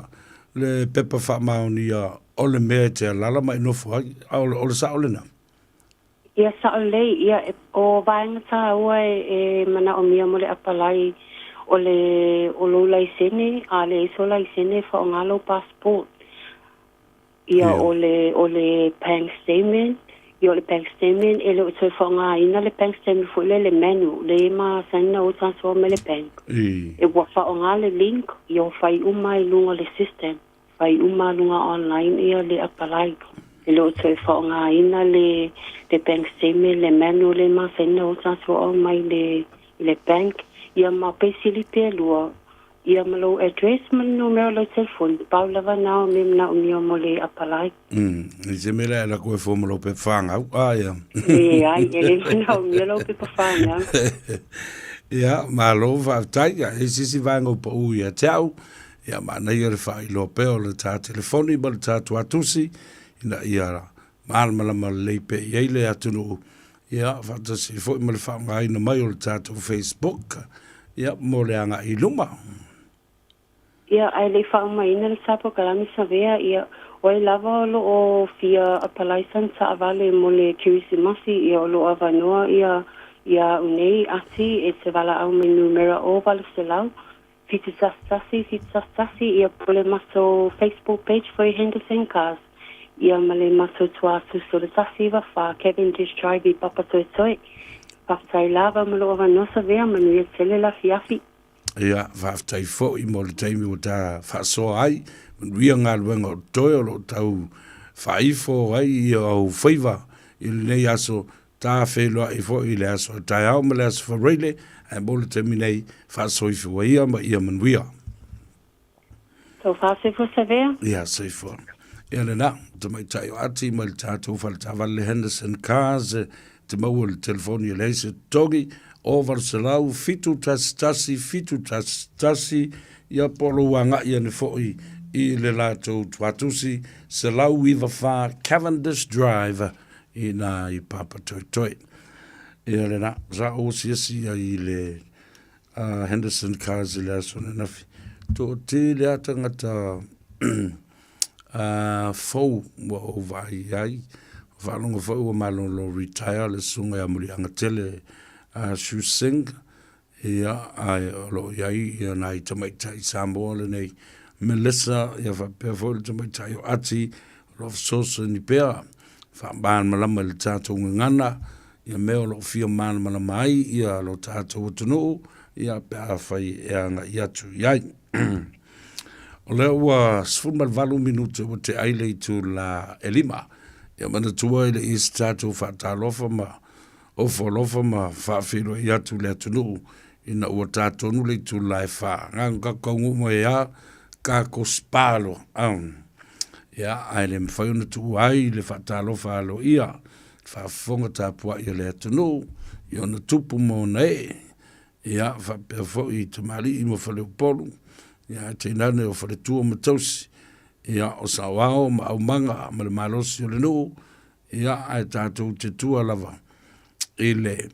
le pepa faamaonia o le mea e te alala ma e nofo ai, a o le sao lena? Ia sao lelei, ia o vaega tāua e e manaomia mo le apalai o le o lou laisene, a leai sou laisene e faaaoga lou passport. Ia o le o le bank statement, ia o le bank statement e le o toe faaaogaina le bank statement foi lea le manual lea e masani ona o tatou mai le bank. E ua faaaoga le link, ia ua fai uma i luga o le system. Fai uma luga online ia le apalai. E le o toe faaaogaina le le bank statement le manual le masani ona o tatou aumai le i le bank. Ia ma payslip e lua, ia ma lou address ma le numera o lau telefoni, pau lava na o mea manaomia mo le apalai. I se mea lea e alu atu e fua ma lou pepa fanau. Ah, ia. Leai, e le manaomia lou pepa fanau. Ia, malo faafetai. Ia, e i ai se isi vaega ua pau ia te au, ia, manaia le faailoa pea o le ta telefoni ma le ta tuatusi, ina ia malamalama lelei pea i ai le atunuu, ia, faatasi ai foi ma le faaaogaina mai o le tatou Facebook, ia, mo le agai i luma. Ia, ae le i faaumaina le ta polokalame Savea, ia, o ai lava o lo o fia apalai sana taavale mo le Kerisimasi, ia, o lo o avanoa ia ia a'u nei, Ati, e te valaau mai numera o 800 711 711, ia, po le matou Facebook page foi Henderson Cars, ia, ma le matou tuaatusi o le 194 Cavendish Drive i Papatoetoe. Faafetai lava mo lou avanoa Savea, manuia tele le afiafi. Ia, faafetai foi mo le taimi ua ta faasoa ai, manuia galuega o totoe o lo o tau faaifo ai ia ou faiva i lenei aso, ta feiloai foi i le aso a taeao ma le aso Faraile, ae mo le taimi nei, faasoifua ia ma ia manuia. Taufa soifua Savea. Ia, soifua. Ia lena, tamaitai o Ati mai le tatou fale taavale le Henderson Cars, te maua i le telefoni e leai se totogi, o 800 711 711, ia po o lou agai ane foi i le latou tuatusi 194 Cavendish Drive i ina i Papatoetoe. Ia lena, sa ou asiasi ai i le a Henderson Cars i le aso ananafi. Toatele lava tagata fou ua ou vaai i ai. Faalogo foi ua malolo retire le susuga ia Muliagatele Shu Singh, ia, ae o lo o i ai ia nai tamaitai Samoa lenei, Melissa, ia faapea foi le tamaitai o Ati, o lo o fesoasoani pea, faamalamalama i le tatou gagana, ia mea o lo o fia malamalama ai ia lo tatou atunuu, ia pe afai e agai atu i ai. O lea ua 18 minute ua tea ai le itula e 5. Ia manatua e le i se tatou faatalofa ma ofo alofa ma faafeiloai atu i le atunuu ina ua ta tonu le itula e 4. Ngang ka kaunuu mai a ka ko spalo. Ia, ae le mafai ona tuua ai le faatalofa aloaia faafofoga tapuai a le atunuu i ona tupu ma ona ee, ia faapea foi i tamalii ma faleupolu, ia ae tainane o faletua ma tausi, ia o saoao ma aumaga ma le malosi o le nuu, ia ae tatou te tua lava i le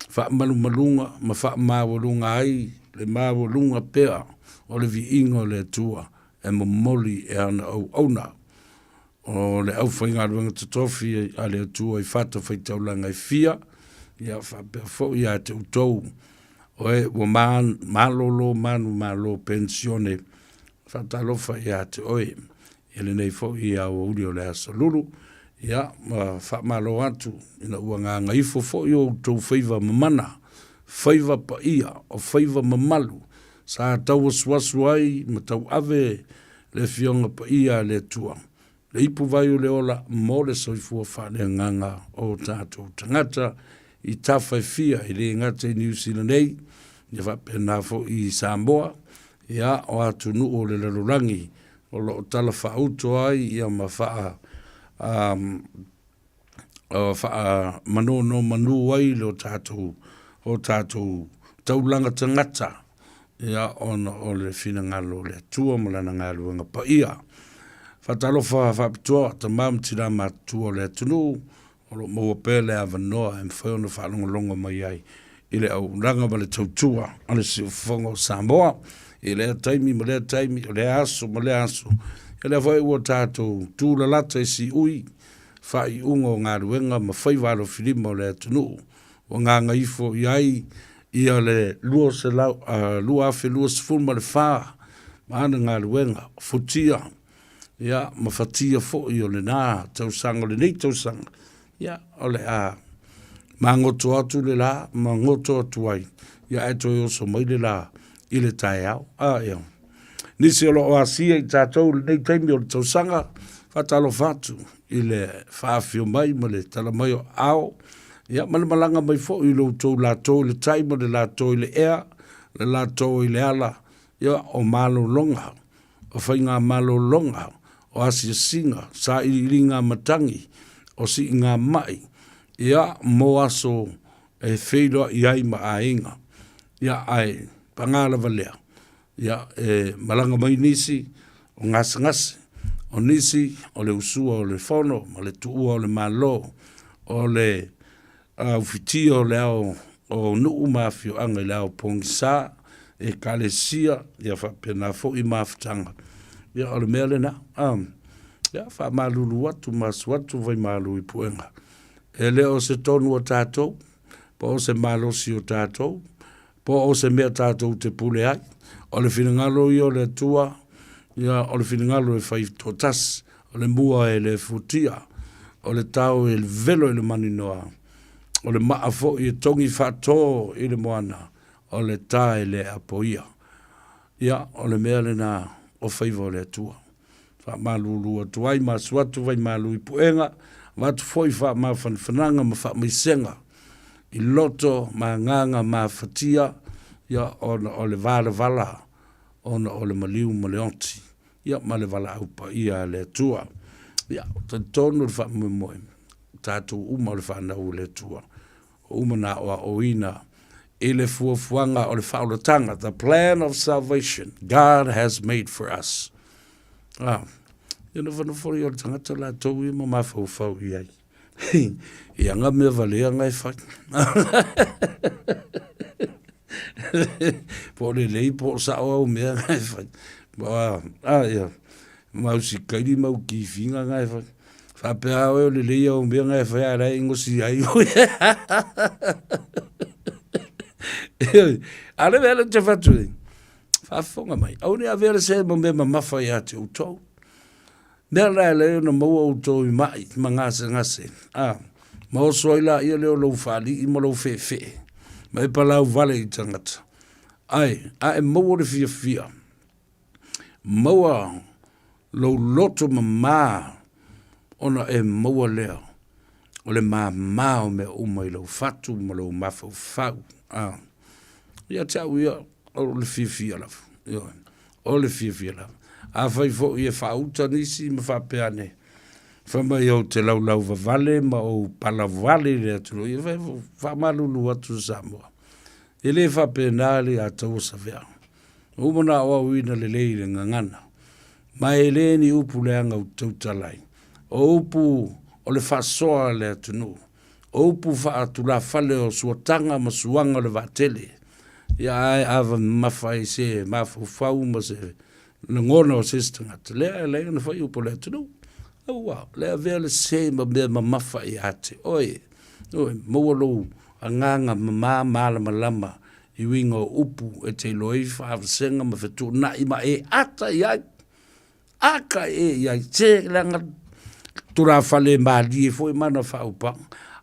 faamalumaluga ma faamaualuga ai le maualuga pea o le viiga o le Atua e momoli e ana auauna. O le aufaigaluega totofi a le Atua i fatafaitaulaga e fia, ia faapea foi ia te outou o e ua malolo manumalo penisione, faatalofa ia te oe i lenei foi aoauli o le Aso Lulu, ia ma faamalo atu ina ua gagaifo foi o outou faiva mamana, faiva paia, o faiva mamalu, sa tauasuasu ai ma tauave le Afioga Paia a le Atua, le ipuvai o le ola mo le soifua faaleagaga o tatou tagata i tafa e fia, e le gata i Niu Sila nei, ia faapena foi i Samoa, ia, o atunuu o le lalolagi o lo o tala faauto ai ia ma faa um, faamanonomanu ai lo tatou o tatou taulaga tagata ia ona o le finagalo o le Atua ma lana galuega paia. Faatalofa faapitoa tama ma tina matutua o le atunuu o lo o maua pea le avanoa e mafai ona faalogologo mai ai i le auaunaga ma le tautua a le Siufofoga o Samoa i lea taimi ma lea taimi, o lea aso ma lea aso. Ia lea foi ua tatou tulalata i siui faaiuga o galuega ma faiva alofilima o le atunuu ua gagaifo i ai ia le 2024 ma ana galuega futia ia ma fatia foi o lena tausaga o lenei tausaga ia o le a magoto atu le la magoto atu ai ia ae toe oso mai le la i le taeao a ia nisi o lo o asia i tatou i lenei taimi o le tausaga faatalofa atu i le faafio mai ma le tala mai o ao ia ma le malaga mai foi i lo outou latou i le tai ma le latou i le ea le latou i le ala ia o malologa o faigamalologa, o asiasiga, sailiiliga matagi, o siiga ma'i, ia, mo aso e feiloai ai ma aiga. Ia, ae paga lava lea, ia, e malaga mai nisi o gasegase, o nisi o le usua o le fono ma le tuua o le Malo, o le aufitia o le ao o nuu ma afioaga i le ao pogisa, ekalesia, ia faapena foi mafutaga. Ia, o le mea lena. Ia, faamalulu atu ma asu atu vaimalu i puega. E le o se tonu a tatou, po o se malosi o tatou, po o se mea tatou te pule ai. O le finagalo ia o le Atua, ia, o le finagalo e fai toatasi, o le mua e le futia, o le tao e velo i le maninoa, o le maa foi e togi faato i le moana, o le ta e le apoia. Ia, o le mea lena o faiva o le Atua. Faamalulu atu ai ma asu atu vaimalu i puega, avatu foi faamafanafanaga ma faamaisega i loto ma agaga mafatia, ia, ona o le valavala, ona o le maliu ma le oti, ia, ma le valaau paia a le Atua. Ia, talitonu le faamoemoe, tatou uma o le fanau a le Atua, ua uma ona aoaoina i le fuafuaga o le faaolataga, the plan of salvation God has made for us. Ah, ia nofonofo ia o le tagata latou ia ma mafaufau i ai. Ia nga mea valea nga e fai. Po o lelei po o sao au mea nga e fai. Ah, ah ia, mau sikaili mau kifinga nga e fai. Faapea oe o lelei au mea nga e fai a la e gosi ai oe. A le mea lea ou te fai atu ai, faafofoga mai, aua ne i avea le se ma mea mamafa ia te outou. Mea la e alai ona maua outou i mai ma gasegase, a, ma oso ai laia lea o lou faalii ma lou feefee, ma e palau vale i tagata. Ae, a e maua le fiafia, Maua lou loto mamā ona e maua lea o le māmā o mea uma i lou fatu ma lou mafaufau. A, ia te au ia, o le fiafia lava. Ioe, o le fiafia lava. Afai foi e faauta nisi ma faapea ane, fai mai ou te laulau vavale ma ou palavale i le atunuu, ia fai, faamalulu atu Samoa. E le faapena le ia taua Saveao. Ua uma ona aoaoina lelei le gagana, ma e le ni upu leaga ou tautala ai. O upu o le faasoa a le atunuu, o upu faatulafale o suataga ma suaga o le vaatele, ia ae ava mamafa ai se mafaufau ma se lagona o se isi tagata, lea e ala ai ona fai upu o le atunuu. Aua, le avea le sē ma mea mamafa ia te oe, ioe, maua lou agaga mama malamalama i uiga o upu e te iloa ai faavasega ma fetuunai ma e ata i ai, ata e i ai, se leaga tulafale malie foi ma ana faaupaga.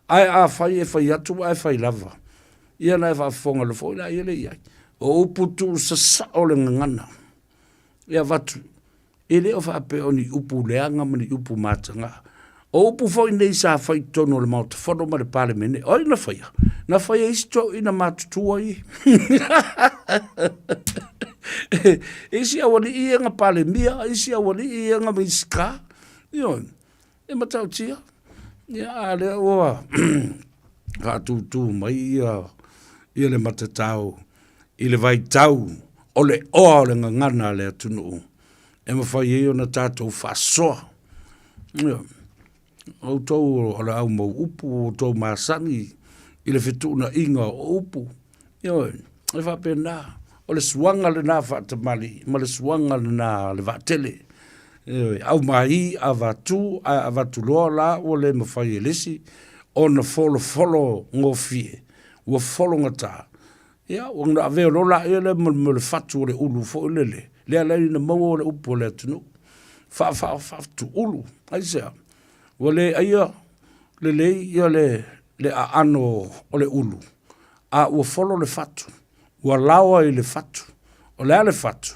Ae afai e fai atu ae fai lava, ia na e faafofoga loa foi laia lea i ai. O upu tuusasao le gagana e avatu E le o faapea o ni upu leaga ma ni upu mataga. O upu foi nei sa fai i totonu o le Maota Fono ma le Palemene, o ai na faia? Na faia e isi toeaiina matutua ia. Isi aualii ia na Palemia, isi aualii ia na Minisita. Ioe, e matautia. Ia, a lea ua faatūtū mai ia, ia le matatau i le vaitau o le oa o le gagana a le atunuu e mafai ai ona tatou faasoa. Ioe. Outou o le au mau upu, o outou masani i le fetuunaiga o upu. Ioe, e faapena. O le suaga lena faatamalii ma le suaga lena le vaatele. Ioe, aumai, avatu, ae avatu loa la ua le mafai e le isi ona folofolo gofie, ua fologata. Ia, ua na avea loa laia lea ma le fatu o le ulu foi lele, lea la ina maua o le upu a le atunuu. Faa-faa-fatuulu. Aisea? Ua le aia lelei ia le, le aano o le ulu, a ua folo le fatu, ua laoa i le fatu. O le a le fatu?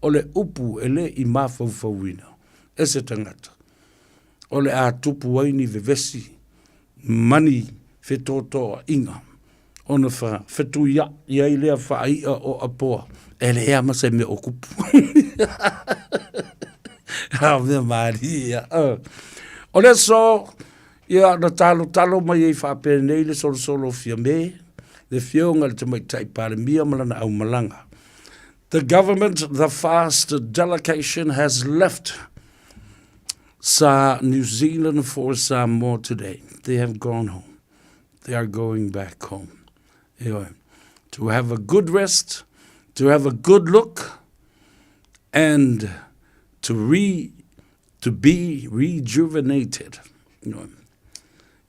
O le upu e le i mafaufauina e se tagata. O le a tupu ai ni vevesi ma ni fetotoaiga ona fetuiai ai lea faai'a o Apoa, e leai lava ma se mea o kupu. A mea malie ia. O le aso, ia, na talotalo mai ai faapenei le solosolo o Fiame, Le Afioga i le Tamaitai Palemia ma lana aumalaga. The government, the fast delegation has left Sa New Zealand for Samoa today. They have gone home. They are going back home. Ioe. To have a good rest, to have a good look, and to re to be rejuvenated. Ioe.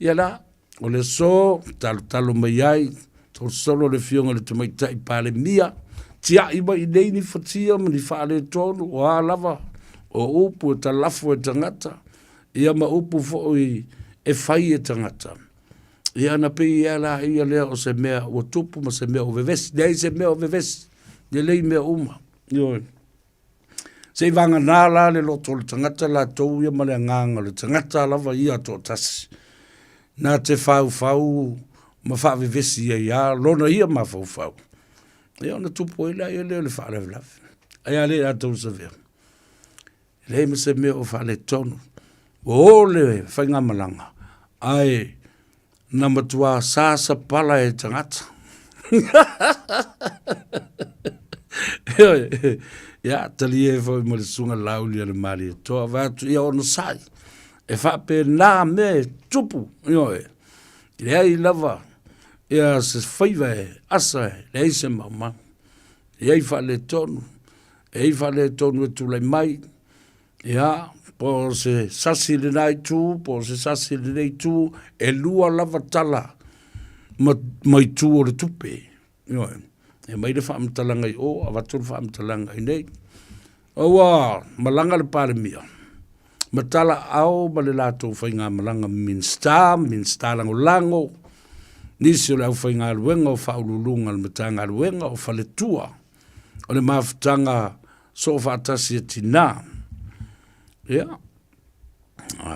Ia la, o le aso, talotalo mai ai, solosolo le Afioga i le Tamaitai Palemia, tiai mai i nei ni fatia ma ni faaletonu, o a lava, o upu e talafo e tagata, ia ma upu foi e fai e tagata. Ia na pei ea la ia lea o se mea ua tupu ma se mea ua vevesi. Leai se mea o vevesi, lelei mea uma. Ioe. Se i vagana la le loto o le tagata latou ia ma le agaga o le tagata lava ia toatasi. Na te faufau ma faavevesi ai a lona ia mafaufau. Ia ona tupu ai laia lea o le faalavelave. Ae a le latou savea. E leai ma se mea o faaletonu. Ua o le faigamalaga, ae na matua sasapala e tagata. Ioe, ia, talie foi ma le susuga Laauli a le Malietoa, vae atu ia onosai, e faapena mea e tupu, ioe, leai lava ia se faiva e asa e leai se maumau. E i ai faaletonu, e i ai faaletonu e tulai mai, ia, po o se sasi i lena itu, po o se sasi i lenei itu, e lua lava tala ma, ma itu o le tupe. Ioe. E mai le faamatalaga i o, avatu le faamatalaga i nei. Ua malaga le Palemia, ma tala ao ma le latou faigamalaga Minisita, Minisita Lagolago, nisi o le aufaigaluega o Faauluuluga o le Matagaluega o Faletua, o le mafutaga soofaatasi a tinā. Ia,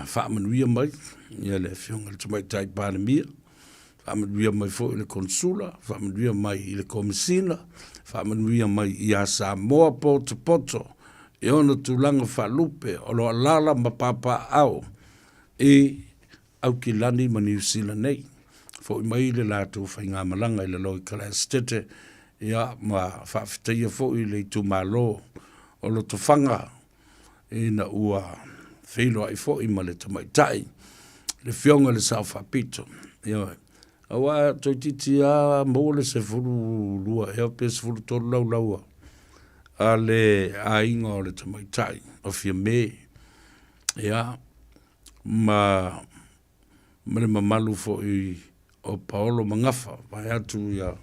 faamanuia mai ia le Afioga i le Tamaitai Palemia, faamanuia mai foi i le Konesula, faamanuia mai i le Komesina, faamanuia mai ia Samoa potopoto i ona tulaga faalupe o lo o alaala ma papaaao i Aukilani ma Niu Sila nei. Foi mai le latou faigamalaga i lalo i Kalaesetete, ia ma faafetaia foi le itumalo o Lotofaga ina ua feiloai foi ma le tamaitai, le Afioga i le Sao Faapito. Ioe. Aua toeitiiti lava maua le 12 ea pe 13 laulaua a le aiga o le tamaitai o Fiame, ia, ma ma le mamalu foi o Paolo ma Gafa, vaeatu ia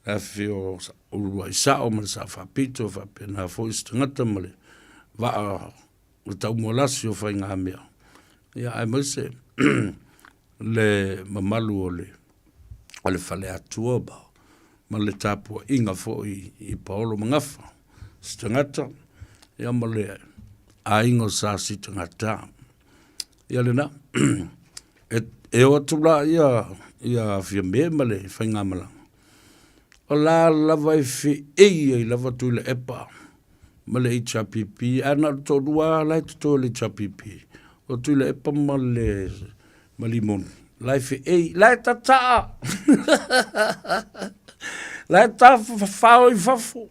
le afifio o Uluai Sao ma le Sao Faapito, faapena foi se tagata ma le vaa o Taumualasi o Faigamea, ia aemaise le mamalu o le o le Faleatua ma ma le tapuaiga foi i Paolo ma Gafa, se tagata ia ma le aiga o Sa Sitagata. Ia lena. E, e o atu la ia, ia Fiame ma le faigamalaga. O la lava e feei ai lava Tuilaepa ma le HRPP, ae na o le toalua lava la e totoe o le HRPP, o Tuilaepa ma le ma Limoni. La e feei, la e tataa. La e tafafao i fafo.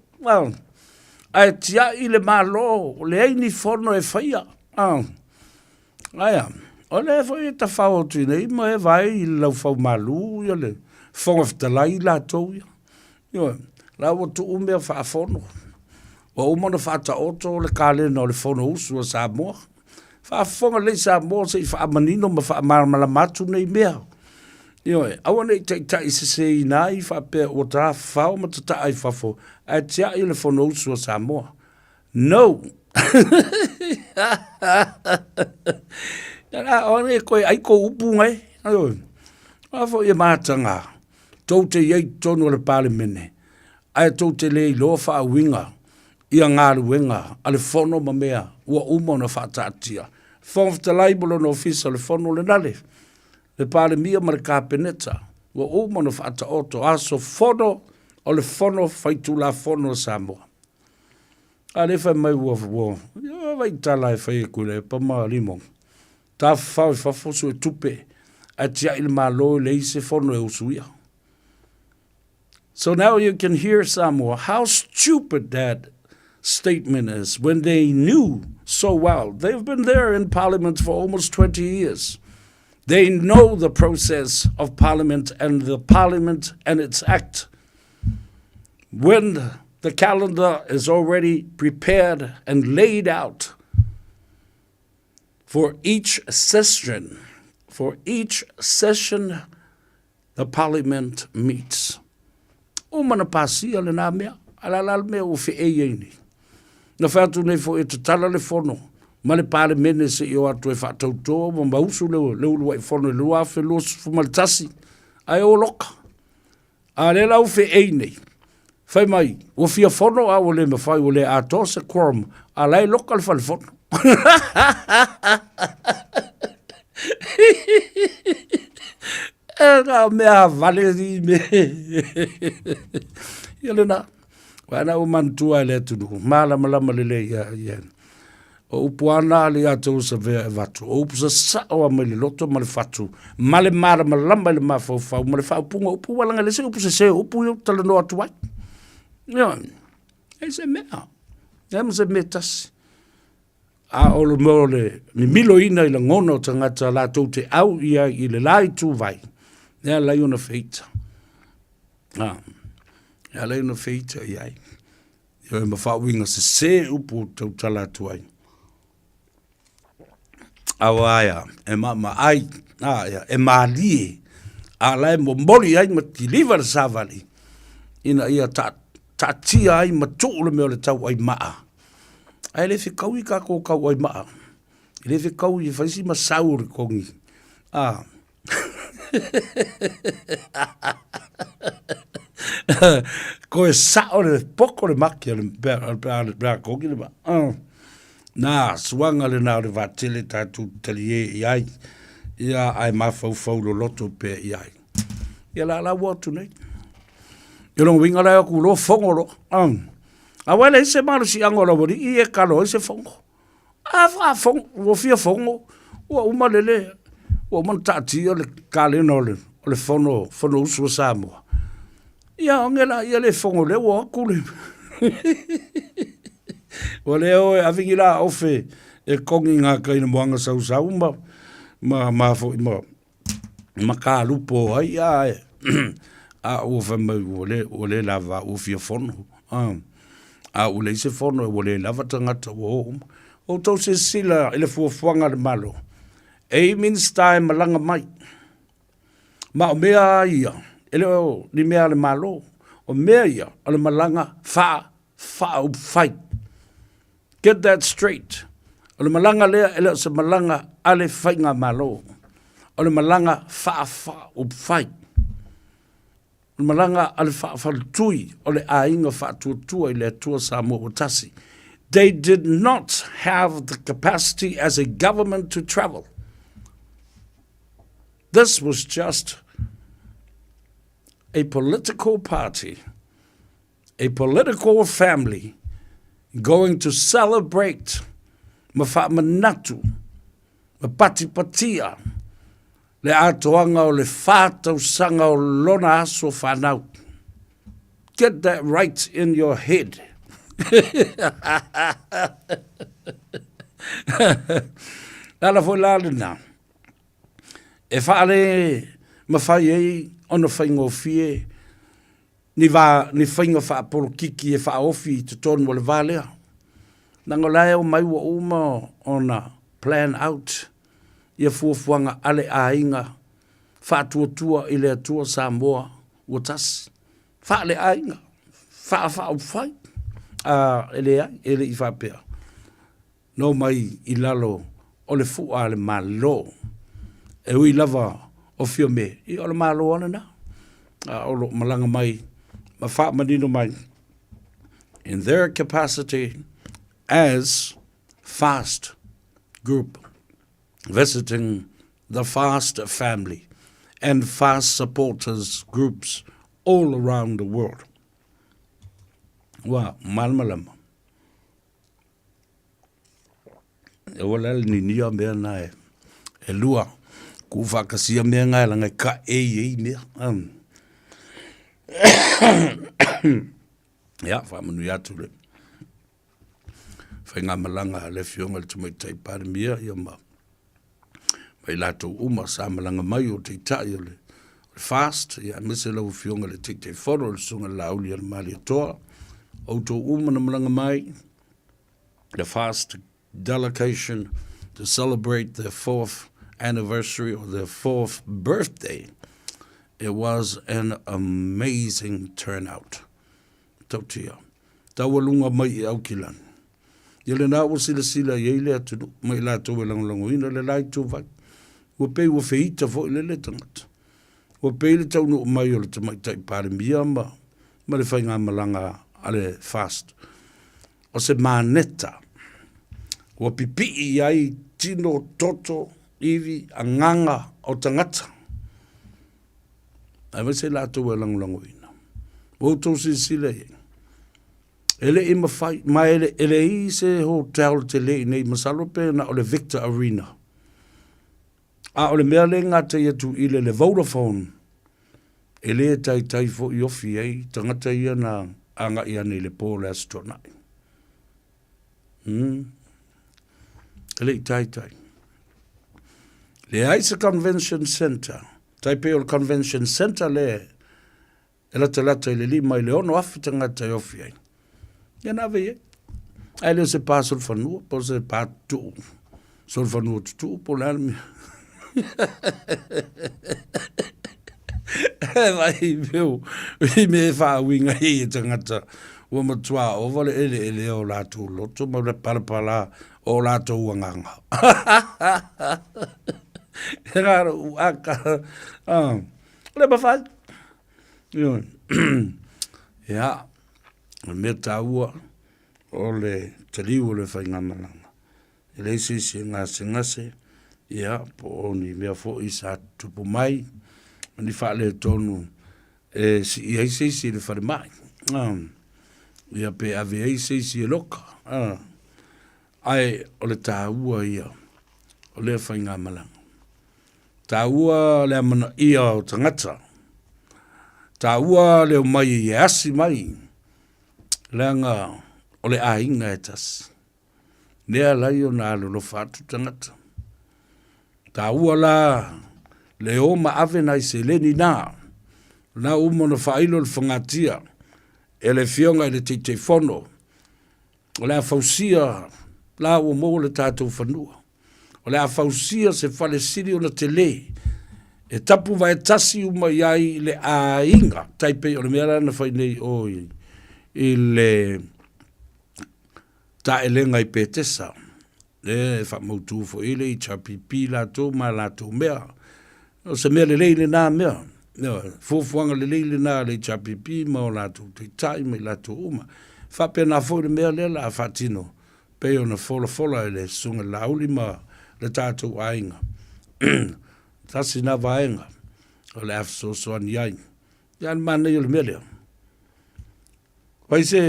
Ae tiai le Malo, leai ni fono e faia. Ae a? O lea foi e tafao atu i nei ma e vaai i le laufaumalu ia le Fofoga Fetalai latou ia. Ioe, la ua tuu mea faafono. Ua uma ona faataoto le kalena o le Fonousu a Samoa. Faafofoga lelei Samoa se i faamanino ma faamalamalama atu nei mea. Ioe, aua ne i taitaiseseina ai faapea ua tafafao ma tataa i fafo ae tiai le Fonousu a Samoa. No! Ia la, o e koe ai kou upu ngai. Ioe. A foi e mataga, tou te i ai i totonu o le Palemene, ae tou te le iloa faauiga ia galuega a le Fono ma mea ua uma ona faataatia. Fofoga Fetalai ma lona Ofisa o le Fono lena le le Palemia ma le Kapeneta ua uma ona faataoto aso fono o le Fono Faitulafono a Samoa. A lea fai mai ua ua ia vai tala e fai e Tuilaepa ma Limoga. Tafafao i fafo suetupe ae tiai le Malo e leai se fono e usuia. So now you can hear Samoa how stupid that statement is when they knew so well. They've been there in parliament for almost 20 years. They know the process of parliament and the parliament and its act. When the calendar is already prepared and laid out for each session, for each session the parliament meets. Uma na pasia lenā mea, a le a la le mea ua feʻei ai nei. Na fai atu nei foi e tatala le fono ma le Palemene se i o atu e faatauto ma mausu le, le uluai fono i le 2021, ae o loka. A lea la ua feʻei nei, fai mai, ua fia fono a ua le mafai, ua le atoa se quorum, a la e loka le fale fono. E na mea vale ni me. Ia lena. Wa na u manatua e le atunuu, malamalama lelei ia ia. O upu ana le ia tou savea e vatu. O upu sasao a mai le loto ma le fatu. Ma le malamalama i le mafaufau ma le faaupuga upu ua laga le se upu sese upu ia talanoa atu ai. Ia, e se mea. E ma se mea tasi. A o le mea o le mimiloina i lagona o tagata latou te au i ai i le la ituvai, e ala ai ona feita. A, e ala ai ona feita i ai. Ioe ma faauiga sesē upu ou te tautala atu ai. Auā ea, e maamaai, a, ea, e mālie, a la e momoli ai ma kiliva le savali, ina ia ta, taatia ai ma tuu le mea o le tauai maa. Ae le fekaui kākou tauai maa. E le fekaui e fai si masau o le kogi. A, Koe sa'o le poko le maki a le pea kogi le ma. Nā, suaga lenā o le vaatele tatou taliē i ai, ia ae mafaufau loloto pea i ai. Ia la la ua atu nei. Ia lona uiga la e o atu loa fogo loa. Aua e leai se malosiaga o le aualii e kalo ai se fogo. A faafogo, ua fia fogo, ua uma lele, ua uma ona taatia le kalena o le, o le fono, Fonousu a Samoa. Ia, onge la ia le fogo lea ua o atu le ua le o e ave ni la ofe e kogi ngā kai na moanga sausau ma, ma, ma foi ma, ma kalupo ai a e a ua fai mai ua le, ua le lava ua fia fono. A, a ua leai se fono ua le lava tagata ua o uma. Outou silasila i le fuafuaga a le Malo, e i Minista e malaga mai. Ma o mea ia, e le o ni mea a le Malo, o mea ia o le malaga faa faaupufai. Get that straight. O le malaga lea e le o se malaga a le faigamalo. O le malaga faa-faaupufai. O le malaga a le faafaletui o le aiga faatuatua i le Atua Samoa ua tasi. They did not have the capacity as a government to travel. This was just a political party a political family going to celebrate ma faamanatu ma patipatia le atoaga o le whā tausaga o lona aso whanau. Get that right in your head. Le ala foi la lena, e whaale mawhai ai ona whaingofie Ni wā, ni faiga faapolokiki e faaofi i totonu o le va lea. Leaga o la e omai ua uma ona plan out ia fuafuaga a le aiga faatuatua i le Atua Samoa ua tasi. Faale-aiga, faa-faaupufai. A, e leai, e le i faapea. Na omai i lalo o le fua a le Malo. E ui lava o Fiame, ia o le Malo lava lena. A o lo o malaga mai ma faamanino mai in their capacity as fast group visiting the fast family and fast supporters groups all around the world. Ua malamalama. E ua la le ninia mea na e, e lua. Ku whakasia mea ngai langa ka e i e mea. Um. Ia, faamanuia atu le faigamalaga a le Afioga i le Tamaitai Palemia ia ma ma i latou uma sa malaga mai o Taitai o le FAST, ia aemaise lau Afioga i le Taitaifono le Susuga i le Laauli a le Malietoa, outou uma na malaga mai, the FAST delegation to celebrate their fourth anniversary or their fourth birthday. It was an amazing turnout. Tautia. Taualuga mai i Aukilani. Ia lena ua silasila i ai le atunuu ma i latou e lagolagoina le la ituvai. Ua pei ua feita foi lele tagata. Ua pei le taunuu mai o le Tamaitai Palemia ma, ma le faigamalaga a le FAST. O se maneta ua pipii i ai tino, toto, ivi, agaga o tagata. Aemaise i latou e lagolagoina. Ua outou silasila i ai. E le i mafai, ma e le, e leai se hotel tele i inei, masalo pe na o le Victor Arena. A o le mea lea e gatai atu i le, le Vodafone, e le taitai foi ofi ai tagata ia na agai ane i le po o le Aso Toonai. Hmm. E le i taitai. Leai se convention center. Tai pei o le convention center le e latalata i le 5 i le 6,000 tagata e ofi ai. Ia na ave i ai. Ae le o se pa solofanua, po o se pa tutuu, solofanua tutuu po o le a le mea. E vai meu, i mea e faauiga ai e tagata ua matua ova le eleele o latou loto ma le palapala o latou agaga. E ngā rau aka. Ah. Le mawhai. Ioe. Ia, o le mea taua o le taliu o le faigamalaga. E leai se isi e gasegase, ia, po o ni mea foi sa tutupu mai, ma ni faaletonu e sii ai se isi i le falemai. Ia, pe ave ai se isi e loka. Ae o le taua ia o lea faigamalaga. Taua le amanaia o tagata. Taua le omai e asi mai, leaga o le aiga e tasi. Lea alai ona alolofa atu tagata. Taua la le o ma ave nai seleni na. Na uma ona faailo le fagatia e le Afioga i le Taitaifono o le a fausia la ua maua le tatou fanua. O le a fausia se fale sili ona tele e tapu vaetasi uma i ai le aiga, tai pei o le mea la na fai nei o i le taelega i Petesa, e faamautu foi le HRPP latou ma latou mea. O se mea lelei lena mea, fuafuaga lelei lena a le HRPP ma o latou taitai ma i latou uma. E faapena foi le mea lea o le a faatino pei ona folafola e le Susuga i le Laauli ma le tatou aiga. Tasi lena vaega o le a fesoasoani ai. Ia, le manaia o le mea lea. Fai se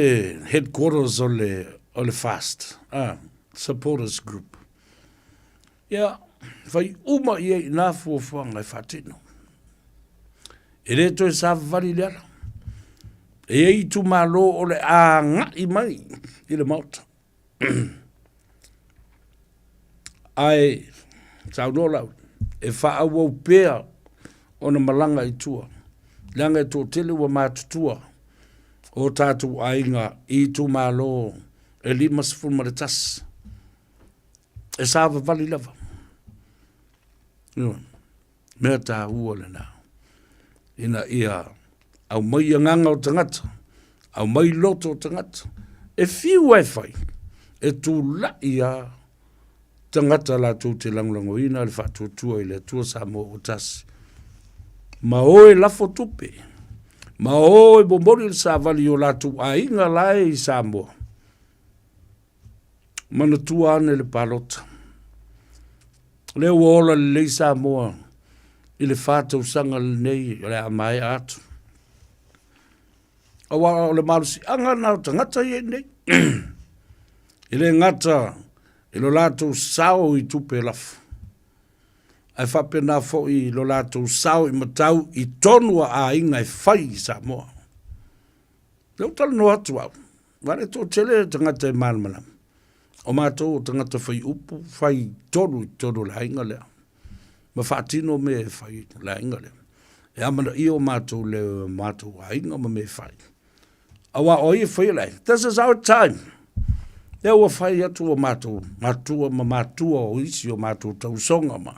headquarters o le, o le FAST, ah, supporters group. Ia, fai uma i ai i nā fuafuaga e faatino. E le toe savavali le ala. E i ai itumalo o le agai mai i le Maota. Ae saunoa lau, e faaauau pea ona malaga i tua, leaga e toatele ua matutua o tatou aiga i itumalo e 51. E savavali lava. Ioe. Mea taua lena. Ina ia aumai agaga o tagata, aumai loto o tagata, e fiu e fai, e tulai a tagata latou te lagolagoina le faatuatua i le Atua Samoa ua tasi. Ma o e lafo tupe, ma o e momoli le savali i o latou aiga la e i Samoa. Manatua ane le palota. Lea ua ola lelei Samoa i le fa tausaga lenei o le a maea atu. Aua o le malosiaga lena o tagata ia i nei. E le gata i lo latou sao i tupe lafo, ae faapena foi i lo latou sao i matau i tonu a aiga e fai i Samoa. Lea ua talanoa atu au, aua le toatele tagata e malamalama, o matou o tagata fai upu, fai tonu i totonu o le aiga lea, ma faatino mea e fai i le aiga lea. E amanaia o matou leo e o matou aiga ma mea e fai. Aua o ai e faia le aiga? This is our time. Lea ua fai atu o matou matua ma matua o isi o matou tausoga ma.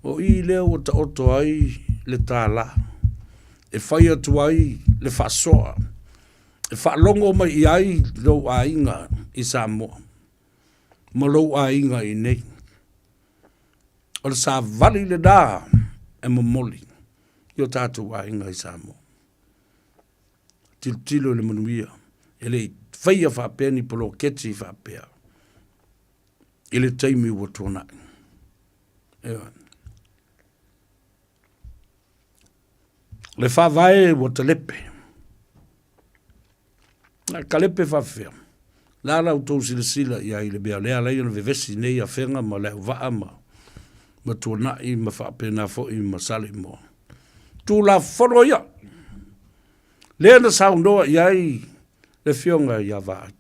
O i lea ua taoto ai le tālā e fai atu ai le faasoa e faalogo mai i ai lou aiga i Samoa ma lou aiga i inei. O le savali lena e momoli i o tatou aiga i Samoa. Tilotilo i le manuia, e le i faia faapea ni poloketi faapea i le taimi ua tuanai. Ioe. Le faavae ua talepe. A talepe faafefea? Le a la outou silasila i ai i le mea lea alai ona vevesi nei Afega ma Leauvaa ma ma Tuanai ma faapena foi ma Saleimoa. Tulafono ia! Lea na saunoa i ai le Afioga ia Vaai.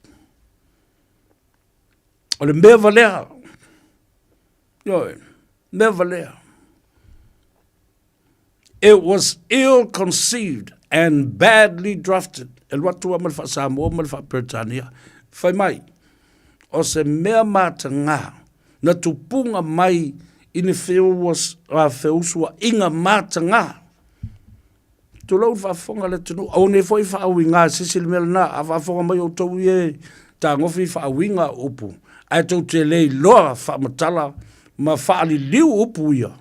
O le mea valea, ioe, mea valea. It was ill-conceived and badly drafted. E alu atu lava ma le faa-Samoa ma le faa-Peretania. Fai mai, o se mea matagā na tupuga mai i ni feusuaiga matagā. Tulou le faafofoga a le atunuu, aua nei foi faauiga e se isi le mea lena. A faafofoga mai outou ia e tagofi faauiga o upu, ae tou te le iloa faamatala ma faaliliu upu ia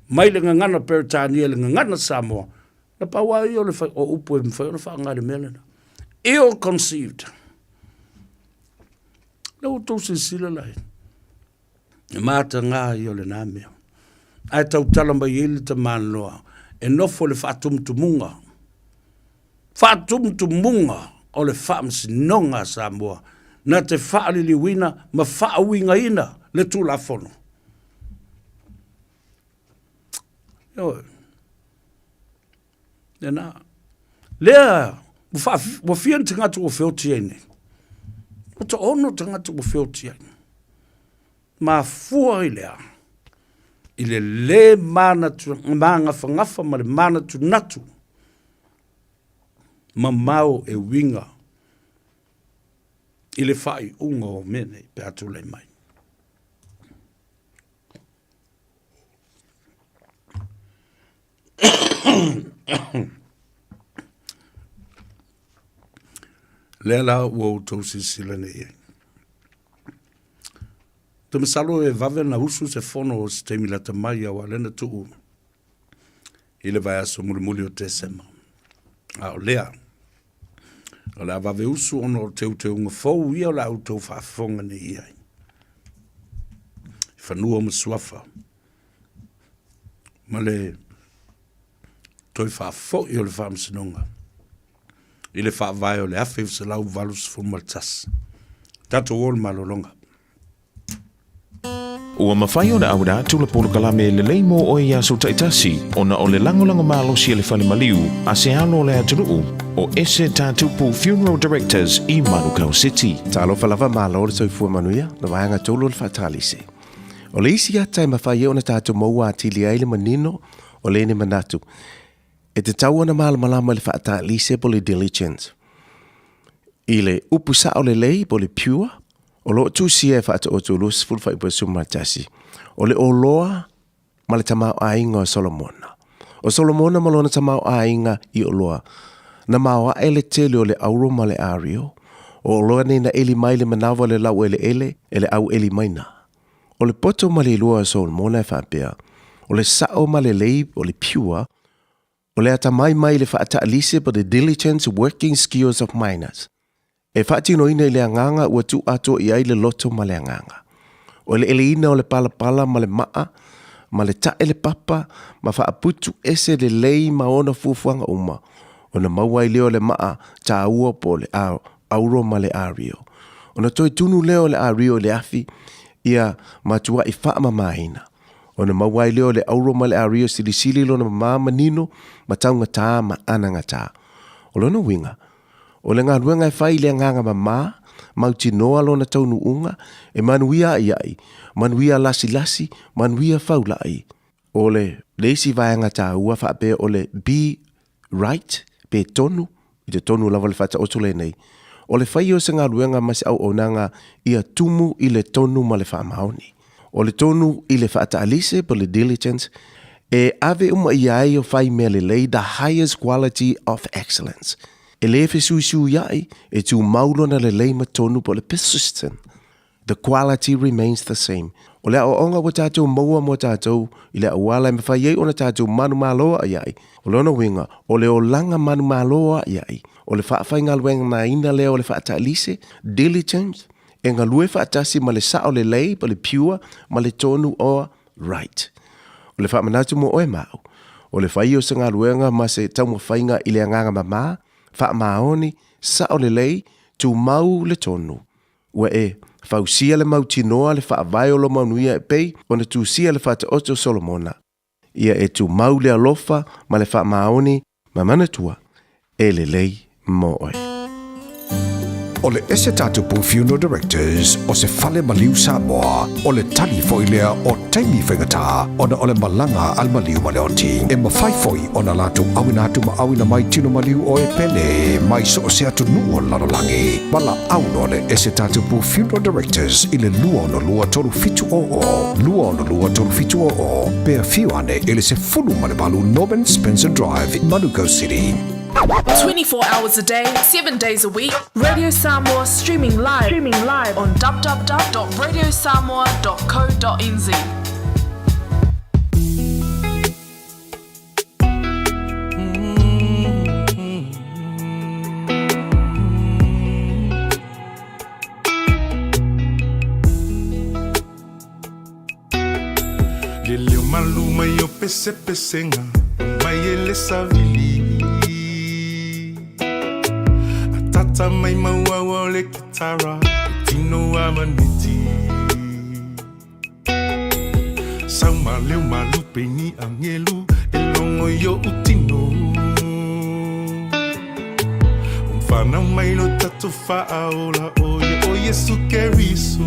mai le gagana Peretania i le gagana Samoa, na pau lava ia o le o upu e mafai ona faaaoga i le mea lena. Ill conceived. Lea ua outou silasila la i E mataga ia o lena mea. Ae tautala mai ai le tamaloa e nofo i le faatumutumuga, faatumutumuga o le Faamasinoga a Samoa na te faaliliuina ma faauigaina le Tulafono. Ioe. Lena. Lea ua fia ni tagata ua feoti ai nei? Ua toaono tagata ua feoti ai. Mafua i le a? I le lē manatu, magafagafa ma le manatunatu mamao e uiga i le faaiuga o mea nei pe a tulai mai. Lea la ua outou silasila nei i ai. Ou te masalo e vave ona usu se fono o se taimi lata mai aua lea na tuu i le vaiaso mulimuli o Tesema. A o lea, o le a vave usu ona o teuteuga fou ia o le a outou faafofoga nei i ai. I fanua ma suafa ma le toe faafoi o le Faamasinoga i le Faavae o le 1981. Tatou o le malologa. Ua mafai ona auina atu le polokalame lelei mo oe i aso taitasi ona o le lagolago malosi a le Fale Maliu a se alo o le atunuu o Ese Tatupu Funeral Directors i Manukau City. Talofa lava, malo le soifua manuia, le vaega tolu o le faatalise. O le isi ata e mafai ai ona tatou maua atili ai le manino o lenei manatu, e tatau ona malamalama i le faatalise po o le diligence. I le upu sao lelei po o le pure, o lo o tusia e Faataoto 20 fuaiupu 11, o le oloa ma le tamaoaiga o Solomona. O Solomona ma lona tamaoaiga i oloa, na maoae le tele o le auro ma le ario, o oloa nei na eli mai le manawa o le laueleele e le au eli maina. O le poto ma le lua o Solomona e faapea, o le sao ma lelei o le pure, o le atamai mai le faataalise po the diligence working skills of miners. E faatinoina i le agaga ua tuu atoa i ai le loto ma le agaga. O le eleina o le palapala ma le maa, ma le tae le papa, ma faaputu ese lelei ma ona fuafuaga uma, ona maua ai lea o le maa taua po o le auro ma le ario. Ona toe tunu lea o le ario i le afi, ia matuai faamamaina. Ona maua ai lea o le auro ma le ario silisili lona mama manino ma taugatā ma anagatā. O lona uiga, O le galuega e fai i le agaga mamā, mautinoa lona taunuuga, e manuia aʻiaʻi, manuia lasilasi, manuia faulaʻi. O le le isi vaega taua faapea o le be right pe tonu, i totonu lava o le faataoto lenei, o le fai o se galuega ma se auaunaga ia tumu i le tonu ma le faamaoni. O le tonu i le faataalise po o le diligence, e ave uma i ai o fai mea lelei the highest quality of excellence. E le fesuisuiaʻi, e tumau lona lelei ma tonu po o le persistent. The quality remains the same. O le aoaoga ua tatou maua mo tatou i le auala e mafai ai ona tatou manumalo aʻiaʻi, o lona uiga, o le olaga manumalo aʻiaʻi, o le faafaigaluegaina lea o le faataalise, diligence, e galue faatasi ma le sao lelei po o le pure ma le tonu oa right. O le faamanatu mo oe ma au, o le fai o se galuega ma se taumafaiga i le agaga mama, faamaoni, sao lelei, tumau le tonu. Ua e fausia le mautinoa le faavae o lo manuia e pei ona tusia le Faataoto o Solomona. Ia e tumau le alofa ma le faamaoni ma manatua e lelei mo oe. O le ese tatupu Funeral Directors o se fale maliu Samoa, o le tali foi lea o taimi faigata ona o le malaga a le maliu ma le oti. E mafai foi ona latou auina atu ma auina mai tino maliu o e pele mai so o se atunuu o le lalolagi. Valaau loa le ese tatupu Funeral Directors i le 262 3700, 262 3700, pe afio ane i le 18 Norman Spencer Drive, Manukau City. 24 hours a day, 7 days a week, Radio Samoa streaming live, streaming live on www.radiosamoa.co.nz. Le leo malu mai o pesepesega mai e le savili Atata mai mauaua o le kitara e tino a maneti Sau ma leo malupe ni angelu e logo i oʻu tino Whanau mai lo tatou faaola o ia o Iesu Keriso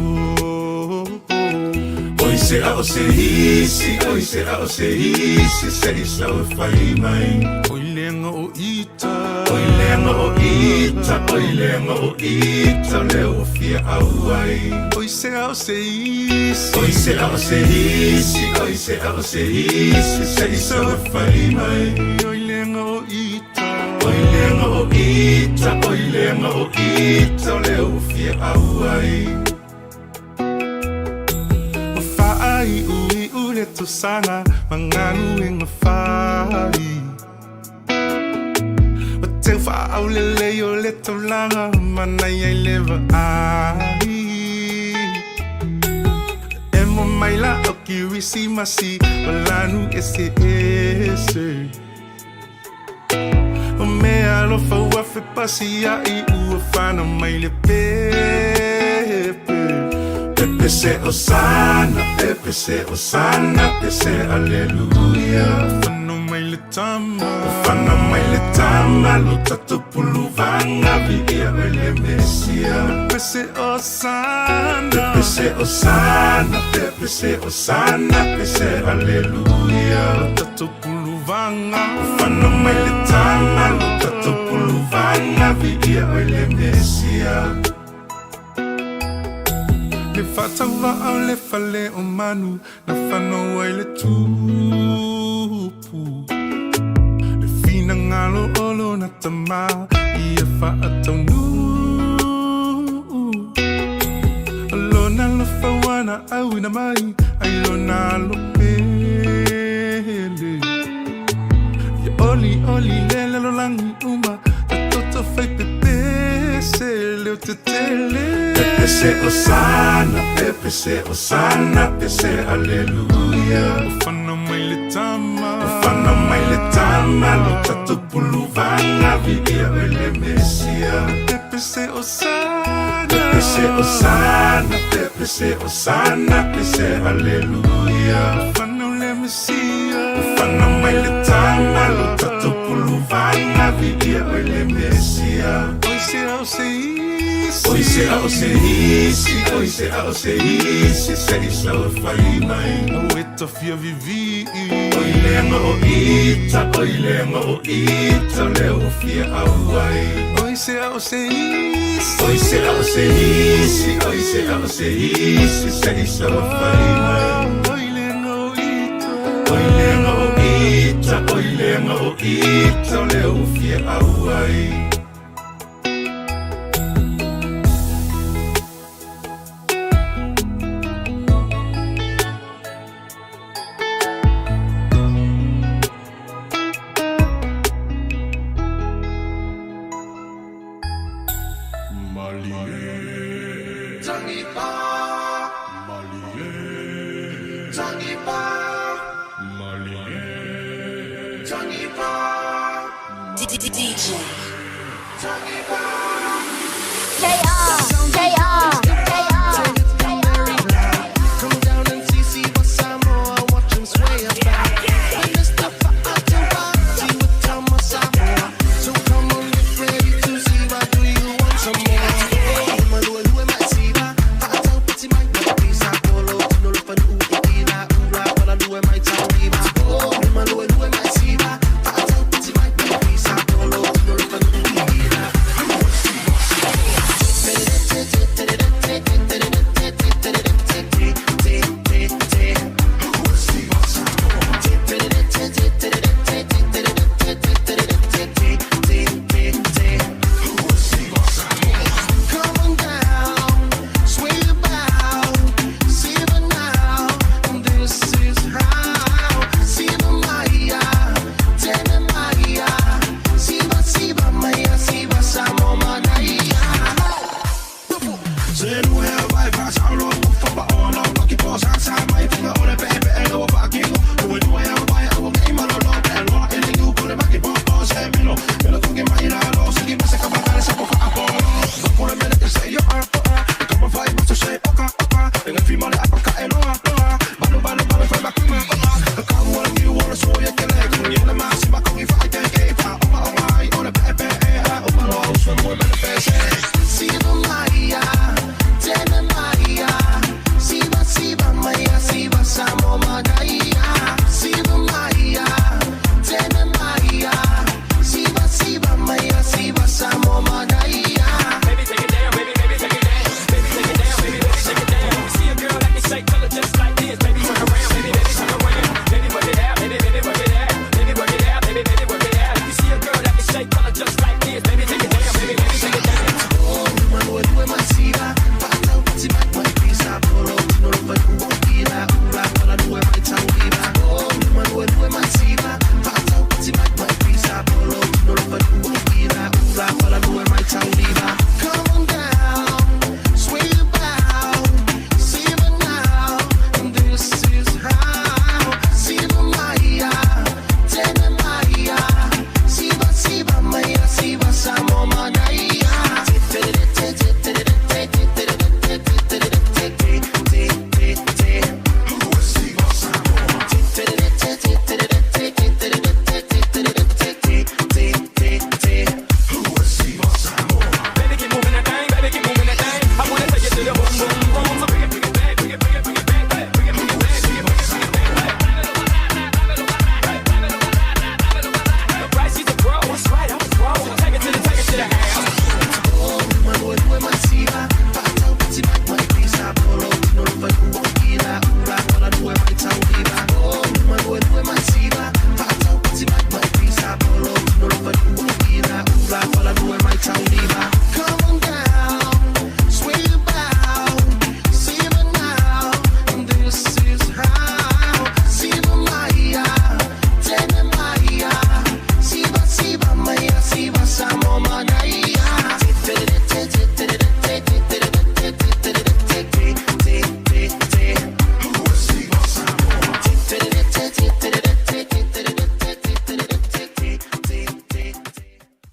Oi se a o se isi, oi se a o se isi se i sau e fai mai Oi leaga o ita, oi leaga o ita, oi leaga o ita o lea ua fia au ai Oi se a o se isi, oi se a o se isi, oi se a o se isi se i sau e fai mai Oi leaga o ita Oi leaga o ita, oi leaga o ita o lea ua fia au ai. Ua faaiuiu le tausaga ma galuega fai. Ua teu faaaulelei o le taulaga manaia i le vaai. Emo maila o Kirisimasi ma lanu eseese. O mea alofa ua fepasiaʻi ua fanau mai le pepe. Pepe se Osana, pepe se Osana, pe se Aleluia. Fanau mai le tama, fanau mai le tama, lo tatou puluvaga viia oe le Mesia. Pepe se Osana, pepe se Osana, pepe se Osana, pe se Aleluia. Lo tatou puluvaga, fanau mai le tama, lo tatou puluvaga viia oe le Mesia. Le faatauvaa o le fale o manu na fanau ai le tupu. Le finagalo o lona tama ia faataunuu. O lona alofa ua na auina mai ai lona alo pele. Ia olioli le lalolagi uma ta toto fai pepese leo tetele. Pepese Osana, pepese Osana, pese Aleluia. Ua fanau mai le tama, ua fanau mai le tama, lo tatou puluvaga viia oe le Mesia. Pepese Osana, pepese Osana, pepese Osana, pese Aleluia. Ua fanau le Mesia, ua fanau mai le tama, lo tatou puluvaga viia oe le Mesia. o se isi. Oi se a o se isi, oi se a o se isi, se i sau e fai mai. Au e tafia vivi. Oi leaga o ita, oi leaga o ita, lea ua fia au ai. Oi se a o se isi. Oi se a o se isi, oi se a o se isi, se i sau e fai mai. Oi leaga o ita. Oi leaga o ita, oi leaga o ita, lea ua fia au ai.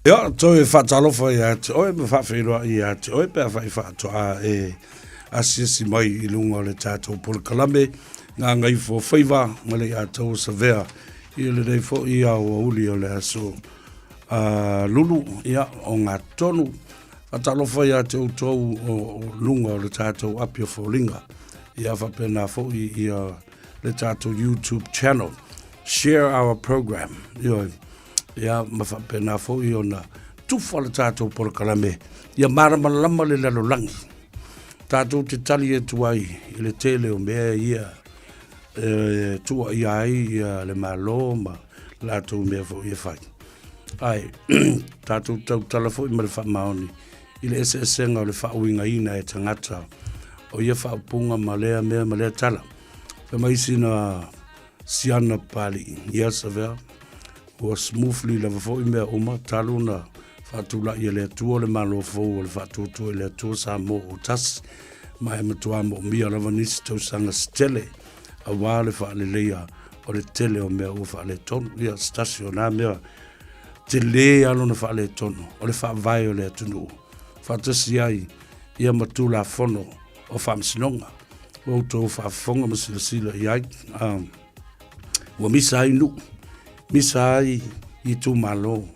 Ia, toe faatalofa ia te oe ma faafeiloai ia te oe pe afai faatoa e asiasi mai i luga o le tatou polokalame Gagaifomafaiva ma le Iatau o Savea i lenei foi aoauli o le aso Lulu, ia, o gatonu. Faatalofa ia te outou o luga o le tatou api o foliga. Ia faapena foi ia le tatou YouTube channel. Share our program. Ioe. Ia ma faapena foi ona tufa le tatou polokalame ia malamalama le lalolagi. Tatou te tali atu ai i le tele o mea ia e tuuaia ai ia le Malo ma latou mea foi e fai. Ae tatou tautala foi ma le faamaoni i le eseesega o le faauigaina e tagata o ia faaupuga ma lea mea ma lea tala. Fai mai sina siana Papalii, ia Savea, ua smoothly lava foi mea uma talu ona faatulai e le Atua le Malo fou o le Faatuatua i le Atua Samoa ua tasi, ma e matuā moomia lava nisi tausaga se tele aua le faaleleia o le tele o mea ua faaletonu. Ia, se tasi o na mea telē lava lona faaletonu, o le faavae o le atunuu, faatasi ai ia ma Tulafono o Faamasinoga. Ua outou faafofoga ma silasila i ai, ua misa ai nuu, misa ai itumalo,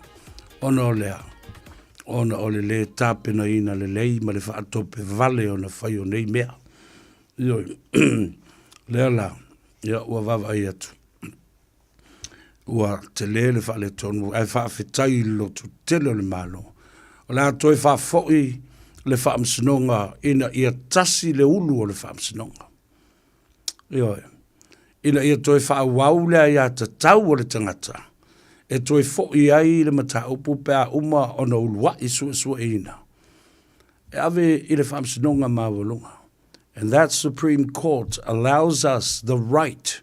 ona o le a? Ona o le lē tapenaina lelei ma le faatope vale ona fai o nei mea. Ioe, lea la, ia ua vaavaai atu, ua tele le faaletonu ae faafetai i le lototele o le Malo. O le a toe faafoi le faamasinoga ina ia tasi le ulu o le faamasinoga. Ioe, ina ia toe faaauau le aiatatau a le tagata e toe foi ai le mataupu pe a uma ona uluai suesueina e ave i le Faamasinoga Maualuga. And that Supreme Court allows us the right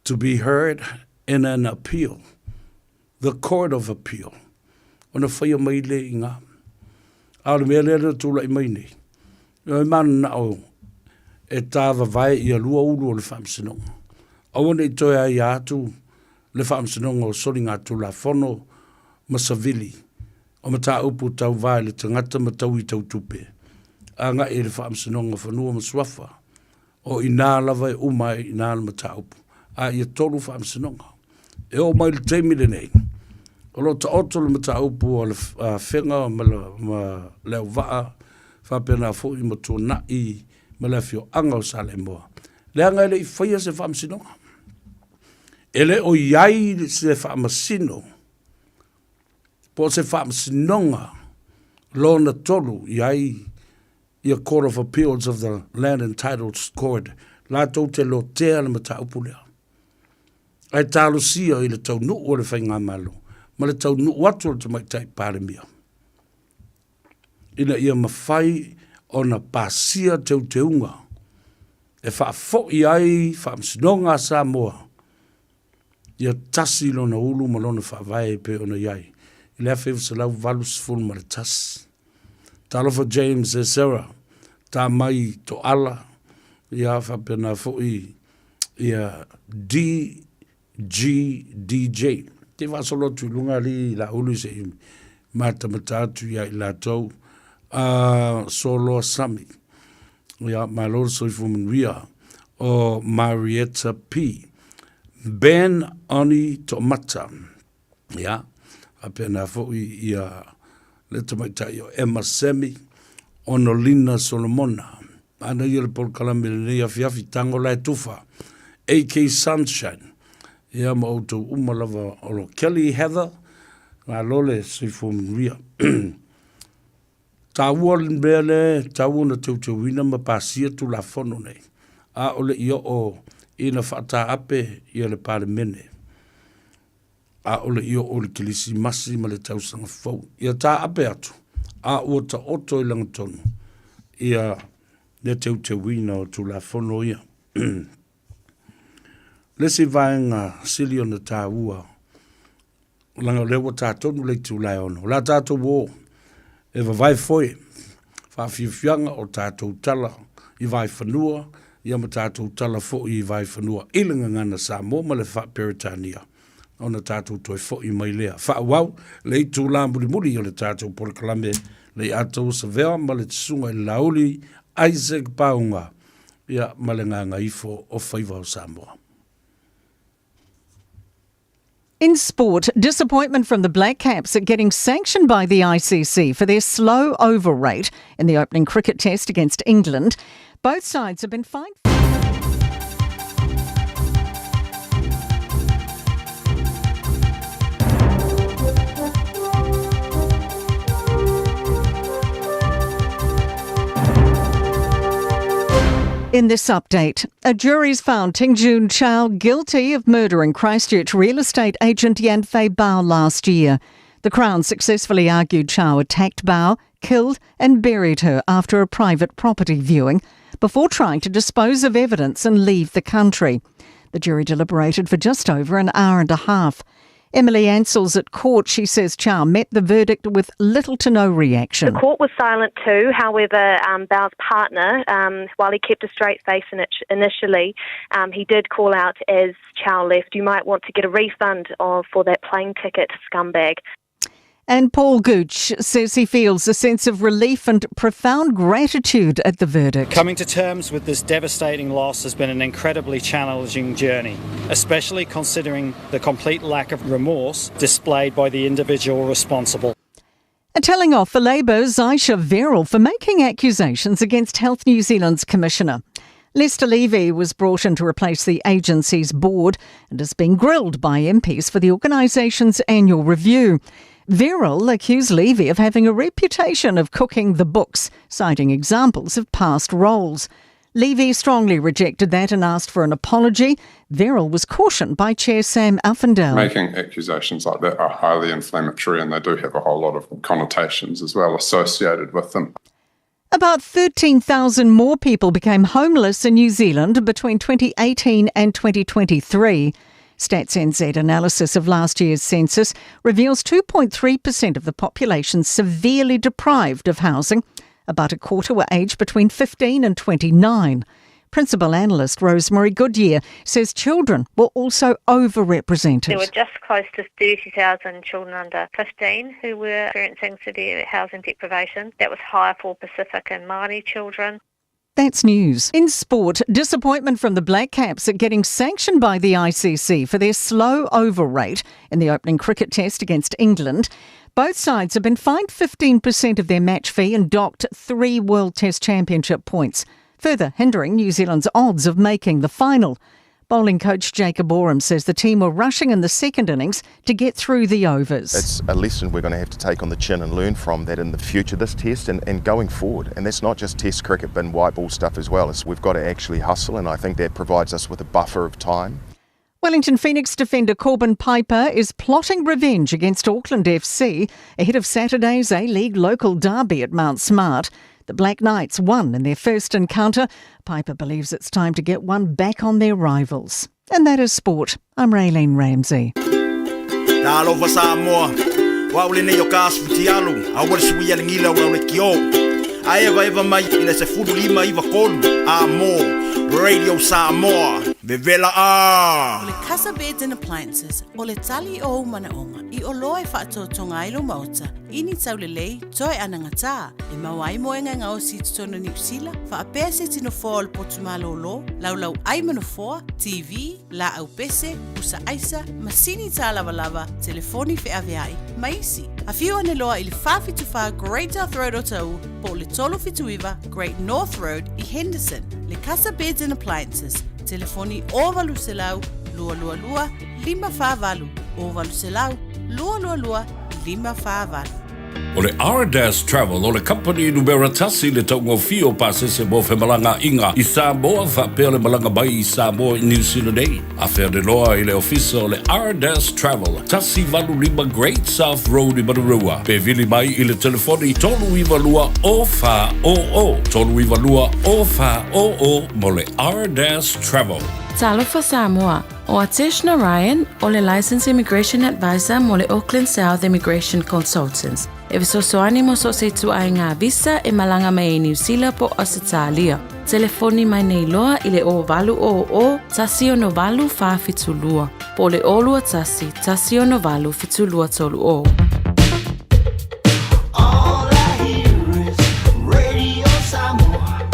to be heard in an appeal, the Court of Appeal, ona faia mai lea i ina. A o le mea lea na tulai mai nei, e mananao e tāvavae ia lua ulu o le Faamasinoga. Aua ne i toe aia atu le Faamasinoga o Soligatulafono ma Savili o mataupu tauva i le tagata ma taui tau tupe, agai i le Faamasinoga o Fanua ma Suafa, o i ina lava e uma ai i ina le mataupu, a ia tolu faamasinoga. E oo mai i le taimi lenei, o lo o taoto le mataupu a le Afega ma Leauvaa faapena foi ma Tuanai ma le afioaga o Saleimoa, leaga e le i faia se faamasinoga. E le o i ai se faamasino po o se faamasinoga lona tolu i ai ia Court of Appeals of the Land and Titles Court latou te lotea le mataupu lea. Ae talosia i le taunuu o le Faigamalo ma le taunuu atu o le Tamaitai Palemia ina ia mafai ona pasia teuteuga e faafoi ai Faamasinoga a Samoa ia tasi lona ulu ma lona faavae e pei ona i ai i le 1981. Talofa James e Sarah, ta mai Toala, ia faapena foi ia DGDJ. Te faasolo atu i luga alii Laulu se i matamata atu ia i latou. Soloa Sami, ia malo le soifua manuia. O Marietta P. Ben Oni Toomata, ia, faapena foi ia le tamaitai o Emma Semi, Onolina Solomona. Manaia le polokalame i lenei afiafi, tago la e tufa. AK Sunshine, ia ma outou uma lava o lo Kelly Heather, malo le soifua manuia. Taua le mea lea e tatau ona teuteuina ma pasia Tulafono nei, a o le i oo ina faataape ia le Palemene, a o le i oo i le Kerisimasi ma le Tausaga Fou. Ia taape atu, a ua taoto i lagatonu ia le teuteuina o Tulafono ia. Le isi vaega sili ona taua, leaga o lea ua ta tonu le itula e ono. O le a tatou o e vavae foe faafiafiaga o tatou tala i Vaefanua, ia ma tatou tala foi i Vaefanua i le gagana Samoa ma le faa-Peretania, ona tatou toe foi mai lea. Faaauau le itula mulimuli o le tatou polokalame Leiataua Savea ma le Susuga i le Laauli Isaac Pauga, ia ma le Gagaifo o Faiva o Samoa. In sport, disappointment from the Black Caps at getting sanctioned by the ICC for their slow over rate in the opening cricket test against England. Both sides have been fined. In this update, a jury's found Tingjun Chow guilty of murdering Christchurch real estate agent Yanfei Bao last year. The Crown successfully argued Chow attacked Bao, killed and buried her after a private property viewing before trying to dispose of evidence and leave the country. The jury deliberated for just over an hour and a half. Emily Ansell's at court. She says Chow met the verdict with little to no reaction. The court was silent too. However, Bao's partner, while he kept a straight face initially, he did call out as Chow left, You might want to get a refund for that plane ticket, scumbag. And Paul Gooch says he feels a sense of relief and profound gratitude at the verdict. Coming to terms with this devastating loss has been an incredibly challenging journey, especially considering the complete lack of remorse displayed by the individual responsible. A telling off for Labour's Ayesha Verrall for making accusations against Health New Zealand's Commissioner. Lester Levy was brought in to replace the agency's board and has been grilled by MPs for the organisation's annual review. Verrall accused Levy of having a reputation of cooking the books, citing examples of past roles. Levy strongly rejected that and asked for an apology. Verrall was cautioned by Chair Sam Uffindell. Making accusations like that are highly inflammatory and they do have a whole lot of connotations as well associated with them. About 13,000 more people became homeless in New Zealand between 2018 and 2023. Stats NZ analysis of last year's census reveals 2.3% of the population severely deprived of housing. About a quarter were aged between 15 and 29. Principal analyst Rosemary Goodyear says children were also overrepresented. There were just close to 30,000 children under 15 who were experiencing severe housing deprivation. That was higher for Pacific and Māori children. That's news. In sport, disappointment from the Black Caps at getting sanctioned by the ICC for their slow over rate in the opening cricket test against England. Both sides have been fined 15% of their match fee and docked 3 World Test Championship points, further hindering New Zealand's odds of making the final. Bowling coach Jacob Oram says the team were rushing in the second innings to get through the overs. It's a lesson we're going to have to take on the chin and learn from that in the future, this test and going forward. And that's not just test cricket, but white ball stuff as well. It's, we've got to actually hustle, and I think that provides us with a buffer of time. Wellington Phoenix defender Corbin Piper is plotting revenge against Auckland FC ahead of Saturday's A-League local derby at Mount Smart. The Black Knights won in their first encounter. Piper believes it's time to get one back on their rivals. And that is sport. I'm Raylene Ramsey. Talofa Samoa, o au lenei o ka asu fitialu, a ua le sui a le gila o lau le kio. A eva eva mai i le 15 93 a mo Radio Samoa, vevela a! O le Casa Beds and Appliances, o le tali o ou manaoga i oloa e faatoatoga ai lou maota i ni taulelei toe anagatā e maua ai moega e gaosi i totonu o Niu Sila, faapea se isi nofoa o le potu malōlō, laulau ai ma nofoa, TV, laau pese, pusa aisa, masini tālavalava, telefoni feaveai, ma isi. Afio ane loa i le 474 Great South Road Otahuhu po o le 379 Great North Road i Henderson. Le Casa Beds and Appliances, telefoni 0800 222 548, 0800 222 548. O le Ardas Travel o le kamupani numera tasi i le taugofie o pasese mo femalagaaiga i Samoa faapea le malaga mai i Samoa i Niu Sila nei. Afe ane loa i le ofisa o le Ardas Travel, 185 Great South Road i Manurewa, pe vili mai i le telefoni 392 0400, 392 0400 mo le Ardas Travel. Talofa Samoa, O Atesh Narayan, o le Licensed Immigration Advisor mo le Auckland South Immigration Consultants, e fesoasoani mo so o se ituaiga visa e malaga mai ai Niu Sila po o Ausetalia. Telefoni mai nei loa i le 0800 168 472 po o le 021 168 7230. All I hear is Radio Samoa,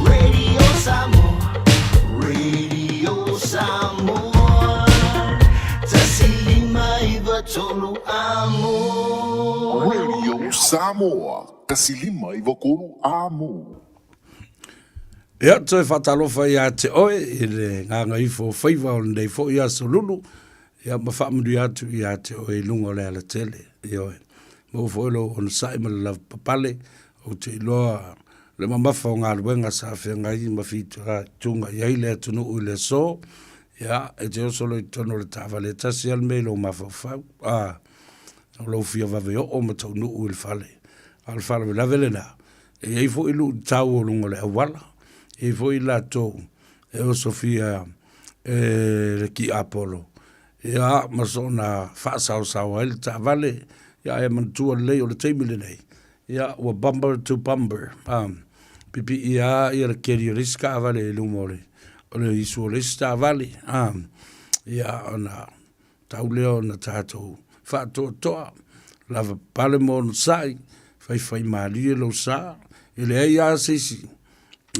Radio Samoa, Radio Samoa. Tasi lima Samoa, 153 A Mo. Ia, toe faatalofa ia te oe i le gagaifo o faiva o lenei foi aso lulu, ia ma faamanuia atu ia te oe i luga o le alatele. Ioe, maua foi lou onosai ma le lavapapale, ou te iloa le mamafa o galuega sa feagai ma fitoituga i ai le atunuu i le aso, ia, e te oso loa i totonu o le taavale e tasi lava le mea i lou mafaufau, a, o lou fia vave oo ma taunuu i le fale. A o le faalavelave lena, e i ai foi luitau o luga o le auala, e i ai foi latou e osofia e le tiapolo, ia ma soona faasaosao ai le taavale, ia ae manatua lelei o le taimi lenei, ia ua bumper to bumper, a, pipii lava ia le keli o le isi taavale i luma o le o le isu o le isi taavale, a, ia ona tau lea ona tatou faatoatoa, lavapapale ma onosai, faifaimalie lou sa, e leai lava se isi,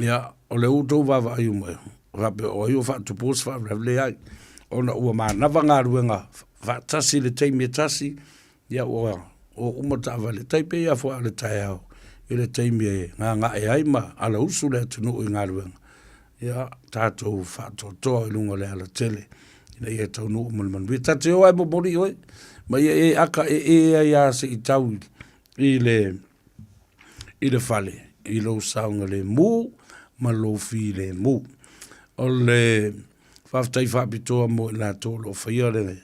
ia, o lea ua outou vaavaai uma, faapea o ai ua faatupua se faalavelave, leai, ona ua manava galuega faatasi i le taimi e tasi, ia ua o uma taavale, tai pei lava foi o le taeao i le taimi e gaga'e ai ma alausu le atunuu i galuega, ia tatou faatoatoa i luga o le alatele ina ia taunuu ma le manuia. Ta te o lava e momoli oe, ma ia e aka e e ai lava se i tau i le i le fale i lou saogalemu ma lou filemu. O le faafetai faapitoa mo i latou o lo o faia le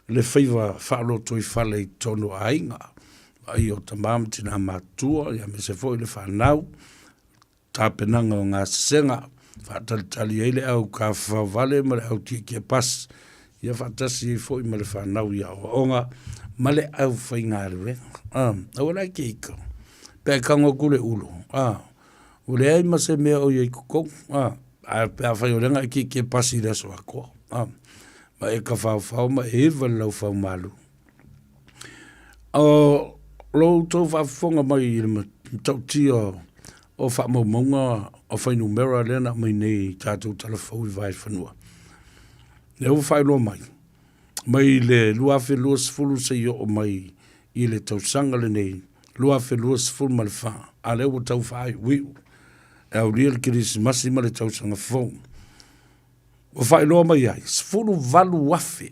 le faiva faalotoifale i totonu o aiga, vaai o tama ma tina matutua, ia aemaise foi le fanau, tapenaga o gasesega, faatalitali ai le au tafafao ma le au tietie pasi, ia faatasi ai foi ma le fanau i aoaoga ma le aufaigaluega. Aua la e te ika, pe a e tago atu le ulu, ua leai ma se mea o i ai i totonu, ae pe afai o lea na e tietie pasi i le aso atoa, ma e tafaofao ma e iva le laufaumalu. O lo outou faafofoga mai i le matautia o faamaumauga o fuainumera lea na aumai nei i tatou talafou i Vaefanua. Lea ua faailoa mai, mai le 2020 seia oo mai i le tausaga lenei 2024, a lea ua tau faaiuiu e aulia le Kerisimasi ma le tausaga fou. Ua faailoa mai ai, 18,000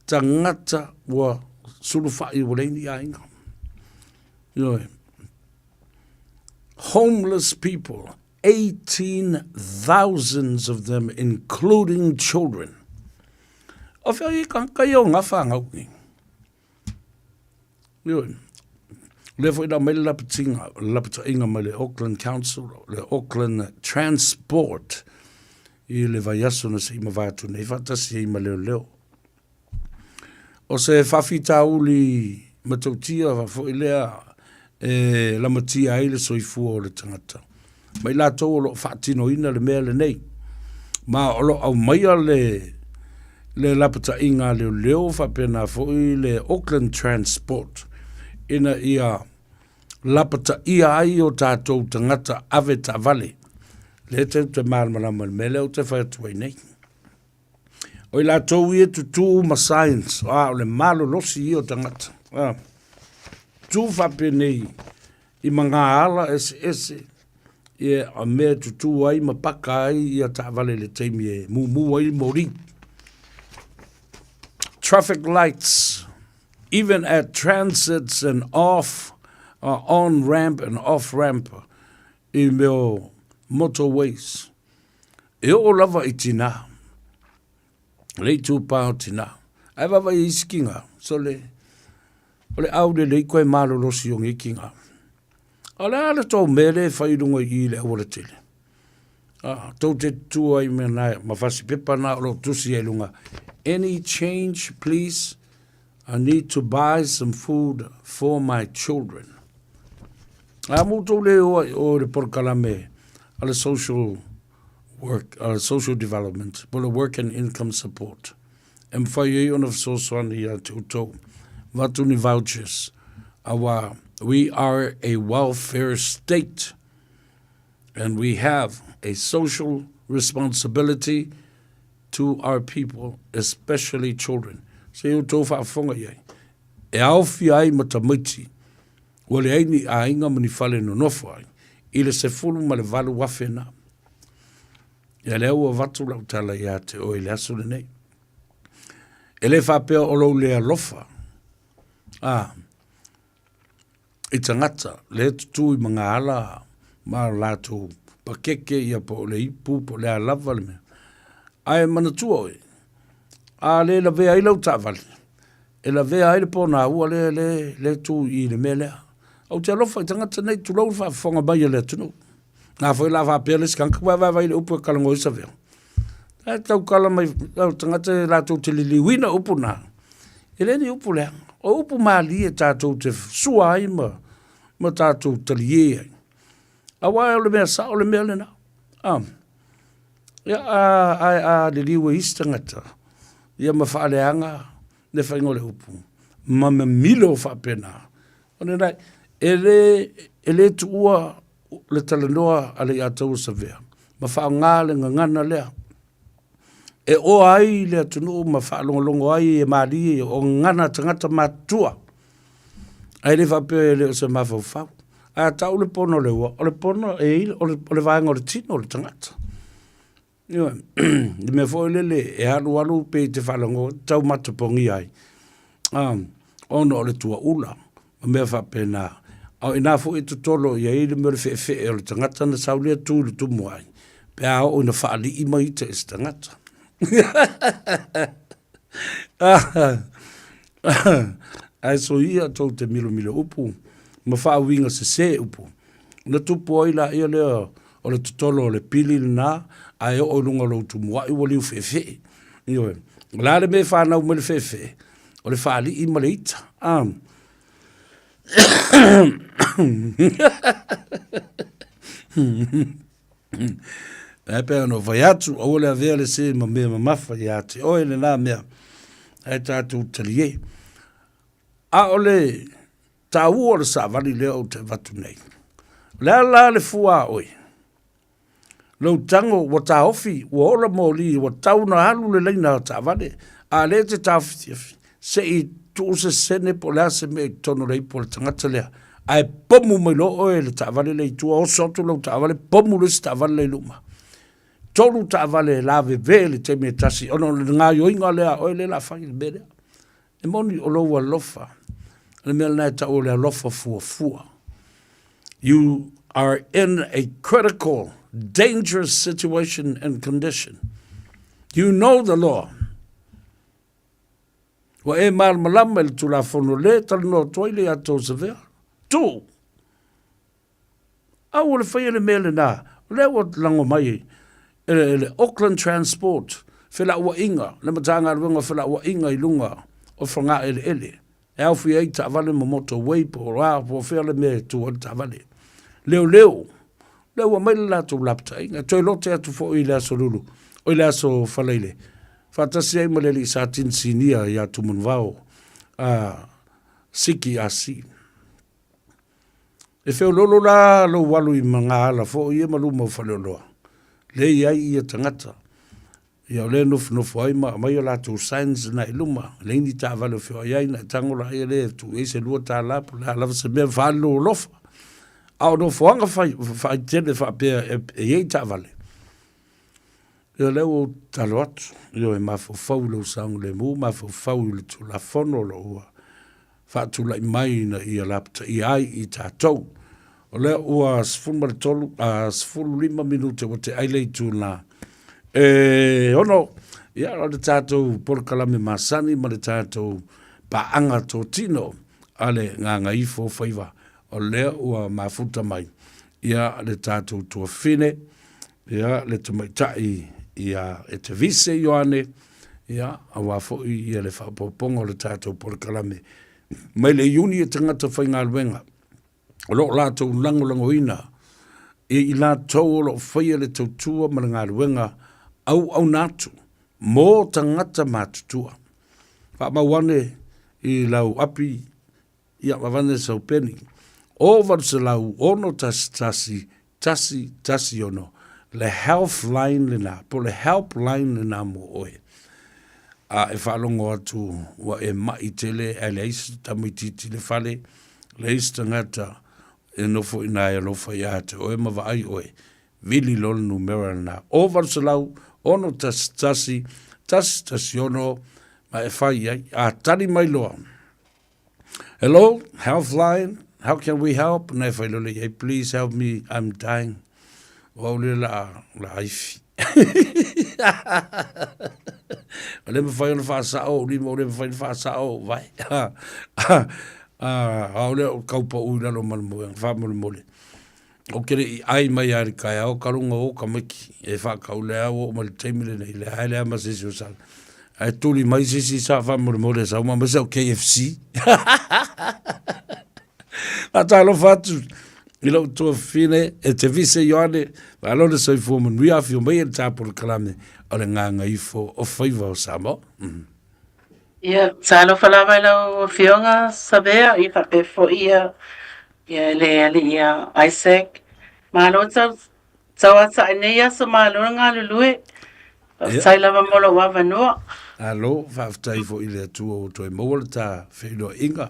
tagata ua sulufai ua leai ni aiga. Ioe. Homeless people, 18,000 of them including children. O fea i tagata ia o ngā whāngau nei? Ioe. Lea foi na aumai le lapatiga, lapata'iga mai le Auckland Council, le Auckland Transport i le vaiaso na se i mavae atu nei faatasi ai ma leoleo. O se faafitauli matautia foi lea e lamatia ai le soifua o le tagata ma i latou o lo o faatinoina le mea lenei. Ma o lo o aumaia le, le lapataiga a leoleo faapena foi le Auckland Transport ina ia lapataia ai o tatou tagata ave taavale. Lea te te malamalama i le mea lea ou te fai atu ai nei. O i latou ia tutū ma signs, a o le malolosi ia o tagata. A, tū faapenei i magaala eseese, ia a mea e tutū ai ma paka ai ia taavale i le taimi e mumu ai moli. Traffic lights, even at transits and off, on ramp and off ramp i mea o motorways. E oo lava i tinā, le itupā o tinā. Ae vaavaai i isi kinga, so le, o le au lelei koe malolosi o nei kinga. O le a le tou mea le fai i luga i i le auala tele. Ah, tou te tutū ai me nā, ma fasi pepa nā o lo tusi ai lunga. Any change, please? I need to buy some food for my children. A mo tou le o o le polokalame a le social work, a le social development, po le work and income support. E mawhai ai ona fesoasoani ia te outou. Vatu ni vouchers. Aua, we are a welfare state and we have a social responsibility to our people, especially children. Se i outou faafofoga i ai. E aofia ai ma tamaiti. Ua leai ni aiga ma ni fale nonofo ai i le 18,000 na. Ia lea ua avatu lau tala ia te oe i le aso lenei. E le faapea o lou le alofa, a, i tagata lea e tutū i magaala ma latou pakeke ia po o le ipu po o le a lava le mea. Ae manatua oe, a le lavea ai lau taavale, e lavea ai le ponaua lea le, le tu i le mea lea. Ou te alofa i tagata nei, tulou le faafofoga mai a le atunuu. Na foi la faapea le isi tagata, ua vaavaai i le upu e talanoa ai Savea. E tautala mai o tagata e latou te liliuina upu na, e le ni upu leaga. O upu malie tatou te sua ai ma, ma tatou talie ai. Aua o le mea sao le mea lena. Ah. Ia, a, a, a liliu e isi tagata, ia ma faaleaga le faiga o le upu, ma mamilo faapena. O le e le, e le tuua le talanoa a le Iataua Savea, ma faaaoga le gagana lea e oa ai le atunuu ma faalogologo ai e malie o gagana a tagata matutua. Ae le faapea e le o se mafaufau. Ae a tau le pono o le ua, o le pono e i o le vaega o le tino o le tagata. Ioe, le mea foi lele e alualu pe i te faalogo tau matapogia ai, ona o le tuaula ma mea faapena. A o ina foi e totolo i ai le mea o le feefee o le tagata na sau lea tu i le tumu ai, pe a oo ina faalii mai ita i se tagata. Ae soia tou te milomilo upu ma faauiga sese upu. Ona tupu ai laia lea o le totolo o le pili lena, ae oo i luga o lou tumuai ua liu feefee. Ioe. O le a le mea e fanau mai le feefee? O le faalii ma le ita. Ah. Ae pei ona ou fai atu, aua le avea le sē ma mea mamafa ia te oe lena mea, ae tatou talie. A o le taua o le savali lea ou te avatu nei, o le a la le fua a oe? Lou tago ua taofi, ua ola moli, ua tau ona alu le laina taavale, a o lea e te taofiafi, se i tuu se sene po o le a se mea i totonu o le ipu o le tagata lea, ae pomu mai loa oe e le taavale lea i tua, oso atu lau taavale, pomu le isi taavale lea i luma. Tolu taavale e laveve i le taimi e tasi, ona o le gaoioiga lea a oe lea o le a fai i le mea lea. E moni o lou alofa, o le mea lena e tau o le alofa fuafua. You are in a critical, dangerous situation and condition. You know the law. Ua e malamalama i le Tulafono lea e talanoa atu ai le ia Josevea. Tuu! Aua le faia le mea lena. O lea ua lago mai e le, le Auckland Transport, felauaiga, le Matagaluega o Felauaiga i luga o Fagaeleele, e aofia ai taavale ma motorway po o a, po o fea le mea e tu ai le taavale. Leoleo, lea ua aumai le latou lapataiga, e toe lote atu foi i le Aso Lulu, oi le Aso Faraile, faatasi ai ma le alii Satini Sinia ia Tumanuvao, a Siki Asi. E feoloolo la lou alu i magaala foi ia ma luma o faleoloa, lea e i ai ia tagata. Ia o lea e nofonofo ai ma aumai o latou signs na i luma, leai ni taavale o feoai ai, na e tago laia lea e tuu i ai se $2 po o le a lava se mea e faaali lou alofa. A o nofoaga fai, faaitele faapea e i ai taavale, ia o lea ua ou tatalo atu, ioe, mafaufau i lou saogalemu, mafaufau i le Tulafono o lo o ua faatulai mai ina ia lapataia ai i tatou. O lea ua 13, a 15 minute ua te ai le itu na e ono, ia o le tatou polokalame masani ma le tatou paaga totino a le Gagaifo Faiva. O lea ua mafuta mai ia le tatou tuafine, ia le tamaitai ia Etevise Ioane, ia aua foi ia le faaopoopoga o le tatou polokalame mai le Iuni e tagata faigaluega o lo o latou lagolagoina i i latou o lo o faia le tautua ma le galuega auauna atu mo tagata matutua. Faamau ane i lau api Ia vavane sau peni. O 800 611 116 le health line lena, po o le help line lena mo oe. A e faalogo atu ua e ma'i tele ae leai se tamaitiiti i le fale, Leai se tagata e nofo i ina e alofa iā te oe ma vaai oe. Vili loa le numera lena, o 800 611 116 ma e fai i ai. A tali mai loa, Hello, Healthline, how can we help? Na e fai loa lea i ai, Please help me, I'm dying. O au lea la, la aifi. O le mawhai ona whaasao o lima, o le mawhai ona whaasao o vai. A o lea o kaupa ui lalo ma le moenga, whaamolemole. O ke le i ai mai a le kaeao ka runga o ka miki e whaakaule au o mai le taimi lenei, le haere ama se isi o sala. Ae tuli mai se isi sa whaamolemole sa uma mai sa o KFC. Faatalofa atu i lou tuafafine e te Vise Ioane, malo le soifua manuia, afio mai e le tapolokalame o le Gagaifo o Faiva o Samoa. Mm. Ia, talofa lava i lau Afioga Savea, ia faapea foi ia, ia le alii ia Isaac. Malo tau, tauatai nei aso malo le galulue. Faafetai lava mo lou avanoa. Alo, faafetai foi i le Atua ua toe maua le ta feiloaiga.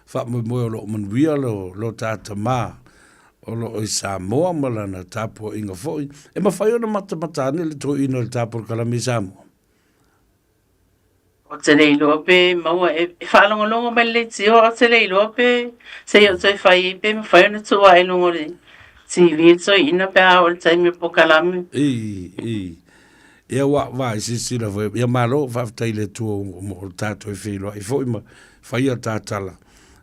Faamoemoe o lo o manuia lo, lo ta tamā o lo o i Samoa ma lana tapuaiga foi. E mafai ona matamata ane le toeaina o le tapolokalame i Samoa? Ou te le iloa pe maua e, e faalogologo mai le leitio, ou te le iloa pe se i ou toe fai ai pe mafai ona tuu ae i luga o le TV le toeaina pe a oo i le taimi o le polokalame. I, i. Ia ua vaai silasila foi. Ia malo, faafetai i le Atua mo le tatou e feiloai foi ma faia ta tala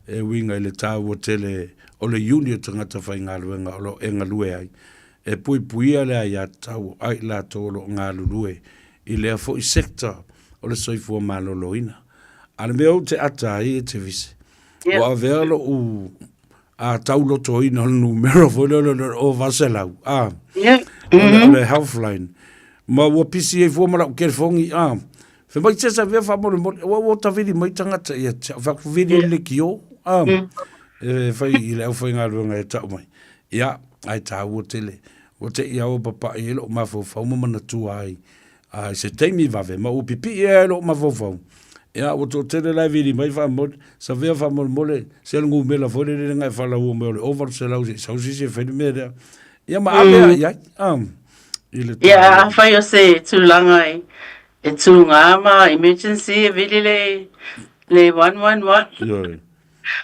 e uiga i le taua tele o le iuni o tagata faigaluega o lo o e galue ai. E puipuia le aiatatau a i latou o lo o galulue i lea foi sector o le soifua maloloina. A le mea ou te ata ai e Tevise, ua avea lou a taulotoina o le numera foi lea o le 800, a, o le Healthline, ma ua pisi ai fua ma lau telefoni, a, fai mai se savea faamolemole, ua ua tavili mai tagata ia te au, fai atu vili le leitio, a, e fai i le aufaigaluega e tau mai. Ia, ae taua tele, Ua te i aua papaʻi ai loʻu mafaufau ma manatua ai a i se taimi vave, ma ua pipiʻi ai loʻu mafaufau. Ia, ua toatele la e vili mai faamole, savea faamolemole, se le numera foi lele na e faalaua mai o le 800 se i sau se isi e fai le mea lea. Ia ma ave ai ai, a, i le Ia, taua. afai o se tulaga e, e tūgā ma emergency e vili le, le 111. Ioe.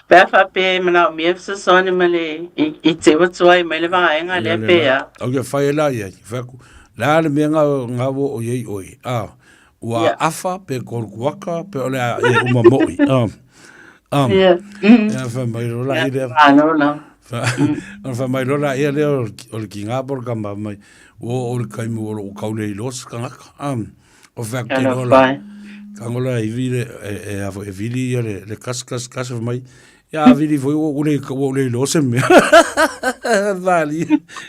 Pe a faapea e manaomia fesoasoani ma le i te ua tuai mai le vaega lea pe a. Au ia whai e la ia, whai aku, la le mea ngā, ngā wo o iei oi, a, ua yeah. awha, pe korukuaka, pe ole a e uma moi, a, a, yeah. Ia whai mai rola i lea. Whai mai rola ia lea o le ki ngā poro ka mai, o o le kaimu o lo o kaule i los kangaka, a, O whea te rola. Ka ngola e vili, e, e, e, e vili ia le, le kas, kas, kas mai. Ia a vili foi o ule, o ule i lose mea. Vali,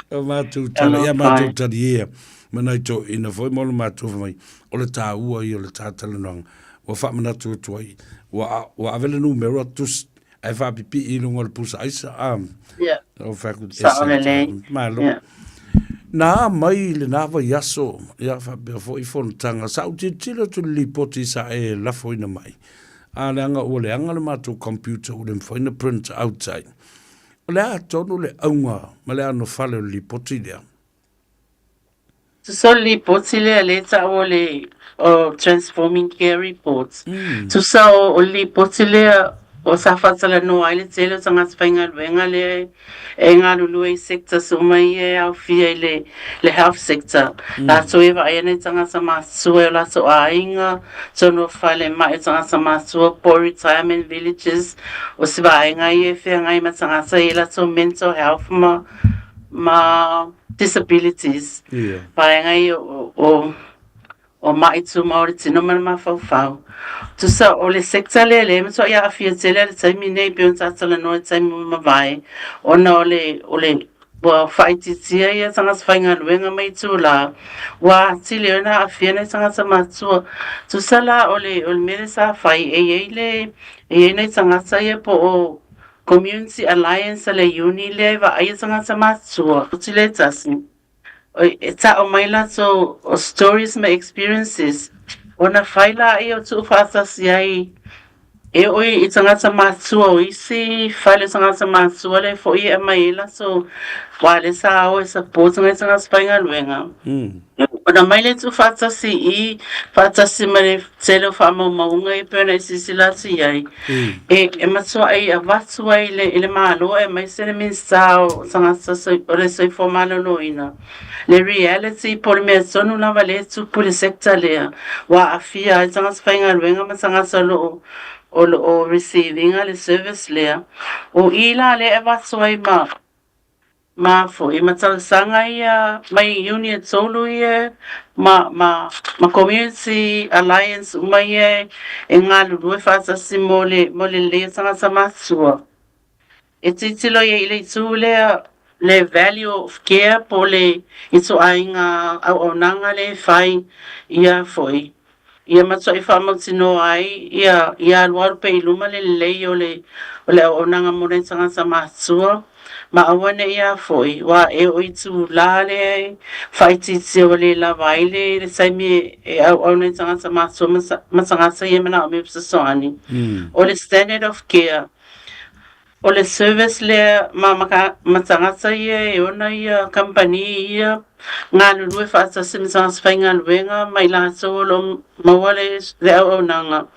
o mātou tala, ia mātou tali ia. Mana i tō ina foi mo le mātou mai. O le tā ua i o le tā tala noanga. Ua whaamanatu atu ai. Ua, ua avele numero tus, ai whaapipi i lunga o le pusa aisa. Yeah. O whea ku Sao lelei. Malo. Yeah. Nā mai i lenā vaiaso, ia faapea foi fonotaga, sa ou tilotilo atu i le lipoti sa e lafoina mai, a leaga ua leaga le matou computer ua le mafai ona print out ai. O le a tonu le auga ma le anofale o le lipoti lea? Tusa o le lipoti lea lea e tau o le o Transforming Care Report. Tusa o le lipoti lea o sa faatalanoa ai le tele o tagata faigaluega lea e galulue i sectors uma ia e aofia i le le health sector. Latou e vaai ana i tagata matutua i o latou aiga, tonu o falemai o tagata matutua po o retirement villages, o se vaega ia e feagai ma tagata i latou mental health ma ma disabilities, vaega ia o o maʻi tumau o le tino ma le mafaufau. Tusa o le sector lea lea e matuai aafia tele i le taimi nei pei ona tatalanoa i le taimi ua mavae ona o le o le ua faaitiitia ia tagata faigaluega mai itulā ua atili ai ona aafia nai tagata matutua. Tusa la o le o le mea lea sa fai e i ai le e i ai nai tagata ia po o Community Alliance a le Iuni lea e vaaia tagata matutua, o le tasi, e tao mai latou o stories ma experiences, ona fai laia o tuufaatasi ai E oo i tagata matutua o isi fale o tagata matutua lea foi e aumai ai latou aua lea sa o e support nai tagata faigaluega. Ona aumai lea tuufaatasi i i faatasi ma le tele o faamaumauga ia pei ona e silasila atu i ai, e e matuai avatu ai i le Malo aemaise le Minisita o Tagata o le Soifua Maloloina le reality po o le mea tonu lava lea e tupu i le sector lea ua aafia ai tagata faigaluega ma tagata o lo o o lo o receive ina le service lea. O i la lea e avatu ai ma ma foi ma talosaga ia mai union tolu ia ma ma ma community alliance uma ia e galulue faatasi mo le mo le lelei o tagata matutua. E tilotilo ia i le itu lea, le value of care po o le ituaiga auaunaga lea e fai ia foi, ia matuai faamautinoa ai ia ia alualu pea i luma le lelei o le o le auaunaga mo nai tagata matutua ma aua ne i a foi, aua e oo i itulā lea e faaitiitia ua le lava ai le le taimi e auau nai tagata matutua ma tagata ia e manaomia fesoasoani. O le standard of care, O le service lea ma ma tagata ia e ona ia kamupani ia galulue faatasi ma tagata faigaluega ma i latou o lo o maua le le auaunaga.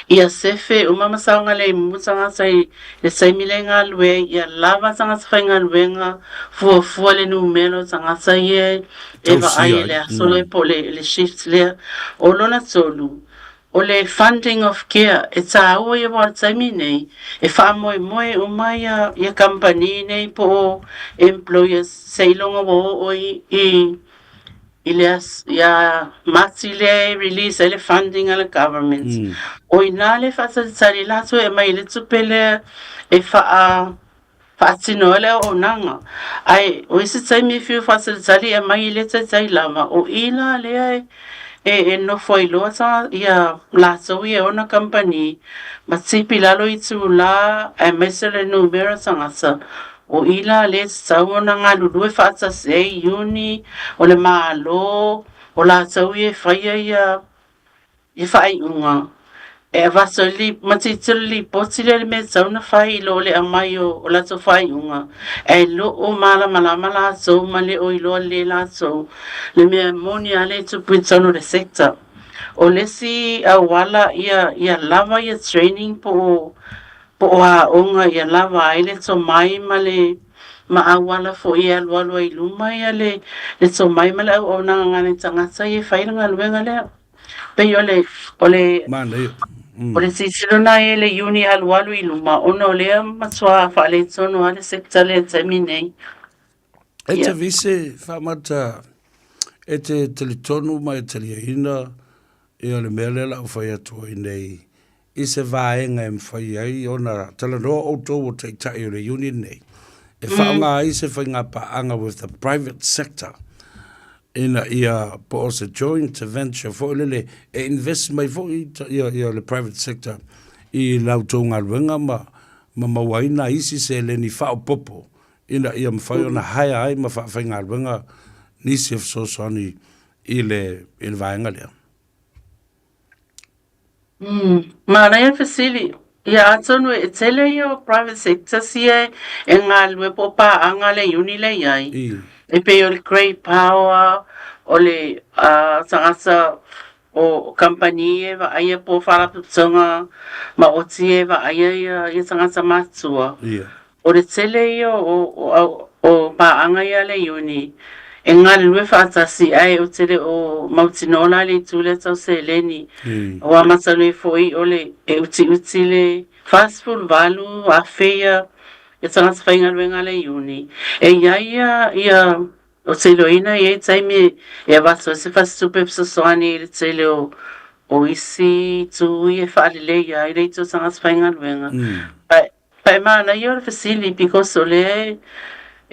Ia sefe uma ma saogalemu tagata i le taimi lea e galulue ai, ia lava tagata faigaluega fuafua le numera o tagata ia e vaai i le aso lea po o le shift lea. O lona tolu, O le funding of care, e tāua ia aua o le taimi nei, e faamoemoe uma ia ia kamupani nei po o employers seiloga ua oo i i i le ia Mati lea e release ai le funding a le government. O i ina le faatalitali latou e aumai le tupe lea e faa Faatino ai le auaunaga. Ae o isi taimi e fiu faatalitali e aumai e le taitai lava, o i la lea e, e, e nofo ai loa ta, ia latou ia e ona kamupani ma tipi i lalo i itulā aemaise le numera tagata. O i la lea e tatau ona galulue faatasi ai i Iuni, o le Malo, o latou ia e faia ia I faaiuga, e avatu ai le ma tilotilo le lipoti lea i le mea e tatau ona fai i lo le aumai o latou faaiuga, ae le o malamalama latou ma le o iloa lelei latou le mea moni lava lea e tupu i totonu o le sector. O le isi auala ia ia lava ia training po o po o aoga ia lava ai le tomai ma le ma auala foi e alualu ai i luma ia le le tomai ma le auaunaga a nai tagata ia e fai le galuega lea. Pei o le, o le, Manaia. o le tilotilo lena e le iuni alualu i luma, ona o lea matua faaletonu lava le sector lea i le taimi nei. E te vise faamata e te talitonu ma e taliaina ia le mea lea la u fai atu ai nei i se vaega e mafai ai ona talanoa outou o taitai o le union nei e faaaoga ai se faiga paaga with the private sector ina ia po o se joint venture foi lele e invest mai foi ia, ia le private sector i la outou galuega ma ma maua ai nai isi seleni faaopoopo ina ia mafai ona hire ai ma faafaigaluega nisi e fesoasoani i le i le vaega lea. Manaia le fesili. Ia atonu e tele ia o private sectors ia e galulue po o paaga le iuni lea i ai. E pei o le Grey Power, o le tagata o kamupani e vaaia po o faalapotopotoga maoti e vaaia ia tagata matutua. O le tele ia o paaga ia a le iuni e galulue faatasi ae ou te le o mautinoa la le itu lea tau seleni. Aua masalui foi o le e utiuti le 48,000 ia tagata faigaluega a le iuni. E i ai ia ia ou te iloaina e i ai taimi e avatu ai se fasitupe fesoasoani i le tele o isi itu ia e faaleleia ai le itu o tagata faigaluega. But e manaia o le fesili because o lea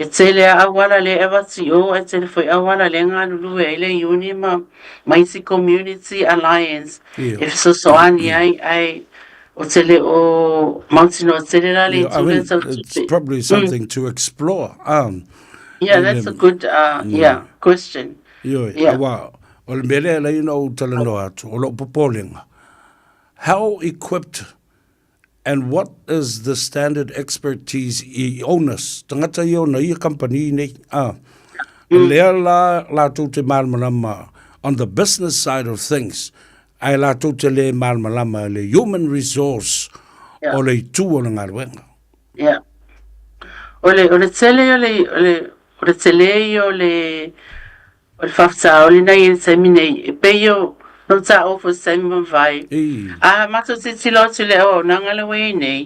e tele a auala lea e avatu i o ae tele foi auala lea e galulue ai le iuni ma ma isi community alliance e fesoasoani ai ae ou te le o mautinoa tele la le itu lea tau tupe. It's probably something to explore. Yeah, that's a good yeah, question. Ioe, aua o le mea lea e ala ai ona ou talanoa atu, o lou popolega. How equipped and what is the standard expertise i owners, tagata ia ona ia kampanī nei, a, lea la latou te malamalama on the business side of things, ae latou te le malamalama i le human resource o le itu o le galuega. Yeah. O le, o le tele o le, o le, o le tele ia o le, o le faafitauli na i le taimi nei, e pei o, no taua foi se taimi mavae. A matou tilotilo atu i le auaunaga lea ua i ai nei,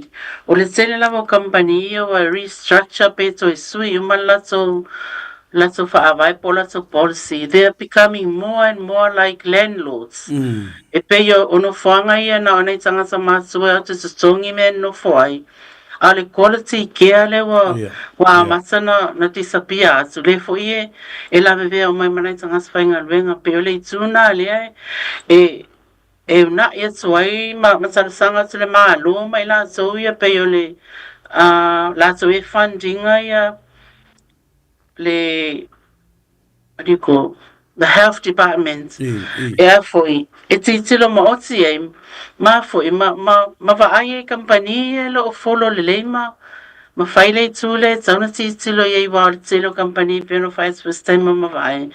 o le tele lava o kamupani ia ua restructure pe toe sui uma le latou, latou faavae po o latou policy. They are becoming more and more like landlords. E pei o nofoaga ia na o nai tagata matutua e o atu e totogi mea e nonofo ai. A o le quality care lea ua ua amata na na disappear atu, lea foi e e lavevea uma ai ma nai tagata faigaluega. Pei o le itu lena lea e e una'i atu ai ma ma talosaga atu le Malo ma i latou ia pei o le latou ia e fund ina ia le what do you call, the health department, e a foi, e tilotilo maoti ai, ma foi, ma, ma, ma vaai ai kamupani ia e lo o follow lelei ma, ma fai le itu lea e tatau ona tilotilo i ai aua o le tele o kamupani e pei ona fai atu foi i se taimi ua mavae.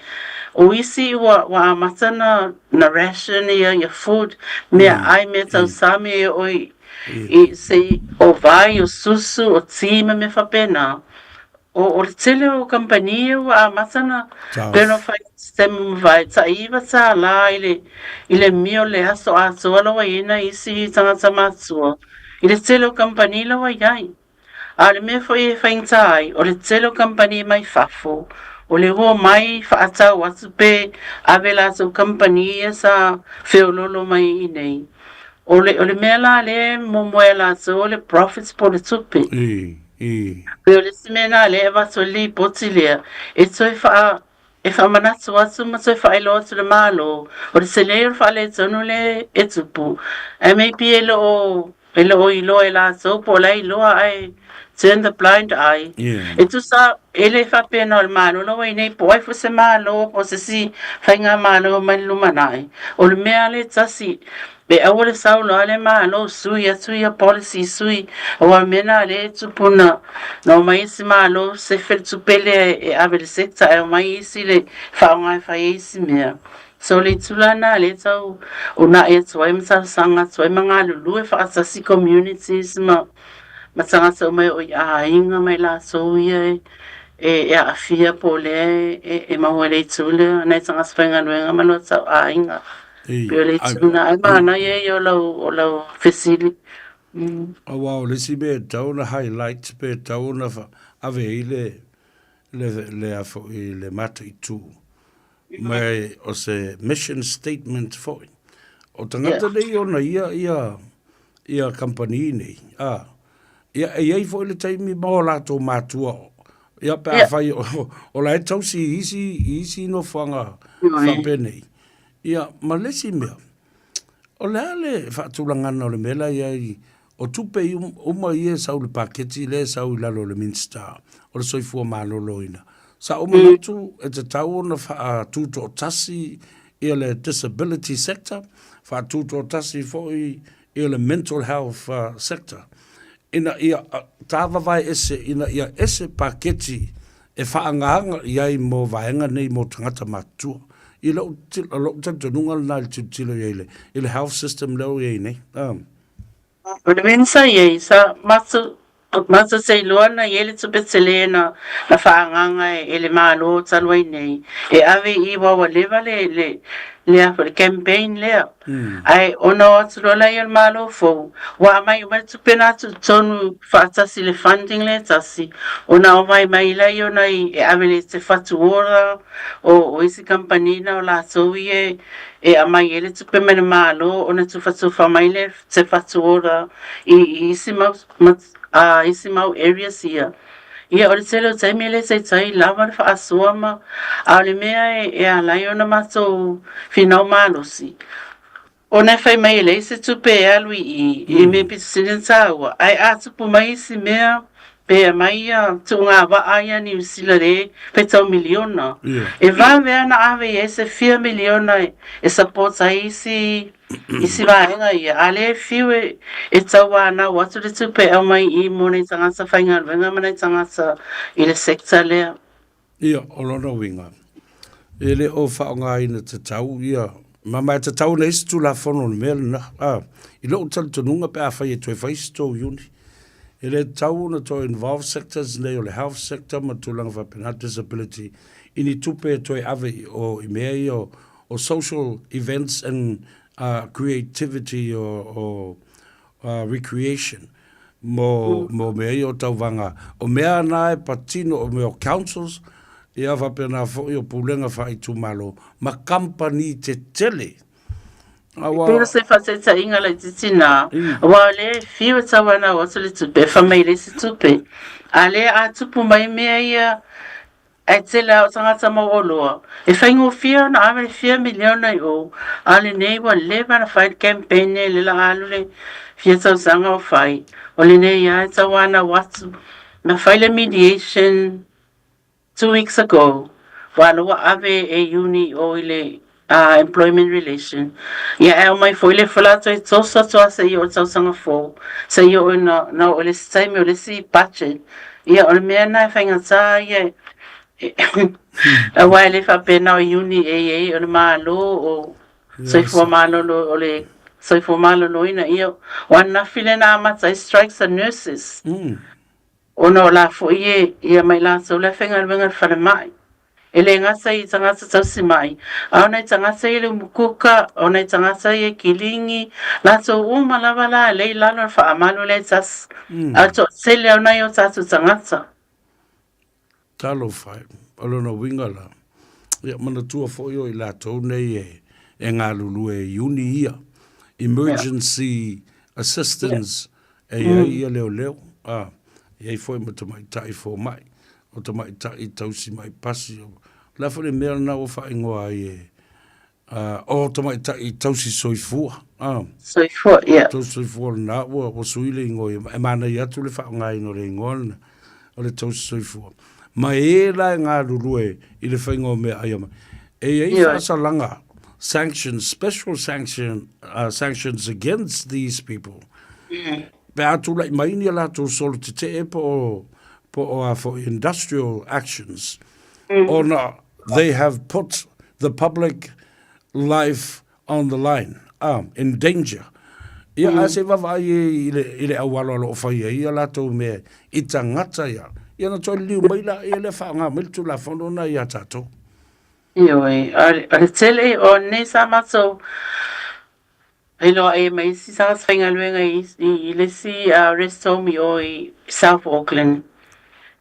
O isi ua, ua amata na, na ration ia, ia food, meaai, mea tausami e oo i, i se, o vai, o susu, o ti ma mea faapena. O, o le tele o kamupani ia ua amata na pei ona fai atu se taimi ua mavae, tai $9 i le, i le meal le aso atoa la ua i ai nai isi tagata matutua, i le tele o kamupani la ua i ai. A o le mea foi e faigata ai, o le tele o kamupani mai fafo, o le ua omai faatau atu pe ave latou kamupani ia sa feololo mai i inei. O le, o le mea la lea e momoe a latou o le profits po o le tupe. Pei o le isi mea lena lea e avatu ai le lipoti lea, e toe faa, e faamanatu atu ma toe faailoa atu i le Malo, o le tele o le faaletonu lea e tupu, ae maybe e le o, e le o iloa e latou po o la e iloa ae turn the blind eye. E tusa, e le faapena o le Malo la ua i nei, po o ai foi se Malo po o se isi faigamalo mai le lumanai, o le mea lava lea e tasi, E aua le sau loa le Malo sui atu ia policy sui aua mea na lea e tupu na na omai isi Malo sefe le tupe lea e ave i le sector ae omai isi le faaaoga e fai ai isi mea. So le itu la na lea e tau una'i atu ai ma talosaga atu ai ma galulue faatasi communities ma ma tagata uma e oo i aiga ma i latou ia e e aafia po o lea e maua i le itu lea nai tagata faigaluega ma lo tau aiga. Pei o le itu lena, ai manaia ia o lau, o lau fesili. Aua o le isi mea e tatau ona highlight pe tatau ona ave ai le, le, le a foi, le mataitu, ma o se mission statement foi. O tagata nei ona ia, ia, ia kamupani nei, a, ia, e i ai foi le taimi ma o latou matua, ia, pe afai o, o la e tausi i isi, i isi nofoaga faapenei. Ia, ma le isi mea, o le a le faatulagaga o le mea la e i ai, o tupe uma ia e sau i le paketi lea e sau i lalo o le Minisita o le Soifua Maloloina, sa ou manatu e tatau ona faatutoatasi ia le disability sector, faatutoatasi foi ia le mental health sector, ina ia tāvavae ese, ina ia ese paketi e faaagaaga i ai mo vaega nei mo tagata matutua. I lou, lou talitonuga lena i le tilotilo i ai i le health system lea ua i ai nei. O le mea sa i ai, sa matou, matou te iloa na i ai le tupe tele na, na faaagaaga e le Malo talu ai nei, e ave i aua ua leva le, le, le a foi, le campaign lea. Ae ona o atu loa lea o le Malo fou, ua aumai uma le tupe na atu i totonu faatasi i le funding lea e tasi, ona aumai mai lea ona e ave i le Te Whatu Ora o, o isi kamupani na o latou ia e aumai ai le tupe mai le Malo ona tufatufa mai le Te Whatu Ora i, i isi mau, ma, a, isi mau areas ia. Ia, o le tele o taimi e le taitai lava le faasoa ma, a o le mea e, e ala ai ona matou finau malosi, ona e fai mai e leai se tupe e alu i i, i le mea pito sili ona taua, ae a tupu mai isi mea, Pe aumai ia tuuga vaa ia Niu Sila le fetau miliona. E vave lava ona ave i ai se fia miliona e support ai isi isi vaega ia, a lea e fiu e e tauanau atu le tupe e aumai i i mo nai tagata faigaluega ma nai tagata i le sector lea. Ia, o lona uiga, e le o faaaogaina tatau ia, ma ma e tatau ona i ai se Tulafono o le mea lena. A, i lou talitonuga pe afai e toe fai se tou iuni, e le tatau ona toe involve sectors nei o le health sector ma tulaga faapena, disability, i ni tupe e toe ave i o i mea ia o, o social events and uh, creativity o, o uh, recreation mo, mo mea ia o tauvaga. O mea na e patino o mea o councils, ia faapena foi o pulega faaitumalo ma kamupani tetele. Aua... Pei o se faataitaiga laitiiti na, aua o lea e fiu e tauanau atu le tupe e fai mai le isi tupe, a lea a tupu mai mea ia Ae tele lava o tagata mauoloa e faigofie ona ave le fia miliona i o, a lenei ua leva ona fai le campaign nei le la alu le fia tausaga o fai, o lenei lava e tauanau atu. Na fai le mediation 2 weeks ago, ua la ua ave e Iuni i o i le Employment Relation, ia e aumai foi le fala toe toso atu lava seia oo i le tausaga fou, seia oo ina na oo i le isi taimi o le isi budget. Ia o le mea lena e faigata ia aua e le faapena o Iuni e i ai o le Malo o Soifua Malolo o le Soifua Maloloina ia o ananafi lea na amata ai strikes a nurses. Ona o la foi e ia mai latou la e faigaluega i le falemai. E le gata i tagata tausi mai, a o nai tagata ia i le umukuka, o nai tagata ia i kiligi, latou uma lava la lea i lalo o le faamalu lea e tasi. A o le toatele o nai o tatou tagata. Talofa e, o lona uiga la, ia manatua foi o i latou nei e, e galulue i uni ia, emergency assistance e i ai ia leoleo, a, e i ai foi ma tamaitai fomai, o tamaitai tausi mai pasi, o le a foi le mea lena ua faaigoa ai e, o tamaitai tausi soifua, a. Soifua, ia. Tausi soifua lena ua, ua sui le igoa ia, e manaia atu le faaaogaina o le igoa lena, o le tausi soifua. Ma e la e galulue i le faiga o meaai a mai. E i ai faasalaga, sanctions, special sanction, sanctions against these people. Pe a tulai mai ni a latou solo tetee po o, po o a foi industrial actions, ona they have put the public life on the line, in danger. Ia, a se vaavaai e i le, i le auala o lo o fai ai ia latou mea i tagata ia, ia na toe liliu mai la ia lea faaaoga mai le Tulafono lena ia tatou. Ioe, o le tele o nei sa matou Iloa ma isi tagata faigaluega i le isi rest home i o i South Auckland.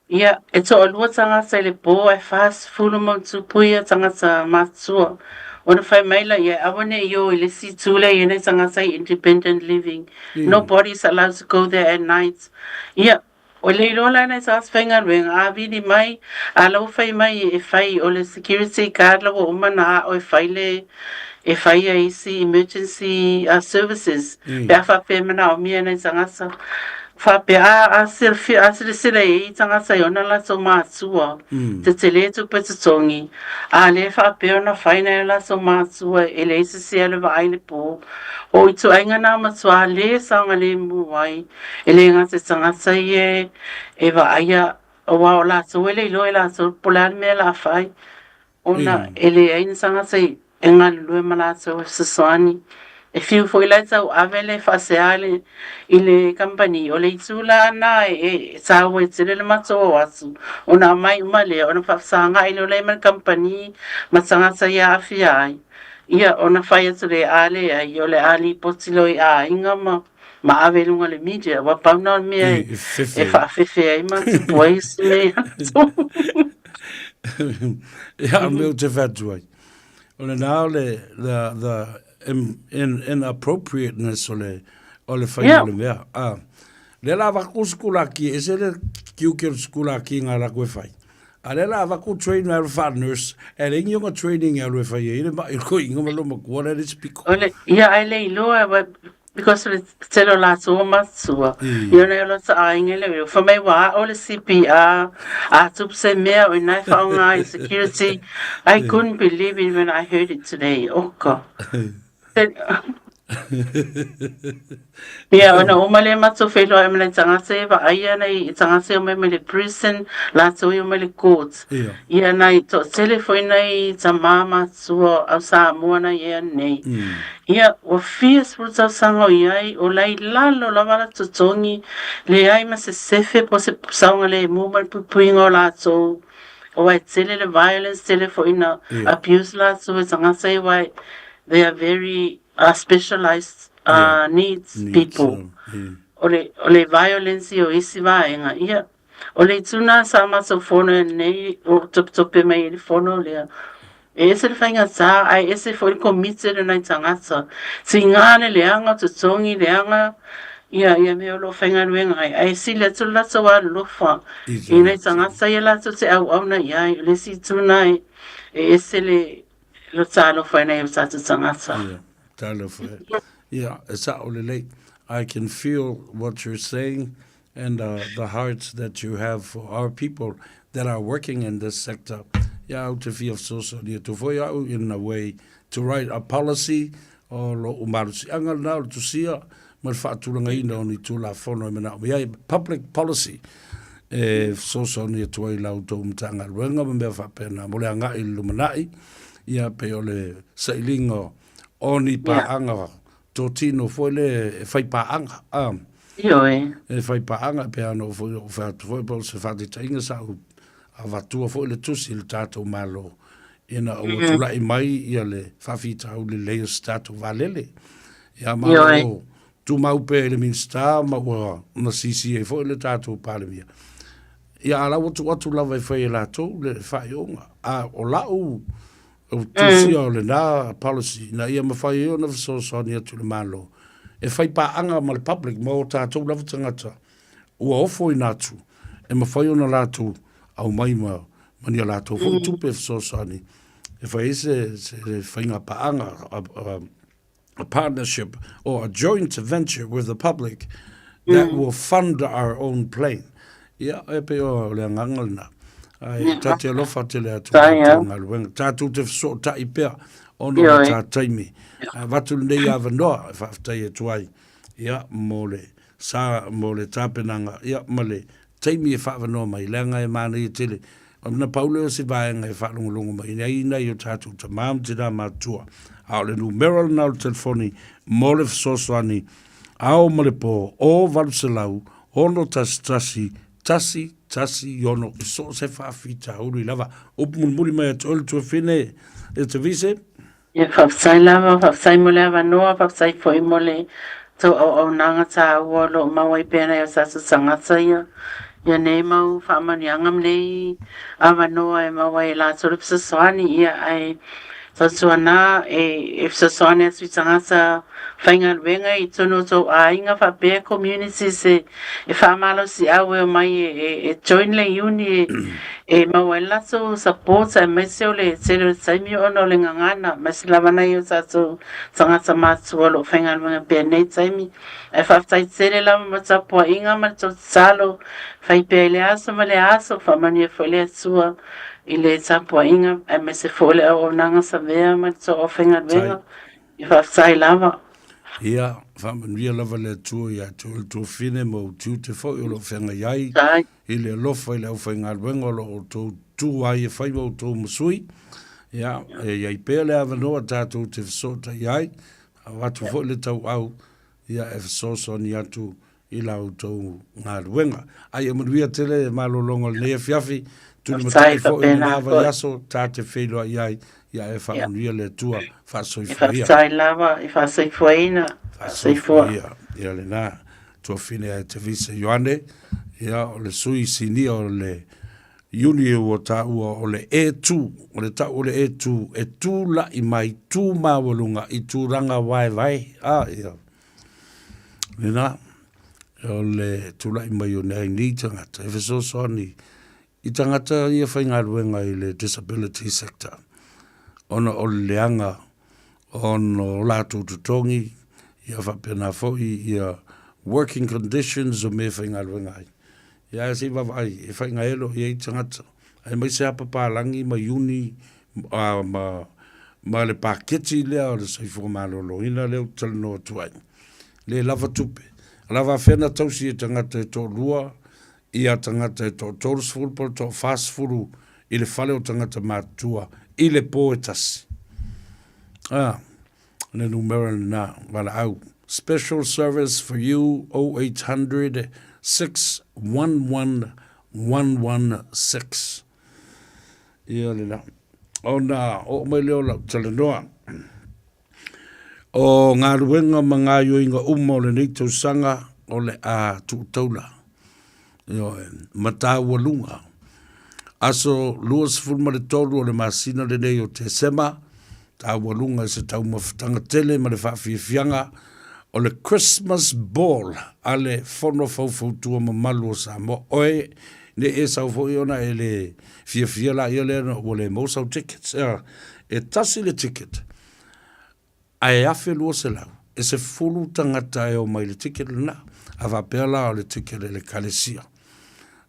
Ia, e toalua tagata i le po ae 40 ma ona tupu ia tagata matutua. Ona fai mai laia, aua ne i o i le isi itu lea e i ai nai tagata i independent living. Nobody is allowed to go there at night. Ia, Ua le iloa la nai tagata faigaluega, a vili mai, a la ua fai mai e fai, o le security guard la ua uma ona aʻo e fai le, e fai ia isi emergency services, pe a faapea e manaomia e nai tagata. Faapea, a, a silafia, a silasila i ai tagata i ona latou matua, tetele tupe totogi, a le faapea ona fai nai o latou matua e leai se isi e alu e vaai i le po. O ituaiga na matua le saogalemu ai. E le gata i tagata ia e vaaia, aua o latou e le iloa e latou po o le a le mea o le a fai, ona e leai ni tagata e galulue ma latou e fesoasoani. E fiu foi la e tauave le faasea i le kamupani, o le itu la lena e taua ai tele le matou o atu, ona aumai uma lea ona faafesagai loa lea ma le kamupani ma tagata ia aafia ai, ia ona fai atu lea, a leai, o le a lipoti loa i aiga ma ma ave i luga o le media, aua pau na o le mea e, e faafefe ai ma tupu ai isi mea ia latou. Ia, o mea ou te fai atu ai. O lena o le, the, the in, in, inappropriateness o le, o le whai o le mea. Ah, lea la avatu sikulaki, e ese le tiute o le sikulaki ngā laku e whai. A lea la avatu train me alu wha nurse, e le ingi o ngā training e alu e whai e, i le mai ko inga ma lo makua le le spiko. O le, ia, ai le iloa, Because o le tele o latou o matua, ia ona e lota aiga le eo. Fai mai ua ao le CPR, a tupu se mea o ina e whaonga ai security. I couldn't believe it when I heard it today. Oka. Ia, ona uma lea matou feiloai ma nai tagata ia vaaia nai tagata ia omai mai le prison, latou ia omai le court. Ia. Ia nai toatele foi nai tama matua au Samoa nai ea nei. Ia, ua fia sefulu tausaga o i ai, o la i lalo lava la totogi, leai ma se sefe po o se saogalemu ma le puipuiga o latou. Aua e tele le violence, tele foi ina abuse latou e tagata ia aua they are very specialized needs people. O le, o le violence ia o isi vaega, ia, o le itu lena sa matou fono ai nei, o topetope mai ai le fono lea, e ese le faigata, ae ese foi le committed o nai tagata. Tiga le leaga o totogi, leaga ia, ia mea o lo o faigaluega ai, ae sili atu le latou alolofa i nai tagata ia latou te auauna i ai. O le isi itu lena e, e ese le, lo talofa i nai o tatou tagata. Ia, talofa e. Ia, e sao lelei. I can feel what you're saying and uh, the hearts that you have for our people that are working in this sector. Ia, au te fia fesoasoani atu foi au in a way to write a policy o lo'u malosi'aga lenā o le tusia ma le fa'atulagaina o ni Tulafono e manaomia ai public policy e fesoasoani atu ai i la outou Matagaluega ma mea faapena mo le aga'i i le lumana'i, ia pei o le sailiga o ni paaga totino foi lea e fai paaga, a. Ioe. E fai paaga e pei lava ona ou foi ou fai atu foi po o se faataitaiga sa ou avatua foi le tusi i le tatou Malo ina ua tulai mai ia le faafitauli lelei o se tatou vaalele. Ia ma o lo o tumau pea i le Minisita ma ua na sisi ai foi le tatou Palemia. Ia a la ua tuu atu lava e fai e latou le faaiuga. A o lau tusia o lena policy ina ia mafai ai ona fesoasoani atu i le Malo e fai paaga ma le public ma o tatou lava tagata ua ofoina atu e mafai ona latou aumai ma ma ni a latou foi tupe e fesoasoani e fai ai se, se faiga paaga, a, a, a partnership or a joint venture with the public that will fund our own plane. Ia, e pei o le agaga lena. Ai, ta te alofa tele atu i tou galuega. Tatou te fesootai pea ona o le ta taimi. Avatu lenei avanoa e faafetai atu ai, ia, mo le sa, mo le tapenaga, ia, ma le taimi e faaavanoa mai, leaga e manaia tele. Ona pau lea o se vaega e faalogologo mai ai nai o tatou tama ma tina matutua. A o le numera lena o le telefoni mo le fesoasoani, ao ma le po, o 800 611 116 i so o se faafitauli lava. Upu mulimuli mai atu oe le tuafine e te vise. Ia, faafetai lava, faafetai mo le avanoa, faafetai foi mo le tou auaunaga taua o lo o maua ai pea nai o tatou tagata ia, ia nei mau faamanuiaga ma nei avanoa e maua ai e latou le fesoasoani, ia ae tautuana e, e fesoasoani atu i tagata faigaluega i totonu o tou aiga faapea communities e, e faamalosiau e omai e, e, e join le uni e, e maua ai le latou support aemaise o le tele o le taimi ona o le gagana aemaise lava nai o tatou tagata matutua o lo o faigaluega pea i lenei taimi. Ae faafetai tele lava mo le tapuaiga ma le tou tatalo fai pea i le aso ma le aso, faamanuia foi le Atua i le tapuaiga aemaise foi o le auaunaga savea ma le tou aufaigaluega. Ia faafetai lava. Ia, faamanuia lava le Atua ia te oe le tuafine ma ou tiute foi o lo o feagai ai i le alofa i le aufaigaluega o lo o outou tu ai e fai ma outou ma sui. Ia, e i ai pea le avanoa tatou te fesootai ai, avatu foi le tauau, ia e fesoasoani atu i la outou galuega. Ai e manuia tele malologa o lenei afiafi, tulimatai foi i lena vaiaso ta te feiloai ai, ia e faamanuia le Atua, faasoifua ia. E faafetai lava i faasoifuaina, faasoifua. Ia, ia lena, tuafine a Tevisa Ioane, ia o le sui sinia o le Iuni ua taua o le E2, o le tau o le E2, e tula'i mai, tu maualuga i tulaga vaevae, a, ia. Lena, o le tula'i mai o nei nei tagata e fesoasoani i tagata ia faigaluega i le disability sector ona o le leaga ona o latou totogi, Ia faapena foi ia working conditions o mea e faigaluega ai. Ia ae se i vaavaai e faigaelo i ai tagata aemaise lava papalagi ma iuni ma ma le paketi lea o le soifua maloloina lea ou te talanoa atu ai. Le lava tupe. Lava afea na tausi e tagata e toalua ia tagata e toa-30 po o le toa-40 i le fale o tagata matutua i le po e tasi. A, le numera lena, valaau. Special service for you 0800 611 116. Ia lena. Ona oo mai lea o lau talanoa. O galuega ma gaoioiga uma o lenei tausaga o le a tuu taula. Ioe, ma taualuga. Aso 23 o le masina lenei o Tesema, taualuga i se taumafataga tele ma le faafiafiaga o le Christmas Ball a le Fono Faufautua Mamalu o Samoa. Oe, ne i e sau foi ona e le fiafia laia lea ua le maua sau tickets. E tasi le ticket ae $1,200, e 10 tagata e omai i le ticket lena. A faapea la o le ticket e le ekalesia,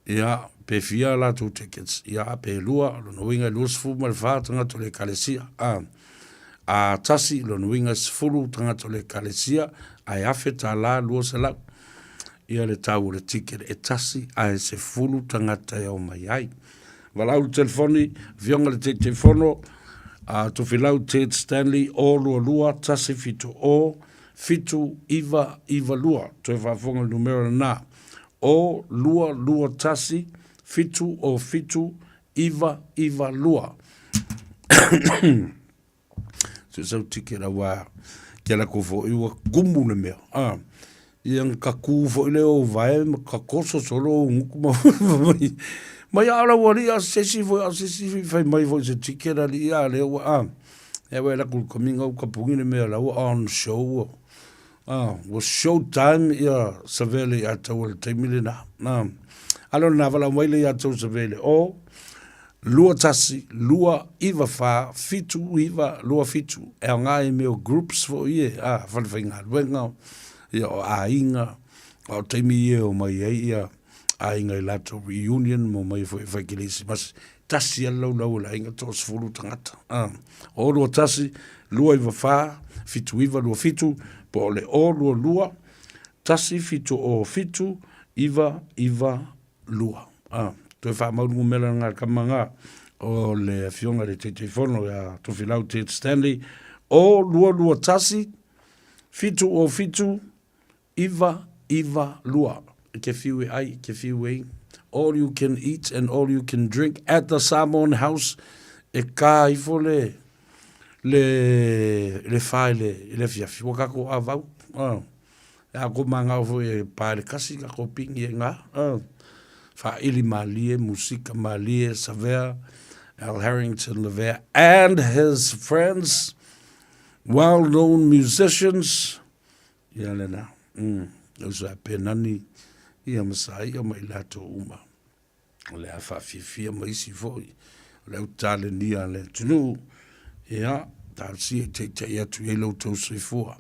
ia, pe fia a latou tickets, ia, pe lua, o lona uiga e 24 tagata o le ekalesia. A, a tasi, lona uiga e 10 tagata o le ekalesia, ae $1,000 200 ia le tau o le ticket e tasi ae 10 tagata e omai ai. Valaau le telefoni, Afioga i le Taitaifono, a Tofilau Ted Stanley, 022 170 7992. Toe faafofoga i le numera lena, 022 170 992. So sau ticket aua ke ala ko foi ua kumu le mea. Ah, ia ka ku foi le o vae ma ka koso solo o nguku ma mai. Mai a la ua li a sesi foi a sesi foi fai mai foi se ticket a li a le ua ah. E ua la ku coming au ka pungi le mea la ua on show. Ah, ua show time ia Savele ia tau le taimi le na. Ah. Alo na vala mai le ia tau Savele o 2 1 2 9 4 7 9 2 7. E aoga i mea o groups foi e, a, falefaigaluega, ia o aiga, a o taimi ia e omai ai ia aiga i latou reunion ma omai foi e fai kerisimasi. Tasi lava le laulau o le aiga, toasefulu tagata. A, o 2 1 2 9 4 7 9 2 7, po o le o 2 2 1 7 o 7 9 9 2. A, toe faamau le numera lena a le tama lena, o le Afioga i le Taitaifono ia Tofilau Ted Stanley, o 2 2 1 7 o 7 9 9 2. E te whiu e ai, e te whiu e inu. All you can eat and all you can drink at the Samoan House. E kā ifo le, le, le wha i le, i le afiafi. Ua kako avau. E a ko mangao foi e pa le kasi ka ko pingi e ngā. Whaili malie, musika malie, Savea, Al Harrington Lavea and his friends, well-known musicians. Ia le na. Usa e penani ia masaia ma i latou uma. O le a faafiafia ma isi foi o le au talenia a le atunuu, ia, talosia i taitai atu i ai lo outou soifua.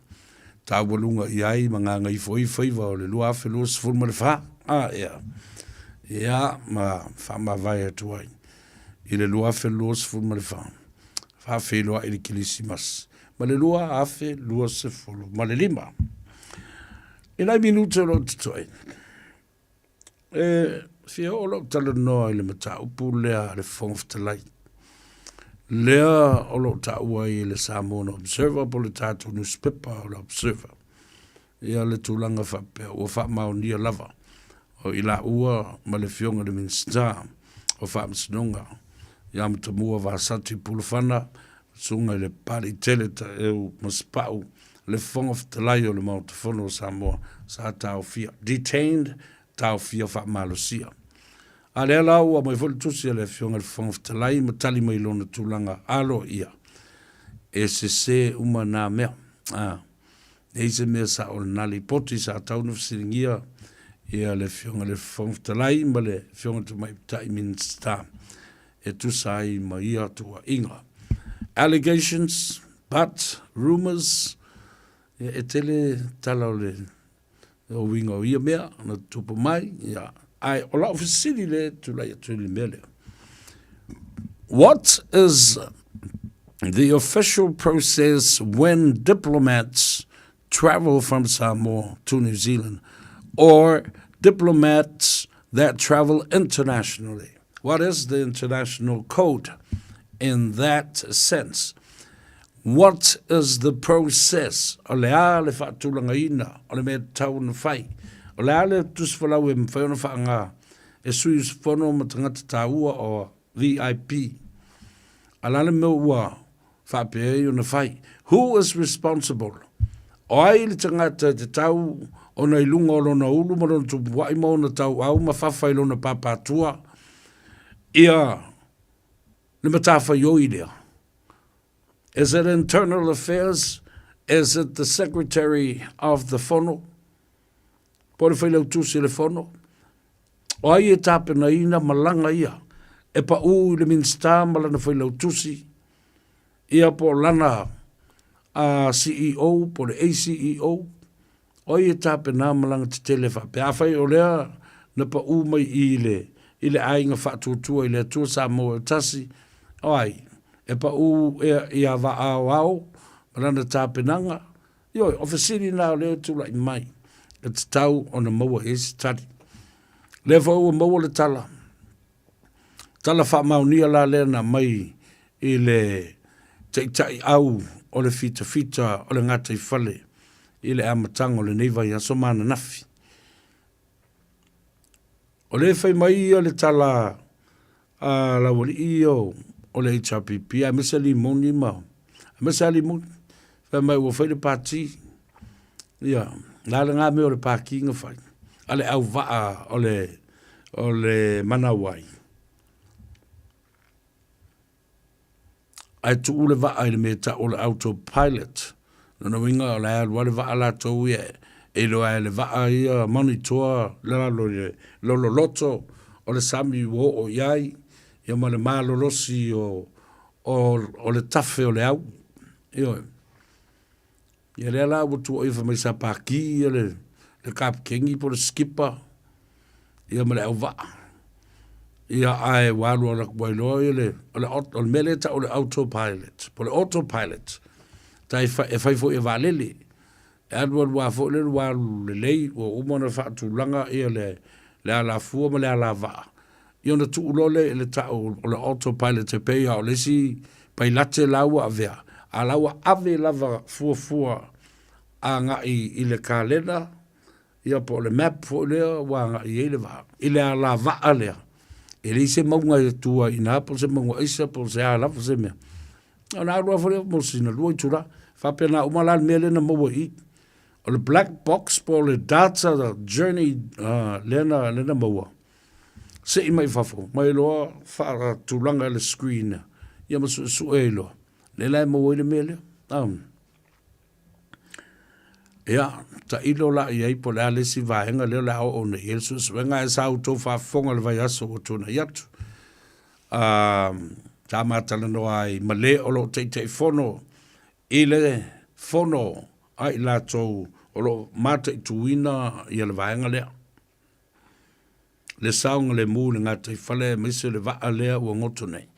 Taualuga i ai ma gagaifo ai faiva o le 2024, a, ia, ia, ma faamavae atu ai i le 2024, faafeiloai i le Kerisimasi ma le 2025. I nai minute o lo o totoe, E fia oo lou talanoa i le mataupu lea a le Fofoga Fetalai, lea o lo o taua ai e le Samoan Observer po o le tatou nusipepa o le Observer, ia le tulaga faapea ua faamaonia lava o i laua ma le Afioga i le Minisita o Faamasinoga ia Matamua Vasati Pulufana, Susuga i le Papaliitele Taeu Masepau, le Fofoga Fetalai o le Maota Fono o Samoa sa taofia, detained, taofia faamalosia. A lea la ua aumai foi le tusi a le Afioga i le Fofoga Fetalai ma tali mai lona tulaga aloaia, e sese uma na mea. A, leai se mea sao o lena lipoti sa tau na fesiligia ia le Afioga i le Fofoga Fetalai ma le Afioga i le Tamaitai Minisita e tusa ai ma ia tuuaiga. Allegations, but rumours, Ia, e tele tala o le o uiga o ia mea na tupu mai, ia, ae o lau fesili lea e tulai atu i le mea lea. What is the official process when diplomats travel from Samoa to New Zealand or diplomats that travel internationally? What is the international code in that sense? What is the process? O le a le faatulagaina o le mea e tatau ona fai? O le a le tusifolau e mafai ona faaaoga e sui usufono ma tagata taua o VIP? A o le a le mea ua faapea ai ona fai? Who is responsible? O ai le tagata e tatau ona i luga o lona ulu ma lona tupua'i ma ona tauau ma fafa i lona pāpātua ia le matafaioi lea? Is it Internal Affairs? Is it the Secretary of the Fono? Po o le Failautusi o le Fono? O ai e tapenaina malaga ia e paʻū i le Minisita ma lana Failautusi ia po o lana CEO po o le ACEO? O ai e tapena malaga tetele faapea? Afai o lea na paʻū mai i le i le aiga faatuatua i le Atua Samoa e tasi, o ai e paʻū ea ia Vaaoao ma lana tapenaga? Ioe, o fesili na o lea e tulai mai, e tatau ona maua i ai se tali. Lea foi ua maua le tala, tala faamaonia la lea na aumai i le taitai au o le fitafita o le gataifale i le amataga o lenei vaiaso ma ananafi. O lea e fai mai ia le tala a laualii ia o le HRPP aemaise limoni ma aemaise lava limoni. Fai mai ua fai le pati, ia, na le mea o le paki na fai a le auvaa o le o le Manawai. Ae tuu le vaa i le mea e tau o le autopilot. Lona uiga o la e alu lava le vaa latou ia e iloa ai e le vaa ia monitor le lalo i le lololoto o le sami ua oo i ai ia ma le malolosi o o le tafe o le au. Ioe. Ia lea la ua tuuaia fai mai sa paki ia le le kapikeni po o le skipper ia ma le auvaa. Ia ae ua alu alu atu ai loa ia le o le o le mea lea e tau o le autopilot po o le autopilot. Tai e fai foi e vaalele. E alu alu lava foi lea ua alu lelei ua uma ona faatulaga ia le le alafua ma le alavaa. Ia ona tuu loa lea i le tau o le autopilot e pei lava o le isi pailate la ua avea, a la ua ave lava fuafua agai i le kalena, ia po o le map foi lea ua agai i ai le vaa. I le alavaa lea, e leai se mauga e tu ai i ina po o se mauga aisa po o se a lava se mea. Ona alu lava foi lea mo sina lua itula. Faapena uma la le mea lea na maua i i. O le black box po o le data journey lea na maua, Sei mai fafo, mai loa faatulaga le screen ia ma suesue ai loa. Lea la e maua ai le mea lea. Ia, tailo la i ai po o le a le isi vaega lea o le a oo nei i ai le suesuega ae sa outou faafofoga i le vaiaso ua tuanai atu. Sa ma talanoa ai ma le o lo o Taitaifono i le fono a i latou o lo o mataituina ia le vaega lea. Le saogalemu i le gataifale aemaise le vaa lea ua goto nei.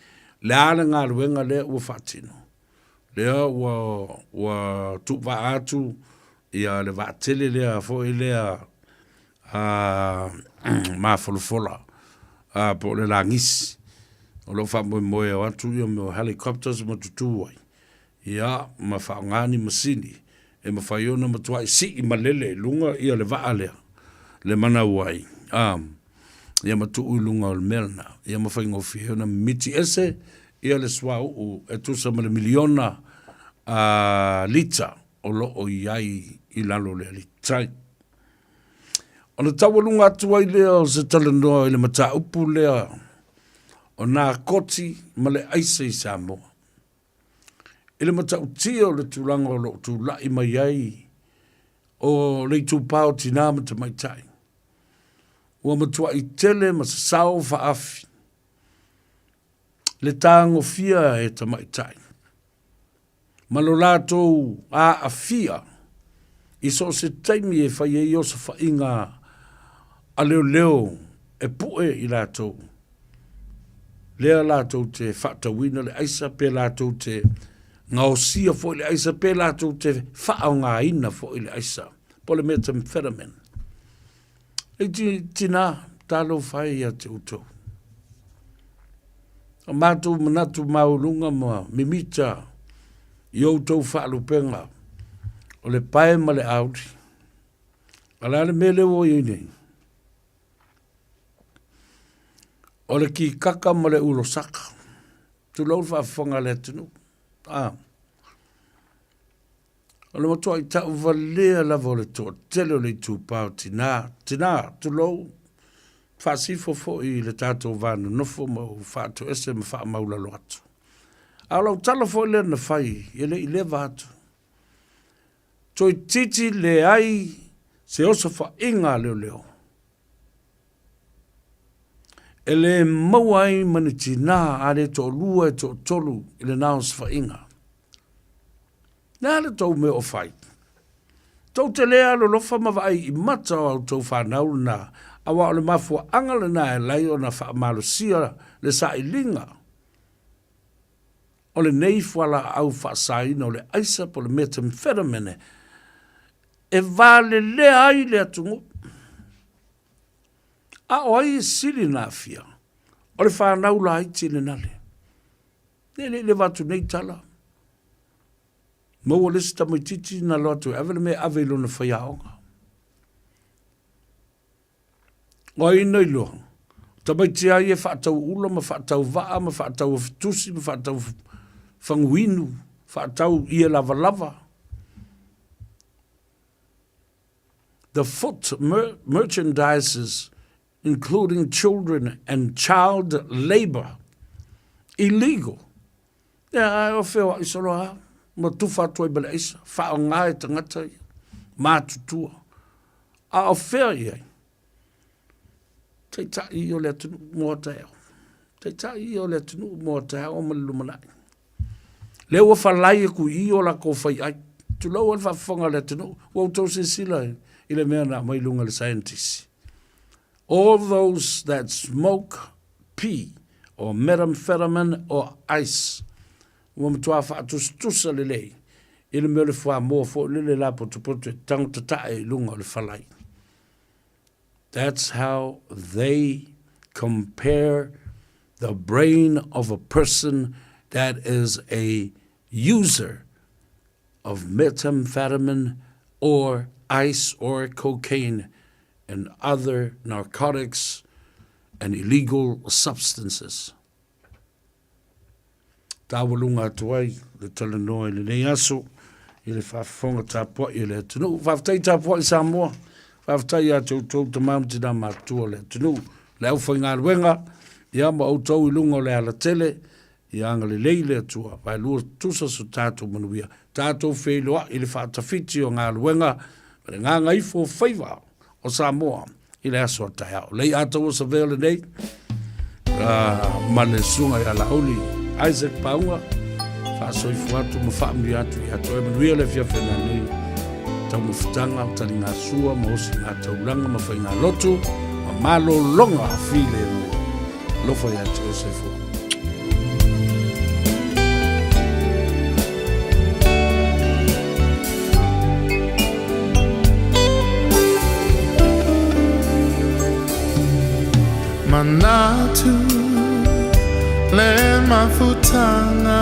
Le a le galuega lea ua faatino? Lea ua ua tuuvaa atu ia le vaatele lea foi lea a mafolafola a po o le lagisi o lo o faamoemoe o atu ia mea o helicopters ma tutū ai ia ma faaaoga ni masini e mafai ona matuai sii malele i luga ia le vaa lea, le manau ai, a, ia ma tuu i luga o le mea lena, ia ma faigofie ai ona mimiti ese ia le suauu e tusa ma le miliona a, lita o lo o i ai i lalo o le alitai. Ona taualuga atu ai lea o se talanoa i le mataupu lea o nā koti ma le aisa i Samoa. I le matautia o le tulaga o lo o tulai mai ai o le itupa o tinā ma tamaitai, ua matuai tele ma sasao faaafi le tagofia e tamaitai ma lo latou aafia. I so o se taimi e fai ai osofaiga a leoleo e pu'e i latou, lea latou te faatauina le aisa pe latou te gaosia foi le aisa pe latou te faaaogaina foi le aisa po o le methamphetamine. E tinā, talofa e ia te outou. O matou manatu maualuga ma mimita i outou faalupega o le pae ma le auli. A o le a le mea lea ua i ai nei? O le kikaka ma le ulosaka. Tulou le faafofoga a le atunuu. Ah. O le matuai tauvalea lava o le toatele o le itupa o tinā, tinā, tulou, faasifo foi i le tatou va nonofo ma ou faatoese ma faamaulalo atu. A o lau tala foi lea na fai, e le i leva atu. Toeitiiti leai se osofaiga a leoleo e le maua ai ma ni tinā a le toalua e toatolu i lena osofaiga. Le a le tou mea o fai? Tou te le alolofa ma vaai i mata o a outou fanau lena, aua o le mafuaaga lena e ala ai ona faamalosia le sailiga o lenei fualaau faasaina o le aisa po o le methamphetamine e valelea ai le atunuu. A o ai e sili ona aafia? O le fanau laiti lena le. E le i leva atu nei tala. Maua le isi tamaitiiti na alu atu e ave le mea e ave i lona faiaoga. O ai na iloa? O tamaiti lava ia e faatau ula ma faatau vaa ma faatau afitusi ma faatau faguinu, faatau ie lavalava. The foot merchandises including children and child labour illegal. Ia, ae o feoai solo lava ma tufa atu ai ma le aisa, faaaoga e tagata ia, matutua. A o fea i ai? Taitai ia o le atunuu mo a taeao. Taitai ia o le atunuu mo a taeao ma le lumanai. Lea ua falai aku i i o lakou faiai. Tulou a le faafofoga a le atunuu, ua outou silasila i le mea na aumai i luga i le scientist. All those that smoke P or methamphetamine or ice ua matua faatusatusa lelei i le mea o le fuamoa foi lele lapotopoto e tago tatae i luga o le falai. That's how they compare the brain of a person that is a user of methamphetamine or ice or cocaine and other narcotics and illegal substances. Taualuga atu ai le talanoa i lenei aso i le faafofoga tapuai a le atunuu. Faafetai tapuai Samoa, faafetai ia te outou tama ma tinā matutua o le atunuu, le aufaigaluega, ia ma outou i luga o le alatele, ia agalelei le Atua, vaelua tusa so tatou manuia, tatou feiloai i le faatafiti o galuega ma le gagaifo o faiva o Samoa i le aso a taeao. Lei ataua savea lenei ma le susuga ia Laauli Isaac Pauga, faasoifua atu ma faamuia atu ia te oe. Manuia le afiafi o nanei taumafataga, taligasua ma osigataulaga ma faigalotu ma malologa filemu. Alofa ia te oe soifua. Manatu le mafutanga